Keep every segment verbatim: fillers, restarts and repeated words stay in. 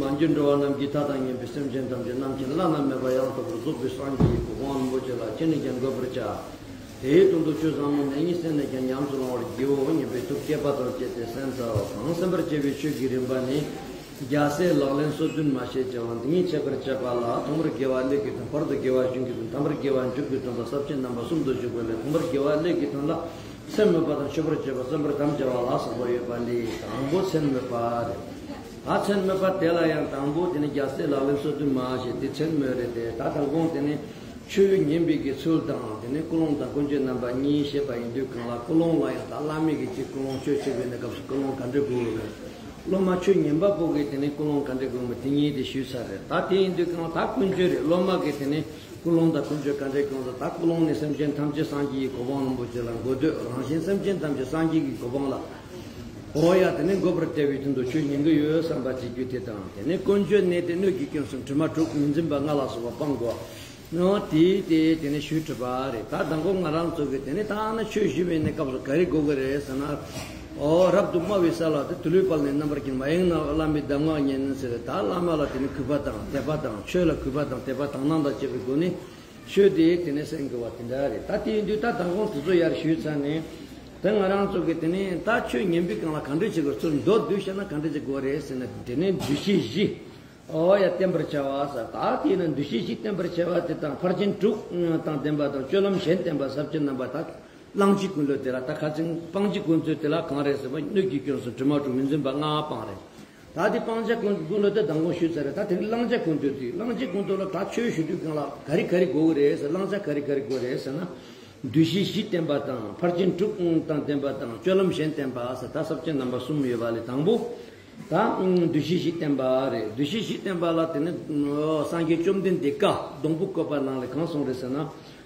མ་གྱུར་འགྲོ་བ་རྣམས་ཀྱི་མཐའ་དང་མཉམ་པའི་སེམས་ཅན་ཐམས་ཅད་རྣམ་མཁྱེན་བླ་ན་མེད་པ་ཡང་དག་པར་རྫོགས་པའི་སངས་རྒྱས་ཀྱི་གོ་འཕང་རིན་པོ་ཆེ་ལ་ཅི་ནས་ཀྱང་འགོད་པར་བྱ། དེའི་དོན་དུ་ཆོས་ཟབ་མོ་ནས་ཉིད་གསན་ནས་ཀྱང་ཉམས་སུ་བླང་བར་བགྱིའོ་སྙམ་པའི་ཐུགས་བསྐྱེད་པ་དང་བཅས་ཏེ་གསན་འཚལ་ལོ། གང་གསན་པར་བྱ་བའི་ཆོས་ཀྱི་རིམ་པ་ནི། རྒྱལ་སྲས་ལག་ལེན་སོ་བདུན་མ་ཞེས་བྱ་བ་འདི་ཉིད་འཆད་པར་བྱ་བ་ལ། ཐོག་མར་དགེ་བ་ཀླད་ཀྱི་དོན། བར་དུ་དགེ་བ་གཞུང་གི་དོན། ཐ་མར་དགེ་བ་མཇུག་གི་དོན་དང་ས་བཅད་རྣམ་པ་གསུམ་དུ་འཇུག་པ་ལས། ཐོག་མར་དགེ་བ་ཀླད་ཀྱི་དོན་ལ་ཚད་སྨོས་པ་དང་མཆོད་པར་བྱ་བ་གསན་པར་དམ་བཅའ་བ་ལ་སོགས་པ་ཡོད་པ་ལས། དང་པོ་ཚད་སྨོས་པ་རེད། ད་ཚད་སྨོས་པ་དེ་ལ་ཡང་དང་པོ་དེ་ནི་རྒྱལ་སྲས་ལག་ལེན་སོ་བདུན་མ་ཞེས་དེ་ཚད་སྨོས་རེད་དེ། ད་དང་པོ་དེ་ནི་ཆོས་ཉན་པའི་གི་ཚུལ་དང་། དེ་ནི་ཀུན་སློང་དང་ཀུན་སྤྱོད་རྣམ་པ་གཉིས་བཤད་པ་ཡིན་དུས་གང་ལ། ཀུན་སློང་ལ་ཡང་ད་བླ་མའི་གི་ཅིག་ཀུན་སློང་། ཆོས་བྱེད་པའི་གནས་སྐབས་སུ་ཀུན་སློང་ག་འདྲ་དགོས་རེད། སློབ་མ་ཆོས་ཉན་པ་པོ་གི་དེ་ནི་ཀུན་སློང་ག་འདྲ་དགོས་མིན་དེ་གཉིས་དེ་ཞུས་ཚར་རེད། ད་དེ་ཡིན་དུས་གང་ལ་ད་ཀུན་སྤྱོད་རེད། སློབ་མ་གི་དེ་ནི་ཀུན་སློང་དང་ཀུན་སྤྱོད་ག་འདྲ་དགོས་ཟེར། ད་ཀུན་སློང་ནི་སེམས་ཅན་ཐམས་ཅད་སངས་རྒྱས་ཀྱི་གོ་འཕང་རིན་པོ་ཆེ་ལ་འགོད་འདོད། རང་གཞན་སེམས་ཅན་ཐམས་ཅད་སངས་རྒྱས་ཀྱི་གོ་འཕང་ལ། འོ་ཡ། དེ་ནི་འགོད་པར་བྱ་བའི་དོན་དུ་ཆོས་ཉན་གྱི་ཡོད་བསམ་པ་བྱེད་རྒྱུ་དེ་དང་། དེ་ནི་ཀུན་སྤྱོད་ནི་དེ་སྣོད་ཀྱི་སྐྱོན་གསུམ། དྲི་མ་དྲུག་མི་འཛིན་པ་ལྔ་ལ་སོགས་པ་སྤང་དགོས། ནོ་དེ་དེ་དེ་ནི་ཞུས་གྲུབ་པ་རེད། ད་དང་པོ་ང་རང་ཚོ་གི་དེ་ནི་ད་ནི་ཆོས་ཞུ་བའི་ནི་སྐབས་སུ་ག་རེ་དགོས་ཀྱི་རེད་ཟེར་ན། འོ་རབ་ཏུ་དམའ་བའི་ས་ལ་དེ་དུ་ལུས་དཔལ་ནི་རྣམ་པར་བསྒྱིངས་མ་ཡེངས་ན་བླ་མའི་གདམས་ངག་ཉན་ཟེར། ད་བླ་མ་ལ་དེ་ནི་གུས་པ་དང་དད་པ་དང་། ཆོས་ལ་གུས་པ་དང་དད་པ་དག་སྣང་དང་བཅས་པའི་སྒོ་ནས། ཆོས་དེ་དེ་ནས་གསན་དགོས་པ་དེ་འདྲ་རེད། ད་དེ་ཡིན་དུས་ད་དང་པོ་དེ་ཚོ་ཡར་ཞུས་ཚར་ནས། ད་ང་རང་ཚོ་གི་དེ་ནས་ད་ཆོས་ཉན་པའི་སྒང་ལ་ག་འདྲ་བྱེད་དགོས། ཚུར་མདོར་བསྡུས་བཤད་ན་ག་འདྲ་བྱེད་དགོས་རེད་ཟེར་ན། དེ་ནས་འདུ་ཤེས་བཞི། འོ་ཡ། བསྟེན་པར་བྱ་བ་ཟེར། ད་དེ་ནས་འདུ་ཤེས་བཞི་བསྟེན་པར་བྱ་བ་དེ་དང་། ཕར་ཕྱིན་དྲུག་དང་ལྡན་པ་དང་། སྤྱོད་ལམ་གཞན་བསྟེན་པ། ས་བཅད་རྣམ་པ་དག། བླང་བྱའི་ཀུན་སློང་དེ་ལ། ད་ཁ་ཚིག་སྤང་བྱའི་ཀུན་སློང་དེ་ལ་གང་རེད་ཟེར་བ། སྣོད་ཀྱི་སྐྱོན་གསུམ། དྲི་མ་དྲུག་མི་འཛིན་པ་ལྔ་སྤང་རེད། ད་དེ་སྤང་བྱ་ཀུན་ཀུན་སློང་དེ་དང་པོ་ཞུས་ཚར་རེད། ད་དེ་རིང་བླང་བྱ་ཀུན་སློང་དེ། བླང་བྱ་ཀུན་སློང་ལ་ད་ཆོས་ཞུ་དུས་སྒང་ལ་ག་རེ་ག་རེ་དགོས་ཀྱི་རེད་ཟེར། བླང་བྱ་ག་རེ་ག་རེ་དགོས་རེད་ཟེར་ན། འདུ་ཤེས་བཞི་བསྟེན་པ་དང་། ཕར་ཕྱིན་དྲུག་དང་ལྡན་པ་དང་། སྤྱོད་ལམ་གཞན་བསྟེན་པ་ཟེར། ད་ས་བཅད་རྣམ་པ་གསུམ་ཡོད་པ་ལས། དང་པོ་ད་འདུ་ཤེས་བཞི་བསྟེན་པ་རེད། འདུ་ཤེས་བཞི་བསྟེན་པ་ལ་དེ་ནི་སངས་རྒྱས་བཅོམ་ལྡན་འདས་བཀའ་སྡོང་པོ་བཀོད་པ་ནང་ལས་གང་གསུངས་རེད་ཟེར་ན།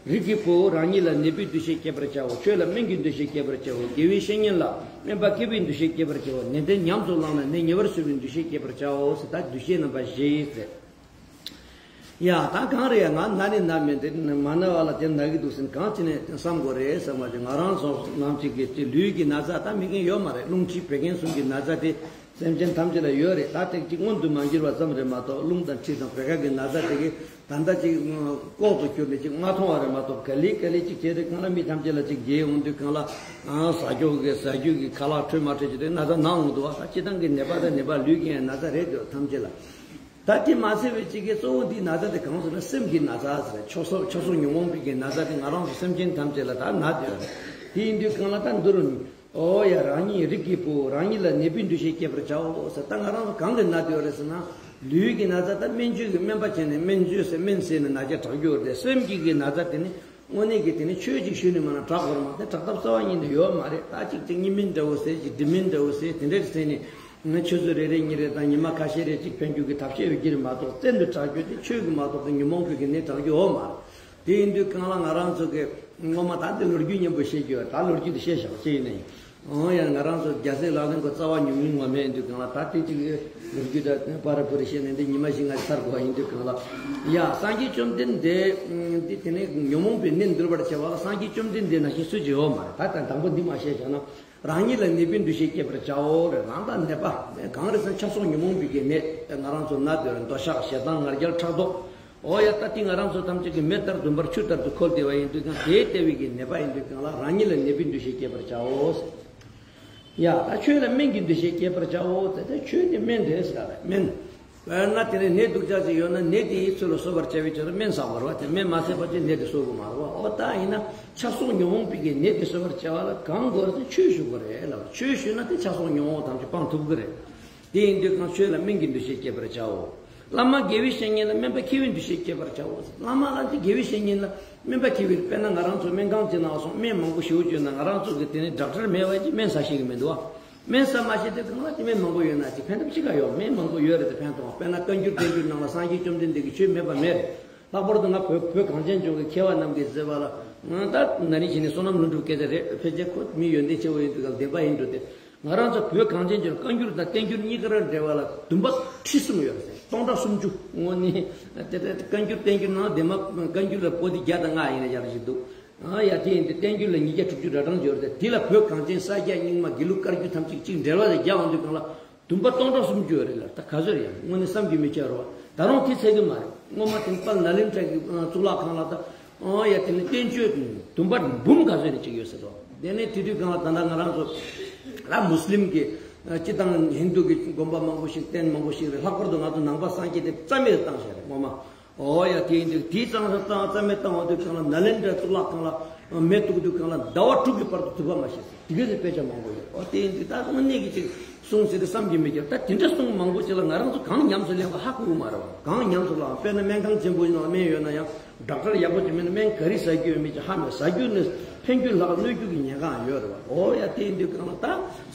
རིགས་ཀྱི་བུ། རང་ཉིད་ལ་ནད་པའི་འདུ་ཤེས་བསྐྱེད་པར་བྱའོ། ཆོས་ལ་སྨན་གྱི་འདུ་ཤེས་བསྐྱེད་པར་བྱའོ། དགེ་བའི་བཤེས་གཉེན་ལ་སྨན་པ་མཁས་པའི་འདུ་ཤེས་བསྐྱེད་པར་བྱའོ། ནན་ཏན་ཉམས་སུ་བླངས་ནས་ནད་ཉེ་བར་སུན་པའི་འདུ་ཤེས་བསྐྱེད་པར་བྱའོ་ཟེར། ད་འདུ་ཤེས་རྣམ་པ་བཞི་ཟེར། ཡ། ད་གང་རེད་ཡ། ང་ན་ནི་ན་མི་འདུག་མ་ན་བ་ལ་དེ་ན་གི་འདུག་ཟེར་གང་བྱས་ནས་བསམ་དགོས་རེད་བསམ་པ་ཅིག་ང་རང་ཚོ་ནང་གཅིག་གི་ལུས་ཀྱི་ན་ཚ་ད་མེད་མཁན་ཡོད་མ་རེད། རླུང་མཁྲིས་བད་ཀན་གསུམ་གྱི་ན་ཚ་དེ། སེམས་ཅན་ཐམས་ཅད་ལ་ཡོད་རེད། ད་ཐེངས་གཅིག་མངོན་དུ་མ་གྱུར་བ་ཙམ་རེད་མ་གཏོགས། རླུང་དང་མཁྲིས་དང་བད་ཀན་གྱི་ན་ཚ་དེ་གི་ད་ལྟ་ཅིག་ལྐོག་ཏུ་གྱུར་ནས་ཅིག་མ་མཐོང་བ་རེད་མ་གཏོགས། ག་ལེ་ག་ལེ་ཅིག་བྱས་ཏེ་གང་ལ་མི་ཐམས་ཅད་ལ་ཅིག་འགྱེལ་ཡོང་དུས་གང་ལ་ཟ་རྒྱུ་གི་ཟ་རྒྱུ་གི་ཁ་ལག་འཕྲོད་མ་འཕྲོད་ཅིག་དེ་ན་ཚ་ན་འོང་འདུག་བ། ད་སྤྱིར་བཏང་གི་ནད་པ་དང་ནད་པ་ལུས་ཀྱི་ཡང་ན་ཚ་རེད་འདུག་ཐམས་ཅད་ལ། ད་དེ་མ་ཚད་པའི་གཅིག་གི་གཙོ་བོ་འདིའི་ན་ཚ་དེ་གང་ཟེར་ན་སེམས་ཀྱི་ན་ཚ་ཟེར། ཆགས་སོགས་ཆགས་སོགས་ཉོན་མོངས་པའི་གི་ན་ཚ་དེ་ང་རང་ཚོ་སེམས་ཅན་ཐམས་ཅད་ལ་ད་ན་བསྡད་ཡོད་རེད། དེ་ཡིན་དུས་གང་ལ་ད་འདི་རུ། འོ་ཡ། རང་ཉིད་རིགས་ཀྱི་བུ། རང་ཉིད་ལ་ནད་པའི་འདུ་ཤེས་བསྐྱེད་པར་བྱའོ་ཟེར། ད་ང་རང་ཚོ་གང་གི་ན་བསྡད་ཡོད་རེད་ཟེར་ན། ལུས་ཀྱི་ན་ཚ་ད་སྨན་བཅོས་ཀྱི་སྨན་པ་བྱས་ནས་སྨན་བཅོས་ཟེར་སྨན་ཟས་ནས་ན་ཚ་དྲག་རྒྱུ་རེད། སེམས་ཀྱི་གི་ན་ཚ་དེ་ནི། དངོས་གནས་ཀྱི་དེ་ནི་ཆོས་ཅིག་ཞུས་ནས་མ་ན་དྲག་དགོས་རེད་མ་གཏོགས། དྲག་ཐབས་རྩ་བ་ཉིད་ནས་ཡོད་མ་རེད། ད་ཅིག་ཅིག་གཉིད་སྨན་འདྲ་བོ་ཟས་ཅིག་འབྲི་སྨན་འདྲ་བོ་ཟས་དེ་འདྲ་ཟས་ནས་ཆུ་ཚོད་རེ་རེ་གཉིས་རེ་དང་ཉི་མ་ཁ་ཤས་རེ་ཅིག་ཕན་རྒྱུ་གི་ཐབས་ཤེས་ཡོད་ཀྱི་རེད་མ་གཏོགས། རྩལ་དུ་དྲག་རྒྱུ་དེ་ཆོས་ཀྱི་མ་གཏོགས་དེ་ཉོན་མོངས་པའི་གི་ནད་དྲག་རྒྱུ་ཡོད་མ་རེད། དེ་ཡིན་དུས་གང་ལ་ང་རང་ཚོ་གི་སྔོན་མ་ད་འདི་ལོ་རྒྱུས་སྙན་པོ་བཤད་རྒྱུ་ཡོད། ད་ལོ་རྒྱུས་དེ་བཤད་བཞག་ཅི་ཡིན་ནའི། འོ་ཡ། ང་རང་ཚོ་རྒྱལ་སྲས་ལག་ལེན་གྱི་རྩ་བ་ཉུང་ཉུང་ངོ་མ་ཡིན་དུས་གང་ལ། ད་དེ་གཅིག་ལོ་རྒྱུས་ད་པར་པུ་རི་བཤད་ནས་འདི་ཉི་མ་བཞི་ལྔ་ཚར་དགོས་པ་ཡིན་དུས་གང་ལ། ཡ། སངས་རྒྱས་བཅོམ་ལྡན་འདས་འདི་དེ་ནས་ཉོན་མོངས་པའི་ནད་འདུལ་བར་བྱ་བ་ལ་སངས་རྒྱས་བཅོམ་ལྡན་འདས་ནང་བཞིན་སུ་ཅིག་ཡོད་མ་རེད། ད་ད་དང་པོ་འདི་མ་བཤད་བྱས་ན། རང་ཉིད་ལ་ནད་པའི་འདུ་ཤེས་བསྐྱེད་པར་བྱའོ་རེད། རང་དང་ནད་པ་གང་རེད་ཟེར་ན་ཆགས་སོགས་ཉོན་མོངས་པའི་གི་ནད་ང་རང་ཚོ་ན་དེ་རེད། འདོད་ཆགས་ཞེ་སྡང་ང་རྒྱལ་ཕྲག་དོག་འོ་ཡ། ད་དེ་ང་རང་ཚོ་ཐམས་ཅད་ཀྱི་མེ་ལྟར་དུ་འབར་ཆུ་ལྟར་དུ་ཁོལ་བསྡད་པ་ཡིན་དུས་ཀྱང་། དེ་ལྟ་བུའི་གི་ནད་པ་ཡིན་དུས་ཀྱང་ལ་རང་ཉིད་ལ་ནད་པའི་འདུ་ཤེས་བསྐྱེད་པར་བྱའོ། ཡ། ད་ཆོས་ལ་སྨན་གྱི་འདུ་ཤེས་བསྐྱེད་པར་བྱའོ་ཟེར་ཏེ། ཆོས་དེ་སྨན་རེད་ཟེར་རེད། སྨན། དཔེར་ན་དེ་ནས་ནད་དུག་ཅག་ཅིག་ཡོད་ན་ནད་དེ་ཡི་ཚུལ་ལ་གསོ་བར་བྱ་བའི་ཕྱིར་སྨན་བསགས་པ་རེད་བ། དེ་སྨན་མ་བསགས་པ་ཅིག་ནད་དེ་གསོ་གི་མ་རེད་བ། འོ་ད་ཡིན་ན་ཆགས་སོགས་ཉོན་མོངས་པའི་གི་ནད་དེ་གསོ་བར་བྱ་བ་ལ་གང་དགོས་ཟེར་ཆོས་ཞུ་དགོས་རེད་ལབ། ཆོས་ཞུས་ན་དེ་ཆགས་སོགས་ཉོན་མོངས་ཐམས་ཅད་སྤང་ཐུབ་གི་རེད། དེ་ཡིན་དུས་གང་ཆོས་ལ་སྨན་གྱི་འདུ་ཤེས་བསྐྱེད་པར་བྱའོ། བླ་མ་དགེ་བའི་བཤེས་གཉེན་ལ་སྨན་པ་མཁས་པའི་འདུ་ཤེས་བསྐྱེད་པར་བྱའོ། བླ་མ་ལ་དེ་དགེ་བའི་བཤེས་གཉེན་ལ་སྨན་པ་མཁས་པའི། དཔེར་ན་ང་རང་ཚོ་སྨན་ཁང་ཅིག་ནང་སོང་སྨན་མང་པོ་ཞེ་པོ་བཅོས་ན་ང་རང་ཚོ་གི་དེ་ནས་ཌོག་ཊར་མེད་པ་ཅིག་སྨན་ཟ་ཤེས་གི་མི་འདུག་བ། སྨན་ཟ་མ་ཤེས་དུས་གང་ལ་དེ་སྨན་མང་པོ་ཡོད་ན་ཅིག་ཕན་ཐོགས་ཅི་ག་ཡོད། སྨན་མང་པོ་ཡོད་རེད་དེ་ཕན་ཐོགས། དཔེར་ན་བཀའ་འགྱུར་བསྟན་འགྱུར་ནང་ལ་སངས་རྒྱས་བཅོམ་ལྡན་འདས་ཀྱི་ཆོས་མེད་པ་མེད་རེད། ལྷག་པར་དུ་ང་བོད་བོད་གངས་ཅན་ལྗོངས་ཀྱི་མཁས་པ་རྣམས་ཀྱིས་ཟེར་བ་ལ། ད་ན་ནིང་ཕྱི་ནས་བསོད་ནམས་ལྷུན་གྲུབ་སྐད་ཆ་རེད། ཕལ་ཆེར་ཁོ་མི་ཡོན་ཏན་ཆེ་བོ་ཡིན་དུས་གང་བདེན་པ་ཡིན་འགྲོ་སྟེ། ང་རང་ཚོ་བོད་གངས་ཅན་ལྗོངས་བཀའ་འགྱུར་དང་བསྟན་འགྱུར་གཉིས་ཀ་ར་འབྲེལ་བ་ལ་བདུན་པ་ཁྲི་གསུམ་ཡོད་རེད། སྟོང་ཕྲག་སུམ་ཅུ་དངོས་གནས་དེ་ལྟར་བཀའ་འགྱུར་བསྟན་འགྱུར་ནང་བདེན་པ་བཀའ་འགྱུར་ལ་པོ་ཏི་བརྒྱ་དང་ལྔ་ཡིན་ན་ཡག་ཞིག་འདུག་ཨ་ཡ་དེ་ཡིན་དུས་བསྟན་འགྱུར་ལ་ཉིས་བརྒྱ་དྲུག་ཅུ་ར་གྲངས་ཡོད་རེད། དེ་ལ་བོད་གངས་ཅན་ས་སྐྱ་རྙིང་མ་དགེ་ལུགས་བཀའ་བརྒྱུད་ཐམས་ཅད་གཅིག་འབྲེལ་བ་ལ་རྒྱག་འོང་དུས་གང་ལ། བདུན་པ་སྟོང་ཕྲག་སུམ་ཅུ་རེད་ལ། ད་ག་ཚོད་རེད་ཡང་དངོས་གནས་བསམ་གྱིས་མི་ཁྱབ་རེད་བ། ད་རུང་དེ་ཚད་གི་མ་རེད། སྔོན་མ་དེ་དཔལ་ནཱ་ལེནྡྲ་གི་གཙུག་ལག་ཁང་ལ་ད་ཨང་ཡ་དེ་ནི་བསྟན་བཅོས་བདུན་པ་འབུམ་ག་ཚོད་རེ་ཅིག་ཡོད་ཟེར་རོ། དེ་ནས་དེ་དུས་གང་ལ་ད་ལྟ་ང་རང་ཚོ་ལ་མུ་སི་ལིམ་གི་སྤྱི་དང་ཧིན་དུ་གི་དགོན་པ་མང་པོ་ཞིག་རྟེན་མང་པོ་ཞིག་རེད། ལྷག་པར་དུ་ང་ཚོ་ནང་པ་སངས་རྒྱས་དེ་རྩ་མེད་བཏང་ཤག་རེད་སྔོན་མ། ཨོ་ཡ་དེ་ཡིན་དུས་དེའི་གཙང་ས་གཙང་རྩ་མེད་བཏང་བ་དུས་གང་ལ་ནཱ་ལེནྡྲ་གཙུག་ལག་ཁང་ལ་མེ་གཏུག་དུས་གང་ལ་ཟླ་བ་དྲུག་གི་བར་དུ་དུ་བ་མ་ཤེས་ཟེར་དེ་ག་ཚོད་དཔེ་ཆ་མང་པོ་ཡོད། ཨོ་དེ་ཡིན་དུས་ད་དངོས་གནས་ཀྱི་ཅིག་གསུང་ཟེར་དུས་བསམ་གྱིས་མི་ཁྱབ། ད་དེ་འདྲ་གསུང་མང་པོ་ཅིག་ལ་ང་རང་ཚོ་གང་ཉམས་སུ་ལེན་པ་ཧ་གོ་གི་མ་རེད་བ། གང་ཉམས་སུ་ལེན་དཔེར་ན་སྨན་ཁང་ཆེན་པོ་ཡིན་ནའང་སྨན་ཡོད་ན་ཡང་ཌོག་ཊར་ཡག་པོ་ཅིག་མེད་ན་སྨན་ག་རེ་ཟ་རྒྱུ་ཡོད་མེད་ཅིག་ཧ་མེད། ཟ་རྒྱུ་ནི་ཕན་རྒྱུ་ལྷག་གནོད་རྒྱུ་གི་ཉེན་ཁའང་ཡོད་རེད་བ། ཨོ་ཡ་དེ་ཡིན་དུས་གང་ལ་ད་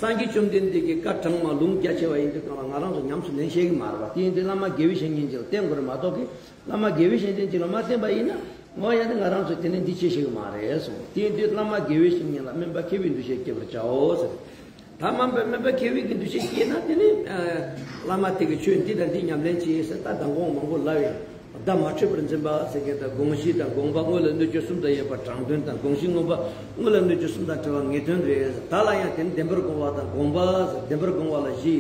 སངས་རྒྱས་བཅོམ་ལྡན་འདས་ཀྱི་བཀའ་གྲངས་མ་ལུང་རྒྱ་ཆེ་བ་ཡིན་དུས་གང་ལ་ང་རང་ཚོ་ཉམས་སུ་ལེན་ཤེས་གི་མ་རེད་བ། དེ་ཡིན་དུས་བླ་མ་དགེ་བའི་བཤེས་གཉེན་ཅིག་ལ་བསྟེན་དགོས་རེད་མ་གཏོགས་གི་བླ་མ་དགེ་བའི་བཤེས་གཉེན་ཅིག་ལ་མ་བསྟེན་པ་ཡིན་ན། ངོ་ཡ་ནི་ང་རང་ཚོ་དེ་ནི་འདི་བྱེད་ཤེས་ཀྱི་མ་རེད་གསུངས། དེ་ཡིན་དུས་བླ་མ་དགེ་བའི་བཤེས་གཉེན་ལ་སྨན་པ་མཁས་པའི་འདུ་ཤེས་བསྐྱེད་པར་བྱའོ་ཟེར། ད་སྨན་པ་སྨན་པ་མཁས་པའི་གི་འདུ་ཤེས་བསྐྱེད་ན་དེ་ནི་ཨ་བླ་མ་དེ་གི་ཆོས་འདི་དང་འདི་ཉམས་ལེན་བྱེད་ཟེར། ད་མདང་དགོང་མང་པོ་ལབ་ཡོད། བརྡ་མ་འཕྲོད་པར་འཛིན་པ་ཟེར་མཁན་དང་དགོངས་གཞི་དང་དགོངས་པ་དངོས་ལ་གནོད་བྱེད་གསུམ་དང་ཡོད་པ་དྲང་དོན་དང་དགོངས་གཞི་དངོས་པ་དངོས་ལ་གནོད་བྱེད་གསུམ་དང་བྲལ་བ་ངེས་དོན་རེད། ད་ལ་ཡང་དེ་ནི་བདེན་པར་དགོངས་པ་དང་དགོངས་པ་ཟེར། བདེན་པར་དགོངས་པ་ལ་བཞི།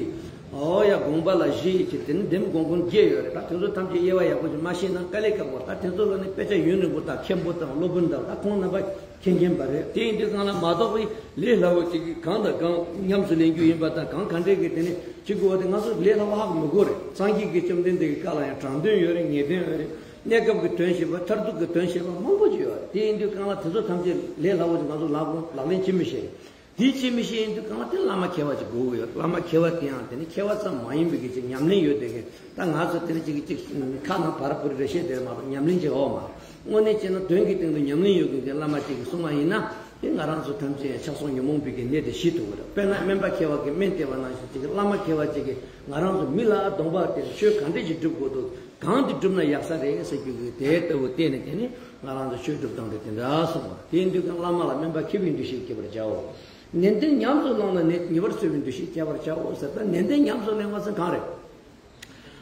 ཨོ་ཡ་དགོངས་པ་ལ་བཞི་ཡི་ཕྱིར་དེ་ནི་འདེམས་དགོངས་ཀུན་བརྒྱད་ཡོད་རེད། ད་དེ་ཚོ་ཐམས་ཅད་དབྱེ་བ་ཡག་པོ་ཞིག་མ་ཤེས་ན་དཀའ་ལས་ཁག་པོ། ད་དེ་ཚོ་ལ་ནི་དཔེ་ཆ་ཡུན་རིང་པོ་དང་མཁན་པོ་དང་སློབ་དཔོན་དང་ད་ཁོང་རྣམ་པ་མཁྱེན་མཁན་པ་རེད། དེ་ཡིན་དུས་གང་ལ་མ་གཏོགས་པའི་ལས་སླ་བོ་ཅིག་གིས་གང་དང་གང་ཉམས་སུ་ལེན་རྒྱུ་ཡིན་པ་དང་གང་ག་འདྲས་ཀྱི་དེ་ནི་ཅིག་གོ་བ་དེ་ང་ཚོ་ལས་སླ་བོ་ཧ་གོ་མི་དགོས་རེད། སངས་རྒྱས་ཀྱི་བཅོམ་ལྡན་འདས་ཀྱི་བཀའ་ལ་ཡང་དྲང་དོན་ཡོད་རེད། ངེས་དོན་ཡོད་རེད། གནས་སྐབས་ཀྱི་དོན་བཤད་པ་མཐར་ཐུག་གི་དོན་བཤད་པ་མང་པོ་ཅིག་ཡོད་རེད། དེ་ཡིན་དུས་གང་ལ་དེ་ཚོ་ཐམས་ཅད་ལས་སླ་བོ་ཅིག་ང་ཚོ་ལག་ལག་ལེན་བྱེད་མི་ཤེས། དེ་བྱེད་མི་ཤེས་ཡིན་དུས་གང་ལ་དེ་བླ་མ་མཁས་པ་ཅིག་དགོས་ཀྱི་ཡོད། བླ་མ་མཁས་པ་དེ་ཡང་དེ་ནི་མཁས་པ་ཙམ་མ་ཡིན་པའི་གི་ཅིག་ཉམས་ལེན་ཡོད་དེ་གི་ད་ང་ཚོ་དེ་ནི་ཅིག་ཅིག་ཁ་ནང་བར་བུར་རེ་བཤད་དེ་མ་གཏོགས་ཉམས་ལེན་ཅིག་འོག་མ་དངོས་གནས་བྱས་ན་དོན་གྱི་སྟེང་དུ་ཉམས་ལེན་ཡོད་མཁན་གྱི་བླ་མ་ཅིག་གིས་གསུངས་པ་ཡིན་ན་དེ་ང་རང་ཚོ་ཐམས་ཅད་ཆགས་སོགས་ཉོན་མོངས་པའི་གི་ནད་དེ་ཞི་ཐུབ་ཀྱི་རེད། དཔེར་ན་སྨན་པ་མཁས་པ་གིས་སྨན་བསྟེན་པ་ནང་བཞིན་ཅིག་བླ་མ་མཁས་པ་ཅིག་གིས་ང་རང་ཚོ་མི་ལ་གདོང་པ་དེ་ཆོས་ག་འདྲས་ཅིག་སྒྲུབ་དགོས་འདུག་གང་དེ་སྒྲུབ་ན་ཡག་ས་རེད་ཟེར་རྒྱུ་གི་དེ་ལྟ་བུ་བལྟས་ནས་དེ་ནི་ང་རང་ཚོ་ཆོས་སྒྲུབ་སྟངས་དེ་དེ་འདྲ་གསུངས་པ། དེ་ཡིན་དུས་ཀྱང་བླ་མ་ལ་སྨན་པ་མཁས་པའི་འདུ་ཤེས་བསྐྱེད་པར་བྱའོ། ནན་ཏན་ཉམས་སུ་བླངས་ན་ནད་ཉེ་བར་འཚོ་བའི་འདུ་ཤེས་བསྐྱེད་པར་བྱའོ་ཟེར། ད་ནན་ཏན་ཉམས་སུ་ལེན་པ་ཟེར་གང་རེད།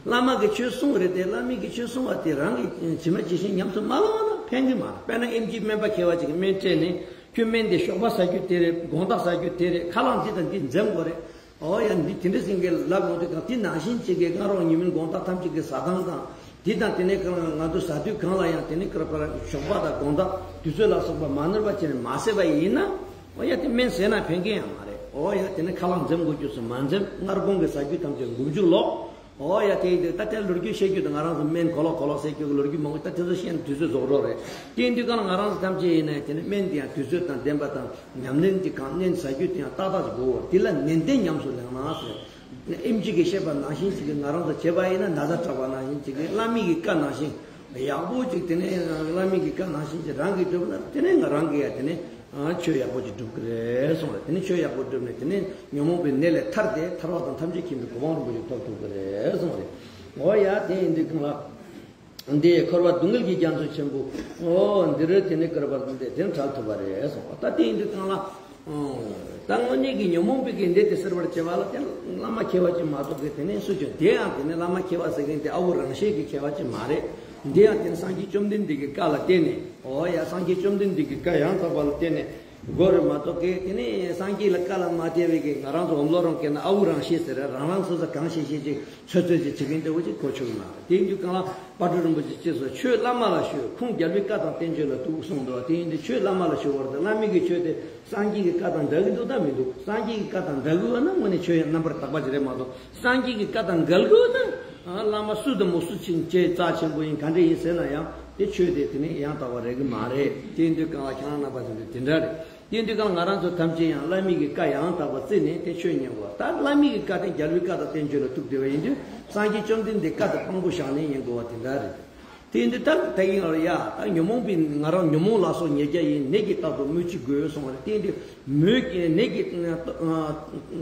བླ་མ་གིས་ཆོས་གསུངས་རེད་དེ་བླ་མ་གིས་ཆོས་གསུངས་པ་དེ་རང་གིས་ཇི་མ་ཇི་བཞིན་ཉམས་སུ་མ་བླངས་ན་ཕན་གྱི་མ་རེད། དཔེར་ན་ཨེམ་ཆི་སྨན་པ་མཁས་པ་ཅིག་གིས་སྨན་སྤྲད་ནས་ཁྱོད་སྨན་དེ་ཞོགས་པ་ཟ་རྒྱུ་དེ་རེད། དགོང་དག་ཟ་རྒྱུ་དེ་རེད། ཁ་ལག་འདི་དང་འདི་འཛེམ་དགོས་རེད། ཨོ་ཡ་འདི་དེ་འདྲ་ཟིན་གྱི་ལབ་ཡོང་དུས་གང་དེ་ནང་བཞིན་བྱེད་ཀྱི་སྔ་རོགས་ཉི་མིན་དགོང་དག་ཐམས་ཅད་ཀྱི་ཟ་སྟངས་དང་དེ་དང་དེ་ནས་གང་ང་ཚོ་ཟ་དུས་གང་ལ་ཡང་དེ་ནས་ཀར་པར་ཞོགས་པ་དང་དགོང་དག་དུས་ཚོད་ལ་སོགས་པ་མ་ནོར་བ་བྱས་ནས་མ་བཟས་པ་ཡིན་ན། ཨོ་ཡ་དེ་སྨན་བཟས་ན་ཕན་གྱི་ཡང་མ་རེད། ཨོ་ཡ་དེ་ནས་ཁ་ལག་འཛེམ་དགོས་རྒྱུ་སུ་མ་འཛེམ། སྔར་གོང་གི་ཟ་རྒྱུ་ཐམས་ཅད་འགུམ་རྒྱུ་ལོག་ཨོ་ཡ་དེ་ཡིན་དུས་ད་དེ་ལོ་རྒྱུས་བཤད་རྒྱུ་དང་ང་རང་ཚོ་སྨན་གོ་ལོག་གོ་ལོག་ཟེར་རྒྱུ་གི་ལོ་རྒྱུས་མང་པོ་ད་དེ་ཚོ་བཤད་ན་དུས་ཚོད་རྫོགས་འགྲོ་རེད། དེ་ཡིན་དུས་གང་ལ་ང་རང་ཚོ་ཐམས་ཅད་ཡིན་ན་དེ་ནས་སྨན་དེ་ཡང་དུས་ཚོད་དང་ལྡན་པ་དང་། ཉམས་ལེན་གྱི་གང་གནས་ཟ་རྒྱུ་དེ་ཡང་ཏག་ཏག་ཅིག་དགོས། དེ་ལ་ནན་ཏན་ཉམས་སུ་ལེན་ན་ཟེར། ཨེམ་ཆི་གིས་བཤད་པ་ནང་བཞིན་ཅིག་གིས་ང་རང་ཚོ་བྱས་པ་ཡིན་ན་ན་ཚ་དྲག་པ་ནང་བཞིན་ཅིག་གིས་བླ་མའི་གི་བཀའ་ནང་བཞིན་ཡག་པོ་ཅིག་དེ་ནས་བླ་མའི་གི་བཀའ་ནང་བཞིན་ཅིག་རང་གིས་སྒྲུབ་ན་དེ་ནས་ང་རང་གིས་ཡང་དེ་ནས་ཆོས་ཡག་པོ་ཅིག་སྒྲུབ་ཀྱི་རེད་གསུངས་རེད། དེ་ནས་ཆོས་ཡག་པོ་སྒྲུབ་ནས་དེ་ནས་ཉོན་མོངས་པའི་ནད་ལས་ཐར་ཏེ་ཐར་པ་དང་ཐམས་ཅད་མཁྱེན་པའི་གོ་འཕང་རིན་པོ་ཆེ་ཐོབ་ཐུབ་ཀྱི་རེད་གསུངས་རེད། འོ་ཡ་དེ་ཡིན་དུས་གང་ལ། འདི་འཁོར་བ་སྡུག་བསྔལ་གྱི་རྒྱ་མཚོ་ཆེན་པོ། ཨོ་འདི་རུ་དེ་ནི་བསྐལ་པར་འདི་དེ་བྲལ་ཐུབ་པ་རེད་གསུངས་པ། ད་དེ་ཡིན་དུས་གང་ལ། ད་དངོས་གནས་ཀྱི་ཉོན་མོངས་པའི་གི་འདི་དེ་སེལ་བར་བྱེད་པ་ལ་དེ་བླ་མ་མཁས་པ་ཅིག་མ་གཏོགས་ཀྱི་དེ་ནས་སུ་ཅང་དེ་ཡང་དེ་ནས་བླ་མ་མཁས་པ་ཟེར་མཁན་དེ་ཨ་བོ་རང་བཞིན་གྱི་མཁས་པ་ཅིག་མ་རེད། འདི་ཡང་དེ་ནས་སངས་རྒྱས་བཅོམ་ལྡན་འདས་ཀྱི་བཀའ་ལ་བརྟེན་ནས། ཨོ་ཡ་སངས་རྒྱས་བཅོམ་ལྡན་འདས་ཀྱི་བཀའ་ཡང་དག་པ་ལ་བརྟེན་ནས། དགོས་རེད་མ་གཏོགས་ཀྱི་དེ་ནས་སངས་རྒྱས་ལ་བཀའ་ལ་མ་བརྟེན་པའི་གི་ང་རང་ཚོ་འོམ་ལོ་རང་སྐད་ན་ཨ་བོ་རང་བཞིན་ཟེར་ར་རང་རང་སོ་སོ་གང་ཤེས་ཤེས་ཅིག་ཚོད་ཚོད་ཅིག་བྱེད་མཁན་འདྲ་བོ་ཅིག་གོ་ཆོད་ཀྱི་མ་རེད། དེ་ཡིན་དུས་གང་ལ་དཔལ་སྤྲུལ་རིན་པོ་ཆེ་ཅེས་སོགས་ཆོས་བླ་མ་ལ་ཞུས། ཁུངས་རྒྱལ་བའི་བཀའ་དང་བསྟན་བཅོས་ལ་ཐུག་གསུངས་འདུག་དེ་ཡིན་དུས་ཆོས་བླ་མ་ལ་ཞུ་བར་དུ་བླ་མའི་གི་ཆོས་དེ་སངས་རྒྱས་ཀྱི་བཀའ་དང་འགལ་གྱི་འདུག་ད་མི་འདུག་སངས་རྒྱས་ཀྱི་བཀའ་དང་འགལ་དགོས་ན་དངོས་གནས་ཆོས་ཡང་རྣམ་པར་དག་པ་ཅིག་རེད་མ་གཏོགས་སངས་རྒྱས་ཀྱི་བཀའ་དང་འགལ་དགོས་ན། བླ་མ་སུ་དང་མོ་སུ་ཆེན་ཆེ་རྩ་ཆེན་པོ་ཡིན་ག་འདྲ་ཡིན་ཟེར་ན་ཡང་དེ་ཆོས་དེ་དེ་ནས་ཡང་དག་པ་རེད་གི་མ་རེད། དེ་ཡིན་དུས་གང་ལ་ཁྱེད་རང་རྣམ་པ་ཚོ་འདི་དེ་འདྲ་རེད། དེ་ཡིན་དུས་གང་ང་རང་ཚོ་ཐམས་ཅད་ཡང་བླ་མའི་གི་བཀའ་ཡང་དག་པ་བརྩིས་ནས་དེ་ཆོས་ཉན་དགོས། ད་བླ་མའི་གི་བཀའ་དེ་རྒྱལ་བའི་བཀའ་དང་བསྟན་བཅོས་ལ་ཐུག་བསྡད་པ་ཡིན་དུས་སངས་རྒྱས་བཅོམ་ལྡན་འདས་བཀའ་དང་དཔང་པོ་བཞག་ནས་ཉན་དགོས་པ་དེ་འདྲ་རེད། དེ་ཡིན་དུས་ད་ད་ཡིན་ལ་ཡ་ད་ཉོན་མོངས་པའི་ང་རང་ཉོན་མོངས་ལ་སོགས་ཉེས་བརྒྱ་ཡིས། ནད་ཀྱིས་རྟག་ཏུ་སྨོས་ཅི་དགོས་གསུངས་པ་རེད། དེ་ཡིན་དུས་མོས་ཀྱི་ནད་ཀྱིས་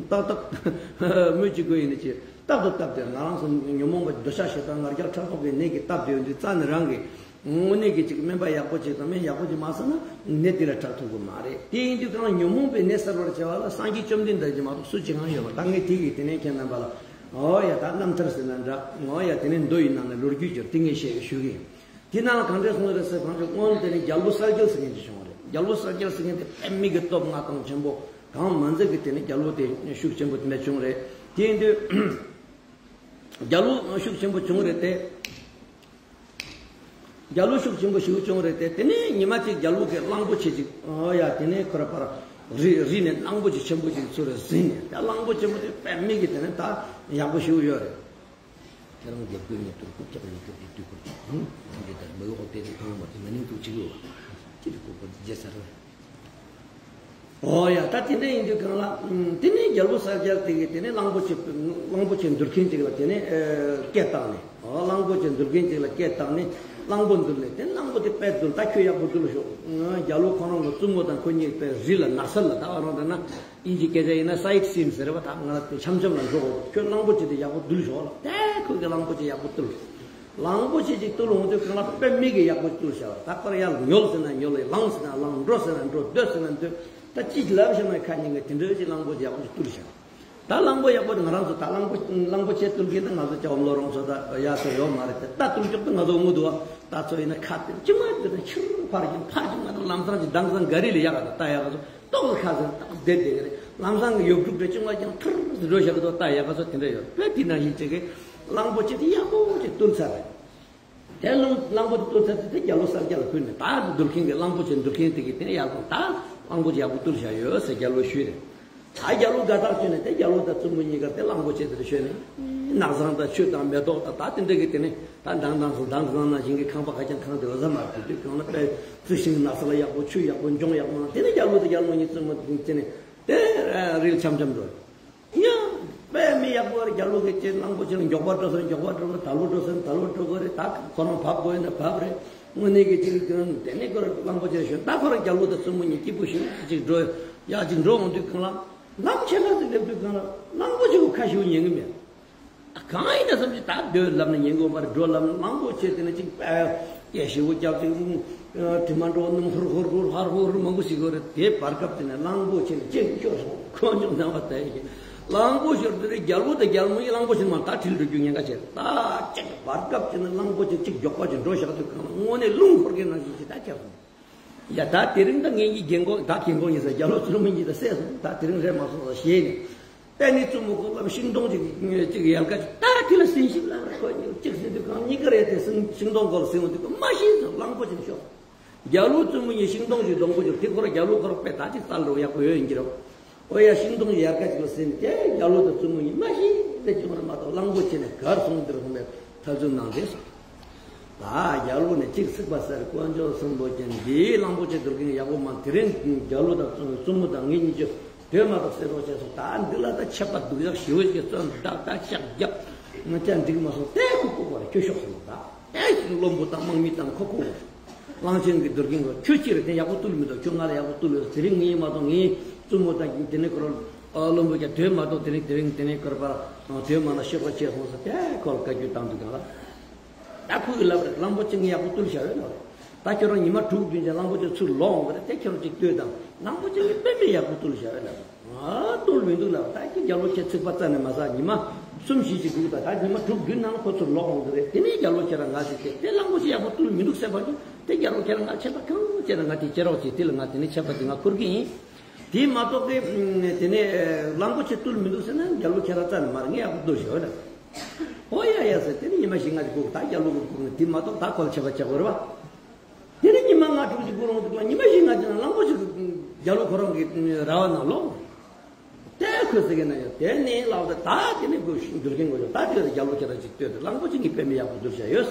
རྟག་རྟག་སྨོས་ཅི་དགོས་ཡིན་ནི་ཅི། རྟག་ཏུ་བཏབ་སྟེ་ང་རང་ཚོ་ཉོན་མོངས་པ་འདོད་ཆགས་ཞེ་སྡང་ང་རྒྱལ་ཕྲག་དོག་གི་ནད་ཀྱིས་བཏབ་སྟེ་ཡོང་དུས་རྩ་ནས་རང་གི་དངོས་གནས་ཀྱི་ཅིག་སྨན་པ་ཡག་པོ་ཅིག་དང་སྨན་ཡག་པོ་ཅིག་མ་ཟ་ན་ནད་དེ་ལ་དྲག་ཐུབ་ཀྱི་མ་རེད། དེ་ཡིན་དུས་གང་ཉོན་མོངས་པའི་ནད་སེལ་བར་བྱ་བ་ལ་སངས་རྒྱས་བཅོམ་ལྡན་འདས་ཀྱིས་མ་གཏོགས་སུ་གཅིག་ཡང་ཡོད་མ་རེད། ད་ངས་དེ་གི་དེ་ནས་ཁྱེད་རྣམ་པ་ལ་འོ་ཡ་ད་རྣམ་ཐར་ཟེར་ན་འདྲ། འོ་ཡ་དེ་ནས་མདོ་ཡི་ནང་ནས་ལོ་རྒྱུས་ཀྱི་དེ་ངས་བཤད་ཞུ་གི་ཡིན། དེ་ནང་ལ་གང་འདྲས་གསུངས་རེད་ཟེར་གང་ཞིག་སྔོན་དེ་ནས་རྒྱལ་པོ་གསལ་རྒྱལ་ཟེར་མཁན་ཅིག་བྱུང་བ་རེད། རྒྱལ་པོ་གསལ་རྒྱལ་ཟེར་མཁན་དེ་དཔེ་མི་གི་སྟོབས་མངའ་ཐང་ཆེན་པོ། གང་མ་མཛད་ཀྱི་དེ་ནི་རྒྱལ་པོ་དེ་ཤུགས་ཆེན་པོ་དེ་འདྲ་བྱུང་རེད། དེ་ཡིན་དུས་རྒྱལ་པོ་ཤུགས་ཆེན་པོ་བྱུང་རེད་དེ། རྒྱལ་པོ་ཤུགས་ཆེན་པོ་ཞིག་བྱུང་རེད་དེ། དེ་ནས་ཉི་མ་གཅིག་རྒྱལ་པོ་གི་གླང་པོ་ཆེ་གཅིག་ཨོ་ཡ་དེ་ནས་ཁོ་ར་པར་རི་རི་ནས་གླང་པོ་ཆེ་ཆེན་པོ་གཅིག་ཚུར་ཟིན་ནས། ད་གླང་པོ་ཆེན་པོ་དེ་དཔེ་མི་གི་དེ་ནས་ད་ཡག་པོ་ཞིག་ཡོད་རེད། ཁྱེད་རང་རྒྱབ་སྐུལ་ནས་དུར་ཁུག་ཀྱག་ནས་ཁྱོད་ཀྱི་དུས་ཁུར་ཧུང་ཧུང་གི་དར་མི་འོག་དེ་ནས་ཐོང་མ་དེ་མི་ནིང་ཐུག་ཅིག་ཡོད་ཅི་རིགས་ཁུག་པ་རྗེ་ས་ར། ཨོ་ཡ་ད་དེ་འདྲ་ཡིན་དུས་གང་ལ། དེ་ནས་རྒྱལ་པོ་གསལ་རྒྱལ་དེ་གིས་དེ་ནས་གླང་པོ་ཆེ་གླང་པོ་ཆེ་འདུལ་མཁན་ཅིག་ལ་དེ་ནས་སྐད་བཏང་ནས། ཨོ་གླང་པོ་ཆེ་འདུལ་མཁན་ཅིག་ལ་སྐད་བཏང་ནས་གླང་པོ་འདུལ་ནས། དེ་གླང་པོ་དེ་དཔེ་འདུལ་ད་ཁྱོད་ཡག་པོ་འདུལ་ཤོག་རྒྱལ་པོ་ཁོ་རང་གི་བཙུན་མོ་དང་ཁོ་གཉིས་དཔེ་རི་ལ་ནགས་ཚལ་ལ་ད་བ་རང་དེ་ན། དབྱིན་ཇི་སྐད་ཆ་ཡིན་ན་སའིཊ་སིན་ཟེར་བ་དག་ང་ལ་དེ་འཆམ་འཆམ་ལ་འགྲོ་དགོས། ཁྱོད་གླང་པོ་ཆེ་དེ་ཡག་པོ་འདུལ་ཤོག་ལ། དེ་ཁོས་ཀྱི་གླང་པོ་ཆེ་ཡག་པོ་བཏུལ། གླང་པོ་ཆེ་ཅིག་བཏུལ་འོང་དུས་གང་ལ་དཔེ་མི་གི་ཡག་པོ་བཏུལ་བྱ་བ་ད་ཁོར་ཡང་ཉོལ་ཟེར་ན་ཉོལ་ལ། ལངས་ཟེར་ན་ལངས། འགྲོ་ཟེར་ན་འགྲོ། སྡོད་ཟེར་ན་སྡོད། ད་ཅིག་ལབ་བྱས་ན་ཁ་ཉན་གི་དེ་འདྲ་ཅིག་གླང་པོ་ཆེ་ཡག་པོ་ཅིག་བཏུལ་བྱ་བ། ད་གླང་པོ་ཡག་པོ་དེ་ང་རང་ཚོ་ད་གླང་པོ་གླང་པོ་ཆེ་བཏུལ་མཁན་དེ་ང་ཚོ་ཅག་བློ་རོང་ཚོ་ད་ཡག་ཚོ་ཡོད་མ་རེད་དེ། ད་བཏུལ་ཅོག་དེ་ང་ཚོ་ངུ་འདུག་བ། ད་ཚོ་ཡིན་ན་ཁ་དེ་ཅི་མ་དེ་ནས་ཕྱིར་ཕར་ཀྱང་ཕར་ཀྱང་ང་ཚོ་ལམ་སང་ཅིག་དྭངས་སང་ག་རི་ལ་ཡག་ག་ད་ཡག་ག་ཚོ། ཏོག་ཙམ་ཁ་ཟེར་ཏོག་ཙམ་བསྡད་བསྡད་ཀྱི་རེད། ལམ་སང་གི་ཡོབ་ཕྲུག་དེ་ཅུང་བ་ཀྱང་ཐུར་ཟེར་འགྲོ་བཞག་གི་འདུག་ད་ཡག་ག་ཚོ་དེ་འདྲ་ཡོད་རེད། དེ་ནང་བཞིན་བྱེད་ཀྱི་གླང་པོ་ཆེ་དེ་ཡག་པོ་ཅིག་བཏུལ་ཚར་རེད། དེ་གླང་གླང་པོ་དེ་བཏུལ་ཚར་དུས་དེ་རྒྱལ་པོ་གསལ་རྒྱལ་ལ་ཕུལ་ནས། ད་འདུལ་མཁན་གྱི་གླང་པོ་ཆེ་འདུལ་མཁན་དེ་གིས་དེ་ཡག་པོ་ད་གླང་པོ་ཆེ་ཡག་པོ་བཏུལ་བཞག་ཡོད་ཟེར་རྒྱལ་པོ་ཞུས་ནས། ད་རྒྱལ་པོ་དགའ་ཐག་ཆོད་ནས་དེ་རྒྱལ་པོ་དང་བཙུན་མོ་གཉིས་ཀ་དེ་གླང་པོ་ཆེ་དེར་བྱོན་ནས། ནགས་ཚང་དང་ཆུ་དང་མེ་ཏོག་དང་ད་དེ་འདྲ་གི་དེ་ནས་ད་མདང་དང་སུ་མདང་གང་ན་ཞིང་གི་ཁང་པ་ཁ་ཅང་ཁང་དེ་འོ་ཟ་མ་ཐུབ་དུས་གང་ན་དཔེ་རྩི་ཤིང་ནགས་ཚལ་ཡག་པོ་ཆུ་ཡག་པོ་ལྗོངས་ཡག་པོ་ན། དེ་ནས་རྒྱལ་པོ་དང་རྒྱལ་མོ་གཉིས་བཙུན་མོ་དེ་ནས་དེ་རིལ་འཆམ་འཆམ་འགྲོ། ཡང་དཔེ་མི་ཡག་པོ་རེད། རྒྱལ་པོ་གི་ཅེ་གླང་པོ་ཆེ་ལ་མགྱོགས་པར་འགྲོ་ཟེར་མགྱོགས་པར་འགྲོ་གི་རེད། དལ་པོ་འགྲོ་ཟེར་དལ་པོ་འགྲོ་གི་རེད། ད་ཁོ་རང་བབས་དགོས་ན་བབས་རེད། དངོས་གནས་ཀྱི་ཅིག་དེ་ནས་ཁོ་རང་གླང་པོ་ཆེ་ཞོན། ད་ཁོ་རང་རྒྱལ་པོ་དང་བཙུན་མོ་གཉིས་སྐྱིད་པོ་ཞིག་ཅིག་འགྲོ་ཡག་ཅིག་འགྲོ་འོང་དུས་གང་ལ་ལམ་ཕྱེད་ཀ་ཙམ་སླེབས་དུས་གང་ལ་གླང་པོ་ཆེ་གི་ཁ་ཤིག་ཉན་གི་མེད། གང་ཡིན་ན་བསམ་གྱི་ད་སྡོད་ལབ་ན་ཉན་དགོས་པར་འགྲོ་ལབ་ན་གླང་པོ་ཆེ་དེ་ནས་ཅིག་པ་སྐད་ཞེ་པོ་རྒྱབ་ཅིག་དྲི་མ་འགྲོ་རྣམས་ཧུར་ཧུར་ཧུར་ཧར་ཧུར་མང་པོ་ཞིག་ཡོད་རེད། དེ་བར་སྐབས་དེ་ནས་གླང་པོ་ཆེ་ནས་ཅིག་སྐྱོ་སོང་། ཁོ་ཉོག་ནང་བ་དེ་ཡིན། གླང་པོ་ཆེ་དེ་རེད། རྒྱལ་པོ་དང་རྒྱལ་མོ་ཡིས་གླང་པོ་ཆེ་མར་ད་ཁྲིད་འགྲོ་རྒྱུ་ཉེན་ཁ་ཆེ་རེད། ད་ཅིག་བར་སྐབས་དེ་ནས་གླང་པོ་ཆེ་ཅིག་མགྱོགས་པ་ཅིག་འགྲོ་བཞག་དུས་གང་ལ་དངོས་གནས་རླུང་འཁོར་མཁན་ནང་བཞིན་ཅིག་ད་ཁྱེར་སོང་། ཡ་ད་དེ་རིང་ད་ངེད་ཀྱི་རྒན་གོག་ད་རྒན་གོག་ཡིན་ས་རྒྱ་ལོ་བཙུན་མོ་གཉིས་ད་བསད་སོང་། ད་དེ་རིང་རེད་མ་སོང་ཟེར་ཞེད་ནས། དཔེ་ནི་བཙུན་མོ་ཁོ་ལ་ཤིང་སྡོང་ཅིག་ཅིག་ཡལ་ག་ཅིག་ད་དེ་ལ་ཟིན་ཞིག་ལབ་ར། ཁོ་གཉིས་ཅིག་ཟིན་དུས་གང་གཉིས་ཀ་རེད་དེ་ཤིང་སྡོང་སྐོར་ཟིན་འོང་དུས་ཁོ་མ་ཤེས་སོང་། གླང་པོ་ཆེ་ཤོག་རྒྱ་ལོ་བཙུན་མོ་གཉིས་ཤིང་སྡོང་ཅིག་སྡོང་པོ་ཅིག་དེ་ཁོ་ར་རྒྱ་ལོ་ཁོ་ར་དཔེ་ད་ཅིག་སལ་རོ་ཡག་པོ་ཡོད་ཡིན་གྱི་རོ། ཨོ་ཡ་ཤིང་སྡོང་ཡལ་ག་ཅིག་ལ་ཟིན་དེ་རྒྱ་ལོ་དང་བཙུན་མོ་གཉིས་མ་ཤེས་ཟེར་གྱི་མ་རེད་མ་གཏོགས་གླང་པོ་ཆེ་ནས་གར་སོང་འདིར་སོང་བས། ཐབས་ཚུལ་ནང་དེ་སོང་། ད་རྒྱལ་པོ་ནས་གཅིག་ཚིག་པ་ཟེར་དཀོན་མཆོག་གསུམ་པོ་ཅན་འདིའི་གླང་པོ་ཆེ་འདུལ་མཁན་ཡག་པོ་མ་དེ་རིང་རྒྱལ་པོ་དང་བཙུན་མོ་དང་ངེད་གཉིས་ཀྱི་དོན་མ་གཏོགས་སེ་རོགས་བྱས་སོང་། ད་འདི་ལ་ད་ཆད་པ་སྡུག་ཡག་ཞི་བོ་ཞིག་གིས་བཙོན་བདག་ད་ཤག་རྒྱབ་ང་ཅག་འགྲིག་མ་སོང་། དེ་ཁོ་ཁོ་བར་ཁྱོད་ཤོག་ཟེར་ལོ། ད་དེ་བཞིན་བློན་པོ་དང་དམག་མི་དང་ཁོ་ཁོ་བར་གླང་ཆེན་གྱི་འདུལ་མཁན་གྱིས་ཁྱོད་ཅི་རེད་དེ་ཡག་པོ་བཏུལ་མི་འདུག་ཁྱོད་ང་ལ་ཡག་པོ་བཏུལ་ཡོད། དེ་རིང་ངས་མ་གཏོགས་ངའི་བཙུན་མོ་དང་དེ་ནས་ཁོ་རང་བློན་པོ་ཀྱང་དོན་མ་གཏོགས་དེ་རིང་དེ་རིང་དེ་ནས་ཁོ་རང་དོན་མ་ལ་ཤོག་པ་བྱས་སོང་ཟེར་དེ་ཁོ་ལ་བཀའ་བཀྱོན་བཏང་འདུག་གང་ལ། ད་ཁོ་གིས་ལབ་རེད། གླང་པོ་ཆེ་ངས་ཡག་པོ་བཏུལ་བཞག་ཡོད་ལབ་རེད། ད་ཁྱོད་རང་ཉི་མ་དྲུག་བདུན་ཅིག་གླང་པོ་ཆེ་ཚུར་ལོག་འོང་གི་རེད་དེ་ཁྱོད་རང་ཅིག་ལྟོས་དང་། གླང་པོ་ཆེ་ངས་དཔེ་མེད་ཡག་པོ་བཏུལ་བཞག་ཡོད་ལབ་རེད། ཨ་བཏུལ་མི་འདུག་ལབ་རེད། ད་ཁྱེད་རྒྱལ་པོ་ཁྱེད་ཚིག་པ་རྩ་ནས་མ་ཟ། ཉི་མ་གསུམ་བཞི་ཅིག་སྒུག་དང་། ད་ཉི་མ་དྲུག་བདུན་ནང་ཁོ་ཚུར་ལོག་འོང་གི་རེད། དེ་ནས་རྒྱལ་པོ་ཁྱེད་རང་ང་ཞིག་དེ་དེ་གླང་པོ་ཆེ་ཡག་པོ་བཏུལ་མི་འདུག་ཟེར་བར་དུ་དེ་རྒྱལ་པོ་ཁྱེད་རང་ང་ཆད་པ་གང་བྱས་ན་ང་དེ་བྱེད་རོགས་བྱེད། དེ་ལ་ང་དེ་ནས་ཆད་པ་དེ་ང་འཁུར་གི་ཡིན། དེ་མ་གཏོགས་ཀི་དེ་ནས་གླང་པོ་ཆེ་བཏུལ་མི་འདུག་ཟེར་ན་རྒྱལ་པོ་ཁྱེད་རང་རྩ་ནས་མ་རེད། ངས་ཡག་པོ་བཏུལ་ཞོག་ལ། ཨོ་ཡ་ཡ་ཟེར། དེ་ནས་ཉི་མ་བཞི་ལྔ་ཅིག་སྒུག་ད་རྒྱལ་པོ་གི་སྒུག་ནས་དེ་མ་གཏོགས་ད་ཁོ་ལ་ཆད་པ་བྱེད་དགོས་རེད་བ། དེ་ནས་ཉི་མ་ལྔ་དྲུག་ཅིག་སྒུག་རུང་དུས་ཉི་མ་བཞི་ལྔ་ཅིག་ནང་གླང་པོ་ཆེ་གི་རྒྱལ་པོ་ཁོ་རང་གི་ར་བ་ནང་ལོག་དེ་ཁོས་ཟེར་གི་ན་ཡང་དེ་ནས་ལབ་དེ་ད་དེ་ནས་ཁོས་འདུལ་མཁན་གོ་ཡོད། ད་དེ་རྒྱལ་པོ་ཁྱེད་རང་ཅིག་ལྟོས་དེ་གླང་པོ་ཆེ་ངས་དཔེ་མི་ཡག་པོ་འདུལ་བྱ་ཡོད།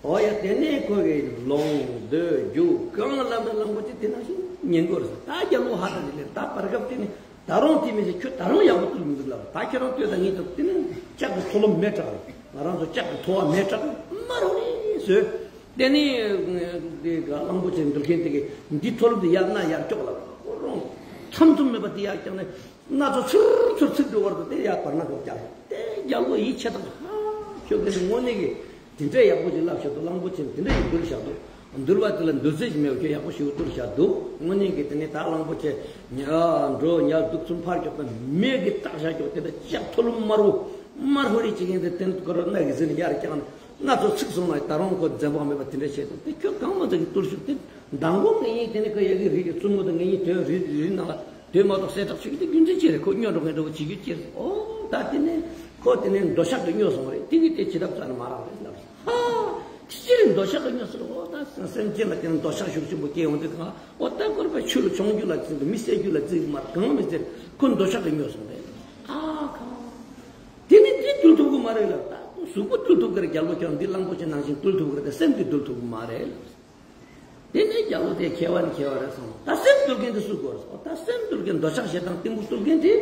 ཨོ་ཡ། དེ་ནས་ཁོ་གི་ལོངས་སྡོད་རྒྱུ་གང་ལ་ལབ་ན་གླང་པོ་ཆེ་དེ་ནང་བཞིན་ཉན་གོ་རེད། ད་རྒྱལ་པོ་ཧ་ད་དེ་ལས་ད་བར་སྐབས་དེ་ནས་ད་རུང་དེ་མི་ཟེར། ཁྱོད་ད་རུང་ཡག་པོ་བཏུལ་མི་འདུག་ལབ། ད་ཁྱེད་རང་ལྟོས་ད། ངས་ད་དེ་ནས་ལྕགས་ཀྱི་ཐོ་ལོ་མེ་དྲག་རེད། ང་རང་ཚོ་ལྕགས་ཀྱི་ཐོ་བ་མེ་དྲག་མ་རུང་རེད་བཟོས། དེ་ནས་དེ་གླང་པོ་ཆེ་འདུལ་མཁན་དེ་གིས་འདི་ཐོ་ལོ་དེ་ཡར་ན་ཡར་ཀྱོག་ལབ། ཁོ་རང་ཐམ་ཐུམ་མེད་པ་དེ་ཡར་བཀྱགས་ནས། སྣ་ཚོགས་ཚུར་ཚུར་ཚུར་འགྲོ་བར་དུ་དེ་ཡར་བར་ན་ཁོ་བཀྱགས། དེ་རྒྱལ་པོ་ཡིད་ཆེས་དང་། ཧ། ཁྱོད་ཀྱིས་དངོས་གནས་ཀྱི་དེ་འདྲའི་ཡག་པོ་ཅིག་ལབ་བཞག་འདུག། གླང་པོ་ཆེ་དེ་འདྲ་ཡི་འདུལ་བཞག་འདུག། འདུལ་བ་དེ་ལ་འདུལ་ཚད་ཅིག་མེད་པ་ཁྱོད་ཡག་པོ་ཞིག་འདུལ་བཞག་འདུག། དངོས་གནས་ཀྱི་དེ་ནས་ད་གླང་པོ་ཆེ་ཉལ་འགྲོ་ཉལ་འདུག། ཚུར་ཕར་ཀྱོག་པ་མེ་གིས་བཏགས་བཞག་ཀྱོག་དེ་འདྲ་ལྕགས་ཐོ་ལོ་དམར་པོ་དམར་ཧོ་རི་ཅིག་ཡིན་དེ། དེ་ཁོ་རང་སྣ་གིས་ཟིན་ཡར་བཀྱགས་ནས། སྣ་ཚོགས་ཚིག་སོང་ན་ད་རུང་ཁོ་འཛེམ་བག་མེད་པ་དེ་འདྲ་བྱས་འདུག། དེ་ཁྱོད་གང་མ་ཚང་གི་བཏུལ་ཤོག། དེ་མདང་དགོང་ངེད་གཉིས་དེ་ནས་ཁོ་ཡ་གི་རི་གི་བཙུན་མོ་དང་ངེད་གཉིས་དེ་རི་རི་ནང་ལ་དེ་མ་གཏོགས་གསལ་བསྒྲགས་བྱེད་ཀྱི་དེ་རྒྱུ་མཚན་ཅི་རེད། ཁོ་སྨྱོ་འགྲོ་མཁན་འདྲ་བོ་བྱེད་རྒྱུ་ཅི་རེད། ཨོ་ད་དེ་ནས་ཁོ་དེ་ནས་འདོད་ཆགས་ཀྱིས་སྨྱོ་སོང་བ་རེད། དེ་གི་དེ་བྱེད་ཐབས་རྩ་ནས་མ་རག་རེད་ལབ། ཧ། དེ་ཅི་རེད། འདོད་ཆགས་ཀྱིས་སྨྱོ་སོང་། ཨོ་ད་སེམས་ཅན་ལ་དེ་ནས་འདོད་ཆགས་ཤུགས་ཆེན་པོ་སྐྱེ་ཡོང་དུས་གང་། ཨོ་ད་སྐོར་པ་ཆུ་ལ་མཆོང་རྒྱུ་ལ་བརྩི་འདུག། མི་བསད་རྒྱུ་ལ་བརྩི་གི་མ་རེད། གང་མི་བརྩི་རེད། ཁོ་འདོད་ཆགས་ཀྱིས་སྨྱོ་སོང་རེད། ཨ་ཁ། དེ་ནི་དེ་བཏུལ་ཐུབ་ཀྱི་མ་རེད་ལབ། ད་གཟུགས་པོ་བཏུལ་ཐུབ་ཀྱི་རེད། རྒྱལ་པོ་ཁྱོད་འདི་གླང་པོ་ཆེ་ནང་བཞིན་བཏུལ་ཐུབ་ཀྱི་རེད་དེ། སེམས་ཀྱིས་བཏུལ་ཐུབ་ཀྱི་མ་རེད་ལབ། དེ་ནས་རྒྱལ་པོ་དེ་མཁས་པ་ནི་མཁས་པ་རེད་སོང་། ད་སེམས་བཏུལ་མཁན་དེ་སུ་དགོས་རེད། ད་སེམས་བཏུལ་མཁན་འདོད་ཆགས་ཞེ་སྡང་གཏི་མུག་བཏུལ་མཁན་དེ་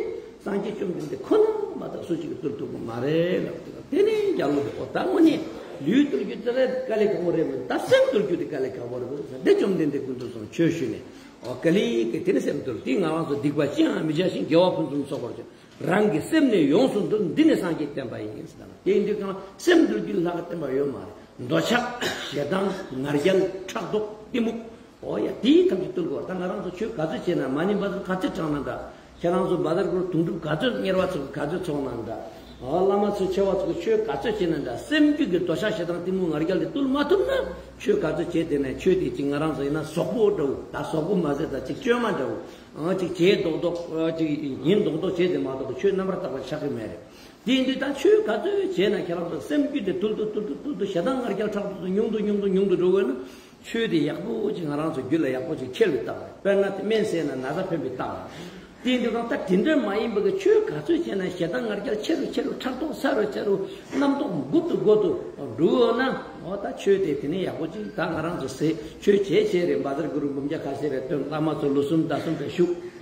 སངས་རྒྱས་བཅོམ་ལྡན་འདས་ཁོ་ན་མ་གཏོགས་སུ་གཅིག་གིས་བཏུལ་ཐུབ་ཀྱི་མ་རེད་ལབ། དེ་ནས་རྒྱལ་པོ་དེ་ཨོ་ད་དངོས་གནས་ལུས་བཏུལ་རྒྱུ་དེ་རེད། དཀའ་ལས་ཁག་པོ་རེད་མོད། ད་སེམས་བཏུལ་རྒྱུ་དེ་དཀའ་ལས་ཁག་པོ་རེད་ཟེར། དེ་བཅོམ་ལྡན་འདས་སྐུ་མདུན་སོང་ཆོས་ཞུས་ནས། ཨོ་དཀའ་ལས་ཀྱིས་དེ་ནས་སེམས་བཏུལ། དེ་ང་རང་ཚོ་སྡིག་པ་ཅི་ཡང་མི་བྱ་ཞིང་། དགེ་བ་ཕུན་སུམ་ཚོགས་པར་སྤྱད། རང་གི་སེམས་ནི་ཡོངས་སུ་འདུལ། འདི་ནི་སངས་རྒྱས་བསྟན་པ་ཡིན་ཟེར། དེ་ཡིན་དུས་གང་ལ་སེམས་བཏུལ་རྒྱུ་ལྷག་ག་བསྟན་པ་ཡོད་མ་རེད། འདོད་ཆགས་ཞེ་སྡང་ང་རྒྱལ་ཕྲག་དོག་གཏི་མུག་ཨོ་ཡ་དེའི་ཐམས་ཅད་བཏུལ་དགོས། ད་ང་རང་ཚོ་ཆོས་ག་ཚོད་བྱས་ན། མ་ཎི་བཛྲ་ག་ཚོད་བགྲངས་ན་འདྲ། ཁྱེད་རང་ཚོ་བཛྲ་གུ་རུ་དུང་སྒྲུབ་ག་ཚོད་གཉེར་བ་ཚོ་ག་ཚོད་ཚོགས་ན་འདྲ། ཨོ་བླ་མ་ཚོ་ཆེ་བ་ཚོ་ཆོས་ག་ཚོད་བྱས་ན་འདྲ། སེམས་རྒྱུད་ཀྱི་འདོད་ཆགས་ཞེ་སྡང་གཏི་མུག་ང་རྒྱལ་དེ་བཏུལ་མ་ཐུབ་ན། ཆོས་ག་ཚོད་བྱས་དེ་ནས་ཆོས་དེ་ཅིག་ང་རང་ཚོ་ཡིན་ན་ཟོག་པོ་འདྲ་བོ། ད་ཟོག་པོ་མ་ཟད་ད་ཅིག་བཅོས་མ་འདྲ་བོ། ཨང་ཅིག་བྱས་རྡོག་རྡོག་ཨ་ཅིག་ཡིན་རྡོག་རྡོག་བྱས་ཏེ་མ་གཏོགས་ཆོས་རྣམ་པར་དག་པ་ཆགས་ཀྱི་མེད་རེད། དེ་ཡིན་དུས་ད་ཆོས་ག་ཚོད་བྱས་ན་ཁྱེད་རང་ཚོ་སེམས་རྒྱུད་དེ་བཏུལ་དུ་བཏུལ་དུ་བཏུལ་དུ་ཞེ་སྡང་ང་རྒྱལ་ཕྲག་དོག་དེ་ཉུང་དུ་ཉུང་དུ་ཉུང་དུ་འགྲོ་དགོས་ན། ཆོས་དེ་ཡག་པོ་ཅིག་ང་རང་ཚོ་རྒྱུད་ལ་ཡག་པོ་ཅིག་ཁྱེར་བའི་རྟགས་རེད། དཔེར་ན་དེ་སྨན་ཟས་ན་ན་ཚ་ཕན་པའི་རྟགས་རེད། དེ་ཡིན་དུས་གང་ལྟར་དེ་འདྲ་མ་ཡིན་པ་གི་ཆོས་ག་ཚོད་བྱས་ན་ཞེ་སྡང་ང་རྒྱལ་ཆེ་རུ་ཆེ་རུ་ཕྲག་དོག་ཚ་རུ་ཚ་རུ་རྣམ་རྟོག་འགུལ་དུ་འགུལ་དུ་འགྲོ་ཡོད་ན། འོ་ད་ཆོས་དེ་དེ་ནས་ཡག་པོ་ཅིག་ད་ང་རང་ཚོ་ཟས་ཆོས་བྱས་བྱས་རེད། བཛྲ་གུ་རུ་འབུམ་བརྒྱ་ཁ་ཤས་རེ་བཏོན། བླ་མ་ཚོ་ལོ་གསུམ་ཟླ་གསུམ་རེ་བཞུགས།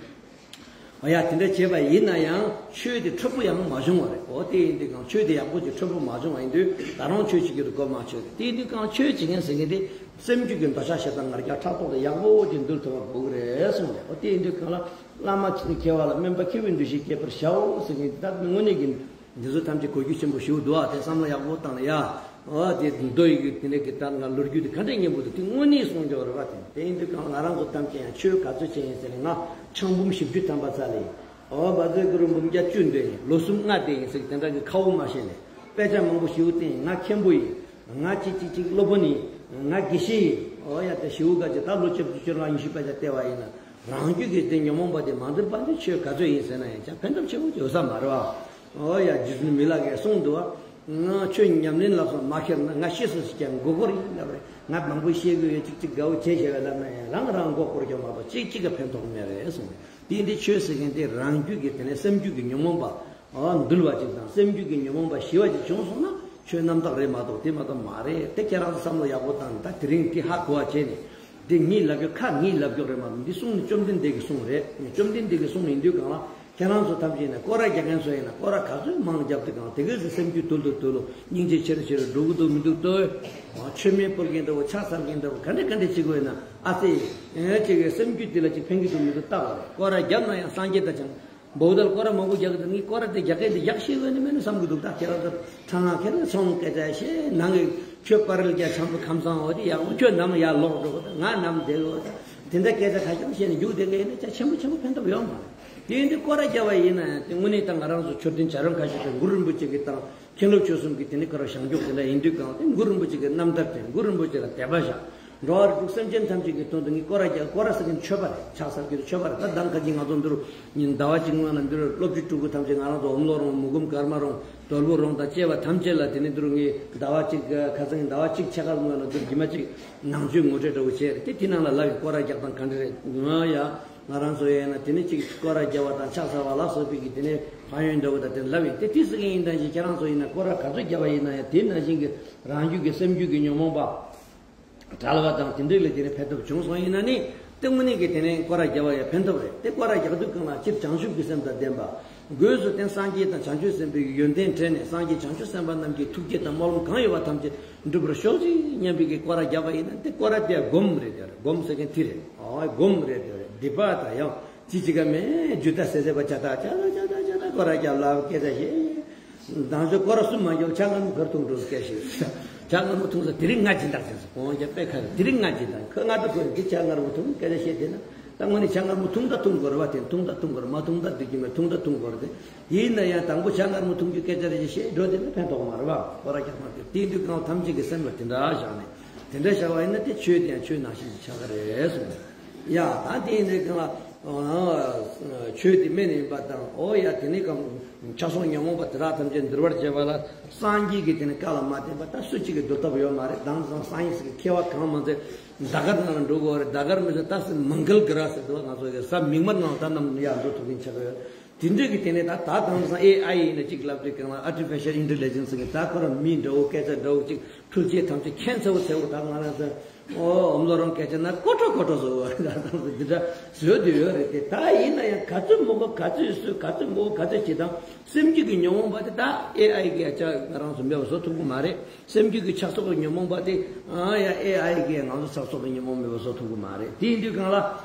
འོ་ཡ་དེ་འདྲ་བྱས་པ་ཡིན་ན་ཡང་ཆོས་དེ་འཕྲོད་པོ་ཡང་མ་བྱུང་བ་རེད། འོ་དེ་ཡིན་དུས་གང་ཆོས་དེ་ཡག་པོ་ཅིག་འཕྲོད་པོ་མ་བྱུང་བ་ཡིན་དུས་ད་རུང་ཆོས་བྱེད་རྒྱུ་དེ་གོ་མ་ཆོད་རེད། དེ་ཡིན་དུས་གང་ཆོས་བྱེད་མཁན་ཟེར་མཁན་དེ་སེམས་རྒྱུད་ཀྱི་འདོད་ཆགས་ཞེ་སྡང་ང་རྒྱལ་ཕྲག་དོག་དེ་ཡག་པོ་ཅིག་འདུལ་ཐུབ་པ་དགོས་ཀྱི་རེད་གསུངས་རེད། འོ་དེ་ཡིན་དུས་གང་ལ་བླ་མ་མཁས་པ་ལ་སྨན་པ་མཁས་པའི་འདུ་ཤེས་བསྐྱེད་པར་བྱའོ་ཟེར་མཁན་དེ་ད་དངོས་གནས་ཀྱི་འདི་ཚོ་ཐམས་ཅད་གོ་རྒྱུ་ཆེན་པོ་ཞིག་འདུག་ཨ། དེ་བསམ་བློ་ཡག་པོ་བཏང་ན་ཡ། ཨོ་དེ་མདོ་ཡི་གི་དེ་འདྲ་གི་ད་ང་ལོ་རྒྱུས་དེ་ག་འདྲ་སྙན་པོ་འདུག། དེ་དངོས་གནས་གསུང་རྒྱུ་རེད་པ། དེ་དེ་ཡིན་དུས་གང་ང་རང་ཚོ་ཐམས་ཅད་ཡང་ཆོས་ག་ཚོད་བྱས་ཡིན་ཟེར་ན། ང་ཆང་འབུམ་བཞི་བཅུ་ཐམ་པ་ཚར་ལེ། ཨོ་བཛྲ་གུ་རུ་འབུམ་བརྒྱ་བཅུ་འདོན་ཡིན། ལོ་གསུམ་ལྔ་བསྡད་ཡིན་ཟེར་དེ་འདྲ་གི་ཁ་འུ་མ་ཤེས་ནས་དཔེ་ཆ་མང་པོ་ཞིག་བལྟས་ཡིན། ང་མཁན་པོ་ཡིན། ང་གཅིག་གཅིག་གཅིག་སློབ་དཔོན་ཡིན། ང་དགེ་བཤེས་ཡིན། ཨོ་ཡ་དེ་ཞིག་ག་ཅིག་ད་ལོ་བཅུ་བཅུ་ལྔ་ཉི་ཤུ་དཔེ་ཆ་བལྟས་པ་ཡིན་ན། རང་རྒྱུད་ཀྱི་དེ་ཉོན་མོངས་པ་དེ་མ་འདུལ་བར་དུ་ཆོས་ག་ཚོད་ཡིན་ཟེར་ན་ཡང་ཅང་ཕན་ཐོགས་ཆེན་པོ་ཡོད་ས་མ་རེད་བ། ཨོ་ཡ་རྗེ་བཙུན་མི་ལ་གས་གསུངས་འདུག་བ། ང་ཆོས་ཉམས་ལེན་ལ་སོགས་མ་ཁྱེར་ན་ང་ཤི་སོང་ཟེར་ཀྱང་མགོ་སྐོར་ཡིན་ལབ་རེད། ང་མང་པོ་བཤད་གི་ཡོད། ཅིག་ཅིག་དགའ་བོ་བྱས་བྱས་པ་ལབ་ན་ཡང་རང་རང་མགོ་སྐོར་རྒྱུ་མ་གཏོགས་གཅིག་གཅིག་ག་ཕན་ཐོགས་མེད་རེད་གསུངས་རེད། དེ་འདི་ཆོས་ཟེར་མཁན་དེ་རང་རྒྱུད་ཀྱི་དེ་ནས་སེམས་རྒྱུད་ཀྱི་ཉོན་མོངས་པ་ཨོ་འདུལ་བ་ཅིག་དང་སེམས་རྒྱུད་ཀྱི་ཉོན་མོངས་པ་ཞི་བ་ཅིག་བྱུང་སོང་ན་ཆོས་རྣམ་དག་རེད་མ་གཏོགས་དེ་མ་གཏོགས་མ་རེད། དེ་ཁྱེད་རང་ཚོ་བསམ་བློ་ཡག་པོ་བཏང་ནས་ད་དེ་རིང་འདི་ཧ་གོ་བ་བྱས་ནས། འདི་ངས་ལབ་རྒྱུ་ཁ་ངས་ལབ་རྒྱུ་རེད་མ་གཏོགས་འདི་གསུང་ནི་བཅོམ་ལྡན་འདས་ཀྱི་གསུང་རེད། བཅོམ་ལྡན་འདས་ཀྱི་གསུང་ཡིན་དུས་གང་ལ་ཁྱེད་རང་ཚོ་ཐམས་ཅད་ཡིན་ན་སྐོར་ར་རྒྱག་མཁན་ཚོ་ཡིན་ན་སྐོར་ར་ག་ཚོད་མང་རྒྱབ་དུས་གང་ལ་དེ་གས་སུ་སེམས་རྒྱུད་དུལ་དུ་དུལ་ལོ། སྙིང་རྗེ་ཆེ་རུ་ཆེ་རུ་འགྲོ་གི་འདུག་མི་འདུག་ལྟོས། མཆོད་མེ་སྤོལ་མཁན་འདྲ་བོ་ཕྱག་འཚལ་མཁན་འདྲ་བོ་ག་འདྲ་ག་འདྲ་བྱེད་དགོས་ཡིན་ན་ཨ་ཙི། ཨེ་ཅིག་གི་སེམས་རྒྱུད་དེ་ལ་ཅིག་ཕན་གི་འདུག་མི་འདུག་བལྟ་བ་རེད། སྐོར་ར་རྒྱབ་ན་ཡང་སངས་རྒྱས་དང་ཅང་། འབོ་དལ་སྐོར་ར་མང་པོ་རྒྱག་གི་འདུག། ངས་སྐོར་ར་དེ་རྒྱག་མཁན་དེ་རྒྱག་ཤེས་གི་ནི་མེད་ན་བསམ་གི་འདུག། ད་ཁྱེད་རང་ཚོ་ཁྲང་ང་ཁྱེད་རང་ཚོང་སྐད་ཆ་བཤད་ནང་གི་ཁྱོད་པར་ལ་རྒྱ་ཆང་བུ་ཁམས་སང་འོ་དེ་ཡག་པོ། ཁྱོད་ནམ་ཡར་ལོག་འགྲོ་གི་འདུག། ང་ནམ་བསྡད་གི་འོ་དེ་འདྲ་སྐད་ཆ་ཁ་ཤས་བཤད་ནས་རྒྱུག་བསྡད་མཁན་ཡིན་ན་ཅང་ཆེན་པོ་ཆེན་པོ་ཕན་ཐོགས་ཡོད་མ་རེད། དེ་ཡིན་དུས་སྐོར་ར་རྒྱབ་པ་ཡིན་ན་ཡང་དེ་དངོས་གནས་ད་ང་རང་ཚོ་མཆོད་རྟེན་བྱ་རུང་ཁ་ཤས་དང་གུ་རུ་རིན་པོ་ཆེ་གི་དང་། མཁན་སློབ་ཆོས་གསུམ་གྱི་དེ་ནི་ཀ་ར་བྱང་ཆུབ་དེ་འདྲ་ཡིན་དུས་གང་དེ་གུ་རུ་རིན་པོ་ཆེ་གི་རྣམ་ཐར་དེ་གུ་རུ་རིན་པོ་ཆེ་ལ་དད་པ་བཞག། འགྲོ་བ་རིགས་དྲུག་སེམས་ཅན་ཐམས་ཅད་ཀྱི་དོན་དུ་ངས་སྐོར་ར་རྒྱག། སྐོར་ར་ཟེར་མཁན་མཆོད་པ་རེད། ཕྱག་འཚལ་རྒྱུ་དེ་མཆོད་པ་རེད། ད་གདམ་ཁ་ཅིག་ང་ཚོ་འདི་རུ་ཉིན་ཟླ་བ་གཅིག་སྔོན་ལ་འདི་རུ་སློབ་ཕྲུག་ཕྲུ་གུ་ཐམས་ཅད་ང་རང་ཚོ་འོམ་ལོ་རོང་མུ་གུམ་ཀརྨ་རོང་དོལ་པོ་རོང་དང་བཅས་པ་ཐམས་ཅད་ལ་དེ་ནི་འདི་རུ་ངས་ཟླ་བ་གཅིག་ཁ་སང་ཟླ་བ་གཅིག་ཕྱེད་ཀ་སྔོན་ལ་འདི་རུ་རྗེས་མ་གཅིག་ནང་ཆོས་ངོ་སྤྲོད་འདྲ་བོ་བྱས་རེད། དེ་དེ་ནང་ལ་ལབ་ཡོད། སྐོར་ར་རྒྱག་སྟངས་ག་འདྲ་རེད། ང་ཡ། ང་རང་ཚོ་ཡིན་ན་དེ་ནི་གཅིག་སྐོར་ར་རྒྱབ་པ་དང་ཕྱག་འཚལ་བ་ལ་སོགས་པའི་གི་དེ་ནི་ཕན་ཡོན་འདྲ་བོ་དང་དེ་ལབ་ཡིན། དེ་ཏི་སི་གི་ཡིན་དང་ཞིག་ཁྱེད་རང་ཚོ་ཡིན་ན་སྐོར་ར་ག་ཚོད་རྒྱབ་པ་ཡིན་ན་ཡང་དེ་ནང་བཞིན་གི་རང་རྒྱུད་ཀྱི་སེམས་རྒྱུད་ཀྱི་ཉོན་མོངས་པ། བྲལ་བ་དང་དེ་འདྲ་ལ་དེ་ནས་ཕན་ཐོགས་བྱུང་སོང་ཡིན་ན་ནི། ལྟད་མོ་ནས་ཀྱི་དེ་ནས་སྐོར་ར་རྒྱབ་པ་ཡང་ཕན་ཐོགས་རེད། དེ་སྐོར་ར་རྒྱག་དུས་གང་ལ་སྤྱིར་བྱང་ཆུབ་ཀྱི་སེམས་དང་ལྡན་པ། སྒོས་སུ་དེ་སངས་རྒྱས་དང་བྱང་ཆུབ་སེམས་དཔའི་ཡོན་ཏན་དྲན་ནས་སངས་རྒྱས་བྱང་ཆུབ་སེམས་དཔའ་རྣམས་ཀྱི་ཐུགས་བསྐྱེད་དང་སྨོན་ལམ་གང་ཡོད་པ་ཐམས་ཅད་འགྲུབ་པར་ཤོག་ཅིག་སྙམ་པའི་གི་སྐོར་ར་རྒྱབ་པ་ཡིན་ན། དེ་སྐོར་ར་དེ་སྒོམ་རེད་དེ་རེད། སྒོམ་ཟེར་མཁན་དེ་རེད། ཨོ་སྒོམ་རེད་དེ་རེད། སྡིག་པ་དང་ཡང་། ཅི་ཅི་ག་མེད་རྒྱུ་ད་ཟེར་ཟེར་བ་ཇ་ད་ཇ་ད་ཇ་ད་ཇ་ད་སྐོར་ར་རྒྱབ་ལ་སྐད་ཆ་བཤད། དང་ཚོད་སྐོར་ར་གསུམ་མ་རྒྱབ་ཇ་མངར་མོ་གར་འཐུང་འགྲོ་སྐད་བཤད། ཇ་མངར་མོ་འཐུང་ས་དེ་རིང་ང་སྦྱིན་བདག་བྱས་སོང་། གོང་རྒྱ་དཔེ་ཁ་རེད། དེ་རིང་ང་སྦྱིན་བདག་ཁོ་ང་ཚོ་ཁོས་འདི་ཇ་མངར་མོ་འཐུང་སྐད་ཆ་བཤད་དེ་ན། ད་དངོས་གནས་ཇ་མངར་མོ་འཐུང་ད་འཐུང་དགོས་རེད་བ། དེ་འཐུང་ད་འཐུང་དགོས་རེད། མ་འཐུང་ད་འགྲིག་གི་མེད། འཐུང་ད་འཐུང་དགོས་རེད་དེ། ཡིན་ན་ཡང་དང་པོ་ཇ་མངར་མོ་འཐུང་རྒྱུ་སྐད་ཆ་རེ་ཞིག་བཤད་འགྲོ་དེ་ནི་ཕན་ཐོགས་མ་རེད་བ། སྐོར་ར་རྒྱག་མ་དེ་དེ་དུས་གང་ལ་ཐམས་ཅད་ཀྱི་སེམས་ལ་དེ་འདྲ་བཞག་ནས་དེ་འདྲ་བཞག་པ་ཡིན་ན་དེ་ཆོས་དེ་ཡང་ཆོས་ནང་བཞིན་དུ་ཆགས་ཀྱི་རེད་གསུངས། ཡ་ད་དེ་ཡིན་དུས་གང་ལ། ཆོས་དེ་སྨན་ཡིན་པ་དང་། ཨོ་ཡ་དེ་ནི་གང་། ཆགས་སོགས་ཉོན་མོངས་པ་དེ་དག་ཐམས་ཅད་འདུལ་བར་བྱེད་པ་ལ་སངས་རྒྱས་ཀྱི་དེ་ནི་བཀའ་ལ་མ་བརྟེན་པ་ད་སུ་གཅིག་གིས་འདུལ་ཐབས་ཡོད་མ་རེད། དེང་སང་སངས་རྒྱས་ཀྱི་མཁས་པ་གང་མང་ཚེ་ཟླ་སྐར་ནང་ལ་འགྲོ་དགོས་རེད། ཟླ་སྐར་མི་ཚེ་ད་སེ་མང་གལ་གི་ར་ཟེར་འདུག་ང་ཚོ་གི་གཟའ་མིག་དམར་ནང་ད་ནམ་ཡར་འགྲོ་ཐུབ་མཁན་ཆགས་ཀྱི་ཡོད། དེ་འདྲ་གི་དེ་ནས་ད་ད་དེང་སང་ཨེ་ཨའི་ཡིན་ན་གཅིག་ལབ་དུས་གང་ལ་Artificial Intelligence་གི་ད་ཁོ་རང་མི་འདྲ་བོ་སྐད་ཆ་འདྲ་བོ་གཅིག་འཕྲུལ་ཆས་ཐམས་ཅད་ཁྱད་མཚར་བོ་མཚར་བོ། ད་ང་རང་ཚོ་ཨོ་ཨོམ་ལོ་རང་སྐད་ཆ་ན་ཀོ་ཀྲོ་ཀོ་ཀྲོ་བཟོ་བ་ད་དེ་འདྲ་བཟོས་བསྡད་ཡོད་རེད་དེ། ད་ཡིན་ན་ཡང་ག་ཚོད་མོ་གོ་ག་ཚོད་བཟོས། ག་ཚོད་མོ་གོ་ག་ཚོད་བྱེད་དང་། སེམས་རྒྱུད་ཀྱི་ཉོན་མོངས་པ་དེ་ད་ཨེ་ཨའི་གི་ཨ་ཅག་ང་རང་ཚོ་མེད་པ་བཟོ་ཐུབ་ཀྱི་མ་རེད། སེམས་རྒྱུད་ཀྱི་ཆགས་སོགས་ཀྱི་ཉོན་མོངས་པ་དེ་ཨ་ཡ་ཨེ་ཨའི་གི་ང་ཚོ་ཆགས་སོགས་ཀྱི་ཉོན་མོངས་མེད་པ་བཟོ་ཐུབ་ཀྱི་མ་རེད། དེ་ཡིན་དུས་གང་ལ།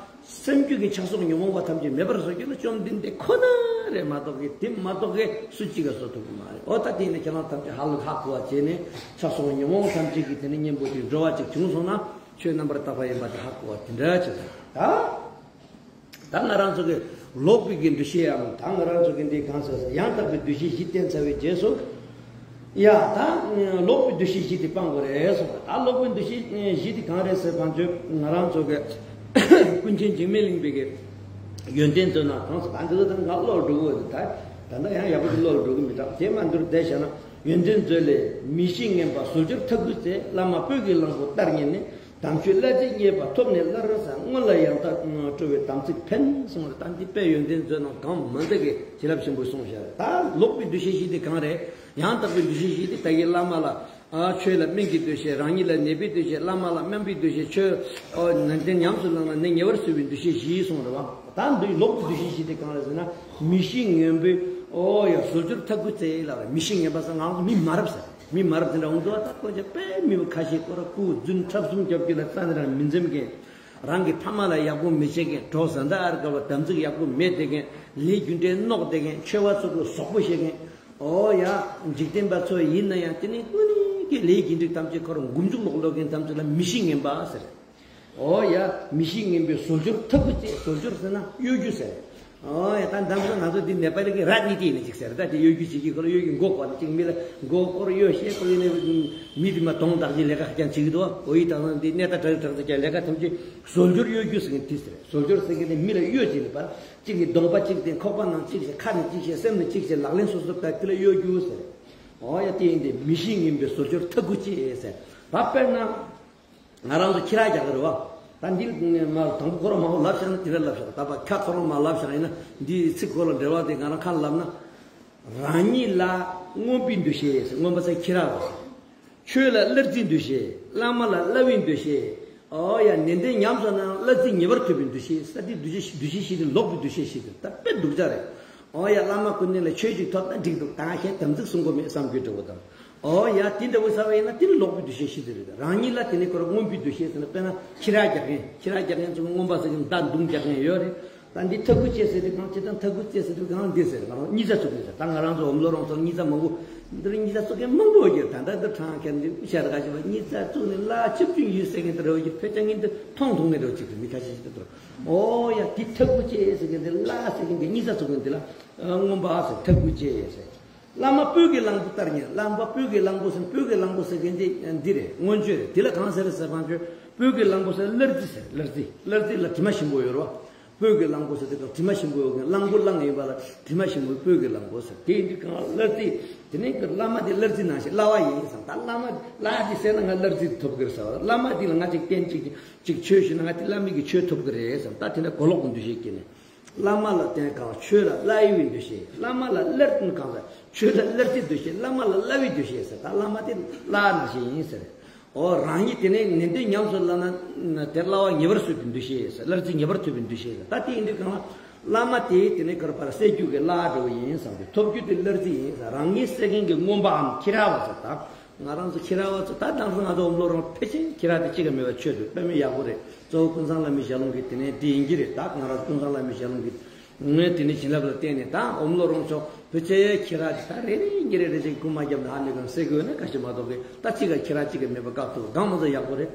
སེམས་རྒྱུད་ཀྱི་ཆགས་སོགས་ཉོན་མོངས་པ་ཐམས་ཅད་མེད་པར་བཟོ་རྒྱུ་ལ་བཅོམ་ལྡན་འདས་ཁོ་ན་རེད་མ་གཏོགས་ཀྱི་དེ་མ་གཏོགས་ཀྱི་སུ་གཅིག་གིས་བཟོ་ཐུབ་ཀྱི་མ་རེད། ཨོ་ད་དེ་ནི་ཁྱེད་རང་ཐམས་ཅད་ཧ་ལུག་ཧ་གོ་བ་བྱས་ནས་ཆགས་སོགས་ཉོན་མོངས་ཐམས་ཅད་ཀྱི་དེ་ནི་གཉེན་པོ་དེ་འགྲོ་བ་ཅིག་བྱུང་སོང་ན་ཆོས་རྣམ་པར་དག་པ་ཡིན་པ་དེ་ཧ་གོ་བ་དེ་འདྲ་ཅིག་རེད། ད་ད་ང་རང་ཚོ་གི་ལོག་པའི་གི་འདུ་ཤེས་ཡང་ད་ང་རང་ཚོ་གི་འདི་གང་ཟེར་ཡང་དག་པའི་འདུ་ཤེས་བཞི་བསྟན་ཚར་བའི་རྗེས་སུ། ཡ་ད་ལོག་པའི་འདུ་ཤེས་བཞི་དེ་སྤང་དགོས་རེད་གསུངས་པ། ད་ལོག་པའི་འདུ་ཤེས་བཞི་དེ་གང་རེད་ཟེར་བ་ཚོ་ང་རང་ཚོ་གི་ཀུན་མཁྱེན་འཇིགས་མེད་གླིང་པའི་གི་ཡོན་ཏན་མཛོད་ནང་གང་ཟེར་ད་འདི་ལ་ད་ང་བློ་ལ་འགྲོ་གི་ཡོད། ད་ད་ལྟ་ཡང་ཡག་པོ་ཅིག་བློ་ལ་འགྲོ་གི་མི་འདུག་དེ་མ་འདུར་བསྡད་བཞག་ན། ཡོན་ཏན་མཛོད་ལས། མི་ཤེས་ངན་པ་ཟུལ་སྦྱོར་ཐ་གུ་རྩེ། བླ་མ་སྤོས་ཀྱི་གླང་པོ་ལྟར་ཉིད་ནི། དམ་ཆོས་གླ་རྩིས་རྙེད་པ་ཐོབ་ནས་སླར་ཟ། སྔོན་ལ་ཡང་དག་སྤྲོ་བའི་དམ་ཚིག་འཕེན། གསུངས་རེད། ད་འདི་དཔེ་ཡོན་ཏན་མཛོད་ནང་གང་མང་དག་གི་བྱིན་རླབས་ཆེན་པོ་གསུངས་བཞག་རེད། ད་ལོག་པའི་འདུ་ཤེས་བཞི་དེ་གང་རེད། ཡང་དག་པའི་འདུ་ཤེས་བཞི་དེ་ད་གི་བླ་མ་ལ་ཨ་ཆོས་ལ་སྨན་གྱི་འདུ་ཤེས། རང་ཉིད་ལ་ནད་པའི་འདུ་ཤེས། བླ་མ་ལ་སྨན་པའི་འདུ་ཤེས། ཆོས་ཨོ་ནན་ཏན་ཉམས་སུ་བླངས་ན་ནད་ཉེ་བར་སེལ་བའི་འདུ་ཤེས་བཞི་གསུངས་རེད་བ། ད་འདི་ལོག་པའི་འདུ་ཤེས་བཞི་དེ་གང་རེད་ཟེར་ན། མི་ཤེས་ངན་པའི་ཨོ་ཡ་ཟུལ་སྦྱོར་ཐ་གུ་རྩེ་ལབ་རེད། མི་ཤེས་ངན་པ་ཟེར་ང་རང་ཚོ་མི་མ་རབས་ཟེར། མི་མ་རབས་དེ་འདྲ་འོང་དུས་ད་ཁོ་ཅག་དཔེ་མི་བ་ཁ་ཤས་ཁོ་ར་སྐུ་རྫུན་འཁྲབ་གསུམ་རྒྱབ་ཀྱི་ལ་རྩ་ནས་རང་མི་འཛེམ་མཁན། རང་གི་ཕ་མ་ལ་ཡག་པོ་མི་བྱེད་མཁན། གྲོགས་བཟའ་ཟླ་ཨར་དགའ་བ་དམ་ཚིག་ཡག་པོ་མེད་བསྡད་མཁན། ལས་རྒྱུ་འབྲས་མནོག་བསྡད་མཁན། ཆོས་པ་ཚོ་གི་ཟོག་པོ་བཤད་མཁན། ཨོ་ཡ། འཇིག་རྟེན་པ་ཚོ་ཡིན་ན་ཡང་དེ་ནི་དངོས་གནས་ཀྱི་ལས་རྒྱུ་འབྲས་ཐམས་ཅད་ཁོ་རང་མགོ་མཇུག་ལོག་ལོག་མཁན་ཐམས་ཅད་ལ་མི་ཤེས་ངན་པ་ཟེར། ཨོ་ཡ། མི་ཤེས་ངན་པའི་ཟུལ་སྦྱོར་ཐ་གུ་རྩེ། ཟུལ་སྦྱོར་ཟེར་ན་གཡོ་སྒྱུ་ཟེར། ཨོ་ཡ། ད་འདམ་སོ་ང་ཚོ་འདི་ནེ་པ་ལི་གི་ར་ནི་ཏི་ནི་ཅིག་ཟེར། ད་དེ་གཡོ་སྒྱུ་བྱེད་ཀྱི་ཁོ་ལ་གཡོ་སྒྱུ་མགོ་སྐོར་ཅིག་མི་ལ་མགོ་སྐོར་གཡོ་ཞེས་ཁོ་ཡིན་ནི་མི་དེ་མ་གདོང་བདག་གི་ལས་ཀ་ཁ་ཀྱང་བྱེད་ཀྱི་འདུག་ཨོ་ཡི་ད་ང་འདི་གནས་ད་དྲག་དྲག་ཟེར་ཀྱང་ལས་ཀ་ཐམས་ཅད་ཟུལ་སྦྱོར་གཡོ་སྒྱུ་ཟེར་མཁན་དེ་ཟེར། ཟུལ་སྦྱོར་ཟེར་མཁན་དེ་མི་ལ་གཡོ་བྱེད་ནི་པ། གཅིག་གིས་གདོང་པ་གཅིག་དེ་ཁོག་པ་ནང་གཅིག་བྱས། ཁ་ནས་གཅིག་བྱས། སེམས་ནས་གཅིག་བྱས། ལག་ལེན་སོ་སོར་ད་དེ་ལ་གཡོ་སྒྱུ་ཟེར། ཨོ་ཡ། དེ་ཡིན་ཏེ་མི་ཤེས་ངན་པའི་ཟུལ་སྦྱོར་ཐ་གུ་རྩེ་ཟེར། ད་དཔེར་ན། ང་རང་ཚོ་ཁྱི་ར་རྒྱག་གི་རེད་བ། ད་འདི་མ་དང་པོ་ཁོ་རང་མང་པོ་ལབ་བཞག་ན་དེ་ར་ལབ་བཞག་ད་པ་ཁ་ཁོ་རང་མ་ལབ་བཞག་ཡིན་ན་འདི་ཚིག་ཁོ་ལ་འབྲེལ་བ་དེ་ང་རང་ཁ་ལབ་ན། རང་ཉིད་ལ་རྔོན་པའི་འདུ་ཤེས། རྔོན་པ་ཟེར་ཁྱི་ར་བ། ཆོས་ལ་གླར་རྩིའི་འདུ་ཤེས། བླ་མ་ལ་གླ་བའི་འདུ་ཤེས། ཨོ་ཡ། ནན་ཏན་ཉམས་སུ་བླངས་ན་གླ་རྩིས་ཉེ་བར་ཐུབ་པའི་འདུ་ཤེས། ས་དེ་འདུ་ཤེས་འདུ་ཤེས་ཤིག་དེ་ལོག་པའི་འདུ་ཤེས་ཤིག་དེ་ད་དཔེ་སྡུག་ཅག་རེད། ཨོ་ཡ། བླ་མ་སྐུ་མདུན་ལ་ཆོས་ཅིག་ཐོབ་ན་འགྲིག་འདུག་ད་ང་ཁྱེད་དམ་ཚིག་སྲུང་དགོས་མེད་བསམ་རྒྱུ་འདྲ་བོ་དང་། ཨོ་ཡ། དེ་འདྲ་བོ་ཟེར་བ་ཡིན་ན་དེ་ནི་ལོག་པའི་འདུ་ཤེས་ཤིག་དེ་རེད། རང་ཉིད་ལ་དེ་ནི་ཁོ་རང་རྔོན་པའི་འདུ་ཤེས་ཟེར་ན། དཔེར་ན་ཁྱི་ར་རྒྱག་མཁན། ཁྱི་ར་རྒྱག་མཁན་ཚོ་རྔོན་པ་ཟེར་གྱི་མདའ་མདུང་རྒྱག་མཁན་ཡོད་རེད། ད་འདི་ཐ་གུ་རྩེ་ཟེར་དུས་གང་ཅི་དང་ཐ་གུ་རྩེ་ཟེར་དུས་གང་འདི་ཟེར། ང་རང་གཉིས་ཆ་ཚུགས་ནས་ཟེར། ད་ང་རང་ཚོ་འོམ་ལོ་རོང་ཚོ་གཉིས་ཆ་མང་པོ་འདིར་གཉིས་ཆ་ཚུགས་མཁན་མང་པོ་ཡོད། ད་ལྟ་འདིར་ཁྲང་ཁྱེར་འདི་ཤར་ག་ཞིག་པ་གཉིས་ཆ་ཚུགས་ནས་ལ་ཆིབས་བསྒྱུར་ཡོད་ཟེར་མཁན་དེ་རེ་བ་ཀྱི་ཕལ་ཆེར་ངས་འདི་མཐོང་མཐོང་མཁན་རེ་བ་ཅིག་རེད། མི་ཁ་ཤས་ཤིག་དེ་ཚོར། ཨོ་ཡ། འདི་ཐ་གུ་རྩེ་ཟེར་མཁན་འདི་ལ་ཟེར་མཁན་འདི་གཉིས་ཆ་ཚུགས་མཁན་འདི་ལ་རྔོན་པ་ཟེར། ཐ་གུ་རྩེ་ཟེར། བླ་མ་སྤོས་ཀྱི་གླང་པོ་ལྟར་ཉིད། བླ་མ་སྤོས་ཀྱི་གླང་པོ་ཟེར། སྤོས་ཀྱི་གླང་པོ་ཟེར་མཁན་འདི་འདི་རེད། མངོན་སྤྱོད་རེད། འདི་ལ་གང་ཟེར་ཟེར་བ་ཚོས་སྤོས་ཀྱི་གླང་པོ་ཟེར་གླར་རྩི་ཟེར། གླར་རྩི། གླར་རྩི་ལ་དྲི་མ་ཞིམ་པོ་ཡོད་རེད་བ། སྤོས་ཀྱི་གླང་པོ་ཟེར་དུས་སྒང་དྲི་མ་ཞིམ་པོ་ཡོད་མཁན་གླང་པོ་གླང་ཡིན་པ་ལ་དྲི་མ་ཞིམ་པོའི་སྤོས་ཀྱི་གླང་པོ་ཟེར། དེ་ཡིན་དུས་སྒང་གླ་རྩི་དེ་ནས་ཀྱི་བླ་མ་དེ་གླ་རྩི་ནང་བཞིན་གླ་བ་ཡིན་བསམ། ད་བླ་མ་གླ་དེ་བསད་ན་ང་གླ་རྩི་ཐོབ་གི་རེད་ཟེར་བ། བླ་མ་དེ་ལ་ང་ཅིག་རྟེན་ཅིག་ཅིག་ཆོས་ཞུས་ན་ང་དེ་བླ་མ་གི་ཆོས་ཐོབ་གི་རེད་བསམ། ད་དེ་འདྲ་གོ་ལོག་གི་འདུ་ཤེས་སྐྱེས་ནས། བླ་མ་ལ་བརྟེན་གང་ཆོས་ལ་གླ་བའི་འདུ་ཤེས། བླ་མ་ལ་གླར་བརྟེན་གང་ཟེར་ཆོས་ལ་གླར་བརྟེན་འདུ་ཤེས། བླ་མ་ལ་གླ་བའི་འདུ་ཤེས་ཟེར། ད་བླ་མ་དེ་གླ་ནང་བཞིན་ཡིན་ཟེར། འོ་རང་ཉིད་དེ་ནས་ནན་ཏན་ཉམས་སུ་བླངས་ན་དེ་གླ་བ་ངེས་པར་གསོད་པའི་འདུ་ཤེས་ཟེར། གླར་རྩི་ངེས་པར་ཐོབ་པའི་འདུ་ཤེས་ཟེར། ད་དེ་ཡིན་དུས་གང་ལ་བླ་མ་དེ་དེ་ནས་གར་པར་བསད་རྒྱུ་གི་གླ་འདྲ་བོ་ཡིན་བསམ་སྟེ་ཐོབ་རྒྱུ་དེ་གླར་རྩི་ཡིན་ཟེར། རང་ཉིད་བསད་མཁན་གྱི་རྔོན་པའམ་ཁྱི་ར་བ་ཟེར། ད་ང་རང་ཚོ་ཁྱི་ར་བ་ཚོ་ད་དང་སང་ང་ཚོ་འོམ་ལོ་རང་ཕལ་ཆེར་ཁྱི་ར་དེ་གཅིག་ག་མེད་པ་ཆོས་དུ་དཔེ་མི་ཡག་པོ་རེད། གཙོ་བོ་ཀུན་བཟང་བླ་མའི་ཞལ་ལུང་གི་དེ་ནས་དེ་ཡིན་གྱི་རེད། ད་ང་རང་ཀུན་བཟང་བླ་མའི་ཞལ་ལུང་གི་ངས་དེ་ནས་བྱིན་རླབས་ལ་བརྟེན་ནས་ད་འོམ་ལོ་རང་ཚོ་ཕལ་ཆེར་ཁྱི་ར་དེ་ད་རེ་རེ་ཡིན་གྱི་རེད། རེ་ཅིག་རྐུན་མ་བརྒྱབ་ན་ཧ་ལས་གང་བསད་དགོས་ན་ག་ཞིག་མ་གཏོགས་གི་ད་གཅིག་ག་ཁྱི་ར་གཅིག་ག་མེད་པ་སྐབས་ཐོབ་གང་མ་ཚོ་ཡག་པོ་རེད།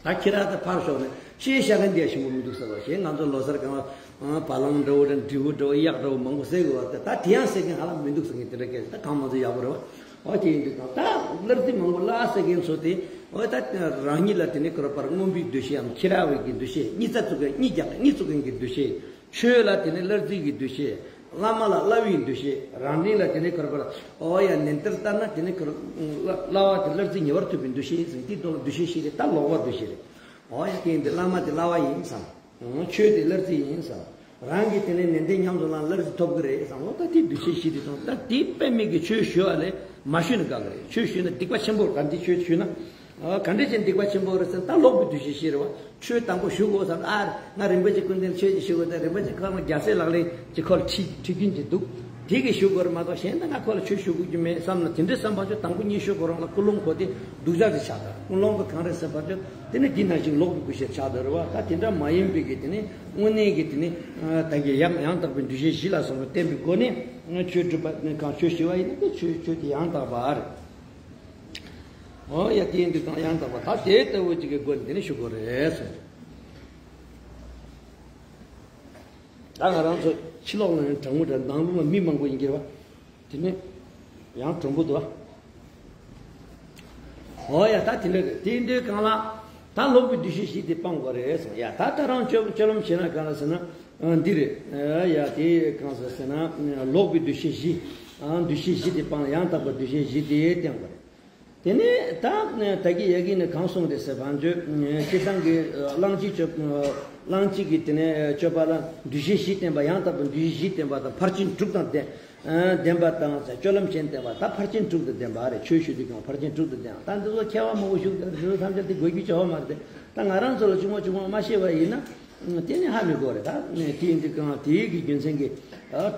ད་ཁྱི་ར་དེ་ཕར་ཞོག་ནས་ཤེས་བྱ་ག་འདི་ཞིམ་པོ་མི་འདུག་ཟེར་བ་ཞེས་ང་ཚོ་ལོ་སར་གང་བ་བ་ལང་འདྲ་བོ་དང་འབྲི་བུ་འདྲ་བོ་གཡག་འདྲ་བོ་མང་པོ་བསད་དགོས་བ། ད་དེ་ཡང་བསད་མཁན་ཧ་ལམ་མི་འདུག་ཟེར་མཁན་དེ་འདྲ་སྐད་ཆ་ད་གང་མང་ཚོ་ཡག་པོ་རེད་བ། འོ་དེ་ཡིན་དུས་ད་ད་གླར་རྩི་མང་པོ་གླ་བསད་མཁན་ཚོ་དེ་འོ་ད་རང་ཉིད་ལ་དེ་ནས་ཀུ་ར་པར་རྔོན་པའི་འདུ་ཤེས་འམ་ཁྱི་ར་བའི་གི་འདུ་ཤེས། གཉིད་རྩ་བཙུགས་མཁན་གཉིད་རྒྱག་མཁན་གཉིད་བཙུགས་མཁན་གྱི་འདུ་ཤེས། ཆོས་ལ་དེ་ནས་གླར་རྩི་གི་འདུ་ཤེས། བླ་མ་ལ་གླ་བའི་འདུ་ཤེས། རང་སྟེང་ལ་དེ་ནས་ཀུ་ར་པར་འོ་ཡ་ནན་ཏན་ལྟར་ན་དེ་ནས་ཀུ་ར་གླ་བ་དེ་གླར་རྩི་ཉེ་བར་ཐུབ་པའི་འདུ་ཤེས་ཟེར། དེ་དོན་ལ་འདུ་ཤེས་ཤིག་རེད། ད་ལོག་པ་འདུ་ཤེས་རེད། འོ་ཡ་དེ་ཡིན་དུས་བླ་མ་དེ་གླ་བ་ཡིན་བསམ། ཆོས་དེ་གླར་རྩི་ཡིན་བསམ། རང་གིས་དེ་ནས་ནན་ཏན་ཉམས་སུ་བླངས་གླར་རྩི་ཐོབ་ཀྱི་རེད་བསམ། འོ་ད་དེ་འདུ་ཤེས་བཞི་དེ་དང་ད་དེ་དཔེ་མེད་ཀྱི་ཆོས་ཞུ་བ་ལས་མ་ཞུས་ན་དགའ་གི་རེད། ཆོས་ཞུས་ན་སྡིག་པ་ཆེན་པོ་ག་འདི་ཆོས་ཞུས་ན། ག་འདྲ་ཅན་སྡིག་པ་ཆེན་པོ་རེད་ཟེར་ན་ད་ལོག་པའི་འདུ་ཤེས་བཞི་རེད་བ། ཆོས་དང་པོ་ཞུ་དགོས་བསམ། ཨ་ང་རིན་པོ་ཆེ་སྐུ་མདུན་ཆོས་ཅིག་ཞུ་དགོས། ད་རིན་པོ་ཆེ་ཁོ་རང་རྒྱལ་སྲས་ལག་ལེན་གྱི་ཁོ་ལ་ཁྲིད་ཁྲིད་རྒྱུན་ཅིག་འདུག་དེ་གི་ཞུ་དགོས་རེད་མ་གཏོགས་གཞན་ད་ང་ཁོ་ལ་ཆོས་ཞུ་དགོས་ཀྱི་མེད་བསམ་ན་དེ་འདྲའི་བསམ་པ་ཆོས་དང་པོ་ཉིད་ཞུ་དགོས་རང་ལ་ཀུན་སློང་ཁོ་དེ་སྡུག་ཅག་ཅིག་ཆགས་ད། ཀུན་སློང་གི་གང་རེད་བསམ་པ་ཆོས་དེ་ནི་འདི་ནང་བཞིན་ལོག་པའི་འདུ་ཤེས་ཆགས་ད་རེད་བ། ད་དེ་འདྲ་མ་ཡིན་པའི་གི་དེ་ནི་དངོས་གནས་ཀྱི་དེ་ནི་ད་གི་ཡང་ཡང་དག་པའི་འདུ་ཤེས་བཞི་ལ་སོགས་པ་བསྟེན་པའི་སྒོ་ནས་ཆོས་སྒྲུབ་པ་ནི་གང་ཆོས་ཞུ་བ་ཡིན་ན་དེ་ཆོས་ཆོས་དེ་ཡང་དག་པ་རེད། འོ་ཡ་དེ་ཡིན་དུས་གང་ཡང་དག་པ་ད་དེ་ལྟ་བུ་ཅིག་གི་སྒོ་ནས་དེ་ནི་ཞུ་དགོས་རེད་གསུངས། ད་ང་རང་ཚོ་ཕྱི་ལོགས་ལ་ནི་གྲང་མོ་དང་ནང་ལོགས་ལ་མི་མང་པོ་ཡིན་གྱི་རེད་བ། དེ་ནི་ཡང་གྲང་པོ་འདུག་བ། འོ་ཡ་ད་དེ་འདྲ་རེད། དེ་འདྲའི་གང་ལ་ད་ལོག་པའི་འདུ་ཤེས་བཞི་དེ་སྤང་དགོས་རེད་གསུངས། ཡ་ད་ད་རང་སྤྱོད་སྤྱོད་ལམ་བྱེད་ན་གང་ལ་ཟེར་ན་འདི་རེད། ཡ་དེ་གང་ཟེར་ཟེར་ན་ལོག་པའི་འདུ་ཤེས་བཞི། འདུ་ཤེས་བཞི་དེ་སྤང་ཡང་དག་པའི་འདུ་ཤེས་བཞི་དེ་བསྟེན་དགོས་རེད། དེ་ནས་ད་ད་གི་ཡ་གི་ནས་གང་གསུངས་རེད་ཟེར་བ་འཇོད་སྤྱིར་བཏང་གི་གླང་ཆེན་སྤྱོད་གླང་ཆེན་གྱི་དེ་ནས་སྤྱོད་པ་ལ་འདུ་ཤེས་བཞི་བསྟེན་པ་ཡང་དག་པའི་འདུ་ཤེས་བཞི་བསྟེན་པ་དང་ཕར་ཕྱིན་དྲུག་དང་ལྡན་ལྡན་པ་དང་སྤྱོད་ལམ་གཞན་བསྟེན་པ་ད་ཕར་ཕྱིན་དྲུག་དང་ལྡན་པ་རེད། ཆོས་ཞུ་དུས་ཀྱང་ཕར་ཕྱིན་དྲུག་དང་ལྡན་པ། ད་འདི་ཚོ་མཁས་པ་མང་པོ་བཞུགས་ཏེ་འདི་ཚོ་ཐམས་ཅད་དེ་དགོས་རྒྱུ་བྱ་བ་མ་རེད་དེ། ད་ང་རང་ཚོ་ལ་ཆུང་མ་ཆུང་མ་མ་ཤེས་པ་ཡིན་ན། དེ་ནི་ཧ་མི་གོ་རེད། ད་དེ་ཡིན་དུས་གང་དེའི་གི་རྒྱུ་མཚན་གྱིས་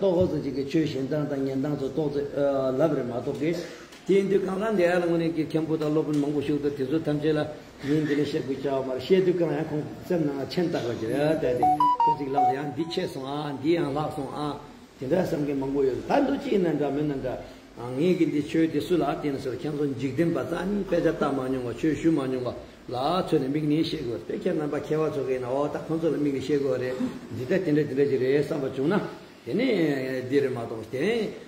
ཏོག་ཙམ་ཅིག་གི་ཆོས་གཞན་དོན་དང་ཉན་སྟངས་ཚོ་ཏོག་ཙམ་ལབ་རེད་མ་གཏོགས་གི། དེ་ཡིན་དུས་གང་ལ་འདི་ཡ་ལ་དངོས་གནས་ཀྱི་མཁན་པོ་དང་སློབ་དཔོན་མང་པོ་བཞུགས་འདུག་དེ་ཚོ་ཐམས་ཅད་ལ་ངས་འདི་ནས་བཤད་དགོས་བྱ་བ་མ་རེད། བཤད་དུས་གང་ཡང་ཁོང་སེམས་ནང་ལ་མཆན་བཏགས་པ་ཅིག་རེད། དེ་དེ་ཁོ་ཅིག་ལབ་ཡང་འདི་ཆད་སོང་ཨ། འདི་ཡང་ལྷག་སོང་ཨ། དེ་འདྲ་བསམ་མཁན་མང་པོ་ཡོད། ད་འདི་ཅི་ཡིན་ན་འདྲ་མིན་ན་འདྲ། ངས་ཀྱི་འདི་ཆོས་འདི་སུ་ལ་བསྟན་ཟེར། ཁྱེད་ཚོ་འཇིག་རྟེན་པ་རྩ་ནི་དཔེ་ཆ་ལྟ་མ་མྱོང་བ་ཆོས་ཞུ་མ་མྱོང་བ་ལ་མཚོན་ནས་མིག་ནས་བཤད་དགོས་པས། ཁྱེད་རྣམ་པ་མཁས་པ་ཚོ་གིས་ན་འོ་ད་ཁོང་ཚོ་ལ་མིག་ནས་བཤད་དགོས་རེད། འདི་ལྟ་དེ་འདྲ་དེ་འདྲ་ཅིག་རེད་བསམ་པ་བྱུང་ན་དེ་ནས་འདི་རེད་མ་གཏོགས་དེ་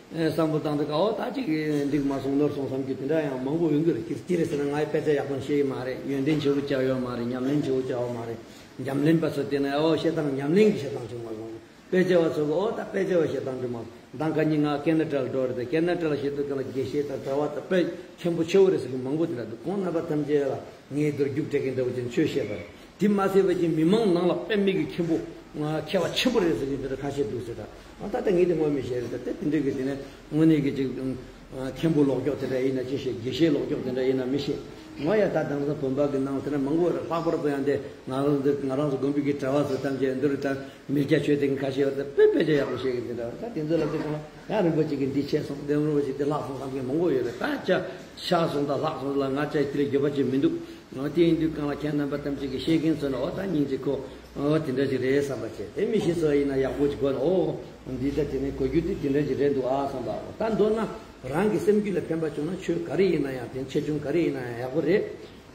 བསམ་བློ་བཏང་དུས་ཀ་འོ་ད་ཅིག་འགྲིག་མ་སོང་ནོར་སོང་བསམ་རྒྱུ་དེ་འདྲ་ཡང་མང་པོ་ཡོང་གི་རེད། ཅི་རེད་ཟེར་ན་ང་ཡི་དཔེ་ཆ་ཡག་པོ་ཤེས་ཀྱི་མ་རེད། ཡོན་ཏན་ཆེ་བོ་བྱ་ཡོད་མ་རེད། ཉམས་ལེན་ཆེ་བོ་བྱ་བ་མ་རེད། ཉམས་ལེན་པ་ཚོ་དེ་ན་འོ་བཤད་སྟངས་ཉམས་ལེན་གྱི་བཤད་སྟངས་བྱུང་མ་སོང་། དཔེ་ཆ་བ་ཚོ་གི་འོ་ད་དཔེ་ཆ་བ་བཤད་སྟངས་འདྲ་མ་མདང་ཁ་ཉིན་ང་ཀེ་ན་ཌ་ལ་འགྲོ་རེད་དེ། ཀེ་ན་ཌ་ལ་བཤད་དུས་ག་ལ་དགེ་བཤེས་དང་གྲྭ་བ་དང་དཔེ་མཁན་པོ་ཆེ་བོ་རེད་ཟེར་གི་མང་པོ་དེ་འདྲ་འདུག་ཁོང་རྣམ་པ་ཐམས་ཅད་ལ་ངས་མདོར་རྒྱུགས་སྤྲད་མཁན་འདྲ་བོ་ཅན་ཆོས་བཤད་པ་རེད། དེ་མ་ཟད་པ་ཅིག་མི་མང་ནང་ལ་དཔེ་མེད་ཀྱི་མཁན་པོ་མཁས་པ་ཆེན་པོ་རེད་ཟེར་གི་འདི་འདྲ་ཁ་ཤས་འདུག་ཟེར། ད་ད་ལྟ་ངས་དེ་ངོ་མི་ཤེས་རེད། ད་དེ་དེ་འདྲ་གི་དེ་ནས་དངོས་གནས་ཀྱི་ཅིག་མཁན་པོ་ལོག་ཀྱོག་དེ་འདྲ་ཡིན་ན་ཅི་ཤེས། དགེ་བཤེས་ལོག་ཀྱོག་དེ་འདྲ་ཡིན་ན་མི་ཤེས། ངོ་ཡ་ད་དང་ས་བོན་པ་གི་ནང་དེ་འདྲ་མང་པོ་རེད། ལྷག་པར་དུ་ཡང་དེ་ང་རང་ཚོ་ང་རང་ཚོ་དགོན་པའི་གི་གྲྭ་བ་ཚོ་ཐམས་ཅད་འདི་རུ་ད། མི་སྐྱ་ཆོས་དེ་གི་ཁ་ཤས་བར་དུ་དཔེ་དཔེ་ཆ་ཡག་པོ་བཤད་གི་འདི་འདྲ་བ། ད་དེ་ཚོ་ལ་དེ་སོང་ཡང་རིན་པོ་ཆེ་གི་འདི་ཆད་སོང་། དེ་རིན་པོ་ཆེ་འདི་ལྷག་སོང་བསམ་མཁན་མང་པོ་ཡོད་རེད། ད་ཆ་ཆག་སོང་དང་ལྷག་སོང་ལ་ང་ཅག་དེ་ལས་འགྱོད་པ་ཅིག་མི་འདུག་འོ་དེ་ཡིན་དུས་གང་ལ་ཁྱེད་རྣམ་པ་ཐམས་ཅད་ཀྱི་ཤེས་མཁན་ཚོ་ནི་འོ་ད་སྙིང་རྗེ་ཁོ་འོ་དེ་འདྲ་ཞིག་རེད་བསམ་པ་བྱས། དེ་མི་ཤེས་ཚོ་ཡིན་ན་ཡག་པོ་ཅིག་གོ་ནས་འོ་འདི་ད་དེ་ནས་གོ་རྒྱུ་དེ་དེ་འདྲ་ཞིག་རེད་འདུག་ཨ་བསམ་པ། འོ་ད་མདོར་ན་རང་གི་སེམས་རྒྱུད་ལ་ཕན་པ་བྱུང་ན་ཆོས་ག་རེ་ཡིན་ན་ཡང་དེ་ཆེ་ཆུང་ག་རེ་ཡིན་ན་ཡང་ཡག་པོ་རེད།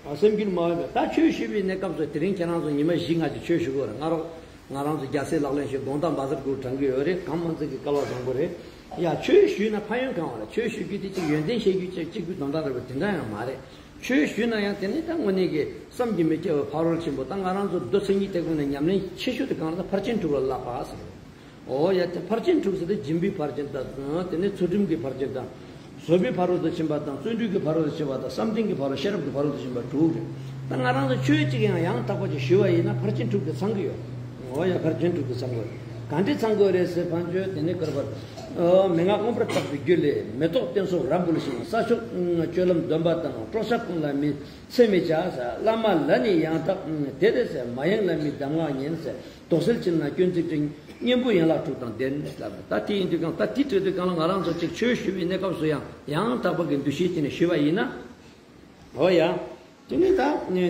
ཨ་སེམས་རྒྱུད་མ་འོས་པས། ད་ཆོས་ཞུས་པའི་གནས་སྐབས་སུ་དེ་རིང་ཁྱེད་རང་ཚོ་ཉི་མ་བཞི་ལྔ་ཅིག་ཆོས་ཞུ་དགོས་རེད། ང་རང་ང་རང་ཚོ་རྒྱལ་སྲས་ལག་ལེན་ཞུས་དགོངས་དག་འབའ་ཚར་དགུ་དྲངས་ཀྱི་ཡོད་རེད། གང་མང་ཚིག་གི་སྐལ་བ་བཟང་པོ་རེད། ཡ་ཆོས་ཞུས་ན་ཕན་ཡོན་གང་བ་རེད། ཆོས་ཞུ་རྒྱུ་དེ་གཅིག་ཡོན་ཏན་བཤད་རྒྱུ་གཅིག་གཅིག་པུའི་དོན་དག་རེད་པ་དེ་འདྲ་ཡང་མ་རེད། ཆོས་ཞུས་ན་ཡང་དེ་ནི་ད་དངོས་གནས་ཀྱི་བསམ་གྱིས་མི་ཁྱབ་པའི་ཕ་རོལ་ཕྱིན་པོ། ད་ང་རང་ཚོ་མདོ་མཚན་ཉིད་སྟེགས་བུ་ནས་ཉམས་ལེན་ཆེ་ཤོས་དེ་གང་ལ་ཕར་ཕྱིན་དྲུག་ལ་བསླབ་པ་ཟེར། འོ་ཡ། དེ་ཕར་ཕྱིན་དྲུག་ཟེར་དེ་སྦྱིན་པའི་ཕར་ཕྱིན་དང་། དེ་ནས་ཚུལ་ཁྲིམས་ཀྱི་ཕར་ཕྱིན་དང་། བཟོད་པའི་ཕ་རོལ་ཏུ་ཕྱིན་པ་དང་། བརྩོན་འགྲུས་ཀྱི་ཕ་རོལ་ཏུ་ཕྱིན་པ་དང་། བསམ་གཏན་གྱི་ཕ་རོལ། ཤེས་རབ་ཀྱི་ཕ་རོལ་ཏུ་ཕྱིན་པ་དྲུག་རེད། ད་ང་རང་ཚོ་ཆོས་གཅིག་ཡང་ཡང་དག་པ་ཅིག་ཞུས་པ་ཡིན་ན་ཕར་ཕྱིན་དྲུག་དེ་ཚང་གི་ཡོད། འོ་ཡ། ཕར་ཕྱིན་དྲུག་དེ་ཚང་གི་ཡོད། ག་འདྲས་ཚང་གི་ཡོད་རེད་ཟེར་ཕན་ཆོད་དེ་ནས་བསྐུར་བ། མན་ངག་མངོན་པར་བརྟགས་པའི་རྒྱུ་ལས། མེ་ཏོག་སྟན་སོགས་རབ་འབུལ་ཞིང་། ས་ཕྱོགས་སྤྱོད་ལམ་འདོན་པ་དང་། སྲོག་ཆགས་ཀུན་ལ་མི་འཚེ་མི་བྱ་ཟེར། བླ་མ་ལ་ནི་ཡང་དག་དད་དེ་ཟེར། མ་ཡེངས་ལམ་མི་གདམས་ངག་ཉན་ཟེར། དོགས་སེལ་ཕྱིར་ན་སྐྱོན་ཚིག་དྲི། གཉེན་པོ་ཡན་ལག་དྲུག་དང་ལྡན་ལབ། ད་དེ་ཡིན་དུས་གང་ད་དེ་བྲིས་དུས་གང་ལ་ང་རང་ཚོ་གཅིག་ཆོས་ཞུ་བའི་གནས་སྐབས་སུ་ཡང་ཡང་དག་པ་གི་འདུ་ཤེས་ཀྱིས་ནས་ཞུས་པ་ཡིན་ན། འོ་ཡ། དེ་ནི་ད་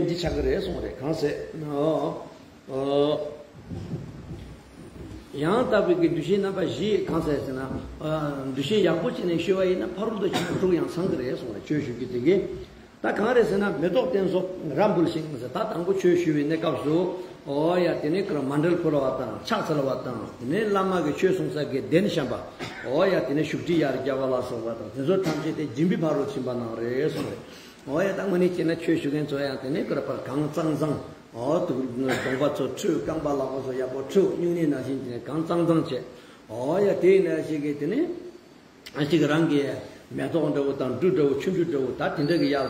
འདི་ཆགས་ཀྱི་རེད་གསུངས་རེད། གང་ཟེར། འོ། འོ། ཡང་དག་པའི་གི་འདུ་ཤེས་རྣམ་པ་བཞི་གང་ཟེར་ཟེར་ན། འདུ་ཤེས་ཡག་པོ་བྱས་ནས་ཞུས་པ་ཡིན་ན་ཕ་རོལ་ཏུ་ཕྱིན་པ་དྲུག་ཡང་ཚང་གི་རེད་གསུངས་རེད། ཆོས་ཞུ་རྒྱུ་དེ་གིས། ད་གང་རེད་ཟེར་ན། མེ་ཏོག་སྟན་སོགས་རབ་འབུལ་ཞིང་ཟེར། ད་དང་པོ་ཆོས་ཞུ་བའི་གནས་སྐབས་སུ། འོ་ཡ། དེ་ནས་ཀར་མཎྜལ་ཕུལ་བ་དང་ཕྱག་འཚལ་བ་དང་། དེ་ནས་བླ་མ་གིས་ཆོས་གསུང་ས་གི་གདན་བཤམས་པ། འོ་ཡ། དེ་ནས་བཞུགས་ཁྲི་ཡར་བརྒྱབ་པ་ལ་སོགས་པ་དང་དེ་ཚོ་ཐམས་ཅད་དེ་སྦྱིན་པའི་ཕ་རོལ་ཕྱིན་པ་རྣམས་རེད་གསུངས་རེད། འོ་ཡ། ད་དངོས་གནས་བྱས་ན་ཆོས་ཞུ་མཁན་ཚོ་ཡང་དེ་ནས་ཀར་པར་གང་གཙང་གཙང་། འོ་དུ་གདོང་པ་ཚོ་འཁྲུད། རྐང་པ་ལག་པ་ཚོ་ཡག་པོ་འཁྲུད། སྨྱུང་གནས་ནང་བཞིན་དེ་ནས་གང་གཙང་གཙང་བྱས། འོ་ཡ། དེ་ནང་བཞིན་གྱི་དེ་ནས། ཨ་གཅིག་རང་གི་མེ་ཏོག་འདྲ་བོ་དང་འབྲུ་འདྲ་བོ་ཆུ་འབྲུ་འདྲ་བོ་ད་དེ་འདྲ་གི་ཡར་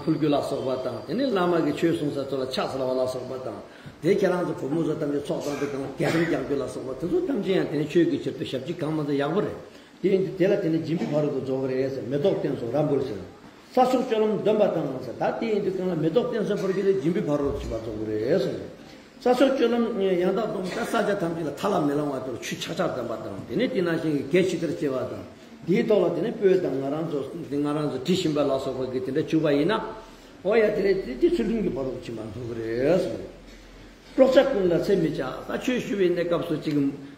ཕུལ་རྒྱུ་ལ་སོགས་པ་དང་། དེ་ནས་བླ་མ་གི་ཆོས་གསུང་ས་ཚོ་ལ་ཕྱག་འཚལ་བ་ལ་སོགས་པ་དང་། དེ་ཁྱེད་རང་ཚོ་བུ་མོ་ཚོ་ཐམས་ཅད་ཚོགས་བཏང་དུས་གང་ལ་གད་སྟོན་རྒྱག་རྒྱུ་ལ་སོགས་པ་དེ་ཚོ་ཐམས་ཅད་ཡང་དེ་ནས་ཆོས་ཀྱི་ཕྱིར་དུ་ཞབས་ཕྱི་གང་མ་ཚོ་ཡག་པོ་རེད། དེ་ཡིན་དུས་དེ་ལ་དེ་ནས་སྦྱིན་པའི་ཕ་རོལ་ཏུ་རྫོགས་པ་རེད་ཟེར། མེ་ཏོག་སྟན་སོགས་རབ་འབུལ་ཞིང་། ས་ཕྱོགས་སྤྱོད་ལམ་འདོན་པ་དང་ཟེར། ད་དེ་ཡིན་དུས་གང་ལ་མེ་ཏོག་སྟན་སོགས་ཕུལ་རྒྱུ་དེ་སྦྱིན་པའི་ཕ་རོལ་ཏུ་ཕྱིན་པ་རྫོགས་པ་རེད་ཟེར། ས་ཕྱོགས་སྤྱོད་ལམ་ཡང་དག་འདོན་པ། ད་ས་ཆ་ཐམས་ཅད་ལ་ཐ་ལ་མི་ལང་བ་དང་ཆུ་ཆག་ཆག་ལྡན་པ་དང་། དེ་ནས་དེ་ནང་བཞིན་གྱི་གད་ཕྱི་དར་བྱེད་པ་དང་། དེའི་ཐོག་ལ་དེ་ནས་སྤོས་དང་ང་རང་ཚོ་ང་རང་ཚོ་དྲི་ཞིམ་པ་ལ་སོགས་པ་གི་དེ་འདྲ་བྱུག་པ་ཡིན་ན། འོ་ཡ། དེ་ནས་དེ་དེ་ཚུལ་ཁྲིམས་ཀྱི་ཕ་རོལ་ཏུ་ཕྱིན་པ་རྫོགས་པ་རེད་ཟེར། སྲོག་ཆགས་ཀུན་ལ་འཚེ་མི་བྱ། ད་ཆོས་ཞུ་བའི་གནས་སྐབས་སུ་གཅིག་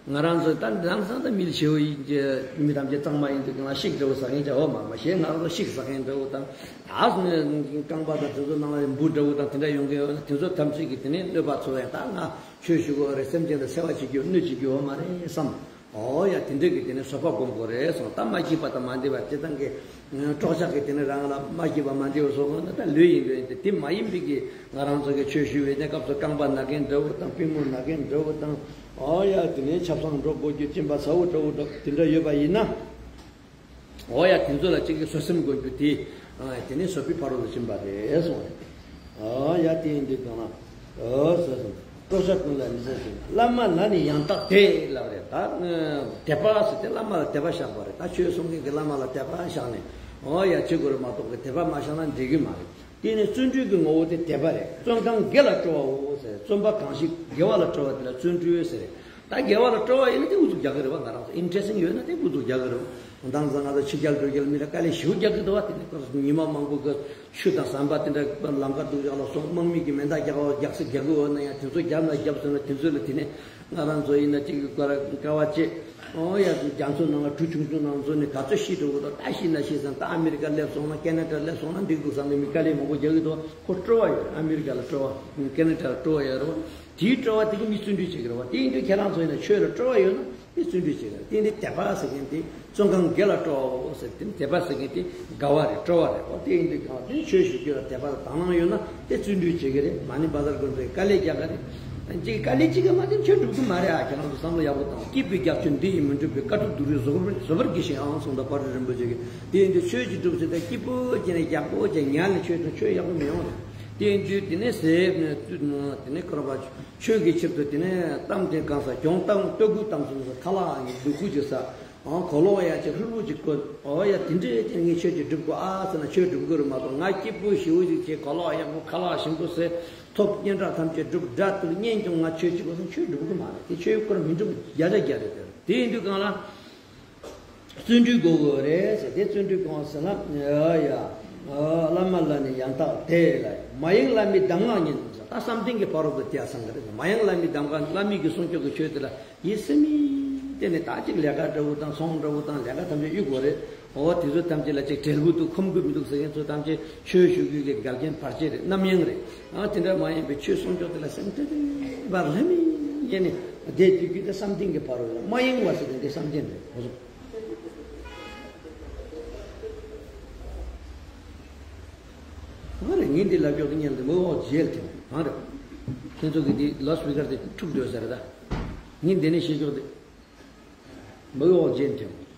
ང་རང་ཚོ་ད་ལམ་སང་ད་མི་ལ་ཞེ་བོ་ཡིན་གྱི་མི་ཐམས་ཅད་གཙང་མ་ཡིན་དུས་གང་ལ་ཤིག་འདྲ་བོ་ཟ་མཁན་བྱ་བ་མ་མ་ཞེས་ང་རང་ཚོ་ཤིག་ཟ་མཁན་འདྲ་བོ་དང་། ད་རྐང་པ་དང་དེ་ཚོ་ནང་ལ་འབུ་འདྲ་བོ་དང་དེ་འདྲ་ཡོང་གི་ཡོད་ན་དེ་ཚོ་ཐམས་ཅད་ཀྱི་དེ་ནས་གནོད་པ་ཚོ་ཡང་ད་ང་ཆོས་ཞུ་དགོས་རེད། སེམས་ཅན་ལ་འཚེ་བ་བྱེད་རྒྱུ་གནོད་བྱེད་རྒྱུ་ཡོད་མ་རེད་བསམ། འོ་ཡ། དེ་འདྲ་གི་དེ་ནས་བཟོད་པ་སྒོམ་དགོས་རེད་གསུངས། ད་མ་སྐྱིད་པ་དང་མ་བདེ་བ་སྤྱིར་བཏང་གི་སྲོག་ཆགས་ཀྱི་དེ་ནས་རང་ལ་མ་སྐྱིད་པ་མ་བདེ་བ་སོགས་ནི་ད་ལོས་ཡིན་ལོས་ཡིན་ཏེ། དེ་མ་ཡིན་པའི་གི་ང་རང་ཚོ་གི་ཆོས་ཞུ་བའི་གནས་སྐབས་སུ་རྐང་པ་ན་མཁན་འདྲ་བོ་དང་པུས་མོ་ན་མཁན་འདྲ་བོ་དང་། འོ་ཡ། དེ་ནས་ཆབ་གསང་འགྲོ་དགོས་རྒྱུ་གཅིན་པ་ཚ་བོ་འདྲ་བོ་འདྲ་དེ་འདྲ་ཡོད་པ་ཡིན་ན། འོ་ཡ། དེ་ཚོ་ལ་གཅིག་གི་བཟོད་སེམས་དགོས་རྒྱུ་དེ། ཨ། དེ་ནི་བཟོད་པའི་ཕ་རོལ་ཏུ་ཕྱིན་པ་རེད་གསུངས་རེད། འོ་ཡ། དེ་ཡིན་དུས་གང་ལ། འོ་ཟེར་སོང་། སྲོག་ཆགས་ཀུན་ལ་མི་འཚེ་ཟེར། བླ་མ་ལ་ནི་ཡང་དག་དད་ལབ་རེད། ད་དད་པ་ཟེར་དེ་བླ་མ་ལ་དད་པ་བཞག་པ་རེད། ད་ཆོས་གསུང་མཁན་གྱི་བླ་མ་ལ་དད་པ་བཞག་ནས། འོ་ཡ། བྱེད་དགོས་རེད་མ་གཏོགས་གི་དད་པ་མ་བཞག་ན་འགྲིག་གི་མ་རེད། དེ་ནི་བརྩོན་འགྲུས་ཀྱི་ངོ་བོ་དེ་དད་པ་རེད། བརྩོན་གང་དགེ་ལ་སྤྲོ་བའོ་ཟེར། བརྩོན་པ་གང་ཞིག་དགེ་བ་ལ་སྤྲོ་བ་དེ་ལ་བརྩོན་འགྲུས་ཟེར། ད་དགེ་བ་ལ་སྤྲོ་བ་ཡོད་ན་དེ་ཨུ་ཚུགས་རྒྱག་གི་རེད་བ། ང་རང་ཚོ་ཨིན་ཊི་རེ་སི་ཊིང་ཡོད་ན་དེ་ཨུ་ཚུགས་རྒྱག་གི་རེད་བ། དེང་སང་ང་ཚོ་ཕྱི་རྒྱལ་འགྲོ་རྒྱལ་མི་ལ་དཀའ་ལས་ཞེ་པོ་རྒྱག་གི་འདུག་བ། དེ་ནི་ཁོ་ཉི་མ་མང་པོ་གི་ཆུ་དང་ཟམ་པ་དེ་འདྲ་ལམ་ཁ་སྡུག་ཅག་ལ་སོང་། དམག་མི་གི་མེ་མདའ་རྒྱག་རྒྱག་ས་རྒྱག་གི་ཡོད་ན་ཡང་དེ་ཚོ་རྒྱབ་ན་རྒྱབ་སོང་ན་དེ་ཚོ་ལ་དེ་ནི་ང་རང་ཚོ་ཡིན་ན་གཅིག་གི་ཀ་བ་བཅད། ཨོ་ཡ། རྒྱ་མཚོ་ནང་ལ་གྲུ་ཆུང་ཆུང་ནང་འཛུལ་ནས་ག་ཚོད་ཤི་འགྲོ་གི་འདུག་ད་ཤི་ན་ཤི་ཙང་ད་ཨ་མི་རི་ཀ་སླེབས་སོང་ན་ཁེ་ན་ཌ་སླེབས་སོང་ན་འགྲིག་འདུག་བསམ་ནས་མི་དཀའ་ལས་མང་པོ་རྒྱག་གི་འདུག་ཁོ་སྤྲོ་བ་ཡོད་རེད། ཨ་མི་རི་ཀ་ལ་སྤྲོ་བ། ཁེ་ན་ཌ་ལ་སྤྲོ་བ་ཡོད་རེད་བ། དེའི་སྤྲོ་བ་དེ་གིས་མི་བརྩོན་འགྲུས་བྱེད་ཀྱི་རེད་བ། དེ་ཡིན་དུས་ཁྱེད་རང་ཚོ་ཡིན་ན་ཆོས་ལ་སྤྲོ་བ་ཡོད་ན་མི་བརྩོན་འགྲུས་བྱེད་ཀྱི་རེད། དེ་ཡིན་དུས་དད་པ་ཟེར་མཁན་དེ་བརྩོན་གང་དགེ་ལ་སྤྲོ་བའོ་ཟེར། དེ་ནི་དད་པ་ཟེར་མཁན་དེ་དགའ་བ་རེད། སྤྲོ་བ་རེད་བ། དེ་ཡིན་དུས་གང་དེ་ཆོས་ཞུ་རྒྱུ་ལ་དད་པ་དང་དང་བླངས་ཡོད་ན་དེ་བརྩོན་འགྲུས་བྱེད་ཀྱི་རེད། མ་ཎི་བཛྲ་གུ་རུ་དཀའ་ལས་རྒྱག་གི་རེད། གཅིག་དཀའ་ལས་གཅིག་གིས་མ་དེ་ཆོས་འགྲུབ་གི་མ་རེད་ཨ། ཁྱེད་རང་ཚོ་བསམ་བློ་ཡག་པོ་བཏང་། སྐྱིད་པའི་རྒྱགས་ཆོས་འདི་ཡིས་མི་འགྲུབ་པས། དཀའ་ཐུབ་སྡུག་རུས་བཟོད་པར་བཟོད་པར་གྱིས་ཤིག་ཨང་གསུངས་པ་དཔལ་ལྡན་རིན་པོ་ཆེ་གིས། དེ་ཡིན་དུས་ཆོས་ཀྱི་སྒྲུབ་ཚུལ་དེ་སྐྱིད་པོ་བྱས་ནས་ཡག་པོ་བྱས་ཉལ་ནས་ཆོས་དང་ཆོས་ཡག་པོ་མི་ཡོང་རེད། དེ་ཡིན་དུས་དེ་ནས་ཟེར་དེ་ནས་ཀར་བ་ཆོས་ཀྱི་ཕྱིར་དུ་དེ་ནས་གཏམ་དེ་གང་ཟེར་གྱོང་གཏམ་སྟོད་གུ་གཏམ་སོང་ཟེར། ཁ་ལག་ཡང་སྡུག་གུ་ཅིག་ཟ། ཨང་གོ་ལོག་ཡ་ཅིག་ལྷུར་བུ་ཅིག་གོན། འོ་ཡ་དེ་འདྲས་ཅན་ངས་ཆོས་ཅིག་སྒྲུབ་དགོས་ཨ་ཟེར་ན་ཆོས་སྒྲུབ་དགོས་རེད་མ་གཏོགས། ང་སྐྱིད་པོ་ཞེ་པོ་ཅིག་བྱས་གོ་ལོག་ཡག་པོ་ཁ་ལག་ཞིམ་པོ་ཟས། ཐོབ་སྙན་གྲགས་ཐམས་ཅད་སྒྲུབ། དགྲ་ཐུག་གཉེན་སྐྱོང་། ང་ཆོས་ཅིག་དགོས་ཟེར་ན་ཆོས་སྒྲུབ་དགོས་མ་རེད། དེ་ཆོས་སྐོར་མི་འགྲུབ་བརྒྱ་ཆ་བརྒྱ་རེད་དེ། དེ་ཡིན་དུས་གང་ལ་བརྩོན་འགྲུས་དགོས་དགོས་རེད་ཟེར། དེ་བརྩོན་འགྲུས་གང་ཟེར་ན། ཡ་ཡ། བླ་མ་ལ་ནི་ཡང་དག་དད་ལ། མ་ཡེངས་བླ་མའི་གདམས་ངག་ཉན་ཟེར། ད་བསམ་གཏན་གྱི་ཕ་རོལ་ཏུ་དེ་ཡང་ཚང་གི་རེད། མ་ཡེངས་བླ་མའི་གདམས་ངག་བླ་མའི་གི་གསུང་ཆོས་ཀྱི་ཆོས་དེ་ལ་ཡིད་སེམས་མི་གཏད་ནས་ད་ཅིག་ལས་ཀ་འདྲ་བོ་དང་ཚོང་འདྲ་བོ་དང་ལས་ཀ་ཐམས་ཅད་གཡུག་དགོས་རེད། འོ་དེ་ཚོ་ཐམས་ཅད་ལ་ཅིག་བྲེལ་བོ་འདུག་ཁོམ་གི་མི་འདུག་ཟེར་མཁན་ཚོ་ཐམས་ཅད་ཆོས་ཞུ་རྒྱུ་གི་འགལ་རྐྱེན་བར་ཆད་རེད། རྣམ་གཡེང་རེད། ཨ་དེ་འདྲ་མ་ཡིན་པའི་ཆོས་གསུང་ཆོས་དེ་ལ་སེམས་ཁྲལ་བར་ལྷད་མི་ཡེ་ནས་བསྡད་དུས་རྒྱུ་དེ་བསམ་གཏན་གྱི་ཕ་རོལ་ལ། མ་ཡེངས་པ་ཟེར་དེ་འདི་བསམ་གཏན་རེད། འོ་སོང་། ངས་འདི་ལབ་ཀྱོག་དེ་ཉན་དེ་མོ་འོག་རྗེས་ལ་ཐེམ་གང་རེད། ཁྱེད་ཚོ་གི་འདི་ལོ་སི་པི་ཀར་དེ་འཁྲུག་འགྲོ་ས་རེད་ད། ངས་འདི་ནས་བཤད་ཀྱོག་དེ་མོ་འོག་རྗེས་ཐེམ།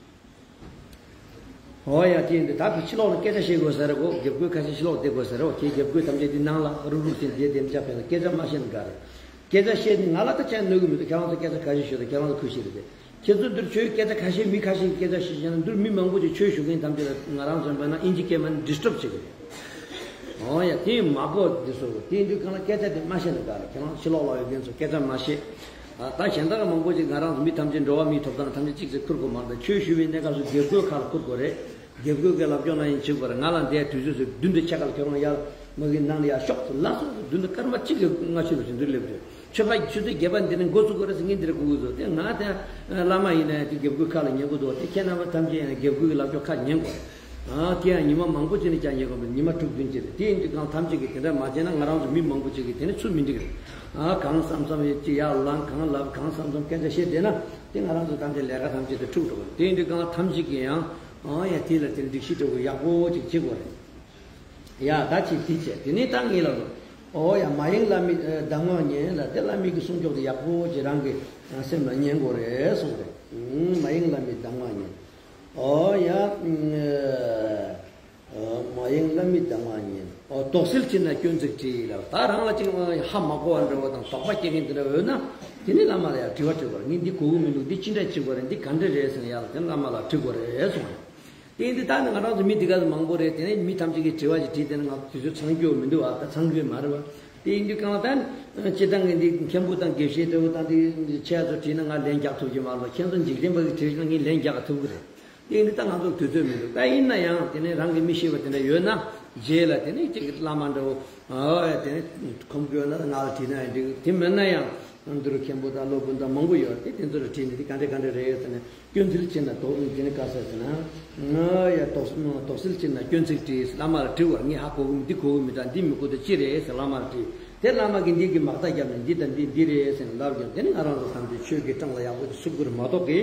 ཨོ་ཡ་དེ་འདི་ད་ཕྱི་ལོགས་ལ་སྐད་ཆ་བཤད་དགོས་ས་རེད་གོ། རྒྱབ་ཁུལ་ཁ་ཤས་ཕྱི་ལོགས་བསྡད་དགོས་ས་རེད་གོ། ཁྱེད་རྒྱབ་ཁུལ་ཐམས་ཅད་འདི་ནང་ལ་རུག་རུག་ཟིན་བསྡད་དེ་འཇགས་ཕན་ལ་སྐད་ཆ་མ་བཤད་ན་དགའ་རེད། སྐད་ཆ་བཤད་ནས་ང་ལ་ད་ཆ་གནོད་གི་མི་འདུག་ཁྱེད་རང་ཚོ་སྐད་ཆ་ཁ་ཤས་ཤོད་དང་ཁྱེད་རང་ཚོ་ཁུ་ཤེས་རེད་དེ། ཁྱེད་ཚོ་འདིར་ཆོས་སྐད་ཆ་ཁ་ཤས་མི་ཁ་ཤས་ཀྱི་སྐད་ཆ་ཤེས་བྱས་ན་འདིར་མི་མང་པོ་ཅིག་ཆོས་ཞུ་མཁན་ཐམས་ཅད་ལ་ང་རང་ཚོ་འབད་ན་ཨིན་ཇི་སྐད་མ་ནི་ཌི་སི་ཊབ་བྱེད་གི་རེད། ཨོ་ཡ་དེ་མ་གོ་འདི་སོ་དེ་འདུག་གང་ལ་སྐད་ཆ་དེ་མ་བཤད་ན་དགའ་རེད། ཁྱེད་རང་ཕྱི་ལོགས་ལ་ཡོད་མཁན་ཚོ་སྐད་ཆ་མ་བཤད། ད་གཞན་དག་མང་པོ་ཅིག་ང་རང་ཚོ་མི་ཐམས་ཅད་འགྲོ་བ་མིའི་ཐོབ་ཐང་ཐམས་ཅད་གཅིག་ཙམ་ཁུར་དགོས་མ་རེད། ཆོས་ཞུ་བའི་གནས་སྐབས་སུ་དགེ་བསྐོས་ཁག་ལ་ཁུར་དགོས་རེད། དགེ་བསྐོས་ཀྱི་ལབ་སྐྱོང་ན་ཡིན་བྱེད་དགོས་རེད། ང་ལ་འདས་དུས་ཚོད་སུ་བདུན་དུ་ཆ་ག་ལ་ཁྱོད་རང་ཡར་མ་གི་ནང་ལ་ཡར་ཤོག་ལ་སོགས་སུ་བདུན་དུ་སྐར་མ་གཅིག་གི་སྔ་ཕྱི་ལ་ཅིག་འདུར་སླེབས་དུས་ཆོས་པ་ཆུ་ཚོད་བརྒྱད་པ་འདི་ནས་འགོ་ཚུགས་དགོས་རེད་ཟེར་ངས་འདི་རེད་གོ་གི་འདུག་དེ་ང་དེ་བླ་མ་ཡིན་ན་ཡང་དེ་དགེ་བསྐོས་ཁག་ལ་ཉན་དགོས་འདུག་དེ་ཁྱེད་རྣམ་པ་ཐམས་ཅད་ཡང་དགེ་བསྐོས་ཀྱི་ལབ་སྐྱོང་ཁག་ཉན་དགོས་རེད། ཨ་དེ་ཡང་ཉི་མ་མང་པོ་ཅིག་ནས་ཀྱང་ཉན་དགོས་མེད། ཉི་མ་དྲུག་བདུན་ཅིག་རེད། དེ་ཡིན་དུས་གང་ལ་ཐམས་ཅད་ཀྱིས་དེ་འདྲ་མ་བྱས་ན་ང་རང་ཚོ་མི་མང་པོ་ཅིག་གིས་དེ་ནི་ཚུར་མི་འགྲིག་རེད། ཨ་གང་བསམ་བསམ་ཡོད་ཅིག་ཡར་ལངས་གང་ལབ་གང་བསམ་བསམ་སྐད་ཆ་བཤད་བསྡད་ན་དེ་ང་རང་ཚོ་ཐམས་ཅད་ལས་ཀ་ཐམས་ཅད་དེ་འཁྲུག་འགྲོ་གི་རེད། དེ་ཡིན་དུས་གང་ལ་ཐམས་ཅད་ཀྱིས་ཡང་ཨ་ཡ་དེ་ལ་དེ་སྒྲིག་གཞི་འདྲ་བོ་ཡག་པོ་ཅིག་བྱེད་དགོས་རེད། ཡ་ད་ཅིག་དེ་བྱས་དེ་ནས་ད་ངེད་ལ་ལོ། ཨོ་ཡ་མ་ཡེངས་བླ་མའི་གདམས་ངག་ཉན་ལ་དེ་བླ་མའི་གི་གསུང་ཆོག་དེ་ཡག་པོ་ཅིག་རང་གི་སེམས་ལ་ཉན་དགོས་རེད་གསུངས་རེད། མ་ཡེངས་བླ་མའི་གདམས་ངག་ཉན། ཨོ་ཡ། མ་ཡེངས་བླ་མའི་གདམས་ངག་ཉན། ཨོ་དོགས་སེལ་བྱེད་ན་སྐྱོན་ཚིག་དྲིས་ལ་ད་རང་ལ་ཅིག་ཧ་མ་གོ་བ་འདྲ་བོ་དང་དོགས་པ་སྐྱེ་མཁན་དེ་འདྲ་ཡོད་ན་དེ་ནི་བླ་མ་ལ་ཡང་དྲི་བ་དྲི་དགོས་རེད། ངས་འདི་གོ་གི་མི་འདུག་འདི་ཅི་འདྲ་བྱེད་དགོས་རེད། འདི་ག་འདྲ་རེད་ཟེར་ན་ཡ་ལ་དེ་བླ་མ་ལ་དྲི་དགོས་རེད་གསུངས་རེད། དེ་ཡིན་དུས་ད་ནི་ང་རང་ཚོ་མི་འདི་ག་ཚོད་མང་པོ་རེད། དེ་ནས་མི་ཐམས་ཅད་ཀྱིས་དྲི་བ་ཞིག་དྲིས་དེ་ནི་ང་དུས་ཚོད་ཚང་རྒྱུ་མི་འདུག་ཨ་ད་ཚང་རྒྱུ་མ་རེད་བ། དེ་ཡིན་དུས་གང་ལ་ད་ནི་སྤྱིར་བཏང་གི་འདི་མཁན་པོ་དང་དགེ་བཤེས་འདྲ་བོ་དང་འདི་ཆེ་ཚོ་དྲིས་ན་ང་ལན་རྒྱག་ཐུབ་ཀྱི་མ་རེད། ཁྱེད་ཚོ་འཇིག་རྟེན་པ་གིས་དྲིས་ན་ངས་ལན་རྒྱག་ཐུབ་ཀྱི་རེད། དེ་ཡིན་དུས་ད་ང་ཚོར་དུས་ཚོད་མི་འདུག་ད་ཡིན་ན་ཡང་དེ་ནས་རང་གི་མི་ཤེས་པ་དེ་འདྲ་ཡོད་ན་རྗེས་ལ་དེ་ནས་ཅིག་བླ་མ་འདྲ་བོ་ཨ་དེ་ནས་ཁོམ་གྱི་ཡོད་ན་ང་ལ་དྲིས་ན་ཡང་འགྲིག་དེ་མིན་ན་ཡང་འདི་རུ་མཁན་པོ་དང་སློབ་དཔོན་དང་མང་པོ་ཡོད་དེ་དེ་ཚོ་ལ་དྲིས་ནས་དེ་ག་འདྲ་ག་འདྲ་རེད་ཟེར་ནས། སྐྱོན་འཛུལ་བྱེད་ན་དོགས་འཛུལ་བྱེད་ན་ག་ཟེར་ཟེར་ན། ང་ཡ་དོགས་དོགས་སེལ་བྱེད་ན་སྐྱོན་ཚིག་བྲིས། བླ་མ་ལ་དྲི་བར་ངས་ཧ་གོ་གི་མི་འདི་གོ་གི་མི་འདྲ་འདི་མི་གོ་ད་ཅི་རེད་ཟེར་བླ་མ་ལ་དྲིས། དེ་བླ་མ་གིས་འདི་གི་མག་རྟགས་བརྒྱབ་ནས་འདི་དང་འདི་འདི་རེད་ཟེར་ནས་ལབ་ཀྱང་དེ་ནི་ང་རང་ཚོ་ཐམས་ཅད་ཆོས་ཀྱི་འཕྲང་ལ་ཡག་པོ་ཅིག་ཚུགས་ཀྱི་རེད་མ་གཏོགས་ཀྱི།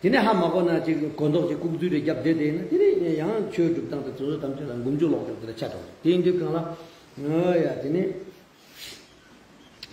དེ་ནས་ཧ་མ་གོ་ན་ཅིག་གོ་མདོག་ཅིག་ལྐུགས་རྫུན་རེ་བརྒྱབ་བསྡད་དེ་ན་དེ་ནས་ཡང་ཆོས་སྒྲུབ་སྟངས་དེ་དེ་ཚོ་ཐམས་ཅད་ལ་འགུམ་འཇུག་ལོག་རྒྱག་དེ་ལ་ཆ་འགྲོ་དེ་ཡིན་དུས་གང་ལ་ང་ཡ་དེ་ནས།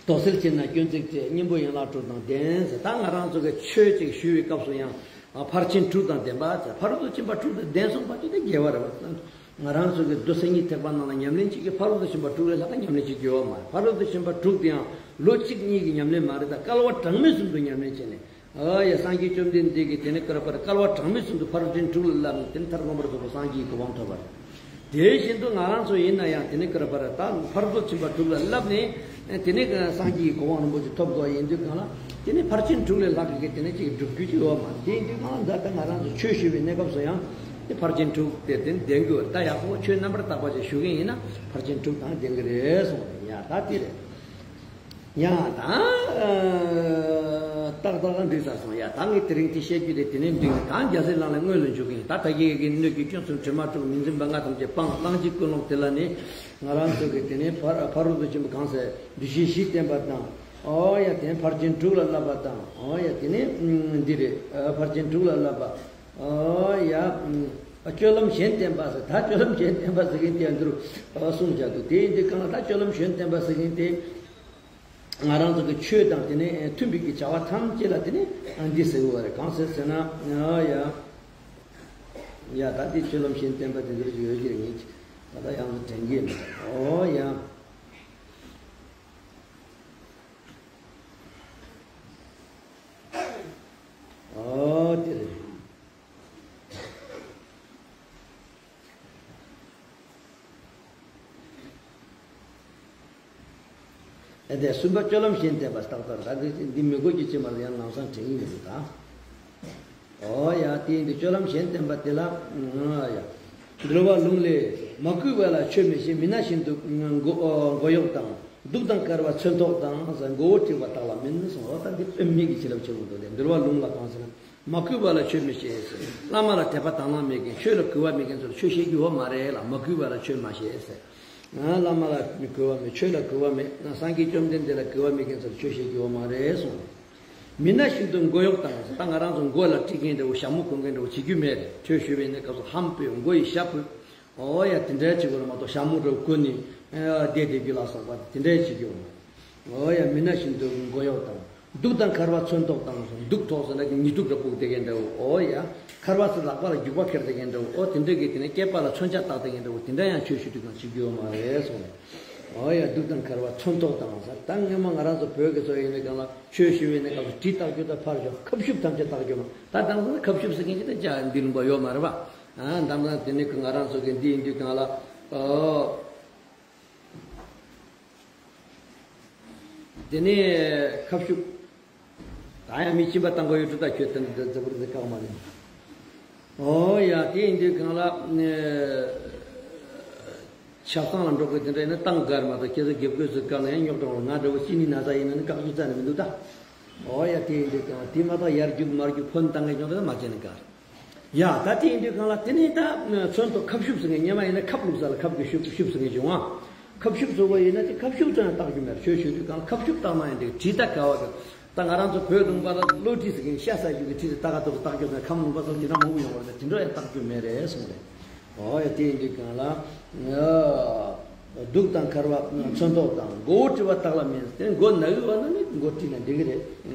དོགས་སེལ་བྱེད་ན་སྐྱོན་ཚིག་བཅས་སྙིང་པོ་ཡན་ལག་དྲུག་དང་ལྡན་ཟེར། ད་ང་རང་ཚོ་གི་ཆོས་ཅིག་ཞུ་བའི་སྐབས་སུ་ཡང་ཕར་ཕྱིན་དྲུག་དང་ལྡན་པ་ཟེར། ཕ་རོལ་ཏུ་ཕྱིན་པ་དྲུག་དང་ལྡན་སོང་བ་དེ་དེ་དགེ་བ་རེད་བ། ང་རང་ཚོ་གི་མདོ་མཚན་ཉིད་ཐེག་པ་ནང་ལ་ཉམས་ལེན་བྱེད་ཀྱི་ཕ་རོལ་ཏུ་ཕྱིན་པ་དྲུག་ལས་ལྷག་ག་ཉམས་ལེན་བྱེད་རྒྱུ་ཡོད་མ་རེད། ཕ་རོལ་ཏུ་ཕྱིན་པ་དྲུག་དེ་ཡང་ལོ་གཅིག་གཉིས་ཀྱི་ཉམས་ལེན་མ་རེད། ད་སྐལ་བ་གྲངས་མེད་གསུམ་དུ་ཉམས་ལེན་བྱས་ནས། ཨ་ཡ་སངས་རྒྱས་བཅོམ་ལྡན་འདས་ཀྱིས་དེ་ནི་བསྐལ་པར་བསྐལ་བ་གྲངས་མེད་གསུམ་དུ་ཕ་རོལ་ཕྱིན་དྲུག་ལ་བསླབས་ནས་དེ་ནི་མཐར་མངོན་པར་རྫོགས་པའི་སངས་རྒྱས་ཀྱི་གོ་འཕང་ཐོབ་པ་རེད། དེ་བཞིན་དུ་ང་རང་ཚོ་ཡིན་ན་ཡང་དེ་ནི་བསྐལ་པར་ད་ཕ་རོལ་ཏུ་ཕྱིན་པ་དྲུག་ལ་བསླབས་ནས་དེ་ནི་སངས་རྒྱས་ཀྱི་གོ་འཕང་རིན་པོ་ཆེ་ཐོབ་དགོས་ཡིན་དུས་གང་ལ་དེ་ནི་ཕར་ཕྱིན་དྲུག་ལས་ལྷག་གི་དེ་ནི་ཅིག་སྒྲུབ་རྒྱུ་ཅིག་ཡོད་མ་རེད། དེ་ཡིན་དུས་གང་ལ་ད་ལྟ་ང་རང་ཚོ་ཆོས་ཞུ་བའི་གནས་སྐབས་སུ་ཡང་དེ་ཕར་ཕྱིན་དྲུག་དེ་དེ་ནི་ལྡན་དགོས། ད་ཡག་པོ་ཆོས་རྣམ་པར་དག་པ་ཅིག་ཞུ་མཁན་ཡིན་ན་ཕར་ཕྱིན་དྲུག་དང་ལྡན་གི་རེད་གསུངས་རེད། ཡ་ད་དེ་རེད། ཡང་ད། ཏག་ཏག་འགྲིག་ཚར་སོང་། ཡ་ད་ངས་དེ་རིང་དེ་བཤད་རྒྱུ་དེ་དེ་ནས་འགྲིག་ནས་ད་རྒྱལ་སྲས་ལག་ལེན་དངོས་ལ་འཇུག་གི་ཡིན། ད་ད་གིན་གི་སྣོད་ཀྱི་སྐྱོན་གསུམ་དྲི་མ་དྲུག་མི་འཛིན་པ་ལྔ་ཐམས་ཅད་སྤངས། གླང་ཆེན་ཀུན་སློང་དེ་ལ་ནི་ང་རང་ཚོ་གི་དེ་ནས་ཕ་ཕ་རོལ་ཏུ་ཕྱིན་པ་གང་ཟེར་འདུ་ཤེས་བཞི་བསྟེན་པ་དང་། ཨོ་ཡ་དེ་ནས་ཕར་ཕྱིན་དྲུག་ལ་བསླབ་པ་དང་། ཨོ་ཡ་དེ་ནས་འདི་རེད། ཕར་ཕྱིན་དྲུག་ལ་བསླབ་པ། ཨོ་ཡ། སྤྱོད་ལམ་གཞན་བསྟེན་པ་ཟེར། ད་སྤྱོད་ལམ་གཞན་བསྟེན་པ་ཟེར་མཁན་དེ་འདིར་གསུངས་བཞག་འདུག་དེ་ཡིན་དུས་གང་ལ་ད་སྤྱོད་ལམ་གཞན་བསྟེན་པ་ཟེར་མཁན་དེ། ང་རང་ཚོ་གི་ཆོས་དང་དེ་ནས་མཐུན་པའི་གི་བྱ་བ་ཐམས་ཅད་ལ་དེ་ནས་འདི་ཟེར་དགོས་པ་རེད། གང་ཟེར་ཟེར་ན། ཨ་ཡ། ཡ་ད་དེ་སྤྱོད་ལམ་གཞན་བསྟེན་པ་དེ་འདྲ་ཞིག་ཡོད་ཀྱི་རེད། ངས་ད་ལྟ་ཡང་དྲན་གྱི་མེད། ཨོ་ཡ། ཨོ་དེ་རེད། ཨེ་དེ་གསུམ་པ་སྤྱོད་ལམ་གཞན་བསྟེན་པ་ཏག་ཏག་ད་འདི་འདི་མི་དགོས་ཀྱི་ཅི་མ་རེད། ཡང་ལམ་སང་དྲན་གྱི་མི་འདུག་ད། ཨོ་ཡ་དེ་འདི་སྤྱོད་ལམ་གཞན་བསྟེན་པ་དེ་ལ་ཨ་ཡ། འདུལ་བ་ལུང་ལས། མ་གུས་པ་ལ་ཆོས་མི་བྱེད། མི་སྣ་བཞིན་དུ་མགོ་མགོ་གཡོགས་དང་། གདུགས་དང་དཀར་བ་ཚོན་ཐོགས་དང་། མགོ་བོ་བྲེགས་པ་དག་ལ་མིན་གསུངས། འོ་ད་འདི་དཔེ་མེད་ཀྱི་བྱིན་རླབས་ཆེན་པོ་འདུག་སྟེ། འདུལ་བ་ལུང་ལ་གང་ཟེར་ན། མ་གུས་པ་ལ་ཆོས་མི་བྱེད་ཟེར། བླ་མ་ལ་དད་པ་དང་བླངས་མེད་མཁན། ཆོས་ལ་གུས་པ་མེད་མཁན་ཚོར་ཆོས་བཤད་རྒྱུ་ཡོད་མ་རེད་ལ། མ་གུས་པ་ལ་ཆོས་མ་བཤད་ཟེར། བླ་མ་ལ་གུས་པ་མེད། ཆོས་ལ་གུས་པ་མེད། སངས་རྒྱས་བཅོམ་ལྡན་འདས་ལ་གུས་པ་མེད་མཁན་ཚོར་ཆོས་བཤད་རྒྱུ་ཡོད་མ་རེད་གསུངས། མི་སྣ་བཞིན་དུ་མགོ་གཡོགས་དང་། ད་ང་རང་ཚོ་མགོ་ལ་དཀྲིས་མཁན་འདྲ་བོ་ཞྭ་མོ་གོན་མཁན་འདྲ་བོ་བྱེད་རྒྱུ་མེད་རེད། ཆོས་ཞུ་བའི་གནས་སྐབས་སུ་ལྷམ་དཔེ་མགོ་ཡི་ཞྭ་ཕུད། ཨོ་ཡ་དེ་འདྲ་བྱེད་དགོས་རེད་མ་གཏོགས་ཞྭ་མོ་འདྲ་བོ་གོན་ནས་ བསྡད་བསྡད་རྒྱུ་ལ་སོགས་པ་དེ་འདྲའི་བྱེད་རྒྱུ། འོ་ཡ། མི་ན་བཞིན་དུ་མགོ་གཡོགས་དང་། གདུགས་དང་འཁར་བ་མཚོན་ཐོགས་དང་། གདུགས་ཐོགས་ཟེར་ན་ཉི་གདུགས་འདྲ་ཕུབ་བསྡད་མཁན་འདྲ་བོ། འོ་ཡ། འཁར་བ་ཟེར་ལག་པ་ལ་རྒྱུག་པ་འཁྱེར་བསྡད་མཁན་འདྲ་བོ། འོ་དེ་འདྲ་གི་དེ་ནས་སྐེད་པ་ལ་མཚོན་ཆ་བཏགས་བསྡད་མཁན་འདྲ་བོ། དེ་འདྲ་ཡང་ཆོས་ཞུ་དུས་གང་བྱེད་རྒྱུ་ཡོད་མ་རེད་གསུངས་རེད། འོ་ཡ། གདུགས་དང་འཁར་བ་མཚོན་ཐོགས་དང་ཟེར། ད་སྔོན་མ་ང་རང་ཚོ་བོད་ཀྱི་ཚོ་ཡིན་ནའི་གང་ལ་ཆོས་ཞུ་བའི་ནས་སྐབས་སུ་གྲི་བཏགས་རྒྱུ་དང་ཕར་ཞོག་ཁབ་ཤུབས་ཐམས་ཅད་བཏགས་རྒྱུ་མ། ད་དང་ས་ཁབ་ཤུབས་ཟེར་མཁན་ཅི་ད་ཅག་འདི་ལུང་པ་ཡོད་མ་རེད་པ། ཨ་དང་ས་དེ་ནས་ང་རང་ཚོ་གི་འདི་ཡིན་དུས་གང་ལ། ཨོ། དེ་ནས་ཁབ་ཤུབས། ད་ཡང་མི་གཅིན་པ་བཏང་དགོས་ཡོད་འགྲོ། ད་ཁྱོད་དེ་འདྲ་འཛབ་རུ་འདི་བཀག་མ་ནས། ཨོ་ཡ། དེ་ཡིན་དུས་གང་ལ། ཆབ་གསང་ལ་འགྲོ་དགོས་དེ་འདྲ་ཡིན་ན་བཏང་དགར་མ་གཏོགས་ཁྱེད་ཚོ་དགེ་བསྐོས་ཚོ་བཀག་ན་ཡང་རྙོག་དྲ་འོང་། ང་འདྲ་བོ་གཅིན་སྙི་ན་ཚ་ཡིན་ན་ནི་བཀག་རྒྱུ་རྩ་ནས་མི་འདུག་ད། ཨོ་ཡ། དེ་ཡིན་དུས་གང་ལ་དེ་མ་གཏོགས་ཡར་རྒྱུག་མར་རྒྱུག་ཕོན་བཏང་གི་ཡོང་དུས་མ་བྱས་ནས་དགར། ཡ། ད་དེ་ཡིན་དུས་གང་ལ་དེ་ནས་ད་མཚོན་ཐོགས་ཁབ་ཤུབས་ཟེར་མཁན། སྔོན་མ་ཡིན་ན་ཁབ་བླུགས་ས་ལ་ཁབ་ཀྱི་ཤུབས་ཤུབས་ཟེར་མཁན་བྱུང་ང་། ཁབ་ཤུབས་བཟོ་བ་ཡིན་ན་དེ་ཁབ་ཤུབས་ཙམ་ཡང་བཏགས་རྒྱུ་མེད། ཆོས་ཞུ་དུས་གང་ལ་ཁབ་ཤུབས་བཏགས་ན་ཡང་དེ་གྲི་ད་ག་བ་གི། ད་ང་རང་ཚོ་བོད་ལུང་པ་ལ་གློ་གྲི་ཟེར་མཁན། ཤ་ཟ་རྒྱུ་གི་གྲི་དེ་ད་ག་ཐོག་བཏགས་རྒྱུ་མེད། ཁམས་ལུང་པ་ཚོ་དེ་འདྲ་མང་པོ་ཡོང་བ་རེད། དེ་འདྲ་ཡང་བཏགས་རྒྱུ་མེད་རེད་གསུངས་རེད། ཨོ་ཡ། དེ་ཡིན་དུས་གང་ལ། གདུགས་དང་འཁར་བ་མཚོན་ཐོགས་དང་། མགོ་བོ་བྲི་བ་དག་ལ་མིན། དེ་མགོ་ན་གི་བ་ན་ནི་མགོ་བྲིས་ན་འགྲིག་གི་རེད།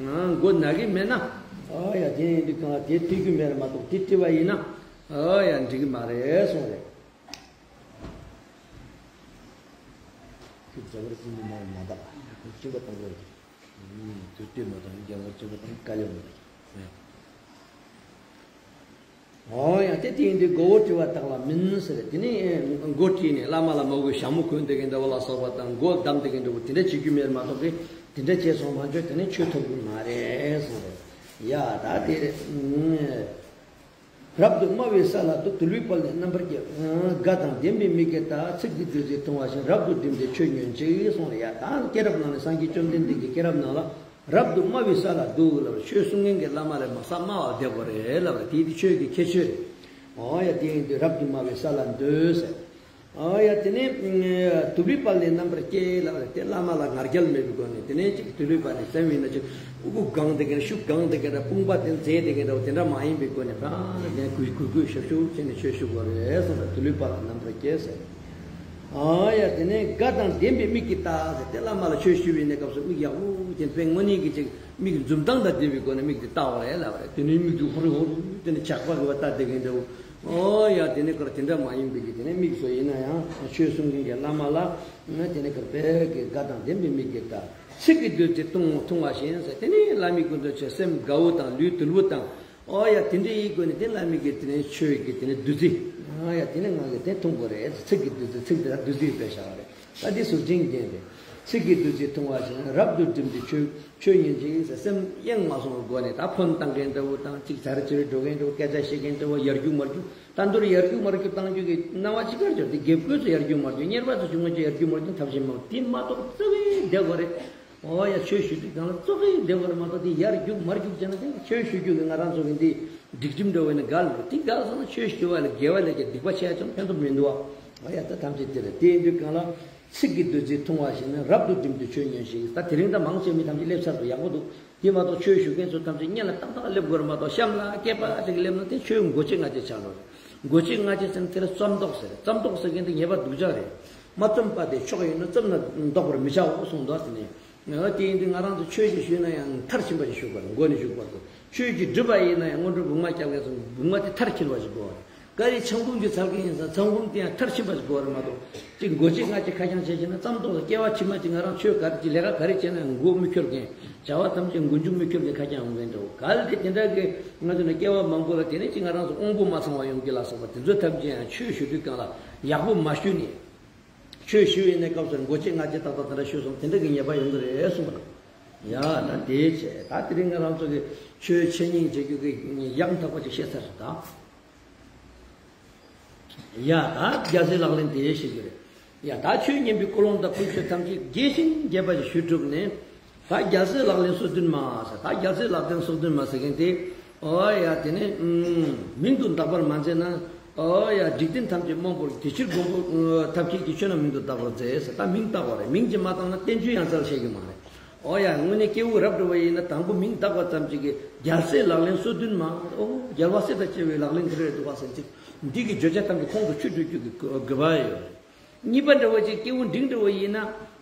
མགོ་ན་གི་མེད་ན། ཨོ་ཡ། དེ་ཡིན་དུས་གང་ལ་དེ་བྲི་རྒྱུ་མེད་རེད་མ་གཏོགས་དེ་བྲི་བ་ཡིན་ན། ཨོ་ཡ། འགྲིག་གི་མ་རེད་གསུངས་རེད། ཁྱོད་རྒྱ་གར་སྐྱིད་མི་མ་མ་དག་སྐྱིད་པ་གཏོང་དགོས་རེད། དུས་དུས་མ་དང་རྒྱ་གར་སྐྱིད་པ་དང་དཀའ་ལས་མ་དག་ཨོ་ཡ། དེ་དེ་ཡིན་དུས་མགོ་བོ་བྲི་བ་དག་ལ་མིན་ཟེར། དེ་ནས་མགོ་བྲིས་ནས་བླ་མ་ལ་མ་གུས་ཞྭ་མོ་གོན་བསྡད་མཁན་འདྲ་བོ་ལ་སོགས་པ་དང་། མགོ་བསྡམས་བསྡད་མཁན་འདྲ་བོ་དེ་འདྲ་བྱེད་རྒྱུ་མེད་མ་གཏོགས་གི་དེ་འདྲ་བྱས་སོང་མ་འཇོག་དེ་ནས་ཆོས་ཐོབ་རྒྱུ་མ་རེད་གསུངས་རེད། ཡ། ད་དེ་རེད། རབ་ཏུ་དམའ་བའི་ས་ལ་འདུག་དུལ་བའི་དཔལ་ནི་རྣམ་པར་རྒྱལ། དགའ་དང་ལྡན་པའི་མིག་གིས་ལྟ། ཚིག་གི་བདུད་རྩི་འཐུང་བ་བཞིན། རབ་ཏུ་བསྒྲིམས་ཏེ་ཆོས་ཉོན་ཅིག་གསུངས་རེད། ཡ། ད་སྐྱེས་རབས་ནང་ནས་སངས་རྒྱས་བཅོམ་ལྡན་འདས་ཀྱི་སྐྱེས་རབས་ནང་ལ། རབ་ཏུ་དམའ་བའི་ས་ལ་འདུག་ལབ་རེད། ཆོས་གསུང་མཁན་གྱི་བླ་མ་ལས་མ་ས་དམའ་བ་བསྡད་དགོས་རེད་ལབ་རེད། དེ་དེ་ཆོས་ཀྱི་ཁྱད་ཆོས་རེད། ཨོ་ཡ། དེ་ཡིན་དུས་རབ་ཏུ་དམའ་བའི་ས་ལ་འདུག་ཟེར། ཨོ་ཡ། དེ་ནས་དུལ་བའི་དཔལ་ནི་རྣམ་པར་རྒྱལ་ལབ་རེད། དེ་བླ་མ་ལ་ང་རྒྱལ་མེད་པའི་སྒོ་ནས། དེ་ནས་ཅིག་དུལ་བའི་དཔལ་ནི་སེམས་ཡིན་ན་ཅིག་དབུ་གུ་གང་བསྡད་མཁན། ཤུགས་གང་བསྡད་མཁན་འདྲ། དཔུང་པ་དེ་འཛེགས་བསྡད་མཁན་འདྲ་བོ་དེ་འདྲ་མ་ཡིན་པའི་སྒོ་ནས། ཕར་དེ་གུས་གུས་གུས་ཞབས་ཞུ་བྱས་ནས་ཆོས་ཞུ་དགོས་རེད་གསུངས་པ། དུལ་བའི་དཔལ་ལ་རྣམ་པར་རྒྱལ་ཟེར། ཨ་ཡ། དེ་ནས་དགའ་དང་ལྡན་པའི་མིག་གིས་ལྟ་ཟེར། དེ་བླ་མ་ལ་ཆོས་ཞུ་བའི་གནས་སྐབས་སུ་མིག་ཡག་པོ་ཅན་དཔེ་དངོས་གནས་ཀྱི་ཅིག་མིག་འཛུམ་མདངས་དང་ལྡན་པའི་སྒོ་ནས་མིག་དེ་ལྟ་བ་རེད་ལབ་རེད། དེ་ནས་མིག་དེ་ཧུར་ཧུར་དེ་ནས་ཇག་པ་གི་བ་ལྟ་བསྡད་མཁན་འདྲ་བོ། ཨོ་ཡ། དེ་ནས་ཁར་དེ་འདྲ་མ་ཡིན་པའི་གི་དེ་ནས་མིག་སོ་ཡིན་ན་ཡང་ཆོས་གསུང་མཁན་གྱི་བླ་མ་ལ་དེ་ནས་ཁར་དཔེ་གི་དགའ་དང་ལྡན་པའི་མིག་གིས་ལྟ། ཚིག་གི་བདུད་རྩི་འཐུང་འཐུང་བ་བཞིན་ཟེར། དེ་ནས་བླ་མའི་སྐུ་མདུན་ཆོས་སེམས་དགའ་བོ་དང་ལུས་དུལ་བོ་དང་། ཨོ་ཡ། དེ་འདྲ་ཡི་སྒོ་ནས་དེ་བླ་མའི་གི་དེ་ནས་ཆོས་ཀྱི་དེ་ནས་བདུད་རྩི། ཨོ་ཡ། དེ་ནས་ང་གི་དེ་འཐུང་དགོས་རེད། ཚིག་གི་བདུད་རྩི། ཚིག་དེ་ལ་བདུད་རྩི་དཔེ་བཞག་པ་རེད། ད་འདི་ཟུར་ཅན་རྒྱན་རེད། ཚིག་གི་བདུད་རྩི་འཐུང་བ་བཞིན། རབ་ཏུ་བསྒྲིམས་ཏེ་ཆོས་ཆོས་ཉན་ཅིག་ཟེར། སེམས་གཡེང་མ་སོང་བའི་སྒོ་ནས། ད་ཕོན་བཏང་མཁན་འདྲ་བོ་དང་། ཅིག་ཚར་ཚུར་འགྲོ་མཁན་འདྲ་བོ། སྐད་ཆ་བཤད་མཁན་འདྲ་བོ། ཡར་རྒྱུག་མར་རྒྱུག་ད་མདོར་ཡར་རྒྱུག་མར་རྒྱུག་བཏང་རྒྱུ་གི་སྣང་བ་ཅི་དགར་འབྱོར་ཏེ། དགེ་བསྐོས་ཚོ་ཡར་རྒྱུག་མར་རྒྱུག་གཉེར་པ་ཚོ་བྱུང་ངོ་ཅིག་ཡར་རྒྱུག་མར་རྒྱུག་ཐབས་ཤེས་མང་པོ་དེ་མ་གཏོགས་ཙི་གེ་བསྡད་དགོས་རེད། ཨོ་ཡ། ཆོས་ཞུ་དུས་གང་ལ་ཙོག་གེ་བསྡད་པར་མ་གཏོགས། དེ་ཡར་རྒྱུག་མར་རྒྱུག་བྱས་ན་དེ་ཆོས་ཞུ་རྒྱུ་གི་ང་རང་ཚོ་གི་འདི་སྒྲིག་ཁྲིམས་འདྲ་བོ་ཡིན་ན་འགལ་འགྲོ། དེ་འགལ་སོང་ན་ཆོས་ཞུ་བ་ལས་དགེ་བ་ལས་ཀྱང་སྡིག་པ་ཆེ་ཆུང་ཕན་ཐོགས་མི་འདུག་བ། ཨོ་ཡ། ད་ཐམས་ཅད་དེ་རེད། དེ་ཡིན་དུས་གང་ལ་ཚིག་གི་བདུད་རྩི་འཐུང་བ་ཞིག་ནི། རབ་ཏུ་བསྒྲིམས་ཏེ་ཆོས་ཉོན་ཞིག་ད་དེ་རིང་ད་མང་ཆེ་མི་ཐམས་ཅད་སླེབས་ཚར་འདུག་ཡག་པོ་འདུག་དེ་མ་གཏོགས་ཆོས་ཞུ་མཁན་ཚོ་ཐམས་ཅད་སྔོན་ལ་ཏག་ཏག་སླེབས་དགོས་རེད་མ་གཏོགས། གཤམ་ལ་སྐད་པ་ཅིག་སླེབས་ན་དེ་ཆོས་མགོ་ཆེ་ང་ཆེ་ཆགས་འགྲོ་རེད། མགོ་ཆེ་ང་ཆེ་ཟེར་ན་དེ་ལ་རྩོམ་རྡོག་ཟེར། རྩོམ་རྡོག་ཟེར་མཁན་དེ་ངེས་པར་སྡུག་ཅག་རེད། མ་རྩོམ་པ་དེ་མཆོག་ཡིན་ན་རྩོམ་ན་འདོགས་པར་མི་བྱའོ་གསུངས་འདུག་དེ་ནས་དེ་ཡིན་དུས་ང་རང་ཚོ་ཆོས་ཤིག་ཞུས་ན་ཡང་མཐར་ཕྱིན་པ་ཞིག་ཞུ་དགོས་རེད། མགོ་ནས་ཞུ་དགོས་རེད། ཆོས་ཀྱི་སྒྲུབ་པ་ཡིན་ན་ཡང་སྔོན་འགྲོ་སྒོ་ང་རྒྱབ་མཁན་ཚོ་སྒོ་ང་དེ་མཐར་འཁྱོལ་བ་ཞིག་དགོས་རེད། ག་རེ་ཆང་འབུམ་གྱི་ཚར་གི་ཡིན་ཙང་ཚང་འབུམ་དེ་ཡང་མཐར་ཕྱིན་པ་ཞིག་དགོས་རེད་མ་གཏོགས། ཅིག་མགོ་ཆེ་ང་ཆེ་ཁ་རྐྱང་བྱས་བྱས་ན་རྩོམ་རྡོག་ལ་སྐྱེ་བ་ཕྱི་མ་ཅིག་ང་རང་ཆོས་ག་རེ་ཅིག་ལས་ཀ་ག་རེ་བྱས་ན་ཡང་མགོ་མི་འཁྱོལ་མཁན། བྱ་བ་ཐམས་ཅད་མགོ་མཇུག་མི་འཁྱོལ་མཁན་ཁ་རྐྱང་ཡོང་གི་འདུག་གལ་ཏེ་དེ་འདྲ་གི་ང་ཚོ་ནས་སྐྱེ་བ་མང་པོ་ལ་དེ་ནས་ཅིག་ང་རང་ཚོ་དབང་པོ་མ་ཚང་བ་ཡོང་གི་ལ་སོགས་པ་དེ་ཚོ་ཐམས་ཅད་ཡང་ཆོས་ཞུ་དུས་གང་ལ་ཡག་པོ་མ་ཞུས་ནས། ཆོས་ཞུ་བའི་གནས་སྐབས་སུ་མགོ་ཆེ་ང་ཆེ་ཏག་ཏག་དེ་འདྲ་ཞུས་སོང་དེ་འདྲ་གི་ཉེས་པ་ཡོང་གི་རེད་གསུངས་པ་རེད། ཡ་ད་དེའི་ཆེད་ད་དེ་རིང་ང་རང་ཚོ་གི་ཆོས་འཆད་ཉན་བྱེད་རྒྱུ་གི་ཡང་དག་པ་ཅིག་བཤད་ཚར་ད། ཡ་ད་རྒྱལ་སྲས་ལག་ལེན་དེ་ཤེས་ཀྱི་རེད། ཡ་ད་ཆོས་ཉན་པའི་ཀུན་སློང་དང་ཀུན་སྤྱོད་ཐམས་ཅད་རྒྱས་ཤིང་རྒྱས་པ་ཞིག་ཞུ་གྲུབ་ནས། ད་རྒྱལ་སྲས་ལག་ལེན་སོ་བདུན་མ་ཟེར། ད་རྒྱལ་སྲས་ལག་ལེན་སོ་བདུན་མ་ཟེར་མཁན་དེ། ཨོ་ཡ་དེ་ནས་མིང་དུ་བཏགས་པར་མ་མཛད་ན། ཨོ་ཡ་འཇིག་རྟེན་ཐམས་ཅད་རྨོངས་པར་དེ་ཕྱིར་མགོན་པོ་ཐབས་མཁས་ཀྱིས་ཆོས་རྣམས་མིང་དུ་བཏགས་པར་མཛད་ཟེར། ད་མིང་བཏགས་པ་རེད། མིང་ཅིག་མ་བཏགས་ན་བསྟན་བཅོས་ཡང་རྩ་ལ་བཤད་ཀྱི་མ་རེད། ཨོ་ཡ་དངོས་གནས་སྐྱེས་བུ་རབ་འབྲིང་བ་ཡིན་ན་དང་པོ་མིང་བཏགས་པ་ཙམ་ཅིག་གིས་རྒྱལ་སྲས་ལག་ལེན་སོ་བདུན་མ། ཨོ་རྒྱལ་བ་སྲས་དང་བཅས་པའི་ལག་ལེན་དེ་རེད་འདུག་བ་ཟེར་ཅིག་འདི་གི་བརྗོད་བྱ་ཐམས་ཅད་ཁོང་དུ་ཆུད་འགྲོ་རྒྱུ་གི་དགོས་པ་ཡོད་རེད། གཉིས་པ་འདྲ་བོ་ཅིག་སྐྱེས་བུ་འབྲིང་འདྲ་བོ་ཡིན་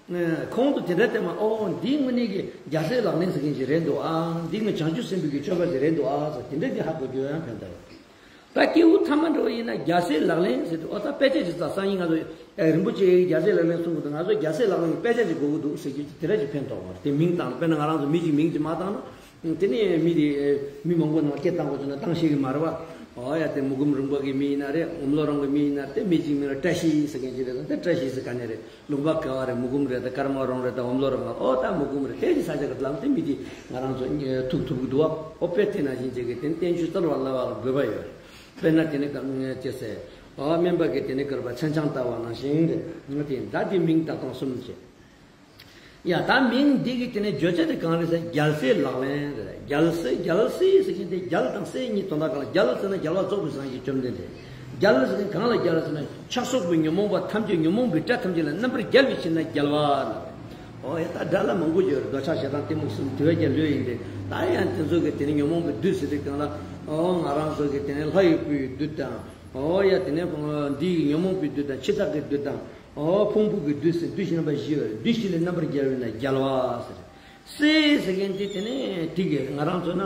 ན། ཁོང་དུ་དེ་འདྲ་བལྟས་མ་ཨོ་འདི་དངོས་གནས་ཀྱི་རྒྱལ་སྲས་ལག་ལེན་ཟེར་མཁན་ཅིག་རེད་འདུག་ཨ། འདི་ནི་བྱང་ཆུབ་སེམས་དཔའི་གི་སྤྱོད་པ་ཞིག་རེད་འདུག་ཨ་ཟེར་དེ་འདྲ་ཅིག་ཧ་གོ་རྒྱུ་ཡང་ཕན་ཐོགས། ད་སྐྱེས་བུ་ཐ་མ་འདྲ་བོ་ཡིན་ན་རྒྱལ་སྲས་ལག་ལེན་ཟེར་དུས་ཨོ་ད་དཔེ་ཆ་ཅིག་ཙག་སང་ཉིན་ང་ཚོ་རིན་པོ་ཆེ་རྒྱལ་སྲས་ལག་ལེན་གསུང་གི་འདུག་ང་ཚོ་རྒྱལ་སྲས་ལག་ལེན་གྱི་དཔེ་ཆ་ཅིག་དགོས་ཀྱི་འདུག་ཟེར་རྒྱུ་དེ་འདྲ་ཅིག་ཕན་ཐོགས་པ་རེད། དེ་མིང་བཏགས་ན་དཔེར་ན་ང་རང་ཚོ་མི་གཅིག་མིང་ཅིག་མ་བཏགས་ན། དེ་ནས་མི་དེ་མི་མང་པོ་ནང་སྐད་བཏང་དགོས་བྱུང་ན་བཏང་ཤེས་ཀྱི་མ་རེད་བ། ཨོ་ཡ་དེ་མུ་གུམ་རིང་པོ་གི་མི་ཡིན་ན་རེད། འོམ་ལོ་རང་གི་མི་ཡིན་ན་རེད། དེ་མི་གཅིག་མིང་ལ་བཀྲ་ཤིས་ཟེར་མཁན་ཅིག་རེད། ད་དེ་བཀྲ་ཤིས་ཟེར་ག་ནས་རེད། ལུང་པ་ག་བ་རེད། མུ་གུམ་རེད། ད་ཀརྨ་རོང་རེད། ད་འོམ་ལོ་རང་ལ་ཨོ་ད་མུ་གུམ་རེད། དེ་གི་ས་ཆ་གི་ལམ་དེ་མི་དེ་ང་རང་ཚོ་ཐུག་ཐུབ་ཀྱི་འདུག་བ། ཨོ་དཔེ་དེ་ནང་བཞིན་བྱེད་ཀྱི་དེ་བསྟན་བཅོས་རྩ་བ་ལ་བ་དགོས་པ་ཡོད་རེད། དཔེར་ན་དེ་ནས་ཀ་ཅེས་ཟེར། ཨོ་སྨན་པ་གི་དེ་ནས་ཀར་པ་མཚན་བྱང་ལྟ་བ་ནང་བཞིན་རེད། ང་དེ་ད་དེ་མིང་བཏགས་སྟངས་གསུམ་བྱེད། ཡ་ད་མིང་འདི་གི་དེ་ནས་བརྗོད་བྱ་དེ་གང་རེད་ཟེར་རྒྱལ་སྲས་ལག་ལེན་རེད། རྒྱལ་སྲས་རྒྱལ་སྲས་ཟེར་མཁན་དེ་རྒྱལ་དང་སྲས་གཉིས་དོན་དག་གང་ལ་རྒྱལ་ཟེར་ན་རྒྱལ་བ་རྫོགས་པའི་སངས་རྒྱས་བཅོམ་ལྡན་འདས། རྒྱལ་ཟེར་མཁན་གང་ལ་རྒྱལ་ཟེར་ན་ཆགས་སོགས་པའི་ཉོན་མོངས་པ་ཐམས་ཅད་ཉོན་མོངས་པའི་དགྲ་ཐམས་ཅད་ལ་རྣམ་པར་རྒྱལ་བའི་ཕྱིར་ན་རྒྱལ་བ་ལ། ཨོ་ཡ་ད་དགྲ་ལ་མང་པོ་ཡོད་རེད། འདོད་ཆགས་ཞེ་སྡང་གཏི་མུག་གསུམ་དེ་བས་ཀྱང་ལོས་ཡིན་ཏེ། ད་ཡང་དེ་ཚོ་གི་དེ་ནི་ཉོན་མོངས་པའི་བདུད་ཟེར་དུས་གང་ལ་ཨོ་ང་རང་ཚོ་གི་དེ་ནི་ལྷ་ཡི་བུའི་བདུད་དང་། ཨོ་ཡ་དེ་ནི་འདི་ཡི་ཉོན་མོངས་པའི་བདུད་དང་འཆི་བདག་གི་བདུད་དང་། ཨོ་ཕུང་པོ་གི་བདུད་ཟེར་བདུད་བཞི་རྣམ་པ་བཞི་ཡོད་རེད། བདུད་བཞི་ལས་རྣམ་པར་རྒྱལ་བས་ན་རྒྱལ་བ་ཟེར། སྲས་ཟེར་མཁན་དེ་དེ་ནས་དེ་གི་ང་རང་ཚོ་ན་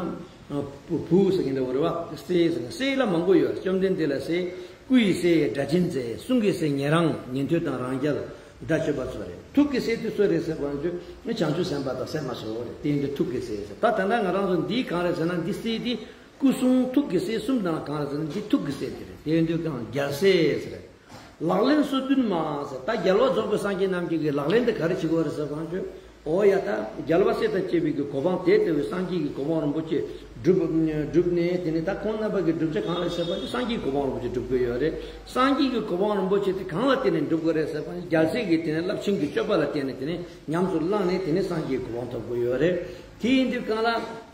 བུ་བུ་ཟེར་མཁན་འདྲ་བོ་རེད་བ། སྲས་ཟེར་མཁན་སྲས་ལ་མང་པོ་ཡོད། བཅོམ་ལྡན་འདས་ལ་སྲས། སྐུ་ཡི་སྲས་སྒྲ་གཅན་མཛེས། གསུང་གི་སྲས་ཉན་རང་ཉན་ཐོས་དང་རང་རྒྱལ་དགྲ་སྤྱོད་པ་ཚོ་རེད། ཐུགས་ཀྱི་སྲས་དེ་སུ་རེད་ཟེར་བ་ཚོས་ནི་བྱང་ཆུབ་སེམས་དཔའ་དང་སེམས་མ་སོ་རེད། དེ་ཡིན་དུས་ཐུགས་ཀྱི་སྲས་ཟེར། ད་ད་ལྟ་ང་རང་ཚོ་འདིའི་གང་རེད་ཟེར་ན་འདི་སྲས་དེ་སྐུ་གསུང་ཐུགས་ཀྱི་སྲས་གསུམ་དང་གང་རེད་ཟེར་ན་འདི་ཐུགས་ཀྱི་སྲས་དེ་རེད། དེ་ཡིན་དུས་གང་རྒྱལ་སྲས་ཟེར། ལག་ལེན་སོ་བདུན་མ་ཟེར། ད་རྒྱལ་བ་རྫོགས་པའི་སངས་རྒྱས་རྣམས་ཀྱི་གི་ལག་ལེན་དེ་ག་རེ་བྱེད་དགོས་རེད་ཟེར་བ་ཚོས། ཨོ་ཡ་ད་རྒྱལ་བ་སྲས་དང་བཅས་པའི་གི་གོ་འཕང་དེ་ལྟ་བུའི་སངས་རྒྱས་ཀྱི་གོ་འཕང་རིན་པོ་ཆེ་བསྒྲུབ་བསྒྲུབས་ནས། དེ་ནས་ད་ཁོང་རྣམ་པ་གི་བསྒྲུབ་བྱ་གང་རེད་ཟེར་བ་ཚོས་སངས་རྒྱས་ཀྱི་གོ་འཕང་རིན་པོ་ཆེ་བསྒྲུབ་དགོས་ཡོད་རེད། སངས་རྒྱས་ཀྱི་གོ་འཕང་རིན་པོ་ཆེ་དེ་གང་ལ་བརྟེན་ནས་འགྲུབ་དགོས་རེད་ཟེར་བ་ཚོས་རྒྱལ་སྲས་ཀྱི་དེ་ནས་རླབས་ཆེན་གྱི་སྤྱོད་པ་ལ་བརྟེན་ནས་དེ་ནས་ཉམས་སུ་བླངས་ནས་དེ་ནས་སངས་རྒྱས་ཀྱི་གོ་འཕང་ཐོབ་དགོས་ཡོད་རེད། དེ་ཡིན་དུས་གང་ལ་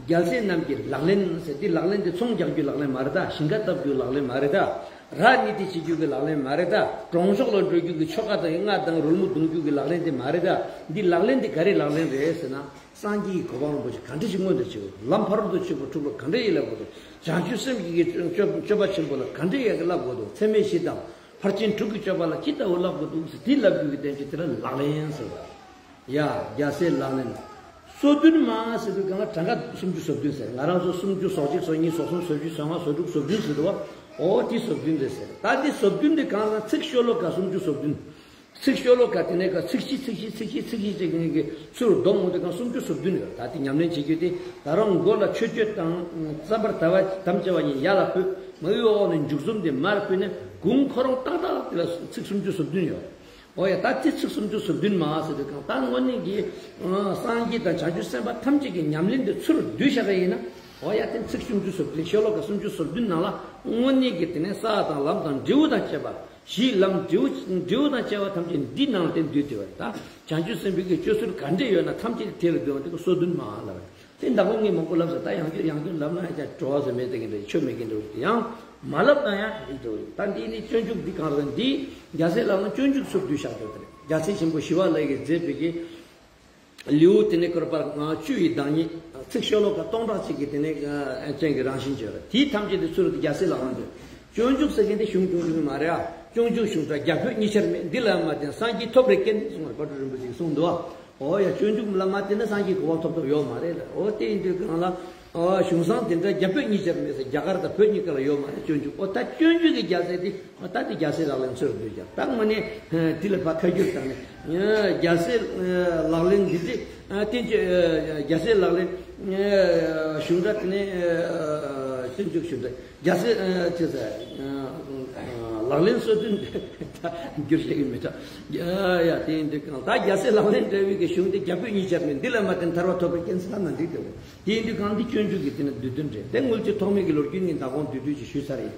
རྒྱལ་སྲས་རྣམས་ཀྱི་ལག་ལེན་ཟེར། དེ་ལག་ལེན་དེ་ཚོང་རྒྱག་རྒྱུའི་ལག་ལེན་མ་རེད་ད། ཞིང་ཁ་བཏབ་རྒྱུའི་ལག་ལེན་མ་རེད་ད། ར་ནི་དེ་བྱེད་རྒྱུ་གི་ལག་ལེན་མ་རེད་ད། གྲོང་ཆོག་ལ་འགྲོ་རྒྱུ་གི་ཆོ་ག་དང་རྔ་དང་རོལ་མོ་རྡུང་རྒྱུ་གི་ལག་ལེན་དེ་མ་རེད་ད། འདི་ལག་ལེན་དེ་ག་རེ་ལག་ལེན་རེད་ཟེར་ན། སངས་རྒྱས་ཀྱི་གོ་འཕང་རིན་པོ་ཆེ་ག་འདྲ་ཞིག་མངོན་དུ་བྱེད་དགོས། ལམ་ཕ་རོལ་ཏུ་ཕྱིན་པ་དྲུག་ལ་ག་འདྲ་ཡིན་ལབ་དགོས་འདུག་བྱང་ཆུབ་སེམས་ཀྱི་སྤྱོད་སྤྱོད་པ་ཆེན་པོ་ལ་ག་འདྲ་ཡག་གི་བསླབ་དགོས་འདུག་ཚད་མེད་བཞི་དང་ཕར་ཕྱིན་དྲུག་གི་སྤྱོད་པ་ལ་ཅི་ལྟ་བུ་བསླབ་དགོས་འདུག་ཟེར། འདི་བསླབ་རྒྱུ་གི་དོན་གྱི་དེ་ལ་ལག་ལེན་ཟེར་བ། ཡ། རྒྱལ་སྲས་ལག་ལེན། སོ་བདུན་མ་ཟེར་དུས་གང་ལ་གྲངས་ཀ་སུམ་ཅུ་སོ་བདུན་ཟེར། ང་རང་ཚོ་སུམ་ཅུ་སོ་གཅིག་སོ་གཉིས་སོ་གསུམ་སོ་བཞི་སོ་ལྔ་སོ་དྲུག་སོ་བདུན་ཟེར་འདུག་བ། ཨོ་དེ་སོ་བདུན་རེད་ཟེར། ད་དེ་སོ་བདུན་དེ་གང་ལ་ཚིག་ཤོ་ལོ་ཀ་སུམ་ཅུ་སོ་བདུན། ཚིག་ཤོ་ལོ་ཀ་དེ་ནས་ཀ་ཚིག་གཅིག་ཚིག་གཅིག་ཚིག་གཅིག་ཚིག་གཅིག་ཅིག་གི་ཚུར་བསྡོམས་འོང་དུས་གང་སུམ་ཅུ་སོ་བདུན་ཡོད། ད་དེ་ཉམས་ལེན་བྱེད་རྒྱུ་དེ་ད་རུང་མགོ་ལ་མཆོད་བརྗོད་དང་བརྩམ་པར་དམ་བཅའ་བ་ཡིན། ཡ་ལ་ཕུད། མ་ཡུ་འོག་ནས་མཇུག་རྩོམ་དེ་མར་ཕུད་ནས་གུང་ཁོ་རང་ཏག་ཏག་དེ་ལ་ཚིག་སུམ་ཅུ་སོ་བདུན་ཡོད། འོ་ཡ་ད་དེ་ཚིག་སུམ་ཅུ་སོ་བདུན་མ་ཟེར་དུས་གང་ད་དངོས་གནས་ཀྱི་སངས་རྒྱས་དང་བྱང་ཆུབ་སེམས་དཔའ་ཐམས་ཅད་ཀྱི་ཉམས་ལེན་དེ་ཚུར་བསྡུས་བཞག་པ་ཡིན་ན། འོ་ཡ་དེ་ཚིག་སུམ་ཅུ་སོ་བདུན་ཤོ་ལོ་ཀ་སུམ་ཅུ་སོ་བདུན་ནང་ལ་དངོས་གནས་ཀྱི་དེ་ནས་ས་དང་ལམ་དང་འབྲས་བུ་དང་བཅས་པ་གཞི་ལམ་འབྲས་བུ་འབྲས་བུ་དང་བཅས་པ་ཐམས་ཅད་འདི་ནང་ལ་དེ་འདུས་ཏེ་བ་ད་བྱང་ཆུབ་སེམས་དཔའི་གི་སྤྱོད་ཚུལ་ག་འདྲས་ཡོད་ན་ཐམས་ཅད་དེ་ལ་འདུས་པ་དེ་གི་སོ་བདུན་མ་ལ་བ། དེ་བདག་པོ་ངས་མང་པོ་ལབ་ཟེར། ད་ཡང་བསྐྱར་ཡང་བསྐྱར་ལབ་ན་ཡང་བསྐྱར་བྲོ་བ་ཟེར་མེད་དེ་གི་འདྲ་ཆོ་མེད་གི་འདྲ་ཡང་མ་ལབ་ན་ཡང་འགྲིག་འགྲོ་རེད། ད་འདི་ནི་སྤྱོད་འཇུག་འདི་གང་རེད། འདི་རྒྱལ་སྲས་ལག་ལེན་སྤྱོད་འཇུག་སོ་བདུན་བཞག་ཡོད་རེད། རྒྱལ་སྲས་ཆེན་པོ་ཞི་བ་ལྷ་གིས་མཛད་པའི་གི་ལེའུ་དེ་ནས་བསྐོར་པར་བཅུ་ཡི་བདག་ཉིད་ཚིག་ཤོ་ལོ་ཀ་སྟོང་ཕྲག་གཅིག་གི་དེ་ནས་ཅན་གྱི་རང་བཞིན་བརྗོད་རེད། དེའི་ཐམས་ཅད་དེ་ཚུར་དུ་རྒྱལ་སྲས་ལག་ལེན་དུ་སྤྱོད་འཇུག་ཟེར་མཁན་དེ་གཞུང་སྤྱོད་འཇུག་མ་རེད་ཨ། སྤྱོད་འཇུག་གཞུང་གྲྭ་རྒྱ་བོད་གཉིས་ཆར་མེད། འདི་ལ་མ་བརྟེན་སངས་རྒྱས་ཐོབ་རེ་སྐད་ནི་གསུངས་པར་དཔལ་སྤྲུལ་རིན་པོ་ཆེས་གསུངས་འདུག་ཨ། འོ་ཡ་སྤྱོད་འཇུག་ལ་མ་བརྟེན་ན་སངས་རྒྱས་གོ་འཕང་ཐོབ་ཐབས་ཡོད་མ་རེད་ལ། འོ་དེ་ཡིན་དུས་གང་ལ། ཨོ་གཞུང་བཟང་དེ་འདྲ་རྒྱ་བོད་གཉིས་ཆར་མེད་ཟེར། རྒྱ་གར་དང་བོད་གཉིས་ཀ་ལ་ཡོད་མ་རེད་སྤྱོད་འཇུག་ཨོ་ད་སྤྱོད་འཇུག་གི་རྒྱལ་སྲས་དེ་ཨོ་ད་དེ་རྒྱལ་སྲས་ལག་ལེན་ཚུར་འདུས་ཀྱང་ད་དངོས་གནས་དེ་ལ་ཕར་ཁ་བསྒྱུར་བཏང་ནས་རྒྱལ་སྲས་ལག་ལེན་འདི་ཚེ་བསྟན་བཅོས་རྒྱལ་སྲས་ལག་ལེན་གཞུང་འདྲ་དེ་ནས་སྤྱོད་འཇུག་གཞུང་འདྲ་རྒྱལ་སྲས་ཅེས་ཟེར། ལག་ལེན་སོ་བདུན་ད་བསྒྱུར་བྱེད་ཀྱི་མི་འདྲ། ཡ་དེ་ཡིན་དུས་གང་ད་རྒྱལ་སྲས་ལག་ལེན་འདྲ་བའི་གི་གཞུང་དེ་རྒྱ་བོད་གཉིས་ཆར་མེད། འདི་ལ་མ་བརྟེན་ཐར་པ་ཐོབ་པའི་རྐྱེན་ཟེར་ན་མ་འགྲིག་སྟེ། དེ་ཡིན་དུས་གང་འདི་སྤྱོད་འཇུག་གི་དེ་ནི་བསྡུས་དོན་རེད། དེ་དངུལ་ཆུ་ཐོགས་མེད་ཀྱི་ལོ་རྒྱུས་ནི་མདང་དགོང་བསྡུས་བསྡུས་ཀྱིས་ཞུས་ཚར་ཡིན།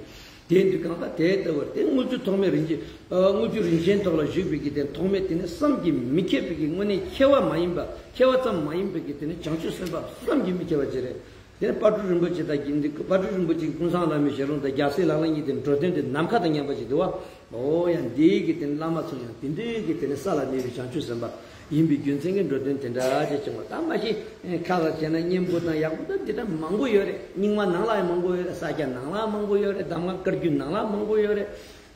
དེ་ཡིན་དུས་གང་ལྟར་དེ་ལྟ་བུར་དེ་དངུལ་ཆུ་ཐོགས་མེད་རིན་ཆེན་ཨ་དངུལ་ཆུ་རིན་ཆེན་ཐོགས་ལ་བཞུགས་པའི་གི་དེ་ཐོགས་མེད་དེ་ནི་བསམ་གྱིས་མི་ཁྱབ་པའི་གི་དངོས་གནས་ཁྱད་པར་མ་ཡིན་པ་ཁྱད་པར་ཙམ་མ་ཡིན་པའི་གི་དེ་ནི་བྱང་ཆུབ་སེམས་དཔའ་བསམ་གྱིས་མི་ཁྱབ་པ་ཅིག་རེད། དེ་ནི་དཔལ་སྤྲུལ་རིན་པོ་ཆེ་དང་དགེ་འདུན་དཔལ་སྤྲུལ་རིན་པོ་ཆེ་ཀུན་བཟང་བླ་མའི་ཞལ་ལུང་དང་རྒྱལ་སྲས་ལག་ལེན་གཉིས་དེ་འགྲོ་དོན་དེ་ནམ་མཁའ་དང་མཉམ་པ་ཅིག་འདུག་བ། ཨོ་ཡང་འདིའི་གི་དེ་ནི་བླ་མ་ཚོ་ཡང་དེ་འདྲའི་གི་དེ་ནི་ས་ལ་གནས་པའི་བྱང་ཆུབ་སེམས་དཔའ་ཡིན་པའི་རྒྱུ་མཚན་གྱིས་འགྲོ་དོན་དེ་འདྲ་ཅིག་བྱུང་བ་ད་མ་གཞི་ཁ་ལ་བྱས་ན་སྙན་པོ་དང་ཡག་པོ་དང་འདི་འདྲ་མང་པོ་ཡོད་རེད། རྙིང་མ་ནང་ལ་ཡང་མང་པོ་ཡོད་རེད། ས་སྐྱ་ནང་ལ་མང་པོ་ཡོད་རེད། གདམས་ངག་བཀའ་བརྒྱུད་ནང་ལ་མང་པོ་ཡོད་རེད།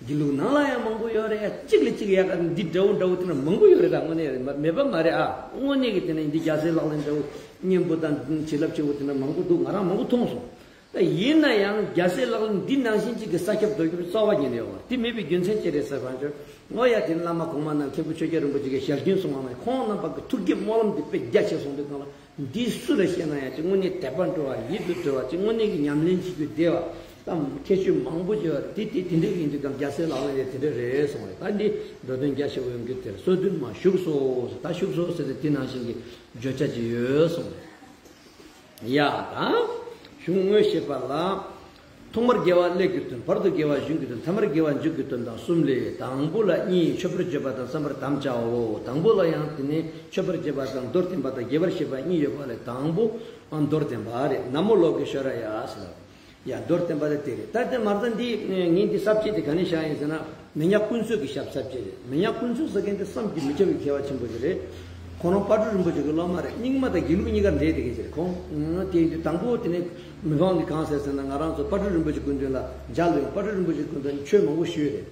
དགེ་ལུགས་ནང་ལ་ཡང་མང་པོ་ཡོད་རེད། ཡ་གཅིག་ལས་གཅིག་ཡག་ག་འདི་འདྲ་བོ་འདྲ་བོ་དེ་འདྲ་མང་པོ་ཡོད་རེད། ད་དངོས་གནས་རེད། མ་མེད་པ་མ་རེད་ཨ། དངོས་གནས་ཀྱི་དེ་ནས་འདི་རྒྱལ་སྲས་ལག་ལེན་འདྲ་བོ་སྙན་པོ་དང་བྱིན་རླབས་ཆེ་བོ་དེ་འདྲ་མང་པོ་འདུག་ང་རང་མང་པོ་མཐོང་སོང་། ད་ཡིན་ན་ཡང་རྒྱལ་སྲས་ལག་ལེན་འདི་ནང་བཞིན་གཅིག་གི་ས་ཁྱབ་རྡོ་ཁྱབ་རྩ་བ་ཉིད་ནས་ཡོད་པ་དེ་མེད་པའི་རྒྱུ་མཚན་ཅི་རེད་ཟེར་བ་ཅོ། ངོ་ཡ་དེ་བླ་མ་གོང་མ་རྣམས་མཁན་པོ་ཆོས་རྒྱལ་རིན་པོ་ཆེ་གི་ཞལ་རྒྱུན་གསུང་བ་ནས་ཁོང་རྣམ་པ་གི་ཐུགས་བསྐྱེད་སྨོན་ལམ་འདི་དཔེ་རྒྱ་ཆེ་སོང་དུས་གང་ལ། འདི་སུ་ལ་བཤད་ན་ཡང་ཅིག་དངོས་གནས་དད་པ་འགྲོ་བ་ཡིད་དུ་འགྲོ་བ་ཅིག་དངོས་གནས་ཀྱི་ཉམས་ལེན་བྱེད་རྒྱུ་བདེ་བ་དང་ཁྱད་ཆོས་མང་པོ་ཡོད་རེད། དེ་དེ་དེ་འདྲ་ཡིན་དུས་ཀྱང་རྒྱལ་སྲས་ལག་ལེན་ལས་དེ་འདྲ་རེད་གསུངས་རེད། ད་འདི་འགྲོ་དོན་རྒྱ་ཆེ་བོ་ཡོང་རྒྱུ་དེར་སོ་བདུན་མ་བཞུགས་སོ་ཟེར། ད་བཞུགས་སོ་ཟེར་ཏེ་དེ་ནང་བཞིན་གྱི་བརྗོད་བྱ་ཅིག་ཡོད་གསུངས་རེད། ཡ་དང་། གཞུང་དངོས་བཤད་པ་ལ། ཐོག་མར་དགེ་བ་སླད་ཀྱི་དོན། བར་དུ་དགེ་བ་གཞུང་གི་དོན། ཐ་མར་དགེ་བ་མཇུག་གི་དོན་དང་གསུམ་ལས། དང་པོ་ལ་གཉིས། མཆོད་པར་བརྗོད་པ་དང་བསམ་པར་དམ་བཅའོ། དང་པོ་ལ་ཡང་དེ་ནས་མཆོད་པར་བརྗོད་པ་དང་མདོར་བསྟན་པ་དང་རྒྱས་པར་བཤད་པ་གཉིས་ཡོད་པ་ལས་དང་པོ་མདོར་བསྟན་པ་རེད། ན་མོ་ལོ་ཀེ་ཤྭ་ར་ཡ་ཟེར་ལ། ཡ་མདོར་བསྟན་པ་དེ་དེ་རེད། ད་དེ་མར་ད་འདི་ངས་འདི་ས་བཅད་དེ་ག་ནས་བཞག་ཡིན་ཟེར་ན། མི་ཉག་ཀུན་རྫོབ་ཀྱི་ཞབས་ས་བཅད་རེད། མི་ཉག་ཀུན་རྫོབ་ཟེར་མཁན་དེ་བསམ་གྱིས་མི་ཁྱབ་པའི་མཁས་པ་ཆེན་པོ་ཞིག་རེད། ཁོ་རང་དཔལ་སྤྲུལ་རིན་པོ་ཆེ་གི་སློབ་མ་རེད། རྙིང་མ་དང་དགེ་ལུགས་གཉིས་ཀ་འདྲེས་བསྡད་མཁན་ཞིག་རེད་ཁོང་། དེ་ཡིན་དུས་དང་པོ་དེ་ནས་མི་ཕམ་གྱིས་གང་ཟེར་ཟེར་ན། ང་རང་ཚོ་དཔལ་སྤྲུལ་རིན་པོ་ཆེ་སྐུ་མདུན་ལ་མཇལ་ཡོང་། དཔལ་སྤྲུལ་རིན་པོ་ཆེ་སྐུ་མདུན་ཆོས་མང་པོ་ཞུས་རེད།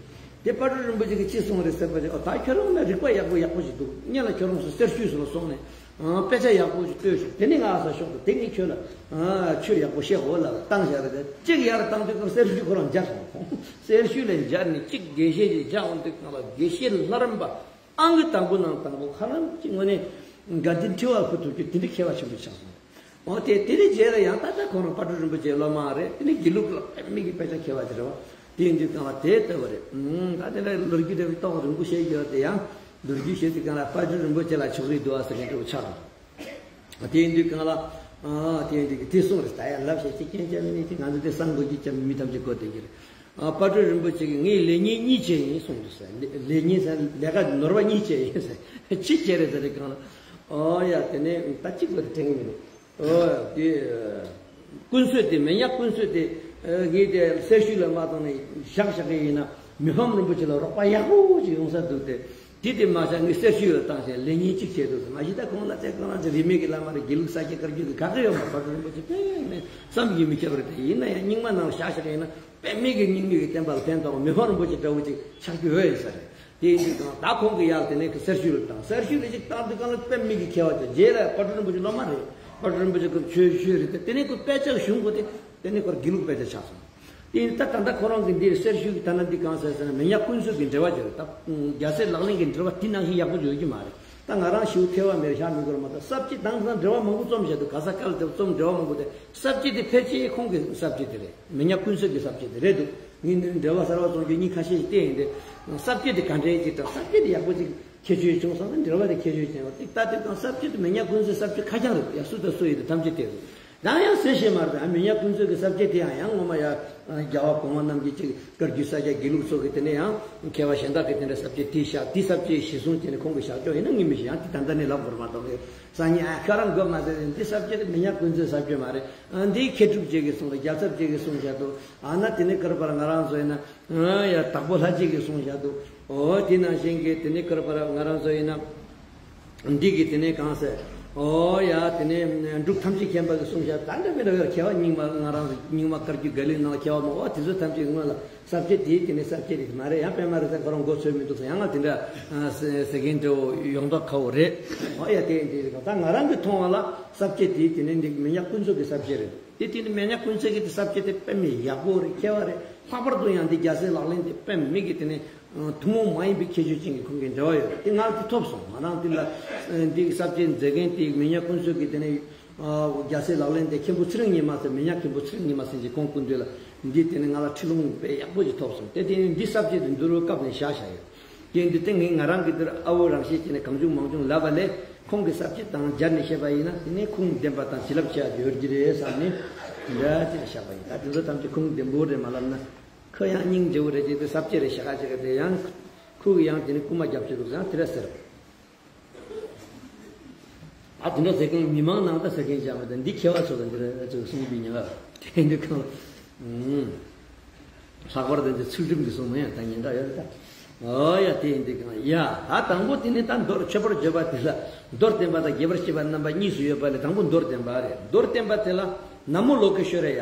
དེ་དཔལ་སྤྲུལ་རིན་པོ་ཆེ་གིས་ཅི་གསུངས་རེད་ཟེར་བ་ཅིག་ཨོ་ད་ཁྱོད་རང་ལ་རིག་པ་ཡག་པོ་ཡག་པོ་ཞིག་འདུག་སྔོན་ལ་ཁྱོད་རང་ཚོ་གསེར་ཞུས་སུ་ལ་སོང་ནས། ཨང་། དཔེ་ཆ་ཡག་པོ་ཞིག་ལྟོས་ཤོག་དེ་ནི་ང་ས་ཤོག་ཏུ་དེ་ངས་ཁྱོད་ལ། ཨང་། ཆོས་ཡག་པོ་བཤད་འོ་ལ་བཏང་བཞག་རེད། དེ་གཅིག་ཡར་བཏང་དུས་ཀྱང་གསེར་ཞུ་ཁོ་རང་འཇར་སོང་། གསེར་ཞུ་ལས་འཇར་ནས་གཅིག་དགེ་བཤེས་ཤིག་འཇར་འོང་དུས་ཀྱང་ལ་དགེ་བཤེས་ལྷ་རམས་པ་ཨང་གི་དང་པོ་ནང་དང་པོ་ཁ་རང་གཅིག་དངོས་གནས་དགའ་ལྡན་ཁྲི་བར་ཕུལ་ཐུབ་རྒྱུ་དེ་འདྲ་མཁས་པ་ཆེན་པོ་ཆགས་སོང་། འོ་དེ་དེ་ནི་རྗེས་ལ་ཡང་ད་ལྟ་ཁོ་རང་དཔལ་སྤྲུལ་རིན་པོ་ཆེའི་སློབ་མ་རེད། དེ་ནི་དགེ་ལུགས་ལ་དཔེ་མི་གི་དཔེ་ཆ་མཁས་པ་ཅིག་རེད་བ། དེ་ཡིན་དུས་གང་ལ་དེ་ལྟ་བུ་རེད། ཨང་། ད་དེ་འདྲ་ལོ་རྒྱུས་འདྲ་བའི་རྟོགས་རིང་པོ་བཤད་རྒྱུ་དེ་ཡང་། ལོ་རྒྱུས་བཤད་དུས་གང་ལ་དཔལ་སྤྲུལ་རིན་པོ་ཆེ་ལ་ཕྱོགས་རིས་འདུག་ཨ་ཟེར་མཁན་འདྲ་བོ་ཆགས་འདུག་དེ་ཡིན་དུས་གང་ལ། ཨ། དེ་ཡིན་དུས་དེ་གསུངས་རེད། ད་ཡང་ལབ་བཤད་ཅིག་རྐྱེན་བྱས་མི་ནི་ཅིག་ང་ཚོ་དེ་གསང་དགོས་ཀྱི་ཅམ་མི་ཐམས་ཅད་གོ་བསྡད་ཀྱི་རེད། ཨ། དཔལ་སྤྲུལ་རིན་པོ་ཆེ་གིས་ངས་ལས་ངན་གཉིས་བྱས་ཡིན་གསུངས་འདུག་ཟེར། ལས་ལས་ངན་ཟེར་ལས་ཀ་ནོར་བ་གཉིས་བྱས་ཡིན་ཟེར། ཅི་བྱས་རེད་ཟེར་རེད་གང་ལ། ཨོ་ཡ་དེ་ནས་ད་གཅིག་པ་དེ་དྲན་གི་མི་འདུག་ཨོ་དེ། ཀུན་གསོས་དེ་མི་ཉག་ཀུན་གསོས་དེ། ཨ། ངས་དེ་གསེར་ཞུ་ལ་མ་བཏང་ནས་བཞག་བཞག་གི་ཡིན་ན་མི་ཕམ་རིན་པོ་ཆེ་ལ་རོགས་པ་ཡག་པོ་ཅིག་ཡོང་ས་འདུག་སྟེ། དེ་དེ་མ་བཞག་ངས་གསེར་ཞུ་ལ་བཏང་བྱས་ལས་ངན་གཅིག་བྱས་འདུག་ཟེར། མ་གཞི་ད་ཁོང་ལ་ཚེ་གང་ལ་ཚེ་རིས་མེད་ཀྱི་བླ་མ་རེད། དགེ་ལུགས་ས་སྐྱ་བཀའ་བརྒྱུད་ཀྱི་ག་གེ་ཡོད་མ་རེད། དཔལ་སྤྲུལ་རིན་པོ་ཆེ་དཔེ་ནས་བསམ་གྱིས་མི་ཁྱབ་པ་རེད། དེ་ཡིན་ན་ཡང་རྙིང་མ་ནང་ལ་བཞག་བཞག་ཡིན་ན་དཔེ་མི་གི་རྙིང་མའི་གི་བསྟན་པ་ལ་ཕན་ཐོགས། མི་ཕམ་རིན་པོ་ཆེ་འདྲ་བོ་ཅིག་ཆགས་རྒྱུ་ཡོད་ཡིན་ས་རེད། དེ་ཡིན་དུས་ཀྱང་ད་ཁོང་གི་ཡར་དེ་ནས་ཀྱི་གསེར་ཞུ་ལ་བཏང་། གསེར་ཞུ་ལ་ཅིག་བཏང་དུས་ཀྱང་ལ་དཔེ་མི་གི་མཁས་པ་ཅིག་རྗེས་ལ་དཔལ་སྤྲུལ་རིན་པོ་ཆེ་སློབ་མ་རེད། དཔལ་སྤྲུལ་རིན་པོ་ཆེ་སྐུ་ཆོས་ཞུས་རེད་དེ། དེ་ནས་ཁོ་དཔེ་ཆ་གཞུང་གོ་དེ། དེ་ནས་ཁོར་དགེ་ལུགས་དཔེ་ཆ་ཆགས་སོང་། དེ་ཡིན་ད་ད་ལྟ་ཁོ་རང་གི་འདིར་གསེར་ཞུ་གི་ཐ་ན་འདི་གང་ཟེར་ཟེར་ན་མི་ཉག་ཀུན་གསོས་ཀྱི་འགྲེལ་པ་ཅིག་རེད། ད་རྒྱལ་སྲས་ལག་ལེན་གྱི་འགྲེལ་པ་དེ་ནང་བཞིན་ཡག་པོ་ཡོད་ཀྱི་མ་རེད། ད་ང་རང་ཞིའུ་ཐེ་བ་མེར་ཤ་མི་གོར་མ་ད་ས་བཅད་དང་དང་འགྲེལ་པ་མང་པོ་རྩོམ་བཞག་འདུག་ག་ས་ག་ལ་དེ་རྩོམ་འགྲེལ་པ་མང་པོ་དེ། ས་བཅད་དེ་ཕལ་ཆེར་ཁོང་གི་ས་བཅད་དེ་རེད། མི་ཉག་ཀུན་གསོས་ཀྱི་ས་བཅད་དེ་རེད་འདུག་ངས་འདིར་འགྲེལ་པ་གསར་པ་རྩོམ་རྒྱུ་གཉིས་ཁ་ཤས་ཤིག་བལྟས་ཡིན་ཏེ། ས་བཅད་དེ་ག་འདྲའི་ཅིག་དང་ས་བཅད་དེ་ཡག་པོ་ཅིག་ཁྱད་ཆོས་བྱུང་སོང་ན་འགྲེལ་པ་དེ་ཁྱད་ཆོས་ཅན་པ་ཏིག་ཏག་ཏིག་དང་ས་བཅད་དེ་མི་ཉག་ཀུན་གསོས་ས་བཅད་ཁ་རྐྱང་རེད། ཡ་སུ་དང་སུ་ཡིན་དེ་ཐམས་ཅད་དེ་རེད། ཡང་ཡང་ཟེར་ཤེས་མ་རེད། ཨ་མི་ཉག་ཀུན་གསོས་ཀྱི་ས་བཅད་དེ་ཡང་ཡང་ངོ་མ་ཡ། རྒྱལ་བ་གོང་མ་རྣམས་ཀྱི་ཅིག་བཀའ་བརྒྱུད་ས་སྐྱ་དགེ་ལུགས་ཚོ་གི་དེ་ནས་ཡང་མཁས་པ་གཞན་དག་གི་དེ་འདྲ་ས་བཅད་དེ་བཞག་དེ་ས་བཅད་གཞི་བཟུང་བྱས་ནས་ཁོང་གིས་བཞག་ཆོག་ཡིན་ན་ངས་མི་ཤེས། ཡང་དེ་ད་ལྟ་ནས་ལབ་དགོས་མ་གཏོགས་གི་སང་ཉིན་ཨ་ཁྱོད་རང་དགོས་མ་ཟེར་ནས་འདི་ས་བཅད་དེ་མི་ཉག་ཀུན་གསོས་ས་བཅད་མ་རེད། ཨ་འདི་མཁས་གྲུབ་རྗེ་གིས་གསུངས་ལ་རྒྱལ་ཚབ་རྗེ་གིས་གསུངས་བཞག་འདུག་ཨ་ན་དེ་ནས་ཀར་པར་ང་རང་ཚོ་ཡིན་ན། ཡ་དྭགས་པོ་ལྷ་རྗེ་གིས་གསུངས་བཞག་འདུག་འོ་དེ་ནང་བཞིན་གྱི་དེ་ནས་ཀར་པར་ང་རང་ཚོ་ཡིན་ན། འདི་གི་དེ་ནས་གང་ཟེར། ཨོ་ཡ་དེ་ནས་འབྲུག་ཐམས་ཅད་མཁྱེན་པ་གི་གསུང་བཤད་ད་འདྲ་མི་འདྲ་བའི་མཁས་པ་རྙིང་མ་ང་རང་རྙིང་མ་བཀའ་བརྒྱུད་དགེ་ལུགས་ནང་མཁས་པ་མང་བ་དེ་ཚོ་ཐམས་ཅད་སྔོན་ལ་ས་བཅད་དེའི་དེ་ནས་ས་བཅད་རེད་མ་རེད། ཡང་དཔེ་མ་རེད་ཟེར་ཁོ་རང་མགོ་ཚོས་མི་འདུག་ཟེར་ཡང་ང་དེ་འདྲ་ཟེར་མཁན་འདྲ་བོ་ཡོང་མདོག་ཁ་བོ་རེད། ཨོ་ཡ་དེ་འདི་རེད། ད་ང་རང་གི་མཐོང་བ་ལ་ས་བཅད་དེའི་དེ་ནས་འདི་མི་ཉག་ཀུན་རྫོབ་ཀྱི་ས་བཅད་རེད། དེ་དེ་ནི་མི་ཉག་ཀུན་རྫོབ་ཀྱི་དེ་ས་བཅད་དེ་དཔེ་མི་ཡག་པོ་རེད། མཁས་པ་རེད། ལྷག་པར་དུ་ཡང་འདི་རྒྱལ་སྲས་ལག་ལེན་དེ་དཔེ་མི་གི་དེ་ནས། ཐུན་མོང་མ་ཡིན་པའི་ཁྱད་ཆོས་ཅན་གྱི་ཁོང་གི་འབྲེལ་བ་ཡོད་རེད། དེ་ང་དེ་ཐོབ་སོང་། ང་རང་དེ་ལ་འདི་གི་ས་བཅད་མཛད་མཁན་དེ་མི་ཉག་ཀུན་རྫོབ་ཀྱི་དེ་ནས་རྒྱལ་སྲས་ལག་ལེན་དེ་མཁན་པོ་ཚེ་རིང་ཉི་མ་ཟེར་མི་ཉག་མཁན་པོ་ཚེ་རིང་ཉི་མ་ཟེར་གྱི་ཁོང་སྐུ་མདུན་ལ་འདི་དེ་ནས་ང་ལ་ཁྲིད་ལུང་དཔེ་ཡག་པོ་ཅིག་ཐོབ་སོང་། དེ་དེ་ནས་འདི་ས་བཅད་དེ་འདི་རུ་བཀབ་ནས་བཞག་བཞག་ཡོད། དེ་འདི་དེ་ངས་ང་རང་གི་འདིར་ཨ་བོ་རང་བཞིན་གྱི་ནས་གང་བྱུང་མང་བྱུང་ལབ་པ་ལས་ཁོང་གི་ས་བཅད་དང་སྦྱར་ནས་བཤད་པ་ཡིན་ན་དེ་ནས་ཁུངས་ལྡན་པ་དང་བྱིན་རླབས་ཆེ་བ་ཡོད་ཀྱི་རེད་བསམ་ནས་འདི་འདྲ་ཅིག་བཞག་པ་ཡིན། ད་དེ་ཚོ་ཐམས་ཅད་ཁུངས་ལྡན་པོ་རེད་མ་ལབ་ན། ཁོ་ཡང་སྙིང་རྗེ་བོ་རེད་ཅེས་དེ་ས་བཅད་རེ་བཞག་ཅེས་དེ་ཡང་ཁོ་གི་ཡང་དེ་ནི་རྐུན་མ་རྒྱབ་ཀྱི་འདུག་ཡང་དེ་འདྲ་ཟེར། ཨ་དེ་འདྲ་ཟེར་མཁན་མི་མང་ནང་ད་ཟེར་མཁན་ཅང་མེད། ད་འདི་མཁས་པ་ཚོ་ལ་འདི་འདྲ་ཅིག་གསུངས་པའི་ཉེན་ཁ་དེ་འདི་གང་ལ། ལྷག་པར་དུ་འདི་ཚུལ་ཁྲིམས་ཀྱི་གསུང་མི་ཡང་ད་ཉེན་ཁ་ཡོད་རེད་ད། ཨོ་ཡ་དེ་འདི་གང་ཡ་ད་དང་པོ་དེ་ནི་ད་མདོར་མཆོད་པར་བརྗོད་པ་དེ་ལ་མདོར་བསྟན་པ་དང་རྒྱས་པར་བཤད་པ་རྣམ་པ་གཉིས་སུ་ཡོད་པ་ལས་དང་པོ་མདོར་བསྟན་པ་རེད། མདོར་བསྟན་པ་དེ་ལ། ན་མོ་ལོ་ཀེ་ཤྭ་ར་ཡ།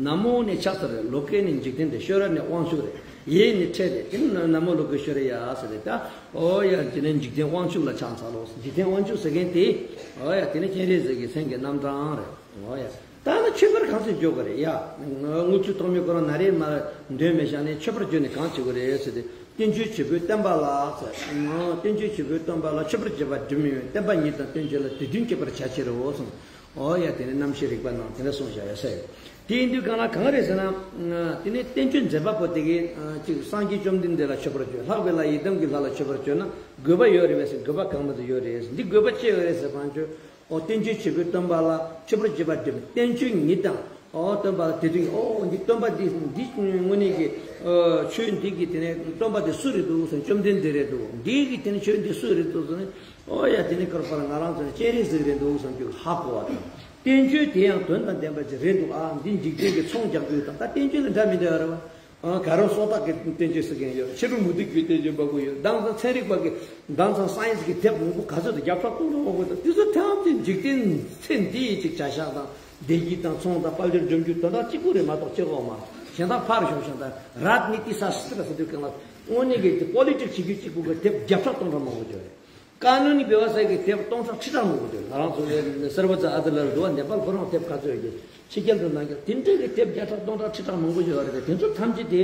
ན་མོ་ནི་ཕྱག་འཚལ་རེད། ལོ་ཀེ་ནི་འཇིག་རྟེན་རེད། ཤྭ་ར་ནི་དབང་ཕྱུག་རེད། ཡེ་ནི་ཁྲེ་རེད། དེ་ནི་ན་མོ་ལོ་ཀེ་ཤྭ་ར་ཡ་ཟེར་རེད། ད་ཨོ་ཡ་དེ་ནི་འཇིག་རྟེན་དབང་ཕྱུག་ལ་ཕྱག་འཚལ་ལོ། འཇིག་རྟེན་དབང་ཕྱུག་ཟེར་མཁན་དེ་ཨོ་ཡ་དེ་ནི་སྤྱན་རས་གཟིགས་ཀྱི་མཚན་གྱི་རྣམ་གྲངས་རེད། ཨོ་ཡ། ད་ནི་མཆོད་པར་གང་ཚེ་འཇོག་གི་རེད་ཡ། དངུལ་ཆུ་ཐོགས་མེད་ཁོ་རང་ན་རེ་མར་འདོན་མི་བཞག་ནས་མཆོད་པར་བརྗོད་ནས་གང་བྱེད་དགོས་རེད་ཟེར་ཏེ། བསྟན་བཅོས་བྱེད་པོའི་སྟོན་པ་ལ་ཟེར། བསྟན་བཅོས་བྱེད་པོའི་སྟོན་པ་ལ་མཆོད་པར་བརྗོད་པ་སྒྲུབ་མི་འོས། བསྟན་པ་ཉིད་དང་བསྟན་བཅོས་ལ་དུས་མཐུན་བསྐྱེད་པར་བྱ་ཕྱིར་རོ་གསུངས། ཨོ་ཡ་དེ་ནི་རྣམ་བཤད་རིག་པ་ནང་དེ་འདྲ་གསུངས་བཞག་ཡོད་ས་ཡོད། དེ་ཡིན་དུས་གང་ལ་གང་རེད་ཟེར་ན། དེ་ནི་བསྟན་བཅོས་མཛད་པ་པོ་དེ་གིས་ཅིག་སངས་རྒྱས་བཅོམ་ལྡན་འདས་ལ་མཆོད་པར་བརྗོད། ལྷག་པའི་ལྷ་ཡི་དམ་གྱི་ལྷ་ལ་མཆོད་པར་བརྗོད་ན་དགོས་པ་ཡོད་རེད་པས་ཟེར། དགོས་པ་གང་མ་ཚོད་ཡོད་རེད། འདི་དགོས་པ་ཅི་ཡོད་རེད་ཟེར་བ་ཅོ། ཨོ་བསྟན་བཅོས་བྱེད་པོའི་སྟོན་པ་ལ་མཆོད་པར་བརྗོད་པ་སྒྲུབ། བསྟན་བཅོས་ཉིད་དང་། ཨོ་སྟོན་པ་ལ་དེ་དུས་ཨོ་འདི་སྟོན་པ་འདི་འདི་དངོས་གནས་ཀྱི་ཨོ་ཆོས་འདི་གི་དེ་ནས་སྟོན་པ་དེ་སུ་རེད་འདུག་ཟེར། བཅོམ་ལྡན་འདས་རེད་འདུག་འདི་གི་དེ་ནས་ཆོས་འདི་སུ་རེད་འདུག་ཟེར་ནས་ཨོ་ཡ་དེ་ནས་ཀར་པར་ང་རང་ཚོ་ནས་སྤྱན་རས་གཟིགས་རེད་འདུག་བསམ་རྒྱུ་ཧ་གོ་བ་དང་། བསྟན་བཅོས་དེ་ཡང་དོན་དང་ལྡན་པ་ཅིག་རེད་འདུག་ཨ་འདི་འཇིག་རྟེན་གྱི་ཚོང་རྒྱག་རྒྱུ་དང་ད་བསྟན་བཅོས་ལ་འདྲ་མི་འདྲ་ཡོད་རེད་བ། ཨ་ག་རོ་སོ་ཏག་གི་བསྟན་བཅོས་ཟེར་མཁན་ཡོད། ཕྱི་དྲོ་མུ་ཏིག་གི་བསྟན་བཅོས་པ་ཀུ་ཡོད། མདང་ཚང་ཚན་རིག་པ་གི་མདང་ཚང་སའེན་སི་གི་དེབ་མང་པོ་ག་ཚོད་དུ་བརྒྱ་ཕྲག་སྟོང་ཕྲག་མང་པོ་དང་དེ་ཚོ་ཐམས་ཅད་འཇིག་རྟེན་ཚེ་འདིའི་ཅིག་བྱ་གཞག་དང་བདེ་སྐྱིད་དང་ཚོང་དང་དཔལ་འབྱོར་འཇོམས་རྒྱུ་དོན་དག་གཅིག་པུ་རེད་མ་གཏོགས་སྐྱེ་བ་མ་གཞན་དག་ཕར་ཤོག་གཞན་དག་རཱད་ནི་ཏི་ས་སི་ཏྲ་ཟེར་དུས་གང་ལ་དངོས་གནས་ཀྱི་དེ་པོ་ལི་ཊིག་བྱེད་རྒྱུ་གཅིག་པུ་གི་དེབ་བརྒྱ་ཕྲག་སྟོང་ཕྲག་མང་པོ་ཡོད་རེད། ཀ་ནོན་ནི་བེ་བ་སའི་གི་དེབ་སྟོང་ཕྲག་ཁྲི་ཕྲག་མང་པོ་འདུག་ང་རང་ཚོ་ནེ་སར་བ་ཛ་ཨ་ཏི་ལར་འདུག་བ། ནེ་པཱལ་ཁོ་རང་དེབ་ག་ཚོད་ཡོད་ཀྱི་ཕྱི་རྒྱལ་དུ་ནང་རྒྱལ་དེ་འདྲའི་གི་དེབ་བརྒྱ་ཕྲག་སྟོང་ཕྲག་ཁྲི་ཕྲག་མང་པོ་ཡོད་རེད། དེ་ཚོ་ཐམས་ཅད་དེ།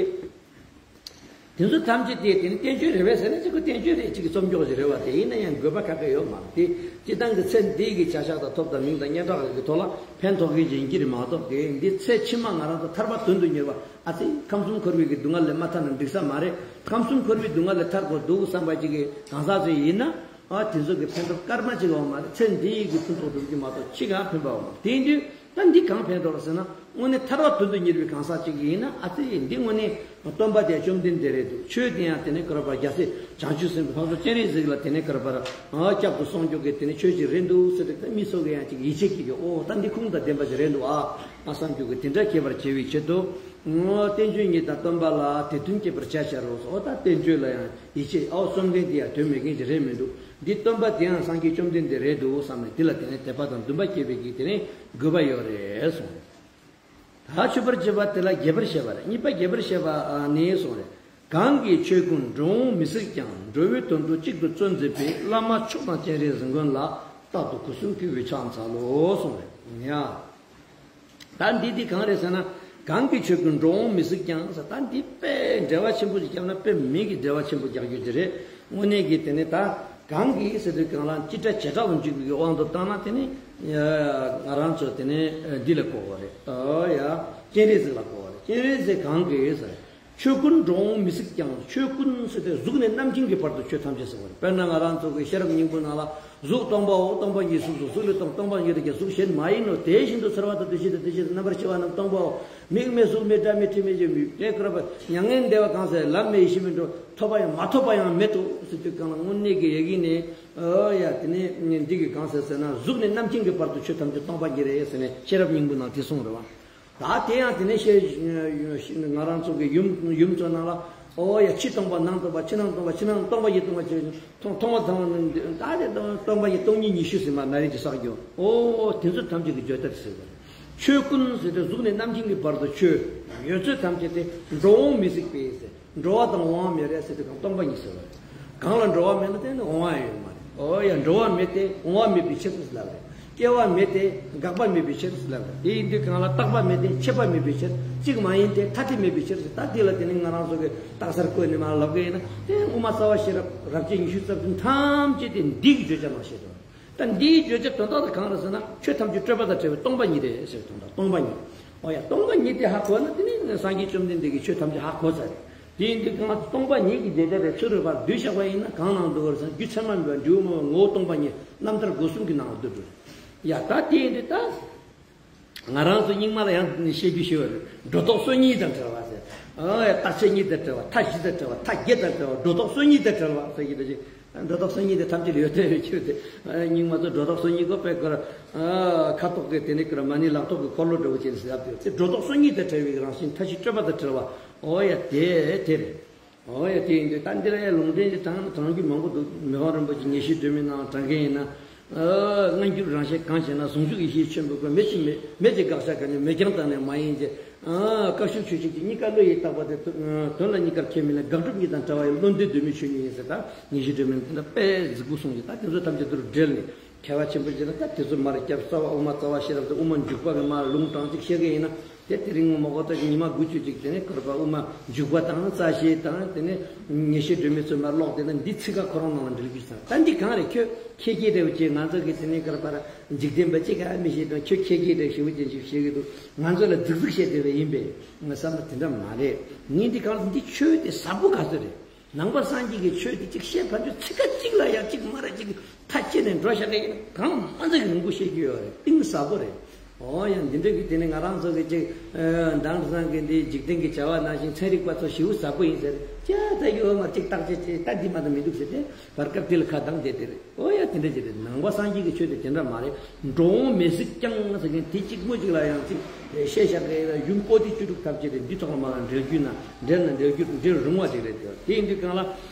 དེ་ཚོ་ཐམས་ཅད་དེ་དེ་ནི་བསྟན་བཅོས་རེད་པས་ཟེར་ན་གཅིག་གི་བསྟན་བཅོས་རེད། གཅིག་གི་རྩོམ་སྐྱོག་ཅིག་རེད་བ། དེ་ཡིན་ན་ཡང་དགོས་པ་ག་གེ་ཡོད་མ་རེད། དེ་སྤྱི་བཏང་གི་ཚེ་འདི་གི་བྱ་གཞག་དང་ཐོབ་དང་མིང་དང་སྙན་གྲགས་ཀྱི་ཐོག་ལ་ཕན་ཐོགས་ཀྱི་ཡིན་གྱི་རེད་མ་གཏོགས་དེ་འདི་ཚེ་ཕྱི་མ་ང་རང་ཚོ་ཐར་པ་དོན་དུ་གཉེར་བ། ཨ་ཙི་ཁམས་གསུམ་འཁོར་བའི་གི་སྡུག་བསྔལ་ལས་མ་ཐར་ན་འགྲིག་ས་མ་རེད། ཁམས་གསུམ་འཁོར་བའི་སྡུག་བསྔལ་ལས་ཐར་དགོས་འདུག་བསམ་པ་ཅིག་གི་གང་ཟག་ཅིག་ཡིན་ན། ཨ་དེ་ཚོ་གི་ཕན་ཐོགས་སྐར་མ་གཅིག་ཡོང་མ་རེད། ཚེ་འདི་ཡི་གི་ཕུན་ཚོགས་སྒྲུབ་རྒྱུ་མ་གཏོགས་ཅི་གང་ཕན་པ་ཡོང་མ་རེད། དེ་ཡིན་དུས་ད་འདི་གང་ཕན་ཐོགས་ཟེར་ན་དངོས་གནས་ཐར་པ་དོན་དུ་གཉེར་བའི་གང་ཟག་ཅིག་ཡིན་ན་ཨ་ཙི་འདི་དངོས་གནས་སྟོན་པ་དེ་བཅོམ་ལྡན་འདས་རེད་འདུག་ཆོས་དེ་ཡང་དེ་ནས་ཀ་ར་པ་རྒྱལ་སྲས་བྱང་ཆུབ་སེམས་དཔའ་ལྷག་པར་སྤྱན་རས་གཟིགས་ལ་དེ་ནས་ཀ་ར་པ་ཨ་སྐྱབས་སུ་སོང་རྒྱུ་གི་དེ་ནས་ཆོས་ཅིག་རེད་འདུག་ཟེར་ཏེ་མི་ཚོ་གི་ཡང་ཅིག་ཡིད་ཆེས་ཀྱི་ཡོད། ཨོ་ད་འདི་ཁུངས་དང་ལྡན་པ་ཅིག་རེད་འདུག་ཨ་ཨ་བསམ་རྒྱུ་གི་དེ་འདྲ་སྐྱེ་བར་བྱེད་པའི་ཆེད་དུ། བསྟན་བཅོས་ཉིད་དང་སྟོན་པ་ལ་དེ་མཐུན་བསྐྱེད་པར་བྱ་བྱ་རོགས་སོ། ཨོ་ད་བསྟན་བཅོས་ལ་ཡང་ཡིད་ཆེས། ཨོ་རྩོམ་མཁན་དེ་ཡང་དོན་མེད་མཁན་ཅིག་རེད་མི་འདུག་འདི་སྟོན་པ་དེའང་སངས་རྒྱས་བཅོམ་ལྡན་འདས་རེད་འདུག་བསམ་ནས་འདི་ལ་དེ་ནས་དད་པ་དང་འདུན་པ་སྐྱེ་བའི་གི་དེ་ནས་དགོས་པ་ཡོད་རེད་གསུངས། ད་མཆོད་པར་བྱེད་པ་དེ་ལ་རྒྱས་པར་བཤད་པ་རེད། གཉིས་པ་རྒྱས་པར་བཤད་པ་ནི་གསུངས་རེད། གང་གིས་ཆོས་ཀུན་འགྲོ་འོང་མི་གཟིགས་ཀྱང་། འགྲོ་བའི་དོན་དུ་གཅིག་ཏུ་བརྩོན་མཛད་པའི། བླ་མ་མཆོག་དང་སྤྱན་རས་གཟིགས་མགོན་ལ། རྟག་ཏུ་སྒོ་གསུམ་གུས་པས་ཕྱག་འཚལ་ལོ་གསུངས་རེད་ཡ། ད་འདི་འདི་གང་རེད་ཟེར་ན། གང་གིས་ཆོས་ཀུན་འགྲོ་འོང་མི་གཟིགས་ཀྱང་ཟེར། ད་འདི་དཔེ་འགྲེལ་བ་ཆེན་པོ་ཞིག་བརྒྱབ་ན་དཔེ་མེད་ཀྱི་འགྲེལ་བ་ཆེན་པོ་རྒྱག་རྒྱུ་དེ་རེད། དངོས་གནས་ཀྱི་དེ་ནས་ད་གང་གིས་ཟེར་དུས་གང་ལ་སྤྱི་སྒྲ་བྱེ་བྲག་ཏུ་འཇུག་པའི་དབང་དུ་བཏང་ན་དེ་ནི་ང་རང་ཚོ་དེ་ནས་འདི་ལ་གོ་བ་རེད། ཨོ་ཡ། སྤྱན་རས་གཟིགས་ལ་གོ་བ་རེད། སྤྱན་རས་གཟིགས་གང་གིས་ཟེར། ཆོས་ཀུན་འགྲོ་འོང་མི་གཟིགས་ཀྱང་། ཆོས་ཀུན་ཟེར་ཏེ་གཟུགས་ནས་རྣམ་མཁྱེན་གྱི་བར་དུ་ཆོས་ཐམས་ཅད་ཟེར་བ་རེད། དཔེར་ན་ང་རང་ཚོ་གི་ཤེས་རབ་སྙིང་པོའི་ནང་ལ་གཟུགས་སྟོང་པའོ། སྟོང་པ་ཉིད་གཟུགས་སོ། གཟུགས་ལས་སྟོང་། སྟོང་པ་ཉིད་དེ་ཀྱང་གཟུགས་གཞན་མ་ཡིན་ནོ། དེ་བཞིན་དུ་ཚོར་བ་དང་འདུ་ཤེས་དང་དེ་བཞིན་དུ་རྣམ་པར་ཤེས་པ་རྣམས་སྟོང་པའོ། མིག་མེད་གཟུགས་མེད་སྒྲ་མེད་དྲི་མེད་ཅེས་མི་དེ་ཀ་ར་པ་མྱ་ངན་འདས་པ་གང་ཟེར། ལམ་མེད་ཡེ་ཤེས་མེད་འགྲོ། ཐོབ་པ་ཡང་མ་ཐོབ་པ་ཡང་མེད་དོ་ཟེར་དུས་གང་ལ་དངོས་གནས་ཀྱི་ཡ་གི་ནས་ཨོ་ཡ་དེ་ནས་འདི་གི་གང་ཟེར་ཟེར་ན་གཟུགས་ནས་རྣམ་མཁྱེན་གྱི་བར་དུ་ཆོས་ཐམས་ཅད་སྟོང་པ་ཉིད་རེད་ཟེར་ནས་ཤེས་རབ་སྙིང་པོའི་ནང་དེ་གསུངས་རེད་བ། ད་དེ་ཡང་དེ་ནས་བཤད། ང་རང་ཚོ་གི་ཡུམ་ཡུམ་ཚོ་ནང་ལ་ཨོ་ཡ་ཕྱི་སྟོང་པ་ནང་སྟོང་པ། ཕྱི་ནང་སྟོང་པ། ཕྱི་ནང་སྟོང་པ་ཡི་སྟོང་པ་ཅེས་མཐོང་མཐོང་བ་ཚང་བ་ནི་ད་དེ་སྟོང་པ་ཡི་སྟོང་ཉིད་ཉི་ཤུ་ཟེར་མ་ན་རེ་ཅིག་བསགས་རྒྱུ། ཨོ་དེ་ཚོ་ཐམས་ཅད་ཀྱི་བརྗོད་བྱ་དེ་ཟེར་བ། ཆོས་ཀུན་ཟེར་ཏེ་གཟུགས་ནས་རྣམ་མཁྱེན་གྱི་བར་དུ་ཆོས་ཡོད་ཚད་ཐམས་ཅད་དེ་འགྲོ་འོང་མི་གཟིགས་པས་ཟེར། འགྲོ་བ་དང་འོང་བ་མེད་རེད་ཟེར་དུས་གང་སྟོང་པ་ཉིད་ཟེར་བ་རེད། གང་ལ་འགྲོ་བ་མེད་ན་དེ་ནི་འོང་བ་ཡོད་མ་རེད། ཨོ་ཡ། འགྲོ་བ་མེད་དེ་འོང་བ་མེད་པའི་ཕྱིར་ཟེར་ལབ་རེད། སྐྱེ་བ་མེད་དེ་འགག་པ་མེད་པའི་ཕྱིར་ཟེར་ལབ་རེད། དེ་ཡིན་དུས་གང་ལ་རྟག་པ་མེད་དེ་ཆད་པ་མེད་པའི་ཕྱིར། གཅིག་མ་ཡིན་ཏེ་ཐ་དད་མེད་པའི་ཕྱིར་ཟེར། ད་དེ་ལ་དེ་ནི་ང་རང་ཚོ་གི་རྟགས་གསལ་བཀོད་ནས་མར་ལབ་གི་ཡིན་ན་དེ་དབུ་མ་རྩ་བ་ཤེས་རབ་རབ་བྱེད་ཉི་ཤུ་རྩ་བདུན་ཐམས་ཅད་དེ་འདི་གི་བརྗོད་བྱ་ནང་བཤད་དོ། ད་འདིའི་བརྗོད་བྱ་དོན་དག་དེ་གང་རེད་ཟེར་ན་ཆོས་ཐམས་ཅད་སྤྲོས་པ་དང་བྲལ་བའི་སྟོང་པ་ཉིད་རེད་ཟེར། དོན་དག་སྟོང་པ་ཉིད། ཨོ་ཡ། སྟོང་པ་ཉིད་དེ་ཧ་གོ་ན་དེ་ནི་སངས་རྒྱས་བཅོམ་ལྡན་འདས་ཀྱི་ཆོས་ཐམས་ཅད་ཧ་གོ་ཚར་རེད། དེ་ཡིན་དུས་གང་སྟོང་པ་ཉིད་ཀྱི་རྗེས་འབྲང་རེད། ཚུར་རིག་པར་བསྡུས་བཞག་པ་ཡིན་ན་གང་ནང་འདུག་ཟེར་ན་རྒྱུ་མཚན་མ་མེད་པར་འབྲས་བུ་མེད་པའི་ངོ་བོ་སྟོང་པ་ཉིད་རྣམ་ཐར་སྒོ་གསུམ་གྱི་ནང་ལ་འདུ་འགྲོ། ཡ་ད་དེ་ཡིན་དུས་ད་ང་རང་ཚོ་རྙིང་མ་ལ་ཡང་བཤད་རྒྱུ་ཞིག་ཡོད་རེད། སྒྲོ་འདོགས་སོ་གཉིས་དང་བྲལ་བ་ཟེར། ཨ་ཡ། རྟག་ཆད་གཉིས་དང་བྲལ་བ། མཐའ་བཞི་དང་བྲལ་བ། མཐའ་བརྒྱད་དང་བྲལ་བ། སྒྲོ་འདོགས་སོ་གཉིས་དང་བྲལ་བ་ཟེར་གྱི་འདུག་ཅིང་། སྒྲོ་འདོགས་སོ་གཉིས་དེ་ཐམས་ཅད་ལ་ཡོད་དོ་ཡོད་ཁྱོད་དེ། རྙིང་མ་ཚོ་སྒྲོ་འདོགས་སོ་གཉིས་གོ་དཔེ་ཁར་ཁ་དོག་གི་དེ་ནི་ཀར་མ་ཎི་ལག་ཐོག་གི་འཁོར་ལོ་འདྲ་བོ་ཅན་ཟེར་ཡག་དེ་སྒྲོ་འདོགས་སོ་གཉིས་དང་བྲལ་བའི་རང་བཞིན་མཐའ་བཞི་སྤྲོས་པ་དང་བྲལ་བ། ཨོ་ཡ་དེ་དེ་རེད། ཨོ་ཡ་དེ་ཡིན་དུས་ད་འདི་ལ་ཡ་ལུང་འདྲེན་གྱི་དྲང་དྲང་རྒྱུ་མང་པོ་འདུག་མི་ཕམ་རིན་པོ་ཆེ་ཉི་ཤུའི་སྒྲོན་མེའི་ནང་དྲང་མཁན་ཡིན་ན། སྔ་འགྱུར་རང་བཞིན་གང་ཞེ་ན། ཟུང་འཇུག་ཡེ་ཤེས་ཆེན་པོའི་སྐུ། མེད་ཅིང་མེད་མེད་ཅིང་དགག་བྱ་གང་ཡང་མེད་ཀྱང་བཏང་ནས་མ་ཡིན་ཅེས། བཀའ་ཤོག་ཆོས་ཅན་གྱི་གཉིས་ཀ་བློ་ཡིས་བཏགས་པ་སྟེ། དོན་ལ་གཉིས་ཀར་ཁས་མི་ལེན། དགག་སྒྲུབ་གཉིས་དང་བྲལ་བ་ཡི་བློ་འདས་གདོད་མའི་ཆོས་ཉིད་ཡིན་ཟེར། ད་ངེས་ཤེས་སྒྲོན་མེ་དེ་འདྲ་དཔེ་གཟིགས་པོ་གསུངས་ཀྱི། ད་དེ་ཚོ་ཐམས་ཅད་དུ་འབྲེལ་ནས་མཁས་པ་ཆེན་པོ་ཅིག་ལ། ད་དེ་ཚོ་མར་རྒྱབ་རྩ་བ་དབུ་མ་རྩ་བ་ཤེས་རབ་དང་དབུ་མ་འཇུག་པ་གི་མར་ལུང་དྲངས་ཅིག་བཤད་གི་ཡིན་ན། དེ་དེ་རིང་ངོ་མ་གོ་ད་ཉི་མ་དགུ་བཅུ་ཅིག་དེ་ནས་བསྐོར་པ་དབུ་མ་འཇུག་པ་དང་རྩ་ཤེ་དང་དེ་ནས་ངེས་ཤེས་སྒྲོན་མེ་ཚོ་མར་ཀློག་དེ་ན་འདི་ཚིག་ཁ་ཁོ་རང་ནང་ལ་འབྲེལ་རྒྱུ་ཟེར། ད་འདི་གང་རེད། ཁྱོད་ཁྱེད་ཀྱིས་འདྲ་བོ་ཅིག་ང་ཚོ་གི་དེ་ནས་བསྐོར་པ་འཇིག་རྟེན་པ་ཅིག་ག་མི་ཤེས་དང་། ཁྱོད་ཁྱེད་ཀྱིས་འདྲ་ཞེ་པོ་ཅན་ཅིག་བཤད་གི་འདུག་ང་ཚོ་ལ་རྫིག་རྫིག་བཤད་བསྡད་པ་ཡིན་པས། ང་བསམ་ན་དེ་འདྲ་མ་རེད། ངས་འདི་གང་འདི་ཆོས་དེ་ཟབ་པོ་ག་ཚོད་རེད། ནང་པ་སངས་རྒྱས་ཀྱི་ཆོས་དེ་གཅིག་བཤད་ཕན་ཆོད་ཚིག་ཁ་གཅིག་ལ་ཡང་གཅིག་མ་ར་གཅིག་མཐའ་ཕྱེ་ནས་འགྲོ་བཞག་གི་ཡིན་ན། གང་མ་ཚད་ཀྱི་རིང་པོ་བཤད་རྒྱུ་ཡོད་རེད། གཏིང་ཟབ་པོ་རེད། ཨོ་ཡ། འདི་འདྲ་གི་དེ་ནི་ང་རང་ཚོ་གི་གཅིག་མདང་དེང་སང་གི་འདི་འཇིག་རྟེན་གྱི་བྱ་བ་ནང་བཞིན་ཚན་རིག་པ་ཚོ་ཞེ་པོ་ཟབ་པོ་ཡིན་ཟེར། ཅི་ད་ཡོད་མ་གཅིག་བརྟག་དཔྱད་བྱས། ད་འདི་མ་གཏོགས་མི་འདུག་ཟེར་ཏེ་བར་སྐབས་དེ་ལ་ཁ་གདངས་བསྡད་དེ་རེད། ཨོ་ཡ། དེ་འདྲ་ཅིག་རེད། ནང་པ་སངས་རྒྱས་ཀྱི་ཆོས་དེ་དེ་འདྲ་མ་རེད། འགྲོ་འོང་མི་གཟིགས་ཀྱང་ཟེར་མཁན་དེ་གཅིག་མོ་གཅིག་ལ་ཡང་གཅིག་བཤད་བཞག་གི་ཡོད་ན། ཡུམ་པོ་ཏི་བཅུ་དྲུག་ཐམས་ཅད་དེ་འདི་ཐོག་ལ་མ་ལ་འབྲེལ་རྒྱུ་ན་འབྲེལ་ན་འབྲེལ་རྒྱུ་འབྲེལ་རུང་བ་ཅིག་རེད་དེ། དེ་ཡིན་དུས་གང་ལ་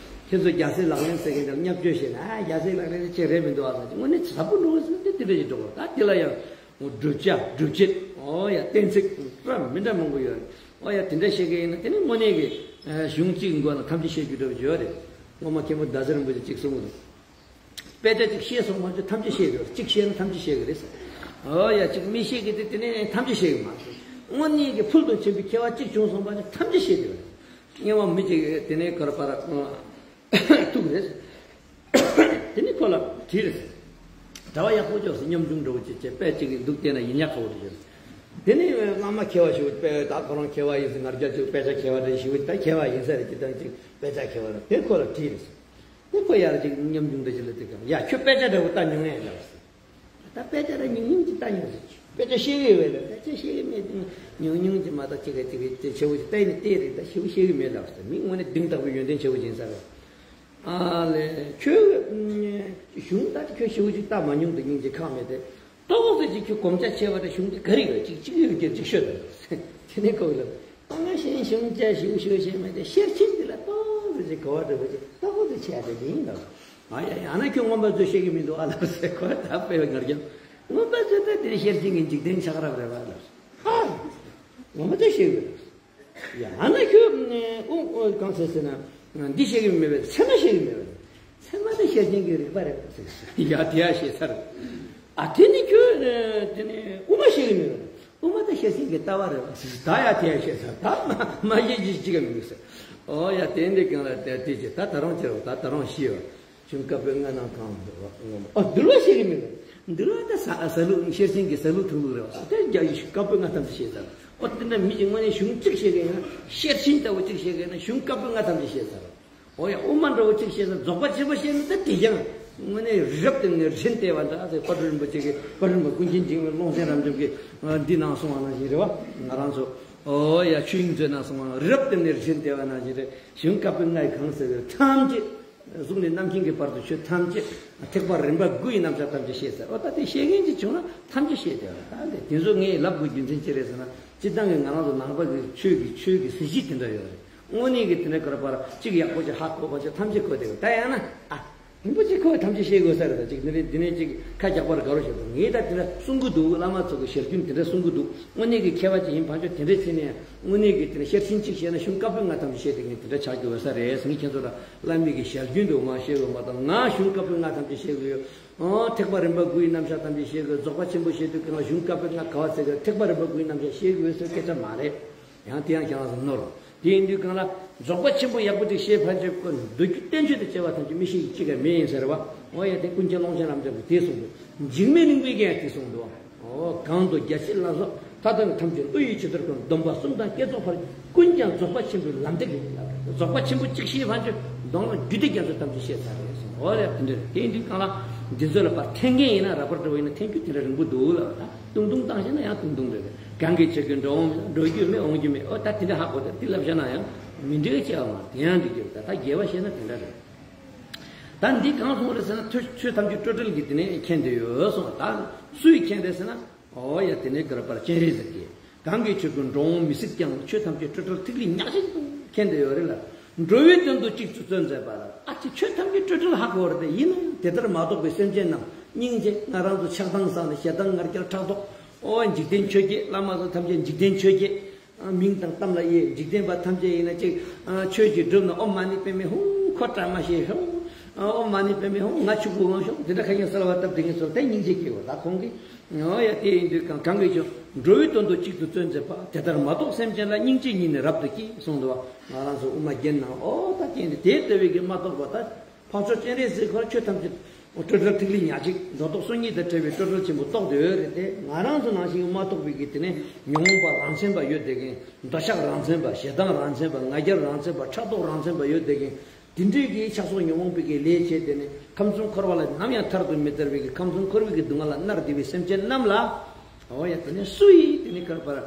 ཁྱེད་ཚོ་རྒྱལ་སྲས་ལག་ལེན་ཟེར་མཁན་དེ་ལ་བརྙས་བཅོས་བྱས་ན། ཨ། རྒྱལ་སྲས་ལག་ལེན་དེ་ཅིག་རེད་མི་འདུག་ཨ་ཟེར། དངོས་གནས་ཟབ་པོ་འགྲོ་གི་ཟེར་ན་དེ་དེ་འདྲ་ཅིག་འགྲོ་གི། ད་དེ་ལ་ཡང་བསྒྲུབ་བྱ་སྒྲུབ་བྱེད། ཨོ་ཡ། གཏན་ཚིགས་འདྲ་མི་འདྲ་མང་པོ་ཡོད་རེད། ཨོ་ཡ། དེ་འདྲ་བཤད་མཁན་ཡིན་ན་དེ་ནི་དངོས་གནས་ཀྱི་གཞུང་གཅིག་མགོ་ལ་ཐམས་ཅད་བཤད་རྒྱུ་འདྲ་བོ་ཡོད་རེད། སློབ་མ་མཁན་པོ་ཟླ་ཟེར་རིན་པོ་ཆེ་གཅིག་གསུངས་འདུག་དཔེ་ཆ་གཅིག་ཤེས་སོང་བ་ཚོ་ཐམས་ཅད་ཤེས་དགོས། གཅིག་ཤེས་ན་ཐམས་ཅད་ཤེས་ཀྱི་རེད་ཟེར། ཨོ་ཡ། གཅིག་མི་ཤེས་ཀྱི་དེ་དེ་ནས་ཐམས་ཅད་ཤེས་ཀྱི་མ་རེད། དངོས་གནས་ཀྱི་ཕུལ་དུ་ཕྱིན་པའི་མཁས་པ་གཅིག་བྱུང་སོང་བ་ཚོ་ཐམས་ཅད་ཤེས་དགོས། དངོས་མ་མི་གཅིག་དེ་ནས་བསྐོར་པར་ཐུག་རེད། དེ་ནས་ཁོ་ལ་དྲིས་རེད། གྲྭ་བ་ཡག་པོ་ཅོག་སེ་སྙོམས་ཆུང་འགྲོ་བྱེད་ཅེས་དཔེ་གཅིག་གིས་འདུག་བལྟས་ན་ཡིན་ཡག་ཁ་བོ་དེ་ཡོད། དེ་ནས་བླ་མ་མཁས་པ་ཞིག་དཔེ་ད་ཁོ་རང་མཁས་པ་ཡིན་ཟེར། ང་རྒྱལ་ཅིག་དཔེ་ཆ་མཁས་པ་རེད་ཞིག་ད་མཁས་པ་ཡིན་ས་རེད། ཅི་ད་ཅིག་དཔེ་ཆ་མཁས་པ་རེད། དེ་ཁོ་ལ་དྲིས་རེད། དེ་ཁོ་ཡར་ཅིག་སྙོམས་ཆུང་འདྲ་ཞིག་ལ་དེ་ག་ཡ་ཁྱོད་དཔེ་ཆ་འདྲ་བོ་ལྟ་མྱོང་ངས་ལབ་ཟེར། ད་དཔེ་ཆ་ར་ཉུང་ཉུང་ཅིག་ལྟ་མྱོང་ཟེར། དཔེ་ཆ་ཤེས་ཀྱི་ཡོད་རེད། དཔེ་ཆ་ཤེས་ཀྱི་མེད། ཉུང་ཉུང་ཅིག་མ་གཏོགས་ཅིག་ག་ཅིག་ག་ཅིག་ཆེ་བོ་ཅིག་བལྟས་ནས་བལྟས་རེད། ད་ཞེ་པོ་ཤེས་ཀྱི་མེད་ལབ་ཟེར། མི་དངོས་གནས་གདེང་དག་པོའི་ཡོན་ཏན་ཆེ་བོ་ཅིག་ཡིན་ས་རེད། ཨ་ལས། ཁྱོད་གཞུང་ད་ཁྱོད་ཞེ་པོ་ཅིག་ལྟ་མ་མྱོང་འདུག་སྙིང་རྗེ་ཁག་མེད་དེ། ཏོག་ཙམ་ཅིག་ཁྱོད་གོམས་རྒྱ་ཆེ་བ་དེ་གཞུང་དེ་ག་རེ་ཡོད་ཅིག་ཅིག་ཡོད་ཀྱི་ཅིག་ཤོད་དང་། དེ་ནས་ཁོ་ལ་ད་ང་གཞན་གཞུང་བཅའ་ཞིག་ཞུ་ཤེས་མེད་དེ། ཤེར་ཕྱིན་དེ་ལ་ཏོག་ཙམ་ཅིག་གོ་བ་འདྲ་བོ་ཅིག་ཏོག་ཙམ་ཆེ་བ་དེ་ཡིན་དང་། ཨ་ཡ་ཡང་ན་ཁྱོད་མངོན་པ་མཛོད་ཤེས་ཀྱི་མི་འདུག་ཨ་ལབ་ཟེར། ཁོ་ད་དཔེ་ངར་ཀྱང་མངོན་པ་མཛོད་ད་དེ་ཤེར་ཕྱིན་གྱི་འཇིག་རྟེན་ཆགས་རབས་རེད་བ་ལབ་ཟེར། ཨ། མངོན་པ་མཛོད་ཤེས་ཀྱི་ཡོད། ཡང་ན་ཁྱོད་ཨུ་ཨུ་གང་ཟེར་ཟེར་ན། འདི་ཤེས་ཀྱི་མེད་པས། ཚད་མ་ཤེས་ཀྱི་མེད་པས། ཚད་མ་དེ་ཤེར་ཕྱིན་གྱི་རིག་པ་རེད་ཟེར། ཡ་དེ་ཡ་ཤེས་ཚར། ཨ་དེ་ནི་ཁྱོད་དེ་ནི་དབུ་མ་ཤེས་ཀྱི་མེད་པས། དབུ་མ་དེ་ཤེར་ཕྱིན་གྱི་ལྟ་བ་རེད་ཟེར། ད་ཡ་དེ་ཡ་ཤེས་ཚར། ད་མ་མ་ཤེས་ཀྱི་ཅི་ག་མི་འདུག་ཟེར། ཨོ་ཡ་དེ་འདི་གང་ལ་དེ་དེ་ཅི་ད་ད་རུང་ཅི་རེད། ད་ད་རུང་ཤེས་པ། གཞུང་བཀའ་པོད་ལྔ་རྣམས་གང་འདུལ་བ། ཨ་འདུལ་བ་ཤེས་ཀྱི་མེད་པས། འདུལ་བ་ད་ཟ་ཟ་ལུགས་ཤེར་ཕྱིན་གྱི་ཟ་ལུགས་ཐུབ་ལུགས་རེད་བ། དེ་རྒྱ་ཡི་བཀའ་པོད་ལྔ་ཐམས་ཅད་ཤེས་ཚར། ཨོ་དེ་འདྲ་མི་གཅིག་དངོས་གནས་གཞུང་གཅིག་ཤེས་མཁན་ཡང་ཤེར་ཕྱིན་ལྟ་བུ་གཅིག་ཤེས་མཁན་ན་གཞུང་བཀའ་པོད་ལྔ་ཐམས་ཅད་ཤེས་ཚར། ཨོ་ཡ་དབུ་མ་འདྲ་བོ་གཅིག་ཤེས་ན་རྫོགས་པ་ཆེན་པོ་ཤེས་ན་ད་དེ་ཀྱང་དངོས་གནས་རི་རབ་སྟེང་ནས་རི་ཆེན་བལྟས་པ་འདྲ་ཟེར། དཔལ་སྤྲུལ་རིན་པོ་ཆེ་གིས་དཔལ་རིན་པོ་ཀུན་མཁྱེན་འཇིགས་མེད་ཀློང་ཆེན་རབ་འབྱམས་ཀྱིས་འདི་ནང་གསུངས་པ་ནང་བཞིན་རེད་བ། ང་རང་ཚོ་ཨོ་ཡ་ཆོས་དབྱིངས་མཛོད་ནང་གསུངས་པ་རི་རབ་སྟེང་ནས་རི་ཆེན་བལྟས་པ་ནང་བཞིན་རེད། གཞུང་བཀའ་པོད་ལྔ་ཡི་གང་ཟེར་བའི་ཐམས་ཅད། གཟུགས་ནས་རྣམ་མཁྱེན་གྱི་བར་དུ་ཆོས་ཐམས་ཅད། ཐེག་པ་རིམ་པ་དགུ་ཡི་རྣམ་གཞག་ཐམས་ཅད་ཤེས་ཚར། ཨོ་ད་དེ་ཤེས་མཁན་ཅིག་བྱུང་ན་ཐམས་ཅད་ཤེས་བསྡད་པ་རེད། ད་དེ་དེ་ཚོ་ངས་ལབ་དགོས་རྒྱུ་མཚན་ཅི་རེད་ཟེར་ན། སྤྱིར་བཏང་གི་ང་རང་ཚོ་ནང་པ་གི་ཆོས་ཀྱི་ཆོས་ཀྱི་གཟི་བརྗིད་དེ་འདྲ་ཡོད་རེད། དངོས་གནས་ཀྱི་དེ་འདྲ་བསྐོར་པར་གཅིག་ཡག་པོ་ཅིག་ཧ་གོ་བ་ཅིག་ཐམས་ཅད་གོ་བསྡད་པ། ད་ཡང་ན་ཨ། རིན་པོ་ཆེ་ཁོས་ཐམས་ཅད་ཤེས་དགོས་ས་རེད། ད་ཅིག་འདི་ནས་འདི་ནས་ཅིག་ཁ་རྒྱག་པར་དགའ་རོགས་བྱེད་དང་། ངས་ད་དེ་འདྲ་གསུང་གི་འདུག་བླ་མ་ཚོ་གི་ཞལ་རྒྱུན་དེ་འདྲ་གསུང་གི་འདུག་དངོས་གནས་ཀྱི་མཁས་པ་ཅིག་ཡིན་ཕན་ཆོད་དེ་འདྲ་བྱས་ནས་དངོས་གནས་ཀྱི་དེ་འདྲ་ཤེར་ཕྱིན་གཅིག་བཤད་ན་གཞུང་བཀའ་པོད་ལྔ་ཐམས་ཅད་བཤད་དེ་ངས་དེ་འདྲ་ཆགས་ཀྱི་ཡོད་ས་རེད་ཟེར། ངས་ཁྱེད་ཚོ་ལ་བླ་མའི་གི་ཞལ་རྒྱུན་དུ་མ་བཤད་དགོས་མ་གཏོགས། ང་གཞུང་བཀའ་པོད་ལྔ་ཐམས་ཅད་བཤད་དགོས་ཡོད། ཨང་། ཐེག་པ་རིམ་པ་དགུ་ཡི་རྣམ་གཞག་ཐམས་ཅད་བཤད་དགོས། རྫོགས་པ་ཆེན་པོ་བཤད་དུས་གང་ལ་གཞུང་བཀའ་པོད་ལྔ་ག་བ་ཚད་ཀྱི་ཐེག་པ་རིམ་པ་དགུ་ཡི་རྣམ་གཞག་བཤད་དགོས་ཟེར་སྐད་ཆ་མ་རེད། ཡང་དེ་ཡང་ཁྱེད་རང་ཚོ་ནོར། དེ་ཡིན་དུས་གང་ལ་རྫོགས་པ་ཆེན་པོ་ཡག་པོ་ཅིག་ཤེས་ཕན་ཆོད་ཀྱི་འདུག་རྒྱུ་བསྟན་བཅོས་དང་བཅས་པ་ཐམས་ཅད་མི་ཤེས་ཀྱི་གཅིག་ཀྱང་མེད་ཡིན་ཟེར་བ། འོ་ཡ་དེ་ཀུན་མཁྱེན་ཀློང་ཆེན་རབ་འབྱམས་ཀྱིས་དེ་གསུངས་འདུག་འཇིགས་མེད་གླིང་པས་ཀྱང་དེ་གསུངས་འདུག་འོ་གང་དུ་རྒྱ་ཆེར་ལ་སོགས་མཐའ་དག་ཐམས་ཅད་བློ་ཡི་ཇི་ལྟར་ཀུན། སྡོམ་པ་གསུམ་དང་བསྐྱེད་རྫོགས་འཕགས་ཀུན་ཀྱང་རྫོགས་པ་ཆེན་པོའི་ལམ་སྟེགས་ཡིན་ལ། རྫོགས་པ་ཆེན་པོ་གཅིག་ཤེས་ཕན་ཆོད་གདོང་ལ་རྒྱུད་སྡེ་རྒྱ་མཚོ་ཐམས་ཅད་ཤེས་ཚར་རེད་གསུངས། འོ་ཡ་དེ་འདྲ་རེད། དེ་ཡིན་དུས་གང་ལ་འདི་ཚོ་ལ་ཕར་འཐེན་མཁན་ཡིན་ན་ར་པར་འགྲོ་བ་ཡིན་ན་འཐེན་རྒྱུ་དེ་འདྲ་རིང་པོ་འདུག་ལ། ད་ཏུང་ཏུང་བཏང་ཤེས་ན་ཡང་ཏུང་ཏུང་རེད། གང་གི་ཕྱིར་ཀུན་འགྲོ་འོང་མེད། འགྲོ་རྒྱུ་མེད་འོང་རྒྱུ་མེད། ཨོ་ད་དེ་འདྲ་ཧ་གོ། ད་དེ་ལབ་བྱ་ན་ཡང་མི་འགྲིག་ཅེས་པ་མ་དེ་ཡང་འགྲིག་གི་རེད། ད་ད་རྒྱལ་བ་བཤད་ན་དེ་འདྲ་རེད། ད་འདི་གང་གསུངས་རེད་ཟེར་ན། ཐོས་ཆོས་ཐམས་ཅད་སྤྲོས་བྲལ་གྱི་དེ་ནས་མཁྱེན་དེ་ཡོད་གསུངས། ད་སུས་མཁྱེན་རེད་ཟེར་ན། ཨོ་ཡ་དེ་ནས་བསྐོར་པར་སྤྱན་རས་གཟིགས་ཀྱིས། གང་གི་ཕྱིར་ཀུན་འགྲོ་འོང་མི་གཟིགས་ཀྱང་། ཆོས་ཐམས་ཅད་སྤྲོས་བྲལ་ཐིག་ལེ་ཉག་གཅིག་ཏུ་མཁྱེན་དེ་ཡོད་རེད་ལ། འགྲོ་བའི་དོན་དུ་གཅིག་ཏུ་བརྩོན་མཛད་པ་ལ། ཨ་ཅེ་ཆོས་ཐམས་ཅད་སྤྲོས་བྲལ་ཧ་གོ་བ་རེད། དེ་ཡིན་ན་ཡང་དེ་ལྟར་མ་རྟོགས་པའི་སེམས་ཅན་རྣམས། སྙིང་རྗེ། ང་རང་ཚོ་ཆགས་སྡང་ཟག་ནས་ཞེ་སྡང་ང་རྒྱལ་ཕྲག་དོག་ཨོ་འཇིག་རྟེན་ཆོས་བརྒྱད། བླ་མ་ཚོ་ཐམས་ཅད་འཇིག་རྟེན་ཆོས་བརྒྱད། མིང་དང་གཏམ་ལ་དབྱེ། འཇིག་རྟེན་པ་ཐམས་ཅད་ཡིན་ན་ཅིག་ཆོས་ཀྱི་སྒྲུབ་ན་ཨོཾ་མ་ཎི་པདྨེ་ཧཱུྃ། ཁོ་བཀྲ་མ་ཤིས་ཤོག་ཨོཾ་མ་ཎི་པདྨེ་ཧཱུྃ། ང་ཕྱུག་པོ་ངང་ཤོག་འདི་འདྲ་ཁ་ཤས་གསོལ་བ་བཏབ་དེ་ངས་ཚོར་དེ་སྙིང་རྗེ་སྐྱེ་བ་ད་ཁོང་གིས། ཨོ་ཡ་དེ་ཡིན་དུས་གང་གང་གིས་ཀྱང་འགྲོ་བའི་དོན་དུ་གཅིག་ཏུ་བརྩོན་མཛད་པ། དེ་ལྟར་མ་རྟོགས་སེམས་ཅན་ལ། སྙིང་རྗེ་ཉིད་ནི་རབ་ཏུ་སྐྱེ་གསུངས་འདུག་ང་རང་ཚོ་དབུ་མ་རྒྱན་ནང་ཨོ་ད་རྐྱེན་དེ་དེ་ལྟ་བུའི་གི་མ་རྟོགས་པ་ད། འཕགས་མཆོག་སྤྱན་རས་གཟིགས་ཁོ་ར་ཆོས་ཐམས་ཅད་སྤྲོས་བྲལ་ཐིག་ལེ་ཉག་གཅིག་སྒྲོ་འདོགས་སོ་གཉིས་དང་བྲལ་བའི་སྤྲོས་བྲལ་ཆེན་པོ་རྟོགས་བསྡད་ཡོད་རེད་དེ། ང་རང་ཚོ་ནང་བཞིན་མ་རྟོགས་པའི་གི་དེ་ནས་ཉོན་མོངས་པ་རང་མཚན་པ་ཡོད་བསྡད་མཁན། འདོད་ཆགས་རང་མཚན་པ། ཞེ་སྡང་རང་མཚན་པ། ང་རྒྱལ་རང་མཚན་པ། ཕྲག་དོག་རང་མཚན་པ་ཡོད་བསྡད་མཁན། དེ་འདྲའི་གི་ཆགས་སོགས་ཉོན་མོངས་པའི་གི་ལས་བྱས་དེ་ནས་ཁམས་གསུམ་འཁོར་བ་ལ་ནམ་ཡང་ཐར་དུ་མི་ལྟ་བའི་གི་ཁམས་གསུམ་འཁོར་བའི་གི་སྡུག་བསྔལ་ལ་མནར་བསྡད་པའི་སེམས་ཅན་རྣམས་ལ། འོ་ཡ་དེ་ནས་སུ་ཡིས་དེ་ནས་གར་པར་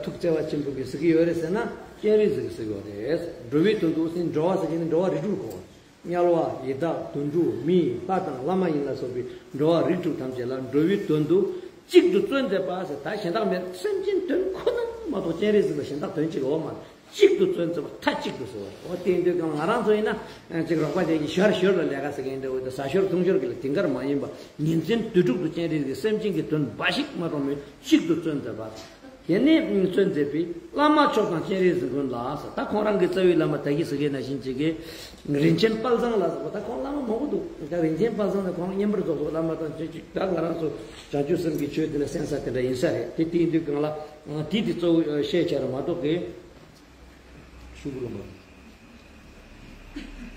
ཐུགས་བརྩེ་བ་ཆེན་པོ་གི་ཟེར་གི་ཡོད་རེད་ཟེར་ན་སྤྱན་རས་གཟིགས་ཟེར་གི་ཡོད་རེད། འགྲོ་བའི་དོན་དུ་ཟེར་འགྲོ་བ་ཟེར་གི་ནི་འགྲོ་བ་རིགས་དྲུག་གོ། དམྱལ་བ་ཡི་དྭགས་དུད་འགྲོ་མི་ལྷ་དང་ལྷ་མ་ཡིན་ལ་སོགས་པའི་འགྲོ་བ་རིགས་དྲུག་ཐམས་ཅད་ལ་འགྲོ་བའི་དོན་དུ་གཅིག་ཏུ་བརྩོན་མཛད་པ་ཟེར། ད་གཞན་དག་མེད། སེམས་ཅན་དོན་ཁོ་ན་མ་གཏོགས་སྤྱན་རས་གཟིགས་ལ་གཞན་དག་དོན་གཅིག་འོག་མ་གཅིག་ཏུ་བརྩོན་མཛད་པ་མཐའ་གཅིག་ཏུ་ཟེར་བ། འོ་དེ་ཡིན་དུས་གང་ང་རང་ཚོ་ཡིན་ན་ཅིག་རོགས་པ་ཅན་གྱི་ཞར་ཞོར་ལ་ལས་ཀ་ཟེར་མཁན་འདྲ་བོ་དང་ཟ་ཞོར་འཐུང་ཞོར་གྱི་ལ་དེང་གར་མ་ཡིན་པ་ཉིན་མཚན་དུས་དྲུག་ཏུ་སྤྱན་རས་གཟིགས་སེམས་ཅན་གྱི་དོན་འབའ་ཞིག་མ་གཏོགས་མེད་གཅིག་ཏུ་བརྩོན་མཛད་པ། དེ་ནས་བརྩོན་མཛད་པའི་བླ་མ་མཆོག་དང་སྤྱན་རས་གཟིགས་མགོན་ལ་ཟེར། ད་ཁོང་རང་གི་རྩ་བའི་བླ་མ་ད་གིན་ཟེར་མཁན་ནང་བཞིན་ཅིག་གི་རིན་ཆེན་དཔལ་བཟང་ལ་ཟེར་བ། ད་ཁོང་བླ་མ་མང་པོ་འདུག་ད་རིན་ཆེན་དཔལ་བཟང་ནི་ཁོང་བསྙེན་པར་རྫོགས་སོ་བླ་མ་དང་ཅིག་ཅིག་ད་ང་རང་ཚོ་བྱང་ཆུབ་སེམས་ཀྱི་ཆོས་དེ་ལ་གསན་ས་དེ་འདྲ་ཡིན་ས་རེད་དེ། དེ་ཡིན་དུས་གང་ལ་དེ་དེ་གཙོ་བོ་བཤད་བྱ་ར་མ་གཏོགས་གི་ཤུ་གུ་རུ་མ།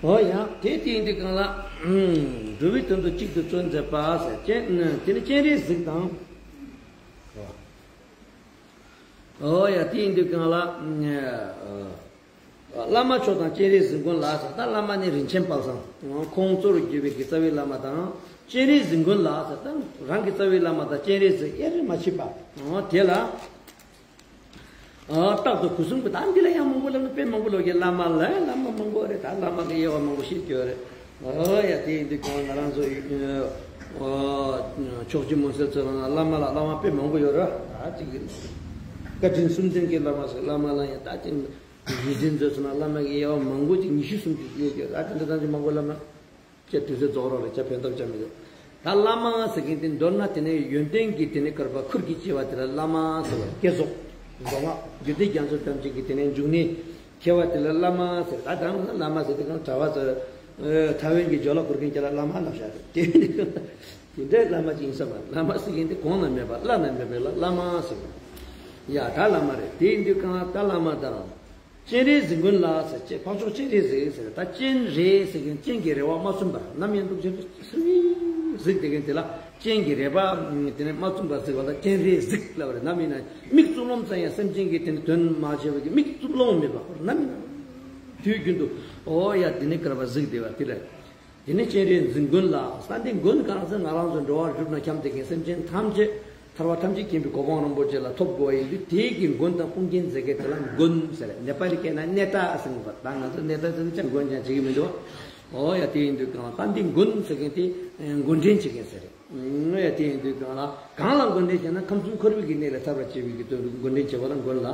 ཨོ་ཡ་དེ་དེ་ཡིན་དུས་གང་ལ་འགྲོ་བའི་དོན་དུ་གཅིག་ཏུ་བརྩོན་མཛད་པ་ཟེར། སྤྱན་དེ་ནི་སྤྱན་རས་གཟིགས་དང་། ཨོ་ཡ་དེ་ཡིན་དུས་གང་ལ། བླ་མ་མཆོག་དང་སྤྱན་རས་གཟིགས་མགོན་ལ་ཟེར། ད་བླ་མ་ནི་རིན་ཆེན་དཔལ་བཟང་། ཁོང་གཙོ་རུ་གྱུར་པའི་གི་རྩ་བའི་བླ་མ་དང་། སྤྱན་རས་གཟིགས་མགོན་ལ་ཟེར། ད་རང་གི་རྩ་བའི་བླ་མ་དང་སྤྱན་རས་གཟིགས་དབྱེར་མ་མཆིས་པ། དེ་ལ། རྟག་ཏུ་སྒོ་གསུམ་གྱི་ད་འདི་ལ་ཡང་མང་པོ་ལབ་ན་དཔེ་མང་པོ་ལོག་གི་བླ་མ་ལ་བླ་མ་མང་པོ་རེད། ད་བླ་མ་གི་དབྱེ་བ་མང་པོ་ཤེས་ཀྱི་ཡོད་རེད། ཨོ་ཡ་དེ་ཡིན་དུས་ཀྱང་ང་རང་ཚོ་ཕྱོགས་བཅུའི་མུན་སེལ་ཚོ་ལ་བླ་མ་ལ་བླ་མ་དཔེ་མང་པོ་ཡོད་རེད། ད་ཅིག་གི་བཀའ་དྲིན་གསུམ་ལྡན་གྱི་བླ་མ་ཟེར། བླ་མ་ལ་ཡང་ད་ཅིག་ཡིད་བཞིན་མཛོད་ཚོ་ན་བླ་མ་གི་དབྱེ་བ་མང་པོ་ཅིག་ཉི་ཤུ་སུམ་ཅུ་ཡོད་ཀྱི་རེད། ད་དེ་འདྲ་ཐམས་ཅད་མང་པོ་བླ་མ། ཁྱེད་དུས་ཚོད་རྫོགས་རོགས་རེད། ཁྱེད་ཕན་ཐོགས་ཅང་མི་འདུག་ད་བླ་མ་ཟེར་མཁན་དེ་མདོར་ན་དེ་ནས་ཡོན་ཏན་གྱི་དེ་ནས་བསྐལ་པ་ཁུར་གྱིས་བྱས་པ་དེ་ལ་བླ་མ་ཟེར་བ། བསྐྱེད་རྫོགས་མདོ་སྔགས་རྒྱུད་སྡེ་རྒྱ་མཚོ་ཐམས་ཅད་ཀྱི་དེ་ནས་འབྱུང་གནས་མཁས་པ་དེ་ལ་བླ་མ་ཟེར། ད་དང་བླ་མ་ཟེར་དེ་གང་གྲྭ་པ་ཚོ་ཐའེ་ཝན་གྱི་ཇོ་ལ་འཁུར་མཁན་ཁྱེད་ལ་བླ་མ་ལབ་བཞག་རེད། དེ་འདྲའི་བླ་མ་ཅིག་ཡིན་ས་མ་རེད། བླ་མ་ཟེར་མཁན་དེ་གོང་ན་མེད་པ་བླ་ན་མེད་པའི་ལ་བླ་མ་ཟེར་བ། ཡ་ད་བླ་མ་རེད། དེ་ཡིན་དུས་གང་ལ་ད་བླ་མ་དང་། སྤྱན་རས་གཟིགས་མགོན་ལ་ཟེར་ཅེས་འཕགས་མཆོག་སྤྱན་རས་གཟིགས་ཟེར། ད་སྤྱན་རས་ཟེར་མཁན་སྤྱན་གྱི་རེ་བ་མ་བསྲུངས་པར་ནམ་ཡང་འདུག་ཅེས་གཟིགས་དེ་མཁན་དེ་ལ་སྤྱན་གྱི་རེ་བ་དེ་ནས་མ་བསྲུངས་པར་གཟིགས་པ་ལ་སྤྱན་རས་གཟིགས་ལབ་པ་རེད། ནམ་ཡིན་ན་མིག་བཙུམ་ལོང་ཙམ་ཡང་སེམས་ཅན་གྱི་དེ་ནི་དོན་མ་བྱས་པ་གི་མིག་བཙུམ་ལོང་མེད་པ་ཁོ་ནམ་ཡིན་ན་དུས་རྒྱུན་དུ་ཨོ་ཡ་དེ་ནི་བསྐལ་པ་གཟིགས་བསྡད་པ་དེ་རེད། དེ་ནས་སྤྱན་རས་གཟིགས་མགོན་ལ། ས་འདི་མགོན་གང་ཟེར་ང་རང་ཚོ་འགྲོ་བ་རིགས་དྲུག་ན་འཁྱམས་བསྡད་མཁན་སེམས་ཅན་ཐམས་ཅད་ཐར་པ་ཐམས་ཅད་མཁྱེན་པའི་གོ་འཕང་རིན་པོ་ཆེ་ལ་ཐོབ་དགོས་པ་ཡིན་དུས་དེའི་གི་མགོན་དང་དཔུང་གཉེན་མཛད་མཁན་དེ་ལ་མགོན་ཟེར། ནེ་པ་ལི་སྐད་ན་ནེ་ཏ་ཟེར་གི་ཡོད་པ། ད་ང་ཚོ་ནེ་ཏ་ཟེར་ན་ཅང་མགོན་ཅང་བྱེད་ཀྱི་མི་འདུག་ཨོ་ཡ་དེ་ཡིན་དུས་གང་ལ་ད་འདི་མགོན་ཟེར་མཁན་དེ་མགོན་འདྲེན་བྱེད་མཁན་ཟེར། ཨོ་ཡ་དེ་ཡིན་དུས་གང་ལ་གང་ལ་མགོན་འདྲེན་བྱས་ན་ཁམས་གསུམ་འཁོར་བའི་གི་གནས་ལས་ཐར་བར་བྱེད་པའི་གི་དོན་དུ་མགོན་འདྲེན་བྱེད་པ་ལ་མགོན་ལ།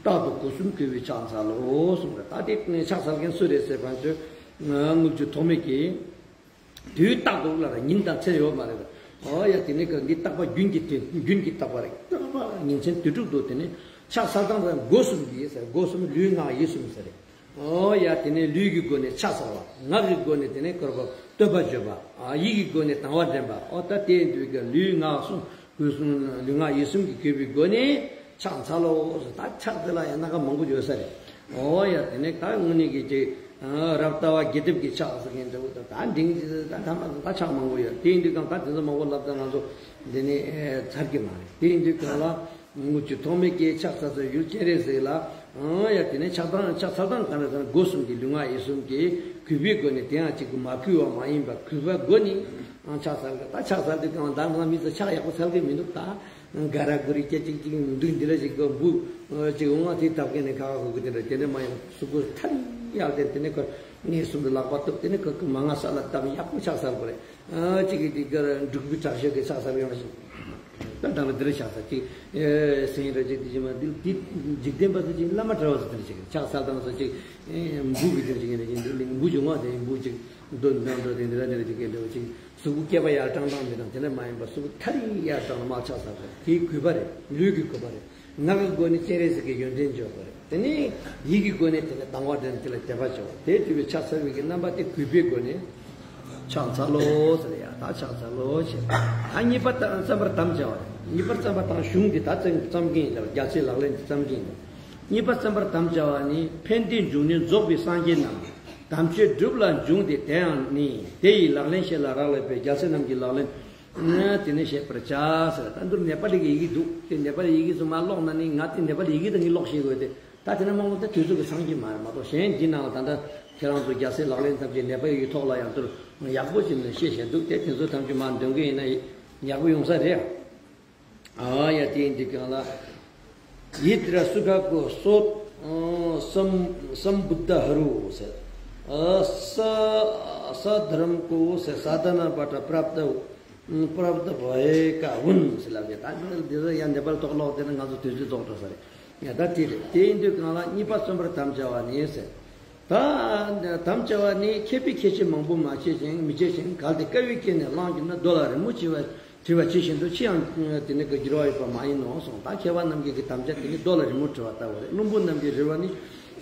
རྟག་ཏུ་སྒོ་གསུམ་གུས་པས་ཕྱག་འཚལ་ལོ་གསུངས་རེད། ད་དེ་ཕྱག་འཚལ་མཁན་སུ་རེད་ཟེར་བ་ཚོས་དངུལ་ཆུ་ཐོགས་མེད་ཀྱིས་དུས་རྟག་ཏུ་ལ་ར་ཉིན་དང་མཚན་ཡོད་མ་རེད། ཨོ་ཡ་དེ་ནས་ཀ་འདི་རྟག་པ་རྒྱུན་གྱི་དེ་རྒྱུན་གྱི་རྟག་པ་རེད། རྟག་པ་ཉིན་མཚན་དུས་དྲུག་ཏུ་དེ་ནས་ཕྱག་འཚལ་སྟངས་དང་སྒོ་གསུམ་གྱིས་ཟེར། སྒོ་གསུམ་ལུས་ངག་ཡིད་གསུམ་ཟེར་རེད། ཨོ་ཡ་དེ་ནས་ལུས་ཀྱི་སྒོ་ནས་ཕྱག་འཚལ་བ། ངག་གི་སྒོ་ནས་དེ་ནས་བསྐུལ་བ་བསྟོད་པ་བརྗོད་པ། ཨ་ཡིད་ཀྱི་སྒོ་ནས་དང་བ་འདྲེན་པ། ཨོ་ད་དེ་དུས་ཀྱི་ལུས་ངག་གསུམ། སྒོ་གསུམ་ལུས་ངག་ཡིད་གསུམ་གྱིས་གུས་པའི་སྒོ་ནས་ཕྱག་འཚལ་ལོ། ད་ཕྱག་དེ་ལ་ཡང་སྣ་ཁ་མང་པོ་ཡོད་ས་རེད། ཨོ་ཡ་དེ་ནས་ད་དངོས་གནས་ཀྱི་ཅིག་རབ་ལྟ་བ་དགེ་སྒྲུབ་ཀྱི་ཕྱག་ཟེར་མཁན་འདྲ་བོ་དང་ད་འབྲིང་ད་ད་ད་ཕྱག་མང་པོ་ཡོད། དེ་ཡིན་དུས་ཀྱང་ད་དེ་ཚོ་མང་པོ་ལབ་ད་ང་ཚོ་འདི་ནས་ཚར་གྱི་མ་རེད། དེ་ཡིན་དུས་ཀྱང་ལ་དངུལ་ཆུ་ཐོགས་མེད་ཀྱིས་ཕྱག་འཚལ་ཚུལ་ཡུལ་སྤྱན་རས་གཟིགས་ལ། ཨང་ཡ་དེ་ནས་ཕྱག་དང་ཕྱག་འཚལ་དང་གང་རེད་ཟེར་ན་སྒོ་གསུམ་གྱི་ལུས་ངག་ཡིད་གསུམ་གྱིས་གུས་པའི་སྒོ་ནས། དེ་ཡང་གཅིག་གུ་མ་གུས་པ་མ་ཡིན་པ་གུས་པའི་སྒོ་ནས་ཨང་ཕྱག་འཚལ་གི། ད་ཕྱག་འཚལ་དུས་གང་ལ་ད་ང་མི་ཚོ་ཕྱག་ཡག་པོ་འཚལ་གི་མི་འདུག་ད་ག་ར་གུ་རི་སྐད་ཅིག་ཅིག་འདུག་འདི་འདྲ་ཞིག་གི་འབུ་ཅིག་འོང་བ་དེ་བཏབ་མཁན་ནས་ཁ་ཁ་ཁུ་ཁུ་དེ་འདྲ་དེ་འདྲ་མ་ཡིན་གཟུགས་པོ་ཐར་ཡག་དེ་དེ་ནས་ཁོ་ངའི་གསུམ་དུ་ལག་པ་གཏུབ་དེ་ནས་ཁོ་གི་མ་ང་ས་ལ་བཏབ་ཡག་པོ་ཕྱག་འཚལ་དགོས་རེད། ཨ་གཅིག་གིས་དེ་གར་འབྲུག་པའི་དྲག་ཤོས་ཀྱི་ཕྱག་འཚལ་ཡོང་ཞིང་། དང་ལ་འདིར་ཆགས་ས་ཅིག་སེང་ར་ཅིག་དེ་ཅི་མ་འདི་འདི་འཇིག་རྟེན་པ་ཚོ་ཅིག་བླ་མ་བྲལ་བ་ཚོ་འདིར་ཆགས་ཆགས་ས་དང་ས་ཅིག་འབུ་གི་འདིར་ཅིག་ཡིན་ན་ཅིག་འདི་ལིང་འབུ་འབྱུང་བ་དེ་འབུ་ཅིག་འདོན་འདོན་འདོན་དེ་འདི་ལ་འདིར་ཅིག་གི་འདྲ་བ་ཅིག་གཟུགས་པོ་སྐེད་པ་ཡར་དྲང་དྲང་མི་དང་དེ་འདྲ་མ་ཡིན་པ་གཟུགས་པོ་ཐ་རི་ཡར་དྲང་ལ་མར་ཆགས་ས་རེད། དེའི་གུས་པ་རེད། ལུས་ཀྱི་གུས་པ་རེད། ངག་གི་སྒོ་ནས་སྤྱན་རས་གཟིགས་ཀྱི་ཡོན་ཏན་བརྗོད་པ་རེད། དེ་ནས་ཡིད་ཀྱི་སྒོ་ནས་དེ་ལ་དང་བ་དེ་ནས་དེ་ལ་དད་པ་བྱ་བ་དེ་དུས་པའི་ཕྱག་འཚལ་བའི་གི་རྣམ་པ་དེ་གུས་པའི་སྒོ་ནས་ཕྱག་འཚལ་ལོ་ཟེར་ཡ། ད་ཕྱག་འཚལ་ལོ་ཞེས། ད་གཉིས་པ་བརྩམ་པར་དམ་བཅའ་བ་རེད། གཉིས་པ་བརྩམ་པར་དམ་གཞུང་འདི་ད་བརྩམ་བརྩམ་མཁན་ཡིན་ལ་རྒྱལ་སྲས་ལག་ལེན་འདི་བརྩམ་མཁན་ཡིན། གཉིས་པ་བརྩམ་པར་དམ་བཅའ་བ་ནི། ཕན་བདེའི་འབྱུང་གནས་རྫོགས་པའི་སངས་རྒྱས་རྣམས། དམ་ཆོས་སྒྲུབ་ལ་འབྱུང་སྟེ་དེ་ཡང་ནི། དེ་ཡི་ལག་ལེན་ཤེས་ལ་རག་ལས་པས། རྒྱལ་སྲས་རྣམས་ཀྱི་ལག་ལེན་དེ་ནི་ཤེས་པར་བྱ་ཟེར། ད་འདིར་ནེ་པ་ལི་གི་ཡི་གེ་འདུག་དེ་ནེ་པ་ལི་ཡི་གེ་ཚོ་མར་ཀློག་ན་ནི་ང་དེ་ནེ་པ་ལི་ཡི་གེ་དང་ངས་ཀློག་ཤེས་དགོས་ཏེ། ད་དེ་ན་མང་པོ་ད་དུས་ཚོད་ཀྱི་སངས་རྒྱས་མ་རེད་མ་གཏོགས་གཞན་འདི་ནང་ལ་ད་ལྟ་ཁྱེད་རང་ཚོ་རྒྱལ་སྲས་ལག་ལེན་ཐམས་ཅད་ནེ་པ་ལི་ཡི་ཐོག་ལ་ཡང་འདིར་ཡག་པོ་བྱས་ནས་ཤེས་བཞིན་འདུག་དེ་དེ་ཚོ་ཐམས་ཅད་མར་འདོན་གི་ཡིན་ན་ཡག་པོ་ཡོང་ས་རེད། ཨ་ཡ་དེ་འདི་གང་ལ། ཡིད་ར་སུ་ཁ་གོ་སོ། སམ་སམ་བུད་ད་ཧ་རུ་ཟེར། ས་ས་དྷ་རམ་ཀོ་ཟེར། ས་དྷ་ན་པ་ཏྲ་པྲབ་ཏ་པྲབ་ཏ་བ་ཧེ་ཀ་ཝུན་ཟེར་ལབ་ཡ། ད་འདི་ལ་ཡ་འདི་པར་ཏོག་ཀློག་དེ་ན་ང་ཚོ་དུས་ཚོད་རྫོགས་འགྲོ་ས་རེད། ཡ་ད་དེ་རེད། དེ་ཡིན་དུས་གང་ལ་གཉིས་པ་བརྩམ་པར་དམ་བཅའ་བ་ནི་ཟེར། ད་དམ་བཅའ་བ་ནི། མཁས་པས་ཁས་འཆེ་མང་པོ་མ་བྱས་ཤིང་མི་བྱས་ཤིང་། གལ་ཏེ་དཀའ་བས་ཁྱེར་ནས་བླངས་གྱུར་ན། རྡོ་ལ་རི་མོ་བྲི་བ་བྲི་བ་ཇི་བཞིན་དུ། ཕྱིའང་དེ་ནི་ག་འགྱུར་བ་ཡོད་པ་མ་ཡིན་ནོ་གསུངས། ད་མཁས་པ་རྣམས་ཀྱི་གི་དམ་བཅའ་དེ་ནི་རྡོ་ལ་རི་མོ་བྲི་བ་ལྟ་བུ་རེད། བླུན་པོ་རྣམས་ཀྱིས་རི་བ་ནི་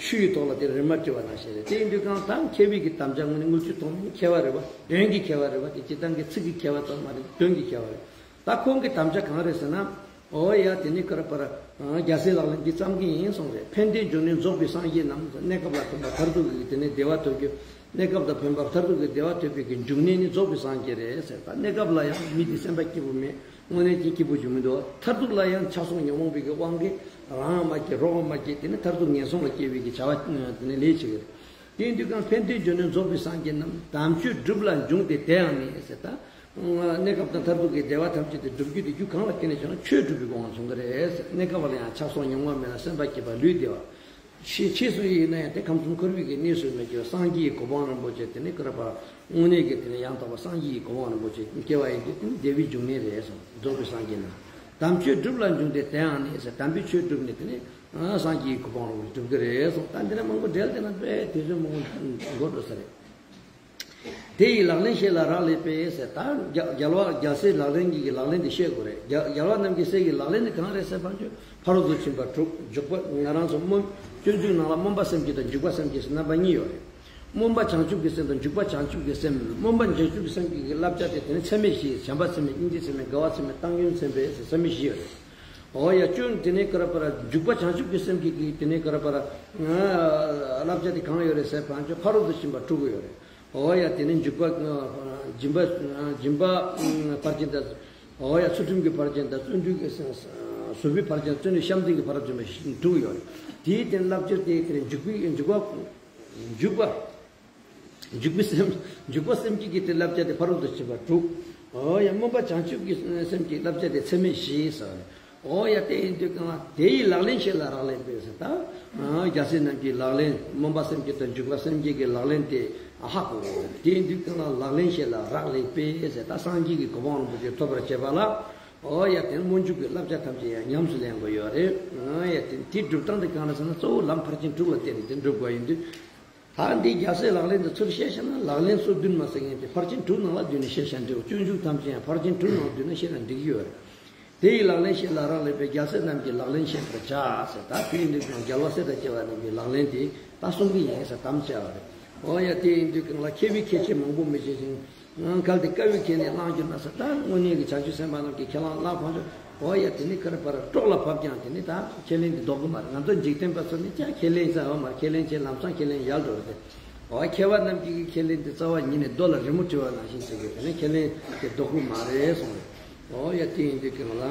ཆུ་ཡི་ཐོག་ལ་དེ་རི་མ་བྲི་བ་ནང་བཞིན་རེད། དེ་ཡིན་དུས་གང་ལྟར་མཁས་པའི་གི་དམ་བཅའ་དངོས་གནས་དངུལ་ཆུ་མཐོང་ནས་མཁས་པ་རེད་བ། དོན་གྱི་མཁས་པ་རེད་བ། དེ་སྤྱིར་བཏང་གི་ཚིག་གི་མཁས་པ་ཙམ་མ་རེད། དོན་གྱི་མཁས་པ་རེད། ད་ཁོང་གི་དམ་བཅའ་གང་རེད་ཟེར་ན། ཨོ་ཡ་དེ་ནི་ཀ་ར་པ་ར། རྒྱལ་སྲས་ལག་ལེན་འདི་བརྩམ་གྱི་ཡིན་གསུངས་རེད། ཕན་བདེའི་འབྱུང་གནས་རྫོགས་པའི་སངས་རྒྱས་རྣམས། གནས་སྐབས་ལ་ཕན་པ་མཐར་ཐུག་གི་དེ་ནི་བདེ་བ་ཐོབ་རྒྱུ། གནས་སྐབས་ལ་ཕན་པ་མཐར་ཐུག་གི་བདེ་བ་ཐོབ་པའི་གི་འབྱུང་གནས་ནི་རྫོགས་པའི་སངས་རྒྱས་རེད་ཟེར། ད་གནས་སྐབས་ལ་ཡང་མི་དེ་སེམས་པ་སྐྱིད་པོ་མེད། དངོས་གནས་ཀྱི་སྐྱིད་པོ་བྱུང་མི་འདུག་མཐར་ཐུག་ལ་ཡང་ཆགས་སོགས་ཉོན་མོངས་པའི་གི་དབང་གིས་རང་མ་སྐྱིད་རོགས་མ་སྐྱིད། དེ་ནི་མཐར་ཐུག་ངན་སོང་ལ་སྐྱེ་བའི་གི་བྱ་བ་དེ་ནི་ལས་བྱེད་ཀྱི་རེད། དེ་ཡིན་དུས་གང་ཕན་བདེའི་འབྱུང་གནས་རྫོགས་པའི་སངས་རྒྱས་རྣམས། དམ་ཆོས་སྒྲུབ་ལ་འབྱུང་སྟེ་དེ་ཡང་ནི་ཟེར། ད་གནས་སྐབས་དང་མཐར་ཐུག་གི་བདེ་བ་ཐམས་ཅད་དེ་སྒྲུབ་རྒྱུ་དེ་རྒྱུ་གང་ལ་བརྟེན་ནས་བྱུང་ན་ཆོས་སྒྲུབ་པའི་སྒོ་ནས་བྱུང་གི་རེད་ཟེར། གནས་སྐབས་ལ་ཡང་ཆགས་སོགས་ཉོན་མོངས་མེད་ལ་སེམས་པ་སྐྱིད་པ་ལུས་བདེ་བ། ཕྱིས་ཕྱིས་སུ་ཡིན་ན་ཡང་དེ་ཁམས་གསུམ་འཁོར་བའི་གི་གནས་སུ་མི་སྐྱེ་བ། སངས་རྒྱས་ཀྱི་གོ་འཕང་རིན་པོ་ཆེ་དེ་ནི་ཀ་ར་པ་ར་དངོས་གནས་ཀྱི་དེ་ནི་ཡང་དག་པ་སངས་རྒྱས་ཀྱི་གོ་འཕང་རིན་པོ་ཆེ་སྐྱེ་བ་ཡིན་དུས་དེ་ནི་བདེ་བའི་འབྱུང་གནས་རེད་གསུངས། རྫོགས་པའི་སངས་རྒྱས་རྣམས། དམ་ཆོས་སྒྲུབ་ལ་འབྱུང་སྟེ་དེ་ཡང་ནི་ཟེར། དམ་པའི་ཆོས་བསྒྲུབས་ནས་དེ་ནི། ཨ། སངས་རྒྱས་ཀྱི་གོ་འཕང་རུ་འགྲུབ་ཀྱི་རེད་གསུངས། ད་འདི་ན་མང་པོ་འགྲེལ་བསྟན་ན་དཔེ་དུས་ཚོད་མང་པོ་འགོར་འགྲོ་ས་རེད། དེ་ཡི་ལག་ལེན་ཤེས་ལ་རག་ལས་པས་ཟེར། ད་རྒྱ་རྒྱལ་བ་རྒྱལ་སྲས་ལག་ལེན་གྱི་ལག་ལེན་དེ་ཤེས་དགོས་རེད། རྒྱ་རྒྱལ་བ་རྣམས་ཀྱི་སྲས་ཀྱི་ལག་ལེན་དེ་གང་རེད་ཟེར་བ་ཅོ། ཕ་རོལ་ཏུ་ཕྱིན་པ་དྲུག་འཇུག་པ། ང་རང་ཚོ་སྨོན་སྤྱོད་འཇུག་ནང་ལ་སྨོན་པ་སེམས་བསྐྱེད་དང་འཇུག་པ་སེམས་བསྐྱེད་ཟེར་རྣམ་པ་གཉིས་ཡོད་རེད། སྨོན་པ་བྱང་ཆུབ་ཀྱི་སེམས་དང་འཇུག་པ་བྱང་ཆུབ་ཀྱི་སེམས། སྨོན་པ་བྱང་ཆུབ་ཀྱི་སེམས་ཀྱི་བསླབ་བྱ་དེ་དེ་ནི་ཚད་མེད་བཞི། བྱམས་པ་ཚད་མེད། སྙིང་རྗེ་ཚད་མེད། དགའ་བ་ཚད་མེད། བཏང་སྙོམས་ཚད་མེད་ཟེར་ཚད་མེད་བཞི་ཡོད་རེད། འོ་ཡ་ཅུང་དེ་ནས་ཀ་ར་པ་ར་འཇུག་པ་བྱང་ཆུབ་ཀྱི་སེམས་ཀྱི་གི་དེ་ནས་ཀ་ར་པ་ར་བསླབ་བྱ་དེ་གང་ཡོད་རེད་ཟེར་བ་ཅོ། ཕ་རོལ་ཏུ་ཕྱིན་པ་དྲུག་ཡོད་རེད། འོ་ཡ་དེ་ནས་འཇུག་པ་སྦྱིན་པ་སྦྱིན་པ་ཕར་ཕྱིན་དང་། འོ་ཡ་ཚུལ་ཁྲིམས་ཀྱི་ཕར་ཕྱིན་དང་། བརྩོན་འགྲུས་ཀྱི་བཟོད་པའི་ཕར་ཕྱིན། བརྩོན་འགྲུས་བྱམས་བརྩེ་གི་ཕར་ཕྱིན་པ་དྲུག་ཡོད་རེད། དེའི་སྟེང་བསླབ་བྱ་དེ་དེ་ནས་འཇུག་པའི་འཇུག་པ་འཇུག་པ། འཇུག་པའི་སེམས། འཇུག་པ་སེམས་བསྐྱེད་ཀྱི་དེ་བསླབ་བྱ་དེ་ཕ་རོལ་ཏུ་ཕྱིན་པ་དྲུག་འོ་ཡ་སྨོན་པ་བྱང་ཆུབ་ཀྱི་སེམས་ཀྱི་བསླབ་བྱ་དེ་ཚད་མེད་བཞི་ཟེར་བ་རེད། འོ་ཡ་དེ་ཡིན་དུས་གང་ལ་དེ་ཡི་ལག་ལེན་ཤེས་ལ་རག་ལས་པས་ཟེར། ད་རྒྱལ་སྲས་རྣམས་ཀྱི་ལག་ལེན་སྨོན་པ་སེམས་བསྐྱེད་དང་འཇུག་པ་སེམས་བསྐྱེད་ཀྱི་ལག་ལེན་དེ་ཧ་གོ་དགོས། དེ་ཡིན་དུས་གང་ལ་ལག་ལེན་ཤེས་ལ་རག་ལས་པས་ཟེར། ད་སངས་རྒྱས་ཀྱི་གོ་འཕང་རིན་པོ་ཆེ་ཐོབ་པར་བྱེད་པ་ལ། འོ་ཡ་དེ་སྨོན་འཇུག་གི་བསླབ་བྱ་ཐམས་ཅད་ཡང་ཉམས་སུ་ལེན་དགོས་ཡོད་རེད། འོ་ཡ་དེ་དེའི་སྒྲུབ་སྟངས་དེ་གང་རེད་ཟེར་ན་གཙོ་བོ་ལམ་ཕར་ཕྱིན་དྲུག་ལ་བརྟེན་ནས་དེ་སྒྲུབ་དགོས་ཡིན་དུས། ད་འདི་རྒྱལ་སྲས་ལག་ལེན་དུ་ཚུར་བཤད་བཤད་ན་ལག་ལེན་སོ་བདུན་མ་ཟེར་མཁན་དེ་ཕར་ཕྱིན་དྲུག་ནང་ལ་བསྡུས་ནས་བཤད་བཤད་འགྲིག་སྤྱོད་འཇུག་ཐམས་ཅད་ཡང་ཕར་ཕྱིན་དྲུག་ནང་ལ་བསྡུས་ན་བཤད་ན་འགྲིག་གི་ཡོད་རེད། དེ་ཡི་ལག་ལེན་ཤེས་ལ་རག་ལས་པས། རྒྱལ་སྲས་རྣམས་ཀྱི་ལག་ལེན་ཤེས་པར་བྱ་ཟེར། ད་དེ་ཡིན་དུས་ཀྱང་རྒྱལ་བ་སྲས་དང་བཅས་པ་རྣམས་ཀྱི་ལག་ལེན་དེ་ད་གསུང་གི་ཡིན་ཟེར་དམ་བཅའ་བ་རེད། འོ་ཡ་དེ་ཡིན་དུས་ཀྱང་ལ་མཁས་པས་ཁས་འཆེ་མང་པོ་མི་བྱེད་ཅིང་། གལ་ཏེ་དཀའ་བས་ཁྱེར་ནས་བླངས་གྱུར་ན་ཟེར། ད་དངོས་གནས་ཀྱི་བྱང་ཆུབ་སེམས་དཔའ་རྣམས་ཀྱིས་ཁས་བླངས་བླངས་ཕར་ཕྱོགས། འོ་ཡ་དེ་ནི་ཁ་ར་ཕར་ར་སྲོག་ལ་བབ་ཀྱང་དེ་ནི་ད་ཁས་ལེན་དེ་ལྡོག་གི་མ་རེད། ང་ཚོ་འཇིག་རྟེན་པ་ཚོ་ནི་ཀྱང་ཁས་ལེན་ས་ཡོད་མ་རེད། ཁས་ལེན་བྱས་ལམ་སང་ཁས་ལེན་ཡལ་འགྲོ་རེད་དེ། འོ་མཁས་པ་རྣམས་ཀྱིས་ཁས་ལེན་དེ་རྩ་བ་ཉིད་ནས་རྡོ་ལ་རི་མོ་བྲི་བ་ནང་བཞིན་བྱེད་དགོས། དེ་ནི་ཁས་ལེན་དེ་ལྡོག་གི་མ་རེད་གསུངས་རེད། འོ་ཡ་དེ་ཡིན་དུས་ཀྱི་ང་ལ།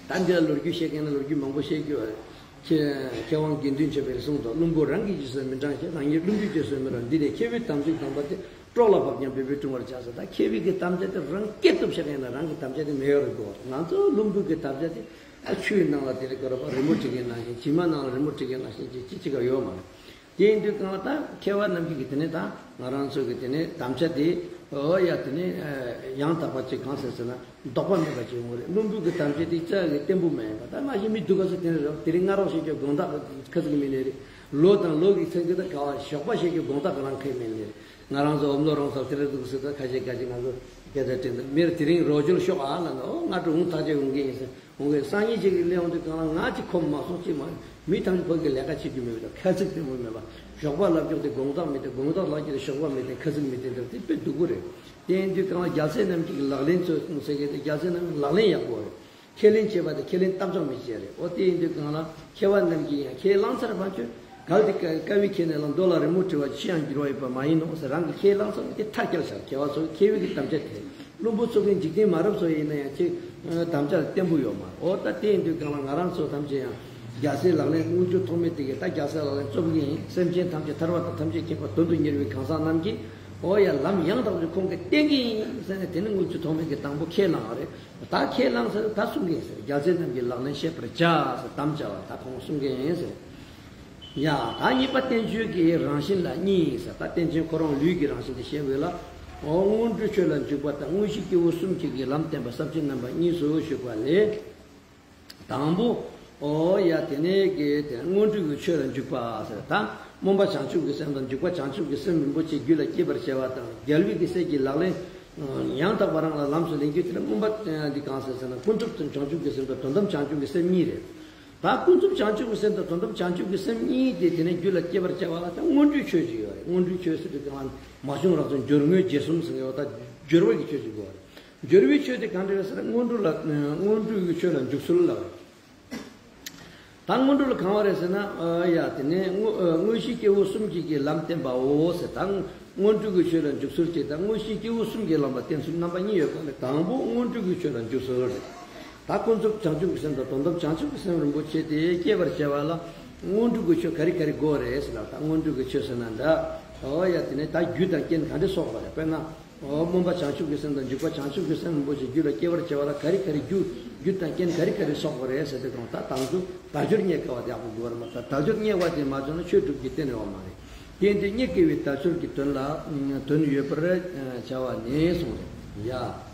ད་འདི་ལ་ལོ་རྒྱུས་བཤད་མཁན་ན་ལོ་རྒྱུས་མང་པོ་བཤད་རྒྱུ་ཡོད་རེད། མཁས་མཁས་དབང་དགེ་འདུན་ཆོས་འཕེལ་གྱིས་གསུངས་འདུག་བླུན་པོ་རང་གི་རྗེས་སུ་མི་འབྲང་ཞིང་། རང་ཉིད་བླུན་པོའི་རྗེས་སུ་མི་འབྲང་། འདི་ནི་མཁས་པའི་དམ་ཚིག་དམ་པ་སྟེ། སྲོག་ལ་བབ་ཀྱང་འབད་པས་བསྲུང་བར་བྱ་ཟེར། ད་མཁས་པའི་གི་དམ་བཅའ་དེ་རང་སྐྱེ་ཐུབ་ཤེས་མཁན་ན་རང་གི་དམ་བཅའ་དེ་མེད་ཡོད་རེད་འདུག་ང་ཚོ་བླུན་པོའི་གི་དམ་བཅའ་དེ་ཨ་ཆུའི་ནང་ལ་དེ་རེད་ཀ་ར་པ་རི་མོ་བྲིས་མཁན་ནང་བཞིན་བྱེ་མ་ནང་ལ་རི་མོ་བྲིས་མཁན་ནང་བཞིན་ཅིག་ཅིག་ཅིག་ཡོད་མ་རེད། དེ་ཡིན་དུས་གང་ལ་ད་མཁས་པ་རྣམས་ཀྱིས་དེ་ནས་ད་ང་རང་ཚོ་གི་དེ་ནས་དམ་བཅའ་དེ་ཨོ་ཡ་དེ་ནས་ཡང་དག་པ་ཅིག་གང་ཟེར་ཟེར་ན་ལྡོག་པ་མེད་པ་ཅིག་ཡོང་གི་རེད། བླུན་པོ་གི་དམ་བཅའ་དེ་རྩ་གི་བརྟན་པོ་མ་ཡིན་པ། ད་མ་གཞི་མི་སྡུག་ག་ཚོད་དེ་འདྲ་རེད། དེ་རིང་སྔ་རོགས་བྱེད་རྒྱུ་དགོང་དག་ཁ་ཚིག་མི་ལས་རེད། ལོ་དང་ལོ་གི་ཚེ་གི་ད་ག་བ་ཞོགས་པ་བྱེད་རྒྱུ་དགོང་དག་གི་རང་ཁེ་མི་ལས་རེད། ང་རང་ཚོ་འོབ་ལོ་རང་ཚོ་དེ་རེད་འདུག་ཟེར་ད་ཁ་ཤས་ཁ་ཤས་ང་ཚོ་སྐད་ཆ་དྲན་འདུག་མིར་དེ་རིང་རོགས་སྐྱོར་ཤོག་ཨ་ལ་ན་ཨོ་ང་གྲོ་འུང་ཐག་ཆད་འུང་གི་ཡིན་ཟེར། འོང་བའི་སང་ཉིན་ཅིག་གི་སླེབས་འོང་དུས་གང་ལ་ང་ཅིག་ཁོམ་མ་སོང་ཅིག་མ་མི་ཐམས་ཅད་ཁོ་གི་ལས་ཀ་བྱེད་རྒྱུ་མེད་པ་དང་ཁ་ཚིག་བརྟན་པོ་མེད་པ། ཞོགས་པ་ལབ་རྒྱུ་དེ་དགོང་དག་མི་དེ་དགོང་དག་ལབ་རྒྱུ་དེ་ཞོགས་པ་མི་དེ་ཁ་ཚིག་མི་དེ་འདྲ་དེ་དཔེ་སྡུག་པོ་རེད། དེ་ཡིན་དུས་གང་ལ་རྒྱལ་སྲས་རྣམས་ཀྱི་ལག་ལེན་ཚོ་ཟེར་གི་དེ་རྒྱལ་སྲས་རྣམས་ཀྱི་ལག་ལེན་ཡག་པོ་རེད། ཁས་ལེན་བྱས་པ་དེ་ཁས་ལེན་བཏབ་ཆོག་མི་བྱས་རེད། ཨོ་དེ་ཡིན་དུས་གང་ལ་མཁས་པ་རྣམས་ཀྱིས་ཡང་ཁས་བླངས་ཚར་བ་ཆོས། གལ་ཏེ་དཀའ་བའི་ཁྱེར་ནས་ལ་མདོ་ལ་རི་མོ་བྲི་བ་ཅི་ཡང་འགྱུར་བ་ཡོད་པ་མ་ཡིན་ནོ་ཟེར། རང་གི་ཁས་བླངས་ཚར་ནས་དེ་མཐའ་བསྐྱལ་བཞག་མཁས་པ་ཚོས་མཁས་པའི་གི་དམ་བཅའ་དེ། བླུན་པོ་ཚོ་གི་འཇིག་རྟེན་མ་རབས་ཚོ་ཡིན་ན་ཡང་ཅིག་དམ་བཅའ་བརྟན་པོ་ཡོད་མ་རེད། ཨོ་ད་དེ་ཡིན་དུས་གང་ལ་ང་རང་ཚོ་ཐམས་ཅད་ཡང་རྒྱལ་སྲས་ལག་ལེན་མངོན་སྤྱོད་ཐོགས་མེད་དེ་གི་ད་རྒྱལ་སྲས་ལག་ལེན་རྩོམ་གི་ཡིན། སེམས་ཅན་ཐམས་ཅད་ཐར་པ་དང་ཐམས་ཅད་མཁྱེན་པ་དོན་དུ་གཉེར་བའི་གང་ཟག་རྣམས་ཀྱིས་ཨོ་ཡ་ལམ་ཡང་དག་པའི་ཁོང་གིས་བསྟན་གི་ཡིན་ཟེར་ནས་དེ་ནི་མངོན་སྤྱོད་ཐོགས་མེད་ཀྱི་དང་པོ་ཁས་བླངས་པ་རེད། ད་ཁས་བླངས་ཟེར་ད་གསུང་གི་ཡིན་ཟེར། རྒྱལ་སྲས་རྣམས་ཀྱི་ལག་ལེན་བཤད་པར་བྱ་ཟེར་དམ་བཅའ་བ་ད་ཁོང་གསུང་གི་ཡིན་ཟེར། ཡ། ད་གཉིས་པ་བསྟན་བཅོས་ཀྱི་རང་བཞིན་ལ་གཉིས་ཟེར། ད་བསྟན་བཅོས་ཁོ་རང་ལུས་ཀྱི་རང་བཞིན་དེ་བཤད་དགོས་ལ། འོ་སྔོན་འགྲོའི་ཆོས་ལ་འཇུག་པ་དང་དངོས་གཞི་སྐྱེ་བོ་གསུམ་གྱི་གི་ལམ་བསྟན་པ་ས་བཅད་རྣམ་པ་གཉིས་སུ་ཞུགས་པ་ལས། དང་པོ། འོ་ཡ་དེ་ནས་ཀྱི་དེ་སྔོན་འགྲོའི་གི་ཆོས་ལ་འཇུག་པ་ཟེར། ད་སྨོན་པ་བྱང་ཆུབ་ཀྱི་སེམས་དང་འཇུག་པ་བྱང་ཆུབ་ཀྱི་སེམས་རིན་པོ་ཆེ་རྒྱུད་ལ་སྐྱེས་པར་བྱ་བ་དང་རྒྱལ་བའི་གི་སྲས་ཀྱི་ལག་ལེན་ཡང་དག་པ་རང་ལ་ལམ་སུ་ལེན་རྒྱུ་དེ་ལ་སྨོན་པ་འདི་གང་ཟེར་ཟེར་ན་ཀུན་རྫོབ་བྱང་ཆུབ་ཀྱི་སེམས་དང་དོན་དམ་བྱང་ཆུབ་ཀྱི་སེམས་གཉིས་རེད། ད་ཀུན་རྫོབ་བྱང་ཆུབ་ཀྱི་སེམས་དང་དོན་དམ་བྱང་ཆུབ་ཀྱི་སེམས་གཉིས་དེ་དེ་ནས་རྒྱུད་ལ་སྐྱེ་བར་བྱ་བ་ལ་ད་སྔོན་འགྲོའི་ཆོས་ཅིག་ཡོད་རེད། སྔོན་འགྲོའི་ཆོས་ཟེར་དུས་གང་ལ་མ་བྱུང་རབ་ཏུ་སྦྱོར་དངོས་རྗེས་གསུམ་ཟེར་ཡོད། ད་སྦྱོར་བ་གི་ཆོས་ཅིག་ཡོད་རེད། སྦྱོར་བའི་ཆོས་དེ་གང་འདྲ་རེད་ཟེར་ན་སྔོན་འགྲོ་ལ་སྔོན་འགྲོའི་ཆོས་ལ་འཇུག་ཚུལ་ལ། ད་སྔོན་འགྲོ་ལ་གང་བ་རེད་ཟེར་ན་ཨ་ཡ་དེ་ནས་དངོས་དངོས་གཞི་སྐྱེ་བོ་གསུམ་གྱི་གི་ལམ་བསྟན་པའོ་ཟེར། ད་སྔོན་འགྲོའི་གི་ཆོས་ལ་འཇུག་ཚུལ་གཅིག་དང་དངོས་གཞི་སྐྱེ་བོ་གསུམ་གྱི་ལམ་ལ་བསྟན་ཚུལ་རྣམ་པ་གཉིས་ཡོད་པ་ལས་དང་པོ་སྔོན་འགྲོའི་གི་ཆོས་ལ་འཇུག་ཚུལ་རེད། ད་ཀུན་རྫོབ་བྱང་ཆུབ་ཀྱི་སེམས་དང་དོན་དམ་བྱང་ཆུབ་ཀྱི་སེམས་རིན་པོ་ཆེ་དེ་སྐྱེད་པར་བྱ་བ་ལ་སྔོན་འགྲོ་གི་ཆོས་ག་རེ་ག་རེ་དགོས་རེད་ཟེར་ལ། ད་སྔོན་འགྲོ་གི་ཆོས་ཟེར་ན་འདྲ། ཨོ་ཡ་དེ་ནས་ད་རྒྱུ་དང་རྐྱེན་ག་འདྲ་སོགས་པ་རེད། དཔེར་ན། ཨོ་སྨོན་པ་བྱང་ཆུབ་ཀྱི་སེམས་དང་འཇུག་པ་བྱང་ཆུབ་ཀྱི་སེམས་རིན་པོ་ཆེ་རྒྱུད་ལ་སྐྱེ་བར་བྱ་བ་ལ་ག་རེ་ག་རེ་རྒྱུ་རྒྱུ་དང་རྐྱེན་ག་རེ་ག་རེ་སོགས་པ་རེད་ཟེར་དུས་གང་ད་དང་དུ་དལ་འབྱོར་རྙེད་དཀའ་བ་དེ་ཡག་པོ་དགོས་པར་མ་ཟད་དལ་འབྱོར་རྙེད་པ་དེ་མ་བྱུང་ན་ཆོས་སྒྲུབ་ཀྱི་རྟེན་ཡོད་མ་རེད། དེ་ཡིན་དུས་རྙེད་དཀའ་བའི་དལ་འབྱོར་གྱི་དོན་ལ་དོན་ཡོད་པར་བྱ་བ་ནས་གསུངས་རེད་ཡ།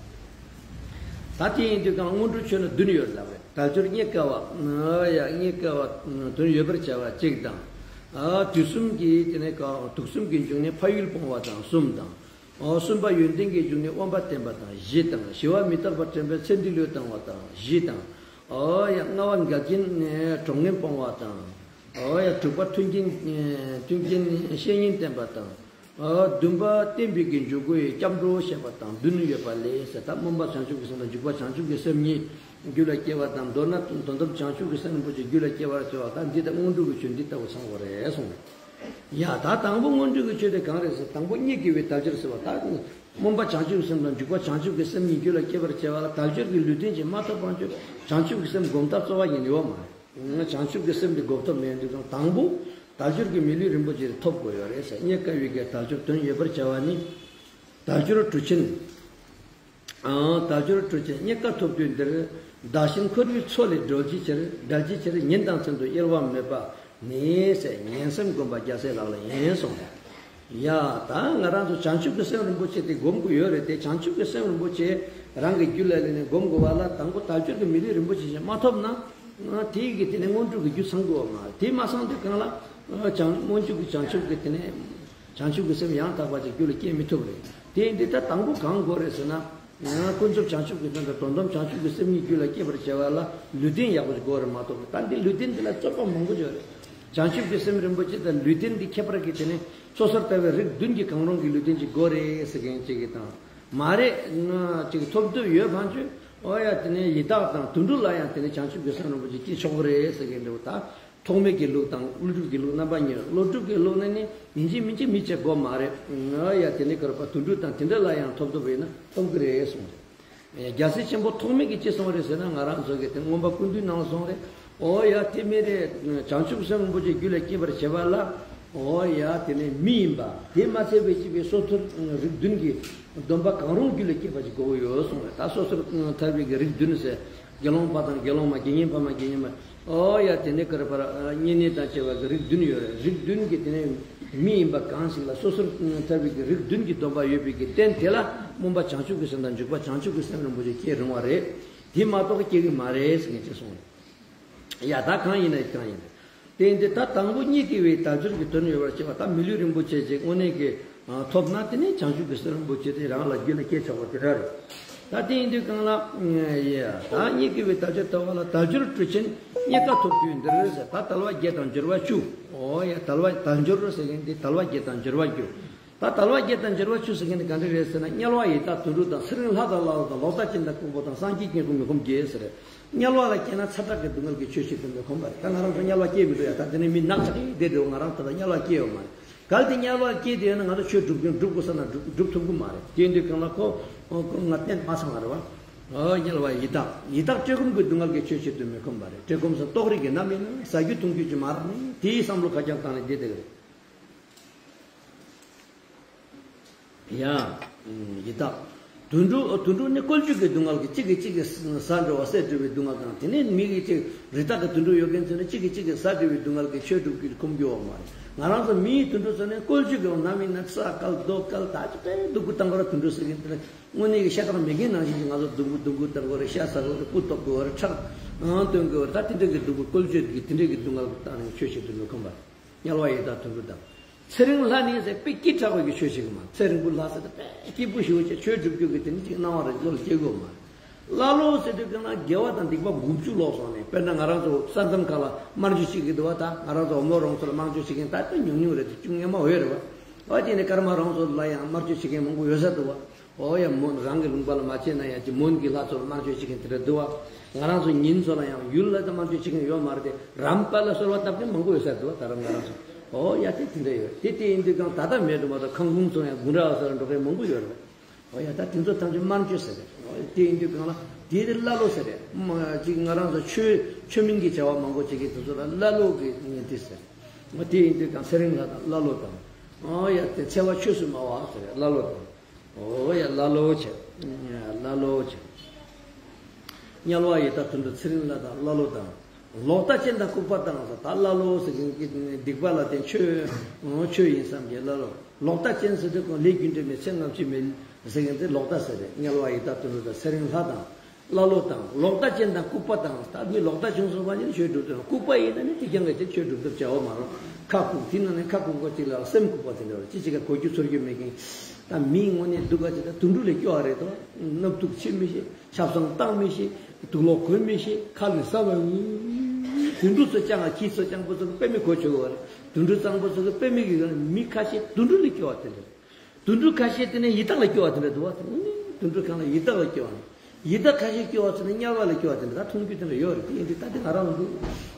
ད་དེ་ཡིན་དུས་གང་སྔོན་འགྲོའི་ཆོས་ལ་བདུན་ཡོད་ལབ་རེད། དལ་འབྱོར་རྙེད་དཀའ་བ། ཡ་རྙེད་དཀའ་བ་དོན་ཡོད་པར་བྱ་བ་གཅིག་དང་། དུས་གསུམ་གྱི་དེ་ནས་གང་དུག་གསུམ་གྱི་འབྱུང་གནས་ཕ་ཡུལ་སྤོང་བ་དང་གསུམ་དང་། ཨོ་གསུམ་པ་ཡོན་ཏན་གྱི་འབྱུང་གནས་དབེན་པ་བསྟེན་པ་དང་བཞི་དང་། ཞི་བ་མི་རྟག་པ་དྲན་པའི་ཚེ་འདི་ལུས་བཏང་བ་དང་བཞི་དང་། ཨོ་ཡ་ལྔ་པ་འགལ་རྐྱེན་གྲོགས་ངན་སྤོང་བ་དང་། ཨོ་ཡ་དྲུག་པ་མཐུན་རྐྱེན་མཐུན་རྐྱེན་བཤེས་གཉེན་བསྟེན་པ་དང་། ཨོ་བདུན་པ་བསྟན་པའི་གི་འཇུག་སྒོའི་སྐྱབས་འགྲོ་བྱེད་པ་དང་བདུན་ཡོད་པ་ལས་ཟེར། ད་སྨོན་པ་བྱང་ཆུབ་ཀྱི་སེམས་དང་འཇུག་པ་བྱང་ཆུབ་ཀྱི་སེམས་གཉིས་རྒྱུད་ལ་སྐྱེ་བ་དང་མདོར་ན་དོན་དམ་བྱང་ཆུབ་ཀྱི་སེམས་རིན་པོ་ཆེ་རྒྱུད་ལ་སྐྱེ་བར་བྱ་བ་ད་འདི་ལྟ་སྔོན་འགྲོ་གི་ཆོས་འདི་ལྟ་བུ་ཚང་བ་རེད་གསུངས་པས། ཡ་ད་དང་པོ་སྔོན་འགྲོ་གི་ཆོས་དེ་གང་རེད་ཟེར། དང་པོ་རྙེད་དཀའ་བའི་དལ་འབྱོར་ཟེར་བ་ད་སྨོན་པ་བྱང་ཆུབ་ཀྱི་སེམས་དང་འཇུག་པ་བྱང་ཆུབ་ཀྱི་སེམས་གཉིས་རྒྱུད་ལ་སྐྱེ་བར་བྱ་བ་ལ་དལ་འབྱོར་གྱི་ལུས་རྟེན་ཅིག་མ་ཐོབ་པ་ཆོས་བྱང་ཆུབ་ཀྱི་སེམས་སྒོམ་ཐབས་རྩོལ་བ་ཡིན་ཡོད་མ་རེད། བྱང་ཆུབ་ཀྱི་སེམས་དེ་སྒོམ་ཐབས་མེད་དུས་ཙང་དང་པོ་དལ་འབྱོར་གྱི་མི་ལུས་རིན་པོ་ཆེ་དེ་ཐོབ་དགོས་ཡོད་རེད་ཟེར། རྙེད་དཀའ་བའི་གི་དལ་འབྱོར་དོན་ཡོད་པར་བྱ་བ་ནི། དལ་འབྱོར་གྲུ་ཆེན། ཨང་། དལ་འབྱོར་གྲུ་ཆེན་རྙེད་དཀའ་ཐོབ་དུས་འདིར། བདག་གཞན་འཁོར་བའི་མཚོ་ལས་སྒྲོལ་གྱི་ཕྱིར་བསྒྲལ་གྱི་ཕྱིར་ཉིན་དང་མཚན་དུ་གཡེལ་བ་མེད་པ་ནི་ཟེར་ཉན་སེམས་སྒོམ་པ་རྒྱལ་སྲས་ལག་ལེན་ཡིན་གསུངས་པས། ཡ་ད་ང་རང་ཚོ་བྱང་ཆུབ་ཀྱི་སེམས་རིན་པོ་ཆེ་དེ་སྒོམ་དགོས་ཡོད་རེད་དེ། བྱང་ཆུབ་ཀྱི་སེམས་རིན་པོ་ཆེ་རང་གི་རྒྱུད་ལ་ལེན་ནས་སྒོམ་དགོས་པ་ལ་དང་པོ་དལ་འབྱོར་གྱི་མི་ལུས་རིན་པོ་ཆེ་ཞིག་མ་ཐོབ་ན། དེའི་གི་དེ་ནས་སྔོན་འགྲོ་གི་རྒྱུ་ཚང་དགོས་པ་མ་རེད། དེ་མ་ཚང་དུས་གང་ལ། བྱང་སྔོན་འཇུག་གི་བྱང་ཆུབ་ཀྱི་དེ་ནས། བྱང་ཆུབ་ཀྱི་སེམས་ཡང་དག་པ་ཅིག་རྒྱུད་ལ་སྐྱེ་མི་ཐུབ་རེད། དེ་ཡིན་དུས་ད་དང་པོ་གང་དགོས་རེད་ཟེར་ན། ཀུན་རྫོབ་བྱང་ཆུབ་ཀྱི་སེམས་དང་དོན་དམ་བྱང་ཆུབ་ཀྱི་སེམས་གཉིས་རྒྱུད་ལ་སྐྱེ་བར་བྱ་བ་ལ་ལུས་རྟེན་ཡག་པོ་ཞིག་དགོས་རེད་མ་གཏོགས། ད་འདི་ལུས་རྟེན་འདི་ལ་རྩོད་པ་མང་པོ་ཡོད་རེད། བྱང་ཆུབ་ཀྱི་སེམས་རིན་པོ་ཆེ་དང་ལུས་རྟེན་འདི་ཁྱད་པར་གྱི་དེ་ནས་སོ་སོར་ལྟ་བའི་རིགས་བདུན་གྱི་གང་རུང་གི་ལུས་རྟེན་ཅིག་དགོས་རེད་ཟེར་མཁན་ཅིག་གིས་དང་། མ་རེད། ཅིག་ཐོབ་ཐུབ་ཡོད་ཕན་ཆོད། ཨོ་ཡ་དེ་ནས་ཡི་དྭགས་དང་དུད་འགྲོ་ལ་ཡང་དེ་ནས་བྱང་ཆུབ་ཀྱི་སེམས་རིན་པོ་ཆེ་སྐྱེ་ཆོག་གི་རེད་ཟེར་མཁན་འདྲ་བོ་ད། ཐོགས་མེད་ཀྱི་ལུགས་དང་ཀླུ་སྒྲུབ་ཀྱི་ལུགས་རྣམ་པ་གཉིས། ཀླུ་སྒྲུབ་ཀྱི་ལུགས་ནི་ནི་ཡིན་གཅིག་མིན་གཅིག་མི་བྱེད་དགོས་མ་རེད། ཨ་ཡ་དེ་ནི་ག་རེ་བ་དུད་འགྲོ་དང་དེ་འདྲ་ལ་ཡང་ཐོབ་ཐུབ་པ་ཡིན་ན་ཐོབ་ཀྱི་རེད་གསུངས་རེད། རྒྱལ་སྲས་ཆེན་པོ་ཐོགས་མེད་ཀྱིས་ཅི་གསུངས་རེད་ཟེར་ན། ང་རང་ཚོ་གི་དེ་མངོན་པ་ཀུན་བཏུས་ནང་ལ་གསུངས་རེད། ཨོ་ཡ་དེ་མེད་རེད། བྱང་ཆུབ་སེམས་རིན་པོ་ཆེ་རྒྱུད་ལ་སྐྱེ་བར་བྱེད་པ་ལ། ཨོ་ཡ་དེ་ནི་མི་ཡིན་པ་དེ་མ་ཚད་པའི་སྐྱེས་པའི་སོ་ཐར་རིགས་བདུན་གྱི་སྡོམ་པ་གང་རུང་རྒྱུད་ལ་སྐྱེས་པ་ཞིག་དགོས་ཀྱི་ཡོད་གསུངས་རེད། ད་སོ་སོར་ཐར་པའི་གི་རིགས་བདུན་ཟེར། དགེ་སློང་པ་དང་དགེ་སློང་མ། དགེ་བསྙེན་ཕ་མ་དགེ་བསྙེན་མ། ཨོ་ཡ། དེ་ནས་ག་རེ་བར་བསྙེན་གནས་དང་བཅས་པ་གི་རིགས་བདུན་ཡོད་རེད། རིགས་བདུན་གྱི་དེ་ནས་མི་ཡིན་པ་གང་ཞིག་ལ་སོ་སོར་ཐར་པའི་གི་རིགས་བདུན་གྱི་སྡོམ་པ་ཡོད་པའི་གི་རྟེན་དེ་ལ་སྨོན་པ་བྱང་ཆུབ་ཀྱི་སེམས་དང་འཇུག་པ་བྱང་ཆུབ་ཀྱི་སེམས་རིན་པོ་ཆེ་སྐྱེ་རུང་བ་རེད། དེ་མ་གཏོགས་སྐྱེ་གི་མ་རེད་ཟེར་མཁན་ཅིག་གསུངས་རེད། ཡ། ད་གང་ཡིན་ན་གང་ཡིན། དེ་འདི་ད་དང་པོ་རྙེད་དཀའ་བའི་དལ་འབྱོར་གྱི་དོན་ཡོད་པར་བྱེད་པ། ད་མི་ལུས་རིན་པོ་ཆེ་ཅིག་དངོས་གནས་ཀྱི་ཐོབ་ན། དེ་ནས་བྱང་ཆུབ་ཀྱི་སེམས་རིན་པོ་ཆེ་དེ་རང་ལ་རྒྱུད་ལ་སྐྱེ་ཆོག་པ་དེ་འདྲ་རེད། ད་དེ་ཡིན་དུས་གང་ལ། ཡ། ད་རྙེད་དཀའ་བའི་དལ་འབྱོར་ཐོབ་པ་ལ། དལ་འབྱོར་སྤྲོད་ཕྱིར་རྙེད་དཀའ་ཐོབ་རྒྱུ་འདིར་ཟེར། ད་དལ་བ་བརྒྱད་དང་འབྱོར་བ་བཅུ། ཨོ་ཡ། དལ་བ། དལ་འབྱོར་ཟེར་མཁན་དེ་དལ་བ་བརྒྱད་དང་འབྱོར་བ་བཅུ། ད་དལ་བ་བརྒྱད་དང་འབྱོར་བ་བཅུ་ཟེར་མཁན་དེ་ག་འདྲ་རེད་ཟེར་ན། དམྱལ་བ་ཡི་དྭགས་དུད་འགྲོ་དང་། ཚེ་རིང་ལྷ་དང་ཀླ་ཀློ་དང་། ལོག་ལྟ་ཅན་དང་ལྐུགས་པ་དང་། སངས་རྒྱས་སྐྱེ་དགུ་མི་ཁོམ་བརྒྱད་ཟེར། དམྱལ་བ་ལ་སྐྱེས་ན་ཚ་དྲག་གི་སྡུག་བསྔལ་གྱིས་ཆོས་བྱེད་དུ་མི་ཁོམ་པ་རེད། ད་ང་རང་ཚོ་དམྱལ་བ་སྐྱེས་མི་འདུག་ཡ། ད་དེ་ནས་མི་ནག་ཚ་གི་བསྡད་འདུག་ང་རང་ཚོ་ད་དམྱལ་བ་སྐྱེས་ཡོད་མ་རེད། གལ་ཏེ་དམྱལ་བ་སྐྱེས་བསྡད་ཡོད་ན། ང་ཚོ་ཆོས་སྒྲུབ་རྒྱུ། སྒྲུབ་དགོས་ས་ན་སྒྲུབ་སྒྲུབ་ཐུབ་ཀྱི་མ་རེད། དེ་ཡིན་དུས་གང་ལ་ཁོ་ཁོ་ང་བསྟན་མ་ཚང་བ་རེད་བ། ཨོ། དམྱལ་བ་ཡི་དྭགས། ཡི་དྭགས་བཀྲེས་སྐོམ་གྱི་སྡུག་བསྔལ་གྱིས་ཆོས་བྱེད་དུ་མི་ཁོམ་པ་རེད། བཀྲེས་སྐོམ་ཟེར་ལྟོགས་རིགས་ཀྱི་རྣམ་སྨིན་ན། ཟ་རྒྱུ་འཐུང་རྒྱུ་ཅིག་མ་རག་ནས་དེའི་བསམ་བློ་ཁ་རྐྱང་བཏང་ནས་བསྡད་བསྡད་ཀྱི་རེད། ཡ། ཡི་དྭགས། དུད་འགྲོ། དུད་འགྲོ་ནི་བཀོལ་སྤྱོད་ཀྱི་སྡུག་བསྔལ་གྱིས། གཅིག་གིས་གཅིག་གི་ཟ་འགྲོ་བ། བསད་འགྲོ་བའི་སྡུག་བསྔལ་དང་། དེ་ནས་མི་གིས་གཅིག་རི་དྭགས་ཀྱི་དུད་འགྲོ་ཡོད་མཁན་ཚོ་ནི་གཅིག་གིས་གཅིག་གི་ཟ་འགྲོ་བའི་སྡུག་བསྔལ་གྱིས་ཆོས་སྒྲུབ་ཀྱི་ཁོམ་རྒྱུ་ཡོད་མ་རེད། ང་རང་ཚོ་མིའི་དུད་འགྲོ་ཚོ་ནི་བཀོལ་སྤྱོད་ཀྱི་རྣམ་སྨིན་ན། ས་བཀལ་རྡོ་བཀལ། ད་ཅི་དཔེ་སྡུག་པོ་བཏང་གི་རེད། དུད་འགྲོ་ཟེར་མཁན་དེ་ནི་དངོས་གནས་ཀྱི་ཤ་སྟག་མེད་མཁན་ནང་བཞིན་གྱི་ང་ཚོ་སྡུག་པོ་སྡུག་པོ་བཏང་གི་རེད། ཤ་ཟ་གི་རེད། སྤུ་གཏོགས་གི་རེད། ཁྲག་ཨང་བཏོན་གི་རེད། ད་དེ་འདྲ་གི་སྡུག་པོ་བཀོལ་སྤྱོད་ཀྱི་དེ་འདྲ་གི་སྡུག་བསྔལ་བཏང་ནས་ཆོས་བྱེད་དུ་མི་ཁོམ་པ། དམྱལ་བ་ཡི་དྭགས་དུད་འགྲོ་དང་། ཚེ་རིང་ལྷ་ནི་ཟེར། དཔེ་སྐད་གྲགས་པའི་གི་ཆོས་ཤིག་མ། ཚེ་རིང་པོ་ལྷ་ཟེར་ཏེ་དཔེ་སྐྱིད་པོ་ཞེ་པོ་ཅིག་ཆོས་སྒྲུབ་རྒྱུ་གི་དེ་ནི་ཅིག་སྣང་བ་རེ་བློ་ལ་སྐྱེ་དགོས་མ་རེད། ཀླ་ཀློ་ཟེར་དུས་གང་ན་དགེ་བ་དང་སྡིག་པ་མགོ་མཇུག་ལོག་སོང་ནས། དཔེར་ན་ང་རང་ཚོ་ས་མཚམས་ཁག་ལ་དམར་མཆོད་བྱེད་ཀྱི་འདུག་བ། ད་ང་རང་ཚོ་འོམ་ལོ་རོང་ཚོ་ལ་དམར་མཆོད་བྱེད་མཁན་ད་དཔེ་ཉུང་ཉུང་རེད་དེ། ཅུང་ངེས་མ་འོས་རེད་བ། འོ་དེ་ནས་ཀརྨ་རོང་ཚོ་ལ་ཡང་དམར་མཆོད་བྱེད་མཁན་མང་པོ་ཡོད་ས་འདུག་བ། ཨོ་ཡ། མོན་རང་གི་ལུང་པ་ལ་མ་བྱས་ན་ཡང་ཅི། མོན་གྱི་ལྷ་ཚོར་དམར་མཆོད་བྱེད་མཁན་དེ་འདྲ་འདུག་བ། ང་རང་ཚོ་ཉིན་ཚོ་ལ་ཡང་ཡུལ་ལ་ད་དམར་མཆོད་བྱེད་མཁན་ཡོད་མ་རེད་དེ། རམས་པ་ལ་གསོལ་བ་བཏབ་མཁན་མང་པོ་ཡོད་ས་འདུག་བ། ད་རམས་ང་རང་ཚོ། ཨོ་ཡ། དེ་དེ་འདྲ་ཡོད་དེ། དེ་ཡིན་དུས་གང་ད་ལྟ་མེད་དུ་མ་གཏོགས། ཁང་ཁུང་ཚོ་ཡང་དགུང་གྲྭ་བ་ཚོ་ལ་འགྲོ་མཁན་མང་པོ་ཡོད་རེད། ཨོ་ཡ། ད་དེ་ཚོ་ཐམས་ཅད་དམར་མཆོད་ཟེར་རེད། ཨོ་ཡ། དེ་ཡིན་དུས་གང་ལ་དེ་དེ་ཀླ་ཀློ་ཟེར་རེད། མ་ཅིག་ང་རང་ཚོ་ཆོས་ཆོས་མིན་གྱི་བྱ་བ་མང་པོ་བྱེད་མཁན་དེ་ཚོ་ལ་ཀླ་ཀློ་གི་ངན་དེ་ཟེར། ཨོ་དེ་ཡིན་དུས་གང་ཚེ་རིང་ལྷ་དང་ཀླ་ཀློ་དང་། ཨོ་ཡ། དེ་འཚེ་བ་ཆོས་སུ་སྨྲ་བ་ཟེར་རེད། ཀླ་ཀློ་དང་། ཨོ་ཡ། ཀླ་ཀློ་བྱས། ཀླ་ཀློ་བྱས། དམྱལ་བ་ཡི་དྭགས་དུད་འགྲོ་ཚེ་རིང་ལྷ་དང་ཀླ་ཀློ་དང་། ལོག་ལྟ་ཅན་དང་ལྐུགས་པ་དང་ཟེར། ད་ཀླ་ཀློ་ཟེར་མཁན་གྱི་སྡིག་པ་ལ་བརྟེན་ཆོས་ཆོས་ཡིན་བསམ་གྱི་ཀླ་ཀློ། ལོག་ལྟ་ཅན་ཟེར་དུས་ཀྱང་ལས་རྒྱུ་འབྲས་མེད། ཚེ་སྔ་ཕྱི་མེད་ཟེར་མཁན་དེ་ལོག་ལྟ་ཟེར་རེད། དམྱལ་བ་ཡི་དྭགས་དུད་འགྲོ་དང་ཚེ་རིང་ལྷ་དང་། ཀླ་ཀློ་དང་། ལོག་ལྟ་ཅན་དང་ལྐུགས་པ་དང་། ད་མི་ལོག་ལྟ་བྱུང་སོང་བ་ནི་ཆོས་སྒྲུབ་ཐབས། ལྐུགས་པ་ཡིན་ན་ནི་དེ་རྐྱང་གི་ཆོས་སྒྲུབ་ཐབས་བྱ་བ་མ་རུང་། ཁ་ལྐུགས། དེ་ནང་ནས་ཁ་ལྐུགས་པ་གཅིག་ལ་སེམས་ལྐུགས་པ་དེ་འདྲ་བ། ཅི་ཅིག་ག་གོ་རྒྱུ་ཚོར་རྒྱུ་མེད་མཁན། ད་མིའི་ངོ་ནས་སྡུག་ག་ཅིག་ད་དུད་འགྲོ་ལས་སྐྱོ་བ་རེད་དོ། སྣབས་ཐུག་ཕྱིན་མི་ཤེས། ཆབ་གསང་བཏང་མི་ཤེས། དུག་ལོག་གོན་མི་ཤེས། ཁ་ནས་ས་བ། དུད་འགྲོ་ཚོ་སྤྱང་ང་། ཁྱི་ཚོ་སྤྱང་པོ་ཚོ་གི་དཔེ་མི་གོ་ཆོད་གི་བ་རེད། དུད་འགྲོ་གཙང་པོ་ཚོ་གི་དཔེ་མི་གི་ག་མི་ཁ་ཤས་དུད་འགྲོ་ལས་སྐྱོ་བ་དེ་འདྲ་རེད། དུད་འགྲོ་ཁ་ཤས་དེ་ནས་ཡི་དྭགས་ལ་སྐྱོ་བ་དེ་འདྲ་འདུག་བ། དེ་ནི་དུད་འགྲོ་གང་ལ་ཡི་དྭགས་ལ་སྐྱོ་བ་ནི། ཡི་དྭགས་ཁ་ཤས་སྐྱོ་བ་ཚོ་ནི་དམྱལ་བ་ལ་སྐྱོ་བ་དེ་འདྲ་ད་མཐོང་རྒྱུ་དེ་འདྲ་ཡོད་རེད། དེ་ཡིན་དུས་ད་དེ་ང་རང་ལ་འདུག་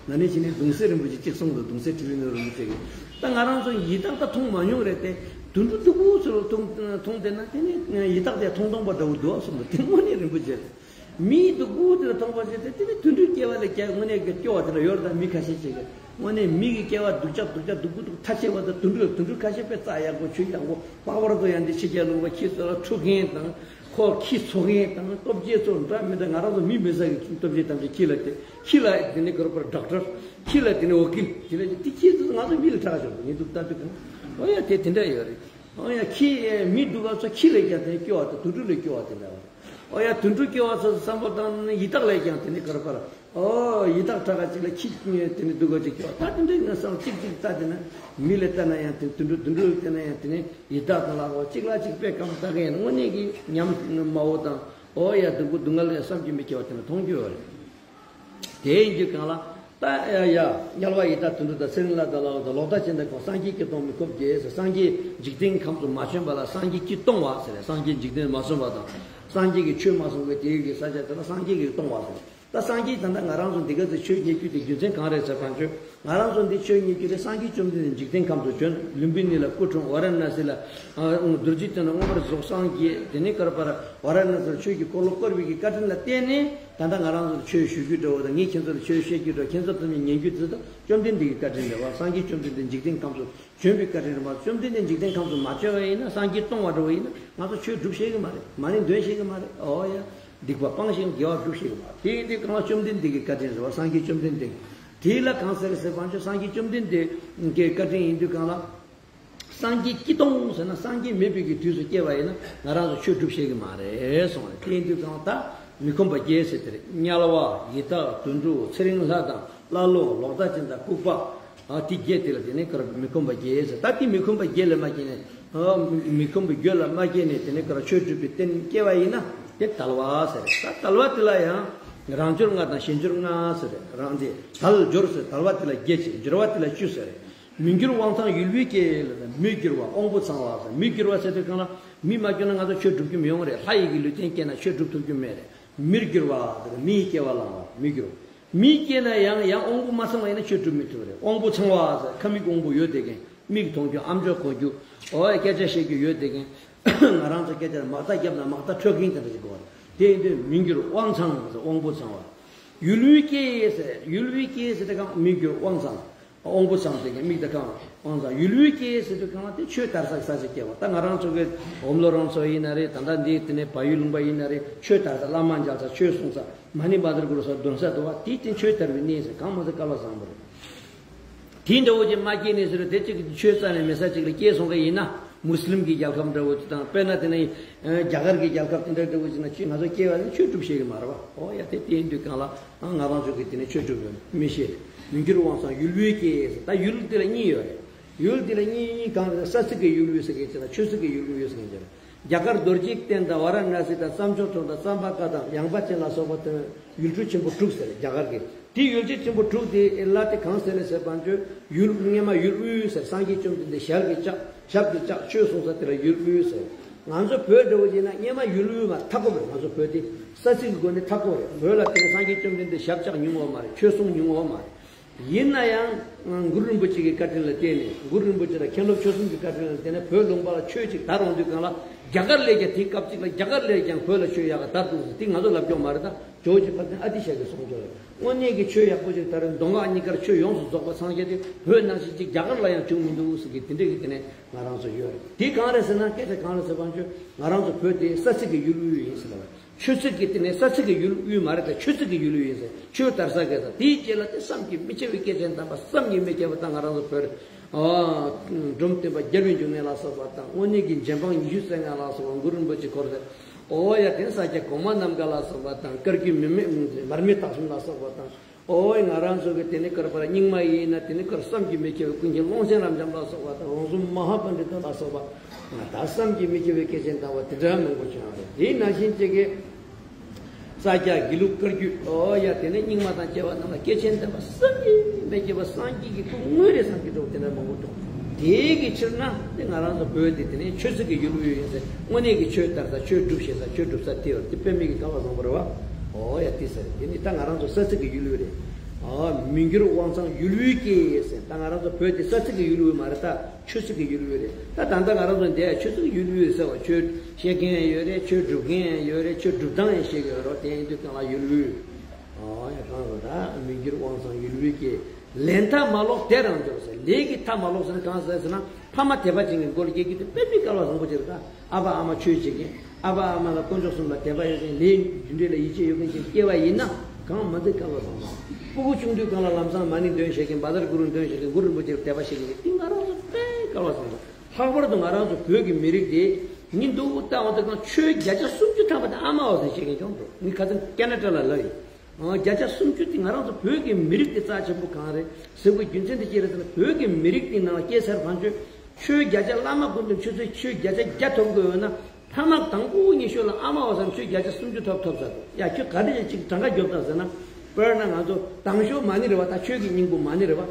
ན་ནིང་ཕྱི་ནས་གདུང་སྲས་རིན་པོ་ཆེ་གཅིག་གསུངས་འདུག་གདུང་སྲས་ཁྲི་ལོ་ནོར་བུ་རིན་པོ་ཆེ་གིས། ད་ང་རང་ཚོ་ཡི་དྭགས་ད་མཐོང་མ་མྱོང་རེད་དེ། དུད་འགྲོ་སྡུག་པོ་ཚོ་ལ་མཐོང་མཐོང་བསྡད་ན་དེ་ནི་ཡི་དྭགས་དེ་མཐོང་སྟོང་པ་འདྲ་བོ་འདུག་བསམ་འདུག་དེ་དངོས་གནས་རིན་པོ་ཆེ་རེད། མིའི་སྡུག་པོ་དེ་ལ་མཐོང་བ་བྱས་ཏེ། དེ་ནི་དུད་འགྲོའི་སྐྱེ་བ་ལས་ཀྱང་དངོས་གནས་ཀྱི་སྐྱོ་བ་དེ་འདྲ་ཡོད་རེད། ད་མི་ཁ་ཤས་ཤིག་གིས་དངོས་གནས་མི་གི་སྐྱེ་བ་སྡུག་ཅག་སྡུག་ཅག་སྡུག་པོ་སྡུག་ཐ་ཆད་པ་དང་། དུད་འགྲོ་དུད་འགྲོ་ཁ་ཤས་དཔེ་རྩ་ཡག་པོ། ཆུ་ཡག་པོ། ལྷག་པར་དུ་ཡང་འདི་ཕྱི་རྒྱལ་ལུང་པ་ཁྱི་ཚོ་ལ་འཁྲུ་མཁན་དང་། ཁོ་ཁྱི་འཚོ་མཁན་དང་། སྟོབས་ཆེ་ཚོ་འདྲ་མི་འདྲ། ང་རང་ཚོ་མི་མེད་ས་གི་སྟོབས་ཆེ་ཐམས་ཅད་ཁྱི་ལ་སྟེར། ཁྱི་ལ་དེ་ནི་ག་རེ་པར་ཌོག་ཊར། ཁྱི་ལ་དེ་ནི་ཝ་ཀིལ། དེ་ལ་དེ་ཁྱི་ཚོ་ང་ཚོ་མི་ལ་ཁྲག་ཤོར་ངས་འདུག་ལྟ་དུས་གང་། ཨོ་ཡ། དེ་དེ་འདྲ་ཡོད་རེད། ཨོ་ཡ། ཁྱི་མི་སྡུག་པ་ཚོ་ཁྱི་ལས་ཀྱང་དེ་སྐྱོ་བ་དང་། དུད་འགྲོ་ལས་སྐྱོ་བ་དེ་འདྲ་བ། ཨོ་ཡ། དུད་འགྲོ་སྐྱོ་བ་ཚོ་བསམ་བློ་བཏང་ན་ཡི་དྭགས་ལས་ཀྱང་དེ་ནི་ག་རེ་པར། ཨོ་ཡི་དྭགས་ཁྲག་ཁ་ཅིག་ལ་ཁྱི་དེ་ནི་སྡུག་པ་ཅིག་སྐྱོ་བ། ད་དེ་འདྲའི་ངན་སོང་གཅིག་གཅིག་ལྟ་དེ་ན། མི་ལ་ལྟ་ན་ཡང་དེ། དུད་འགྲོ་དུད་འགྲོ་ལ་ལྟ་ན་ཡང་དེ་ནི་ཡི་དྭགས་དང་ལྷག་པ་གཅིག་ལ་གཅིག་དཔེ་ཁ་མ་བཏགས་མཁན་དངོས་གནས་ཀྱི་ཉམ་དམའ་བོ་དང་། ཨོ་ཡ། སྡུག་པོ་སྡུག་བསྔལ་ལ་བསམ་གྱིས་མི་ཁྱབ་པ་དེ་འདྲ་མཐོང་རྒྱུ་ཡོད་རེད། དེ་ཡིན་དུས་གང་ལ་ད་ཡ་ཡ། དམྱལ་བ་ཡི་དྭགས་དུད་འགྲོ་དང་། ཚེ་རིང་ལྷ་དང་ཀླ་ཀློ་དང་། ལོག་ལྟ་ཅན་དང་ཀུན། སངས་རྒྱས་ཀྱིས་སྟོང་མི་ཁོམ་བརྒྱད་ཟེར། སངས་རྒྱས་འཇིག་རྟེན་ཁམས་སུ་མ་བྱོན་པ་ལ་སངས་རྒྱས་ཀྱིས་སྟོང་བ་ཟེར། སངས་རྒྱས་འཇིག་རྟེན་མ་བྱོན་པ་དང་། སངས་རྒྱས་ཀྱིས་ཆོས་མ་གསུངས་པའི་དེའི་གི་ས་ཆ་དེ་ལ་སངས་རྒྱས་ཀྱིས་སྟོང་བ་ཟེར། ད་སངས་རྒྱས་ད་ལྟ་ང་རང་ཚོ་འདི་ག་ཚོད་ཆོས་ཉན་རྒྱུ་དེ་རྒྱུ་མཚན་གང་རེད་ཟེར་བ་ཅོ། ང་རང་ཚོ་འདི་ཆོས་ཉན་རྒྱུ་དེ་སངས་རྒྱས་བཅོམ་ལྡན་འདས་འཇིག་རྟེན་ཁམས་སུ་བྱོན། ལུམྦི་ནི་ལ་སྐུ་འཁྲུངས། ཝཱ་ར་ཎ་སི་ལ་ཨ་རྡོ་རྗེ་གདན་ལ་མངོན་པར་རྫོགས་སངས་རྒྱས། དེ་ནས་ག་རེ་པར་ཝཱ་ར་ཎ་སིར་ཆོས་ཀྱི་འཁོར་ལོ་བསྐོར་བའི་གི་བཀའ་དྲིན་ལ་བརྟེན་ནས། ད་ལྟ་ང་རང་ཚོར་ཆོས་ཞུ་རྒྱུ་འདྲ་བོ་དང་། ངས་ཁྱེད་ཚོར་ཆོས་བཤད་རྒྱུ་འདྲ་བོ། ཁྱེད་ཚོ་ཐམས་ཅད་ཉན་རྒྱུ་དེ་ཚོ་བཅོམ་ལྡན་འདས་ཀྱི་བཀའ་དྲིན་རེད་བ། སངས་རྒྱས་བཅོམ་ལྡན་འདས་འཇིག་རྟེན་ཁམས་སུ་བྱོན་པའི་བཀའ་དྲིན་རེད་བ། བཅོམ་ལྡན་འདས་འཇིག་རྟེན་ཁམས་སུ་མ་བྱོན་པ་ཡིན་ན། སངས་རྒྱས་སྟོང་བ་འདྲ་བོ་ཡིན་ན། ང་ཚོ་ཆོས་སྒྲུབ་ཤེས་ཀྱི་མ་རེད། མ་ཎི་འདོན་ཤེས་ཀྱི་མ་རེད། ཨོ་ཡ། སྡིག་པ་སྤངས་ཤིང་དགེ་བ་སྒྲུབས་ཤིག་མ། དེ་ཡིན་དུས་གང་ལ་བཅོམ་ལྡན་འདས་ཀྱི་བཀའ་དྲིན་རེད་བ། སངས་རྒྱས་བཅོམ་ལྡན་འདས། དེ་ལ་གང་ཟེར་ཟེར་བ་ཅོ་སངས་རྒྱས་བཅོམ་ལྡན་འདས་ཀྱི་བཀའ་དྲིན་ཡིན་དུས་གང་ལ། སངས་རྒྱས་སྐྱིད་གཏོང་ཟེར་ན་སངས་རྒྱས་མེད་པའི་གི་དུས་སུ་སྐྱེ་བ་ཡིན་ན་ང་རང་ཚོ་ཆོས་སྒྲུབ་ཤེས་ཀྱི་མ་རེད་གསུངས་རེད། དེ་ཡིན་དུས་གང་ལ་ད་མི་ཁོམ་པ་བརྒྱད་ཟེར་དེ་རེད། དམྱལ་བ་ཡི་དྭགས་དུད་འགྲོ་ཚེ་རིང་ལྷ་དང་། ཀླ་ཀློ་ལོག་ལྟ་ཅན་དང་ལྐུགས་པ། ཨ་དེ་བརྒྱད་དེ་ལ་དེ་ནས་ཀར་མི་ཁོམ་པ་བརྒྱད་ཟེར། ད་དེ་མི་ཁོམ་པ་བརྒྱད་ལ་མ་སྐྱེས་ནས། ཨ་མི་ཁོམ་པ་བརྒྱད་ལ་མ་སྐྱེས་ནས་དེ་ནས་ཀར་ཆོས་སྒྲུབ་པའི་རྟེན་སྐྱེ་བ་ཡིན་ན་དེ་དལ་བ་ཟེར། ད་དལ་བ་དེ་ལ་ཡང་རང་འབྱོར་ལྔ་དང་གཞན་འབྱོར་ལྔ་ཟེར། རང་དེ་དལ་འབྱོར་ཟེར། དལ་བ་དེ་ལ་བརྒྱད་ཅེས་འབྱོར་བ་དེ་ལ་བཅུ་ཟེར། མི་འགྱུར་དབང་ཚང་ཡུལ་བུའི་སྐད་ལ་མི་འགྱུར་བ་དབང་པོ་ཚང་བ་ཟེར། མི་འགྱུར་བ་ཟེར་དུས་གང་ལ་མི་མ་འགྱུར་ན་ང་ཚོ་ཆོས་སྒྲུབ་རྒྱུ་མི་ཡོང་རེད། ལྷ་ཡི་གི་ལུས་རྟེན་སྐྱེས་ན་ཆོས་སྒྲུབ་ཐུབ་རྒྱུ་མེད་རེད། མིར་འགྱུར་བ་དེ་ལ་མིའི་སྐྱེ་བ་བླངས་པ་མི་འགྱུར་བ། མིའི་སྐྱེས་ན་ཡང་ཡང་དབང་པོ་མ་ཚང་བ་ཡིན་ན་ཆོས་སྒྲུབ་མི་ཐུབ་རེད། དབང་པོ་ཚང་བ་ཟེར་ཁ་མིག་དབང་པོ་ཡོད་བསྡད་མཁན། མིག་མཐོང་རྒྱུ་ཨམ་ཅོག་གོ་རྒྱུ། འོ་སྐད་ཆ་བཤད་རྒྱུ་ཡོད་བསྡད་མཁན། ང་རང་ཚོ་སྐད་ཆ་མག་ཐག་བརྒྱབ་ན་མག་ཐག་འཕྲོད་མཁན་དེ་འདྲ་ཞིག་དགོས་རེད། དེ་ཡིན་དུས་མི་འགྱུར་དབང་ཚང་ཟེར། དབང་པོ་ཚང་བ། ཡུལ་བུའི་སྐད་ཟེར། ཡུལ་བུའི་སྐད་ཟེར་དེ་གང་མི་འགྱུར་དབང་ཚང་། དབང་པོ་ཚང་དེ་གང་མིག་དེ་གང་དབང་ཚང་། ཡུལ་བུའི་སྐད་ཟེར་དུས་གང་ལ་དེ་ཆོས་དར་ས་ས་ཆ་སྐྱེ་བ། ད་ང་རང་ཚོ་གི་འོམ་ལོ་རང་ཚོ་ཡིན་ན་རེད། ད་ལྟ་འདི་དེ་ནས་བལ་ཡུལ་ལུང་པ་ཡིན་ན་རེད། ཆོས་དར་ས་བླ་མ་མཇལ་ས་ཆོས་གསུང་ས་མ་ཎི་བཛྲ་གུ་རུ་ས་འདོན་ས་དུ་བ་དེ་དེ་ཆོས་དར་བའི་གནས་ཟེར། གང་མ་ཟེར་སྐལ་བ་བཟང་པོ་རེད། དེ་འདྲ་བོ་ཅིག་མ་སྐྱེས་ནས་ཟེར་དེ་གཅིག་གི་ཆོས་རྩ་ནས་མེད་ས་གཅིག་ལ་སྐྱེས་སོང་གི་ཡིན་ན། མུ་སི་ལིམ་གྱི་རྒྱལ་ཁབ་འདྲ་བོ་ཅིག་དང་། དཔེར་ན་དེ་ནས་རྒྱ་གར་གྱི་རྒྱལ་ཁབ་དེ་འདྲ་འདྲ་བོ་ཅིག་ན་ཆོས་ང་ཚོ་སྐྱེ་བ་ནི་ཆོས་སྒྲུབ་ཤེས་ཀྱི་མ་རེད་བ། ཨོ་ཡ་དེ་དེ་ཡིན་དུས་གང་ལ་ང་རང་ཚོ་གི་དེ་ནས་ཆོས་སྒྲུབ་ཡོད་མི་ཤེས། མི་འགྱུར་དབང་ཚང་ཡུལ་བུའི་སྐད་ཟེར། ད་ཡུལ་དེ་ལ་གཉིས་ཡོད་རེད། ཡུལ་དེ་ལ་གཉིས་གཉིས་གང་རེད། ས་ཚིགས་ཀྱི་ཡུལ་བུ་ཟེར་མཁན་ཅིག་དང་ཆོས་ཚིགས་ཀྱི་ཡུལ་བུ་ཟེར་མཁན་ཅིག་རེད། རྒྱ་གར་རྡོ་རྗེ་གདན་དང་ཝཱ་ར་ཎ་སི་དང་བསམ་འཆར་གྲོང་དང་སམ་བྷ་ཀ་དང་ཡངས་པ་ཅན་ལ་སོགས་པ་དང་ཡུལ་གྲུ་ཆེན་པོ་དྲུག་ཟེར་རྒྱ་གར་གྱི། དེ་ཡུལ་གྲུ་ཆེན་པོ་དྲུག་དེ་ལ་དེ་གང་ཟེར་ལེ་ཟེར་བ་ཅོ་ཡུལ་སྔས་མ་ཡུལ་དབུས་ཟེར། སངས་རྒྱས་བཅོམ་ལྡན་འདས་ཞལ་གྱི་ལྕགས་ཞབས་ཀྱི་ལྕགས་ཆོས་གསུང་ས་དེ་ལ་ཡུལ་དབུས་ཟེར། ང་ཚོ་བོད་འདྲ་བོ་ཡིན་ན་སྔས་མ་ཡུལ་དབུས་མ་མཐའ་འཁོབ་རེད། ང་ཚོ་བོད་དེ་ས་ཚིགས་ཀྱི་སྒོ་ནས་མཐའ་འཁོབ་རེད། བོད་ལ་དེ་ནས་སངས་རྒྱས་བཅོམ་ལྡན་འདས་ཞབས་ལྕགས་ཉུང་བ་མ་རེད། ཆོས་གསུང་ཉུང་བ་མ་རེད། ཡིན་ན་ཡང་གུ་རུ་རིན་པོ་ཆེ་གི་བཀའ་དྲིན་ལ་བརྟེན་ནས་གུ་རུ་རིན་པོ་ཆེ་དང་མཁན་སློབ་ཆོས་གསུམ་གྱི་བཀའ་དྲིན་ལ་བརྟེན་ནས་བོད་ལུང་པ་ལ་ཆོས་ཅིག་དར་འོང་དུས་གང་ལ་རྒྱ་གར་ལས་ཀྱང་དེའི་སྐབས་ཅིག་ལ་རྒྱ་གར་ལས་ཀྱང་བོད་ལ་ཆོས་ཡག་ག་དར་འདུག་ཟེར། དེ་ང་ཚོ་ལབ་ཀྱོག་མ་རེད། ད་ཇོ་བོ་རྗེ་དཔལ་ལྡན་ཨ་ཏི་ཤ་གིས་གསུངས་ཀྱོག་རེད། དངོས་གནས་ཀྱི་ཆོས་ཡག་པོ་ཅིག་དར་རེད། མདོ་སྔགས་གཉིས་ཀར་ཆོས་ཡོངས་སུ་རྫོགས་པ་སངས་རྒྱས་དེ་བོད་ནང་བཞིན་ཅིག་རྒྱ་གར་ལ་ཡང་བྱུང་མི་འདུག་ཟེར་གི་དེ་འདྲ་གི་དེ་ནས་ང་རང་ཚོ་ཡོད་རེད། དེ་གང་རེད་ཟེར་ན་སྐད་ཆ་གང་རེད་ཟེར་བ་ཅོ་ང་རང་ཚོ་བོད་དེ་ས་ཚིགས་ཀྱི་ཡུལ་དབུས་ཡིན་ཟེར་ལ། ཆོས་ཚིགས་ཀྱི་དེ་ནས་ས་ཚིགས་ཀྱི་ཡུལ་དབུས་མ་རེད། ད་ཆོས་ཚིགས་ཀྱི་ཡུལ་དབུས་ཡིན་ཟེར། ཆོས་དར་ས་ག་ས་དེའི་རྗེས་ལ་དེ་བསམ་གྱིས་མི་ཁྱབ་པའི་སྐྱེས་ཆེན་དམ་པ་བསམ་གྱིས་མི་ཁྱབ་པ་ད་ང་རང་ཚོ་བོད་རེད། ཨ་འབྲོམ་སྟོན་པ་རྒྱལ་བའི་འབྱུང་གནས་ལ་སོགས་པ་དང་། དངོས་གནས་ཀྱི་རྗེ་འབངས་ཉི་ཤུ་རྩ་ལྔ་ལ་སོགས་པ་གུ་རུ་རིན་པོ་ཆེ་འཁོར་ཟེར། ཨོ་ཡ་དེ་ས་སྐྱ་གོང་མ་རྣམ་དཀར་ལ་སོགས་པ་དང་། བཀའ་བརྒྱུད་མི་མེད་མར་མེ་སྟག་གསུམ་ལ་སོགས་པ་དང་། ཨོ་ཡ་ང་རང་ཚོ་གི་དེ་ནི་ཀར་པར་རྙིང་མ་ཡིན་ན་དེ་ནི་ཀར་བསམ་གྱིས་མི་ཁྱབ་པའི་ཀུན་མཁྱེན་ཀློང་ཆེན་རབ་འབྱམས་ལ་སོགས་པ་དང་། རོང་ཟོམ་མ་ཧཱ་པཎྜི་ཏ་ལ་སོགས་པ། ང་ད་བསམ་གྱིས་མི་ཁྱབ་པའི་སྐྱེས་ཆེན་དམ་པ་དེ་འདྲ་མང་པོ་བྱུང་བ་རེད། དེའི་ནང་བཞིན་གཅིག་གི་ས་སྐྱ་དགེ་ལུགས་བཀའ་བརྒྱུད། ཨོ་ཡ་དེ་ནས་རྙིང་མ་དང་བཅས་པ་རྣམས་ལ་སྐྱེས་ཆེན་དམ་པ་བསམ་གྱིས་མི་ཁྱབ་པ་སངས་རྒྱས་ཀྱི་སྐུ་དངོས་རེད་བསམ་གྱིས་འགྲོ་དེ་འདྲ་མང་པོ་འགྲོ། དེའི་གི་ཕྱིར་ན་དེ་ང་རང་ཚོ་བོད་དེ་དེ་ནས་ཆོས་ཚིགས་ཀྱི་ཡུལ་དབུས་ཡིན་ཟེར། དངོས་གནས་ཀྱི་ཆོས་དར་ས་ཆོས་སྒྲུབ་ཤེས་ས་ཆོས་སྒྲུབ་ས་དེ་ཡོད་དེ་དཔེ་མེད་ཀྱི་སྐལ་བ་བཟང་པོ་རེད་བ། ཨོ་ཡ་དེ་ཟེར་དེ་ནི་ད་ང་རང་ཚོ་ས་ཚིགས་ཀྱི་ཡུལ་དབུས་རེད། ཨོ་མི་འགྱུར་དབང་ཚང་ཡུལ་དབུས་སྐྱེས་ཟེར། ད་ང་རང་ཚོ་བོད་དེ་ས་ཚིགས་ཀྱི་ཡུལ་དབུས་མ་རེད། ད་ཆོས་ཚིགས་ཀྱི་ཡུལ་དབུས་རེད། ད་ད་ལྟ་ང་རང་ཚོ་འདི་ཆོས་ཚིགས་ཀྱི་ཡུལ་དབུས་ཟེར་བ་ཆོས་བཤད་མཁན་ཡང་ཡོད་རེད། ཆོས་སྒྲུབ་མཁན་ཡང་ཡོད་རེད། ཆོས་སྒྲུབ་སྟངས་ཡང་ཤེས་ཀྱི་ཡོད་རེད། དེ་ཡིན་དུས་གང་ལ་ཡུལ་དབུས། ཨོ་ཡ་གང་ལ་ད་མི་འགྱུར་དབང་ཚང་ཡུལ་དབུས་སྐྱེས། ལས་མཐའ་མ་ལོག་དེ་རང་འབྱོར་ཟེར། ལས་ཀྱི་མཐའ་མ་ལོག་ཟེར་ན་གང་ཟེར་ཟེར་ན་ཕ་མ་དད་པ་ཅན་གྱི་མགོ་ལ་སྐྱེ་རྒྱུ་དེ་དཔེ་མི་སྐལ་བ་བཟང་པོ་ཅིག་རེད། ད་ཨ་ཕ་ཨ་མ་ཆོས་བྱེད་མཁན། ཨ་ཕ་ཨ་མ་ལ་དཀོན་མཆོག་གསུམ་ལ་དད་པ་ཡོད་མཁན། ལས་རྒྱུ་འབྲས་ལ་ཡིད་ཆེས་ཡོད་མཁན་ཅིག་སྐྱེ་བ་ཡིན་ན་གང་མ་འདི་སྐལ་བ་བཟང་པོ། སྤུ་གུ་ཆུང་དུས་སྒང་ལ་ལམ་སང་མ་ཎི་འདོན་ཤེས་མཁན། བཛྲ་གུ་རུ་འདོན་ཤེས་མཁན། གུ་རུ་རིན་པོ་ཆེར་དད་པ་བྱེད་མཁན། འདི་ང་རང་ཚོ་དཔེ་སྐལ་བ་བཟང་པོ། ལྷག་པར་དུ་ང་རང་ཚོ་བོད་ཀྱི་མི་རིགས་དེ་ཉིན་དུ་ལྟ་བ་དང་གང་ཆོས་བརྒྱ་ཆ་སུམ་ཅུ་ཐམ་པ་དེ་ཨ་མ་བ་ཟེར་བཤད་མཁན་ཀྱང་འདུག་ངས་ཁ་སང་ཀེ་ན་ཌ་ལ་ལབ་ཡིན། ཨང་བརྒྱ་ཆ་སུམ་ཅུ་དེ་ང་རང་ཚོ་བོད་ཀྱི་མི་རིགས་དེ་རྩ་ཆེན་པོ་གང་རེད་ཟེར་བའི་རྒྱུ་མཚན་དེ་ཅི་རེད་ཟེར་ན། བོད་ཀྱི་མི་རིགས་དེ་ནང་ལ་སྐྱེས་ཚར་ཕན་ཆོད་ཆོས་བརྒྱ་ཆ་བླ་མ་སྐུ་མདུན་ཆོས་ཚོས་ཆོས་བརྒྱ་ཆ་བརྒྱ་ཐོབ་དགོས་ཡོད་ན། ཕ་མ་དང་པོ་ཉི་ཤོ་ལ་ཨ་མ་བ་སང་ཆོས་བརྒྱ་ཆ་སུམ་ཅུ་ཐོབ་ཐོབ་ཟེར་འདུག་ཡ་ཁྱོད་ག་འདྲ་ཅིག་གྲངས་ཀ་རྒྱོབ་དང་ཟེར་ན། དཔེར་ན་ང་ཚོ་དང་ཤོས་མ་ཎི་རེད་བ། ད་ཆོས་ཀྱི་སྙིང་པོ་མ་ཎི་རེད་བ།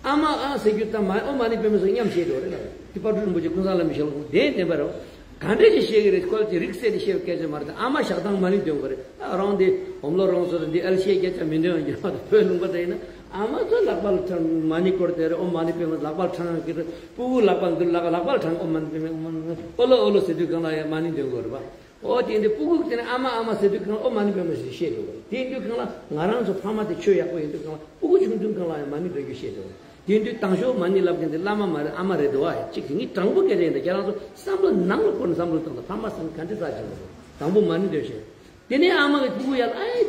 ཨ་མ་ཨ་ཟེར་རྒྱུ་ད་མ་ཨོཾ་མ་ཎི་པདྨེ་སོགས་མཉམ་བཤད་འགྲོ་རེད་ལ། དེ་དཔལ་སྤྲུལ་རིན་པོ་ཆེ་ཀུན་བཟང་བླ་མའི་ཞལ་སྒོ་དེ་བདེན་པ་རེད་བ། ག་འདྲ་ཞིག་བཤད་ཀྱི་རེད། ཁོ་ལ་ཅིག་རིགས་གསལ་ནས་བཤད་པའི་སྐད་ཆ་མ་རེད། ད་ཨ་མ་ཞག་དང་མ་ཎི་འདོན་དགོས་རེད། ད་རང་འདི་འོམ་ལོ་རང་སོ་རེད། འདི་ཨལ་ཤེ་སྐད་ཆ་མི་འདོན་ཡང་རྒྱུ་མ་གཏོགས། བོད་ལུང་པ་དེ་ཡིན་ན་ཨ་མ་ཚོ་ལག་པ་ལ་ཁྲང་མ་ཎི་སྐོར་དེ་རེད། ཨོཾ་མ་ཎི་པདྨེ། ལག་པ་ལ་ཁྲང་གི་རེད། སྤུ་གུ་ལག་པ་འདི་ལག་ལག་པ་ལ་ཁྲང་ཨོཾ་མ་ཎི་པདྨེ། ཨོཾ་མ་ཎི་པདྨེ། ཨོ་ལོ་ཨོ་ལོ་ཟེར་དུས་སྒང་ལ་ཡང་མ་ཎི་འདོན་དགོས་རེད་པ། ཨོ་དེ་འདི་སྤུ་གུ་དེ་ནི་ཨ་མ་ཨ་མ་ཟེར་དུས་སྒང་ལ་ཨོཾ་མ་ཎི་པདྨེ་ཟེར་བཤད་དགོས་རེད། དེ་ཡིན་དུས་སྒང་ལ་ང་རང་ཚོ་ཕ་མ་དེ་ཆོས་ཡག་པོ་ཡིན་དུས་སྒང་ལ་སྤུ་གུ་ཆུང་ཆུང་སྒང་ལ་ཡང་མ་ཎི་འདོན་རྒྱུ་བཤད་དགོས་རེད། དེ་ཡིན་དུས་དང་ཤོས་མ་ཎི་ལབ་མཁན་དེ་བླ་མ་མ་རེད། ཨ་མ་རེད་འདུག་བ། གཅིག་དེ་ངས་དྲང་པོ་སྐད་ཆ་ཡིན། ད་ཁྱེད་རང་ཚོ་བསམ་བློ་ནང་ལ་བསྐོར་ནས་བསམ་བློ་བཏང་དང་། ཕ་མ་ཟེར་མཁན་ག་འདྲ་རྩ་ཆེན་པོ་རེད། དང་པོ་མ་ཎི་འདོན་ཤེས། དེ་ནས་ཨ་མ་གི་ཕྲུ་གུ་ཡར་ལ་ཨེ་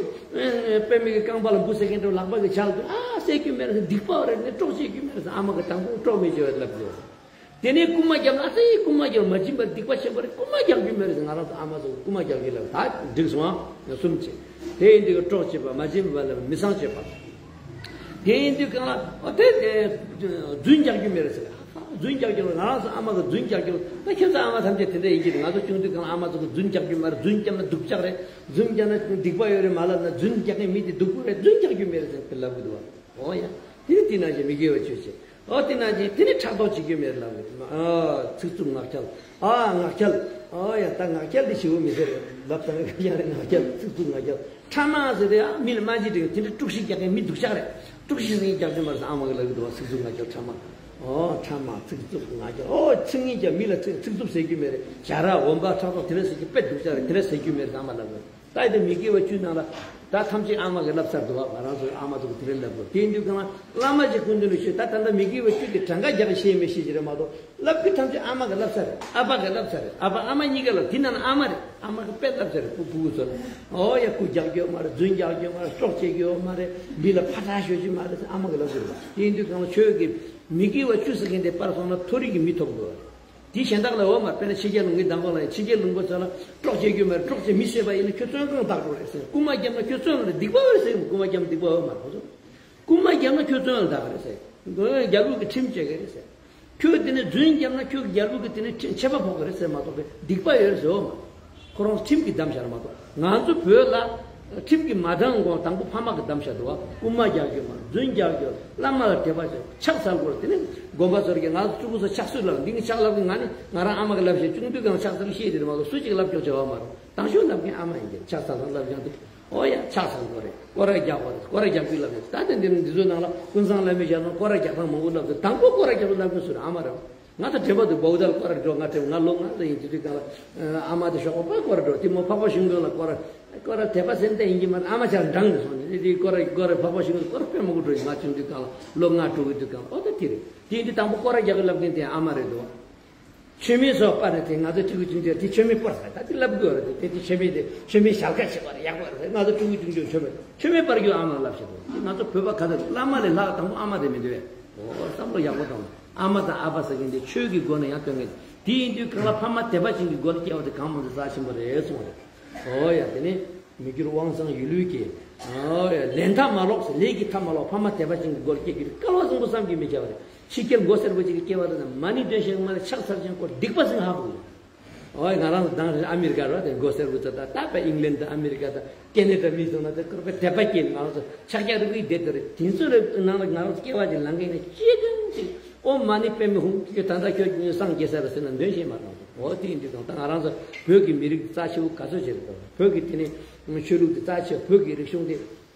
པད་མ་གི་རྐང་པ་ལ་འབུ་ཟ་མཁན་འདྲ་ལག་པ་གི་ཕྱག་ལ་ཨ་བསད་རྒྱུ་མེད་རེད་ཟེར། སྡིག་པ་རེད་ནས་གྲོགས་བྱེད་རྒྱུ་མེད་རེད་ཟེར། ཨ་མ་གི་དང་པོ་གྲོགས་མི་བྱེད་པ་ལབ་དགོས། དེ་ནས་རྐུན་མ་རྒྱབ་ན་ཨ་ཙི་རྐུན་མ་རྒྱབ་མ་བྱིན་པར་སྡིག་པ་ཆེན་པོ་རེད། རྐུན་མ་རྒྱག་རྒྱུ་མེད་རེད་ཟེར། ང་རང་ཚོ་ཨ་མ་ཚོ་རྐུན་མ་རྒྱག་གི་ལབ། ད་འགྲིག་སོང་ཨ་གསུམ་བྱེད། དེ་ཡིན་དུས་གྲོགས་བྱེད་པ། མ་བྱིན་པ་ལ་མི་ཚངས་སྤྱོད་པ། དེ་ཡིན་དུས་གང་ལ་ཨོ་དེ་རྫུན་རྒྱག་རྒྱུ་མེད་རེད་ཟེར། རྫུན་རྒྱག་རྒྱུ་ང་རང་ཚོ་ཨ་མ་གི་རྫུན་རྒྱག་རྒྱུ་ད་ཁྱེད་ཚོ་ཨ་མ་ཐམས་ཅད་དེ་འདྲ་ཡིན་གྱི་རེད། ང་ཚོ་ཆུང་དུས་གང་ལ་ཨ་མ་ཚོ་གི་རྫུན་རྒྱག་རྒྱུ་མ་རེད། རྫུན་བརྒྱབ་ན་སྡུག་ཅག་རེད། རྫུན་བརྒྱབ་ན་སྡིག་པ་ཡོད་རེད་མ་ལབ་ན། རྫུན་རྒྱག་མཁན་མི་དེ་སྡུག་པོ་རེད། རྫུན་རྒྱག་རྒྱུ་མེད་རེད་ཟེར་དེ་ལབ་གི་འདུག་བ། ཨོ་ཡ། དེ་ནི་དེ་ནང་བཞིན་མི་དགེ་བ་བཅུ་བྱེད། ཨོ་དེ་ནང་བཞིན་དེ་ནི་ཕྲག་དོག་བྱེད་རྒྱུ་མེད་ལབ་གི། ཨ་ཚིག་རྩུབ་ངག་འཁྱལ། ཨ་ངག་འཁྱལ། ཨོ་ཡ་ད་ངག་འཁྱལ་དེ་ཞེ་པོ་མི་ཟེར་རེད་ལབ་ཙང་ཡང་རེད། ངག་འཁྱལ་ཚིག་རྩུབ་ངག་འཁྱལ། ཕྲ་མ་ཟེར་དེ་ཡང་མི་ལ་སྨྲ་ཤེས་དེ་དེ་འདྲ་དཀྲུག་ཤིང་རྒྱག་མཁན་མི་སྡུག་ཅག་རེད། དཀྲུག་ཤིང་ཟེར་རྒྱག་རྒྱུ་མ་རེད་ཟེར་ཨ་མ་གིས་ལབ་གི་འདུག་བ། ཚིག་རྩུབ་ངག་འཁྱལ་ཕྲ་མ། ཨོ་ཕྲ་མ་ཚིག་རྩུབ་ངག་འཁྱལ། ཨོ་ཚིག་ངན་རྒྱག་མི་ལ་ཚིག་ཚིག་རྩུབ་ཟེར་རྒྱུ་མེད་རེད། བྱ་ར་འོན་པ་ཕྲག་དོག་དེ་འདྲ་ཟེར་རྒྱུ་དཔེ་སྡུག་ཅག་རེད། དེ་འདྲ་ཟེར་རྒྱུ་མེད་ཟེར་ཨ་མ་ལབ་གི། ད་དེ་མི་དགེ་བ་བཅུ་ནང་ལ་ད་ཐམས་ཅད་ཨ་མ་གིས་ལབ་ཚར་འདུག་བ། ང་རང་ཚོའི་ཨ་མ་ཚོ་གིས་དེ་འདྲ་ལབ་དགོས། དེ་ཡིན་དུས་གང་ལ་བླ་མ་ཅིག་སྐུ་མདུན་ལ་ཤོད། ད་ད་ལྟ་མི་དགེ་བ་བཅུ་དེ་གྲངས་ཀ་རྒྱག་ཤེས་མི་ཤེས་ཀྱི་རེད་མ་གཏོགས། ལབ་རྒྱུ་ཐམས་ཅད་ཨ་མ་གིས་ལབ་ཚར་རེད། ཨ་ཕ་གིས་ལབ་ཚར་རེད། ཨ་ཕ་ཨ་མ་གཉིས་ཀ་ལ་དེ་ནང་ན་ཨ་མ་རེད། ཨ་མ་གིས་དཔེ་ལབ་ཚར་རེད། སྤུ་སྤུ་གུ་ཚོ་ལ། ཨོ་ཡ་རྐུ་རྒྱག་རྒྱུ་ཡོད་མ་རེད། རྫུན་རྒྱག་རྒྱུ་ཡོད་མ་རེད། གྲོགས་བྱེད་རྒྱུ་ཡོད་མ་རེད། མི་ལ་ཕར་ཕྲག་ཤོད་རྒྱུ་མ་རེད་ཟེར་ཨ་མ་གིས་ལབ་ཀྱི་རེད་བ། དེ་ཡིན་དུས་གང་ལ་ཆོས་ཀྱི་མི་དགེ་བ་བཅུ་ཟེར་མཁན་དེ་སྤར་སོང་ན་མཐོ་རིས་ཀྱི་མི་ཐོབ་དགོས་བ་རེད། དེ་གཞན་དག་ལ་འོ་མ་དཔེར་ན་ཕྱི་རྒྱལ་ལུང་པའི་མདང་དགོང་ལ་ཡང་ཕྱི་རྒྱལ་ལུང་པ་ཚོ་ལ་གྲོགས་བྱེད་རྒྱུ་མ་རེད། གྲོགས་བྱེད་མི་བཟོད་པ་ཡིན་ན་ཁྱོད་བཙོན་ཁང་བདག་འགྲོ་རེད་ཟེར། རྐུན་མ་བརྒྱབ་ན་ཁྱོད་བཙོན་ལ་སྡིག་པ་རེད་ཟེར། རྐུན་མ་བརྒྱབ་སྡིག་པ་འོ་མ་རེད་ཁོ་ཚོ། རྐུན་མ་བརྒྱབ་ན་ཁྱོད་བཙོན་ལ་བདག་རེད་ཟེར། རྒྱལ་པོ་གི་ཁྲིམས་བཅད་ཀྱི་རེད་ཟེར། ཁྱོད་དེ་ནས་རྫུན་བརྒྱབ་ན་ཁྱོད་རྒྱལ་པོ་གི་དེ་ནས་ཆད་པ་ཕོག་གི་རེད་ཟེར་མ་གཏོགས་པའི་སྡིག་པ་ཡོད་རེད་ཟེར་འོ་མ། ཁོ་རང་ཁྲིམས་ཀྱིས་བསྡམས་བཞག་རེད་མ་གཏོགས། ང་ཚོ་བོད་ལ་ཁྲིམས་ཀྱིས་མ་བསྡམས་གོང་དང་པོ་ཕ་མ་གིས་བསྡམས་བཞག་འདུག་བ། རྐུན་མ་རྒྱག་རྒྱུ་མ་རེད། རྫུན་རྒྱག་རྒྱུ། བླ་མ་ལ་དད་པ་བྱེད། ཕྱག་འཚལ་དགོས་རེད། དེ་ནས་དགོན་པ་ཚོར་གྱི་ང་ཚོ་ཕྲུ་གུ་ཚོ་ཕྱག་སྲོལ་ལ་འདི་ངས་ཕྱག་ལབ་གི། ང་ནི་ང་རང་ཨ་མ་གིས་ལབ་བྱས་ཆུང་དུས་ཀྱང་ཕྱག་འཚལ་ཤེས་དེ་རེད་མ་གཏོགས་སུ་གཅིག་ལབ་སྐྱོ་བྱེད་བ་མ་རེད། དང་ཤོས་ལབ་མཁན་ཨ་མ་ཡིན་གྱི། ཕྱག་འཚལ་དང་ལབ་ཀྱང་དེ། ཨོ་ཡ་ཕྱག་འཚལ་དགོས་རེད། སྐོར་ར་རྒྱག་དགོས་རེད། སྐོར་ར་རྒྱག་རྒྱུ་ལབ་རེད། ད་དེ་འདི་ནི་འདི་ཚོའི་ནང་ལ་ཀུན་བཟང་བླ་མའི་ཞལ་ནང་སྐོར་ར་རྒྱག་སྟངས་མང་པོ་ལབ་འདུག་དང་པོ་སྐོར་ར་རྒྱག་སྟངས་ལབ་མཁན་སུ་རེད། ཨ་མ་རེད། ང་ད་དྲན་པ་འདུག་བོའུ་དལ་སྐོར་ར་འགྲོ། ང་དྲན་ང་ལོ་ལྔ་ཙམ་ཡིན་དུས་དུས་གང་ལ་ཨ་མ་དེ་ཞོགས་པ་སྐོར་ར་འགྲོ། དེ་མོ་འཕགས་པ་ཤིང་ཀུན་ལ་སྐོར་ར་སྐོར་ར་དད་པ་སེམས་གཏད་ཡིན་གྱི་མ་རེད། ཨ་མ་ཆར་འགྲངས་ནས་སོང་ནས་དེ་དེ་སྐོར་ར་སྐོར་ར་འཕགས་པ་ཤིང་ཀུན་སྐོར་ར་དཔེ་མང་པོ་འགྲོ་ཡིན། ང་ཆུང་དུས་གང་ལ་ལོ་ལྔ་དྲུག་གི་དུས་གང་ལ། ཨོ་ད་དེ་རེད། དེ་ཡིན་དུས་དང་པོ་སྐོར་ར་རྒྱག་གི་ལབ་མཁན་དེ་ཨ་མ་རེད་འདུག་མཆོད་མེ་སོགས་སྤར་ནས་དེ་ང་ཚོའི་ཕྲུ་གུ་ཆུང་ཆུང་དེ་མཆོད་མེ་སྤར་ས་ད་དེ་ལབ་དགོས་རེད། དེ་དེ་མཆོད་མེ་དེ་མཆོད་མེ་ཞལ་ཁ་ཕྱེ་དགོས་རེད། ཡག་པོ་རེད། ང་ཚོ་ཕྲུ་གུ་ཆུང་ཆུང་མཆོད་མེ་མཆོད་མེ་སྤར་རྒྱུ་ཨ་མ་ལབ་བྱེད་དགོས། དེ་ང་ཚོ་བོད་པ་ག་ཚོད་བླ་མ་ལས་ལྷག་དང་པོ་ཨ་མ་དེ་མི་འདུག་བས། འོ་བསམ་བློ་ཡག་པོ་བཏང་། ཨ་མ་དང་ཨ་ཕ་ཟེར་མཁན་དེ་ཆོས་ཀྱི་སྒོ་ནས་ཡང་སྟོན་མཁན་དེ་ཡིན་དུས་གང་ལ་ཕ་མ་དད་པ་ཅན་གྱི་སྒོ་ནས་སྐྱེ་བ་དེ་གང་མང་དུ་རྩ་ཆེན་པོ་རེད་གསུངས་པ་རེད། འོ་ཡ་དེ་ནས་མི་འགྱུར་དབང་བཟང་ཡིད་བློའི་སྐྱེས། ཨོ་ཡ་ལས་མཐའ་མ་ལོག་ཟེར། ལས་ཀྱི་མཐའ་མ་ལོག་ཕ་མ་དད་པ་ཅན་གྱི་སྒོ་ལ་སྐྱེ་རྒྱུ་དེ་སྐལ་བ་བཟང་པོ་བསམ་གྱིས་མི་ཁྱབ་པ་རེད། ཕྱི་རྒྱལ་མགོ་སེར་པོ་ཅིག་གི་སྐྱེ་བ་དེ་ན་མ་ཎི་འདོན་ཤེས་མ་རེད། ཕྱག་འཚལ་ཤེས་ཁོ་སྡིག་པ་ཟིན་ཧ་གོ། ཨོ་ཡ་ང་རང་ཚོ་དང་རེད། ཨ་མི་རི་ཀ་རེད་བ། དེ་མགོ་སེར་པོ་ཚོ་ད་ད་པ་ཨིང་ལན་དང་ཨ་མི་རི་ཀ་དང་ཀེ་ན་ཌ་མི་ཚོ་ན་དེ་སྐོར་པའི་དད་པ་སྐྱེས་ནས་ང་རང་ཚོ་ཕྱག་རྒྱ་རིག་པའི་སྡེ་དེ་རེད། དེ་ཚོ་ལ་ནང་ལ་ང་རང་ཚོ་སྐྱེ་བ་ཅིག་ལང་གིན་ན་སྐྱེ་གིན་ཅིག་ཨོཾ་མ་ཎི་པདྨེ་ཧཱུྃ། ཁྱོད་ད་ལྟ་ཁྱོད་སངས་རྒྱས་ས་རེད་ཟེར་ན་འདོན་ཤེས་མ་གཏོགས། འོ་དེ་ཡིན་དུས་དང་ད་ང་རང་ཚོ་བོད་ཀྱི་མི་རིགས་རྩ་ཆེ་བོ་ག་ཚོད་ཅིག་རེད་དོ། བོད་ཀྱི་དེ་ནས་ཆོས་ལུགས་དེ་རྩ་ཆེ་བོ། བོད་ཀྱི་རིག་གཞུང་དེ་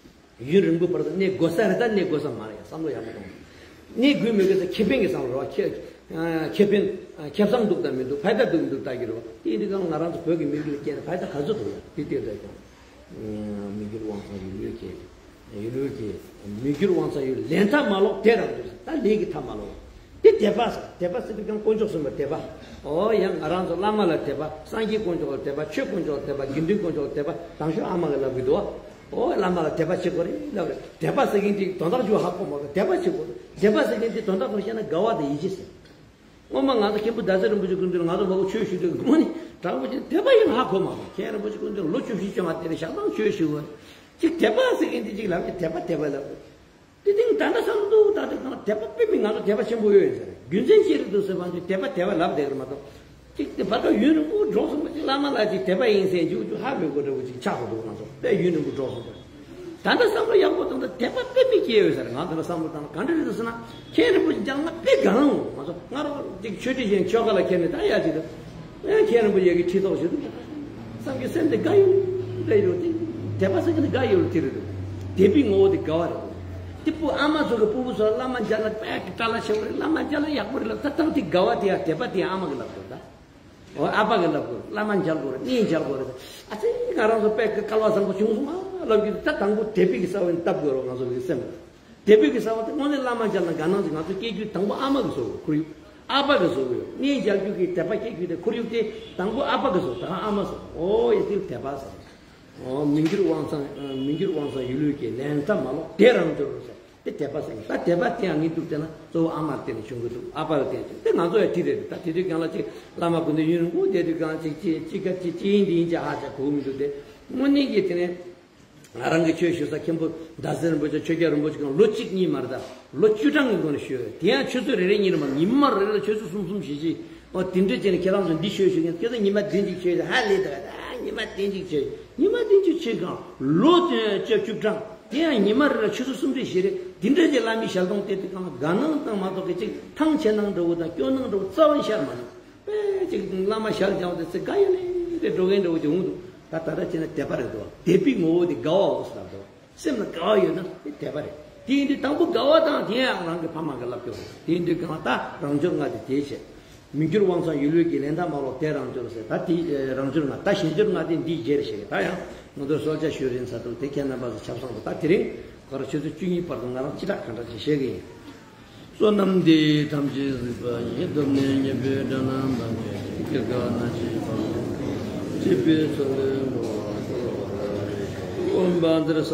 ཡུན་རིང་པོའི་བར་དུ་གནས་དགོས་ས་རེད། ད་གནས་དགོས་ས་མ་རེད་ཡ། བསམ་བློ་ཡག་པོ་གཏོང་། གནས་དགོས་མི་དགོས་ས་ཁེ་ཕན་གྱི་བསམ་བློ་རེད་བ། ཁེ་ཁེ་ཕན་ཁེ་བཟང་འདུག་དང་མི་འདུག་ཕ་ཡ་ད་འདུག་མི་འདུག་ལྟ་གི་རེད་བ། དེ་ཡིན་དུས་ཙང་ང་རང་ཚོ་བོད་ཀྱི་མི་རིགས་ལ་སྐྱེས་ན་ཕ་ཡ་ད་ག་ཚོད་འདུག་ཡ། དེ་ལྟོས་ད་ཀྱང་མི་འགྱུར་དབང་བཟང་ཡིད་བློའི་སྐྱེས། ཡིད་བློའི་སྐྱེས། མི་འགྱུར་དབང་བཟང་ཡིད། ལས་མཐའ་མ་ལོག་དེ་རང་དུ་ཟེར། ད་ལས་ཀྱི་མཐའ་མ་ལོག་དེ་དད་པ་ཟེར། དད་པ་ཟེར་དུས་ཀྱང་དཀོན་མཆོག་གསུམ་པར་དད་པ། ཨོ་ཡང་ང་རང་ཚོ་བླ་མ་ལ་དད་པ། སངས་རྒྱས་དཀོན་མཆོག་ལ་དད་པ། ཆོས་དཀོན་མཆོག་ལ་དད་པ། དགེ་འདུན་དཀོན་མཆོག་ལ་དད་པ། དང་ཤོས་ཨ་མ་གིས་ལབ་གི་འདུག་ཨོ་བླ་མ་ལ་དད་པ་བྱེད་དགོས་རེད་ལབ་རེད། དད་པ་ཟེར་མཁན་དེ་དོན་དག་ཅིག་ཧ་གོ་མ་སོང་། དད་པ་བྱེད་དགོས་རེད། དད་པ་ཟེར་མཁན་དེ་དོན་དག་ཐོག་བཤད་ན་དགའ་བ་དང་ཡིད་ཆེས་ཟེར། སྔོན་མ་ང་ཚོ་མཁན་པོ་ཟླ་ཟེར་རིན་པོ་ཆེ་སྐུ་མདུན་ལ་ང་ཚོ་མ་གོ་ཆོས་ཞུ་དུས་དངོས་གནས་དྲང་པོ་བྱས་དད་པ་ཡིན་ཧ་གོ་མ་སོང་། མཁན་རིན་པོ་ཆེ་སྐུ་མདུན་ལ་ལོ་བཅུ་བཞི་བཅོ་ལྔ་དེ་ལ་ཞག་དང་ཆོས་ཞུ་བ། ཅིག་དད་པ་ཟེར་མཁན་དེ་ཅིག་ལབ་ཀྱི་དད་པ་དད་པ་ལབ་ཀྱི། དེ་དེང་ད་ལྟ་བསམ་འདུག་ད་དེ་གང་དད་པ་དཔེ་མི་ང་ཚོ་དད་པ་ཆེན་པོ་ཡོད་ཟེར། རྒྱུ་མཚན་ཅི་རེད་འདུག་ཟེར་བ་ཚོས་དད་པ་དད་པ་ལབ་བསྡད་ཀྱི་མ་གཏོགས། ཅིག་དེ་བར་སྐབས་ཡུན་རིང་པོ་འགྲོ་སོང་བ་ཅིག་བླ་མ་ལ་ཅིག་དད་པ་ཡིན་ཟེར་འཇུག་འཇུག་ཧ་མི་གོ་འདྲ་བོ་ཅིག་ཆགས་འགྲོ་འདུག་ང་ཚོ་དཔེ་ཡུན་རིང་པོ་འགྲོ་སོང་བ། ད་ལྟ་བསམ་བློ་ཡག་པོ་བཏང་ན་དད་པ་དཔེ་མི་སྐྱེ་ཡོད་ཟེར། ང་དེ་ལ་བསམ་བློ་བཏང་ན་ག་འདྲ་རེད་ཟེར་ན། མཁན་རིན་པོ་ཆེ་ཅང་ང་དཔེ་དགའ་ལང་ང་ཚོ་ང་རོ་ཅིག་ཆོས་ཁྲི་ཞིག་ཆོ་ག་ལ་ཁྱེར་ནས་ད་ཡ་ཅིག་ད་ཡང་མཁན་རིན་པོ་ཆེ་གི་ཁྲི་ཐོག་ཞིག་ཏུ་བསམ་གྱི་སེམས་དེ་དགའ་ཡོད་རེད་ཡོད་དེ། དད་པ་ཟེར་གྱི་དེ་དགའ་ཡོད་དེ་རེད། དད་པའི་ངོ་བོ་དེ་དགའ་བ་རེད། དེ་སྤུ་ཨ་མ་ཚོ་གི་སྤུ་གུ་ཚོ་ལ་བླ་མ་མཇལ་ན་དཔེ་གི་དགྲ་ལ་ཆེ་བ་རེད། བླ་མ་མཇལ་ན་ཡག་པོ་རེད་ལབ། ད་ཐང་དེ་དགའ་བ་དེ་ཡང་དད་པ་དེ་ཡང་ཨ་མ་གི་ལབ་དགོས་ད། འོ་ཨ་ཕ་གིས་ལབ་དགོས་རེད། བླ་མ་མཇལ་དགོས་རེད། གནས་མཇལ་དགོས་རེད། ཨ་ཙི་ང་རང་ཚོ་དཔེ་སྐལ་བ་བཟང་པོ་བྱུང་སོང་ང་ལབ་རྒྱུ་དེ་ད་དང་པོ་དད་པའི་གི་ས་བོན་བཏབ་དགོས་རེད། ང་ཚོ་གི་སེམས་ལ་དད་པའི་གི་ས་བོན་དེ་དངོས་གནས་བླ་མ་མཇལ་ན་དགའ་སྣང་ཅིག་ང་ཚོ་སྐྱེ་རྒྱུ་དང་པོ་ཨ་མ་གིས་བཟོ་དགོས། ཁོར་ཡུག་ཨ་ཕ་གིས་བཟོ་གི་ཡོད། གནས་མཇལ་རྒྱུ་གི་དད་པ་སྐྱེ་རྒྱུ་དེ་ཁོར་ཡུག་དེ་དང་པོ་ཨ་ཕ་གིས་བཟོ། ད་ཨ་མ་བཟོ། འོ་ཡ་དེ་ལ་དད་པ་ཟེར། མི་འགྱུར་དབང་ཐང་། མི་འགྱུར་དབང་ཐང་ཡིད་བློའི་སྐྱེས། ལན་ལྟ་མ་ལོག་དེ་རང་འབྱོར་རོ་ཟེར། དེ་དད་པ་ཟེར་གི། ད་དད་པ་དེ་ཡང་ངས་འདུག་བལྟས་ན་གཙོ་བོ་ཨ་མར་བརྟེན་ནས་བྱུང་གི་འདུག་ཨ་ཕར་བརྟེན་བྱུང་། དེ་ང་ཚོ་ཡང་དེ་རེད། ད་དེ་དུས་སྒང་ལ་ཅིག་བླ་མ་སྐུ་མདུན་ཡུན་རིང་པོ་བསྡད་དུས་སྒང་ཅིག་ཅིག་ཅིག་ག་ཅིག་ཅིག་ཡིན་འདི་ཡིན་ཅིག་ཧ་ཅང་གོ་གི་མི་འདུག་དེ་དངོས་གནས་ཀྱི་དེ་ནས་ང་རང་གི་ཆོས་ཞུ་ས་མཁན་པོ་ཟླ་ཟེར་རིན་པོ་ཆེ། ཆོས་རྒྱལ་རིན་པོ་ཆེ་གང་ལོ་གཅིག་གཉིས་མ་རེད། ད་ལོ་བཅུ་གྲངས་ཀྱི་སྒང་ནས་ཞུས། དེ་ཡང་ཆུ་ཚོད་རེ་རེ་གཉིས་རེ་མ་ཉི་མ་རེ་རེ་ལ་ཆུ་ཚོད་གསུམ་གསུམ་བཞི་བཞི། ཨོ་དེ་འདྲ་བྱས་ནས་ཁྱེད་རང་ཚོ་འདི་ཆོས་ཞུ་མཁན་ཁྱེད་ཚོ་ཉི་མ་བདུན་གཅིག་ཆོས་ཞུ་ཧ་ལས་ད་ག་ད་ཉི་མ་བདུན་གཅིག་ཆོས་ཉི་མ་བདུན་གཅིག་ཆོས་གང་ལོ་བཅུ་བཅུ་གྲངས། དེ་ཡང་ཉི་མ་རེ་ལ་ཆུ་ཚོད་གསུམ་རེ་བཞི་རེ། དེ་འདྲ་ཅིག་བླ་མའི་ཞལ་གདོང་བལྟས་དུས་སྒང་ལ་དགའ་སྣང་དང་མ་གཏོགས་ཀྱི་ཅིག་ཐང་ཆད་སྣང་འདྲ་བོ་དང་སྐྱོ་སྣང་འདྲ་བོ་རྩ་བ་ནས་ཤར་མ་མྱོང་། དཔེ་ཅིག་བླ་མ་ཞལ་སྦྱངས་ཏེ་ཚེ་དགའ་ཡ་ལེ་ལེ་འགྲོ་མཁན་འདྲ་བོ་ཅིག་འོང་འདུག་ད་ད་ལྟ་བྱས་ན་དད་པ་རེད་འདུག་དད་པའི་ངོ་བོ་དེ་དགའ་བའོ་ཟེར་འདུག་སེམས་ལ་དགའ་བ་ཡོད་ན་དེ་དད་པ་རེད། དེ་ཡིན་དུས་དང་པོ་དགའ་བ་དང་དེ་ཡང་རང་གི་ཕ་མ་གི་བསླབ་སྐྱོར་རེད། དེ་ཡིན་དུས་གང་ལྟར་རང་འབྱོར་ལྔ་དེ་དེ་བྱས། མི་འགྱུར་དབང་ཐང་ཡིད་བློའི་སྐྱེས། ལན་ལྟ་མ་ལོག་དེ་རང་འབྱོར་ཟེར། ད་དེ་རང་འབྱོར་ལྔ། ད་གཞན་འབྱོར་ལྔ་དེ་འདིའི་རྗེས་རེད་ཞེས། ད་ཡང་ང་ཚོས་གསོལ་ཇ་ཞུ་རིན་ཚར་འདུག་དེ་ཁྱེད་རྣམ་པ་ཚོ་ཆབ་གསང་དུ་ད་དེ་རིང་ཁོ་རང་ཆུ་ཚོད་བཅུ་གཉིས་བར་དུ་ང་རང་ཅི་དྲག་གང་དྲག་ཅིག་བཤད་གི་ཡིན། བསོད་ནམས་འདི་ཡིས་ཐམས་ཅད་གཟིགས་པ་ཡི། ཐོབ་ནས་ཉེས་པའི་དགྲ་རྣམས་ཕམ་བྱས་ཏེ། སྐྱེ་རྒ་ན་འཆིའི་ཁམས་སུ་སྲིད་པའི་མཚོ་ལས་འགྲོ་བ་སྒྲོལ་བར་ཤོག །འོན་པ་འདིར་ས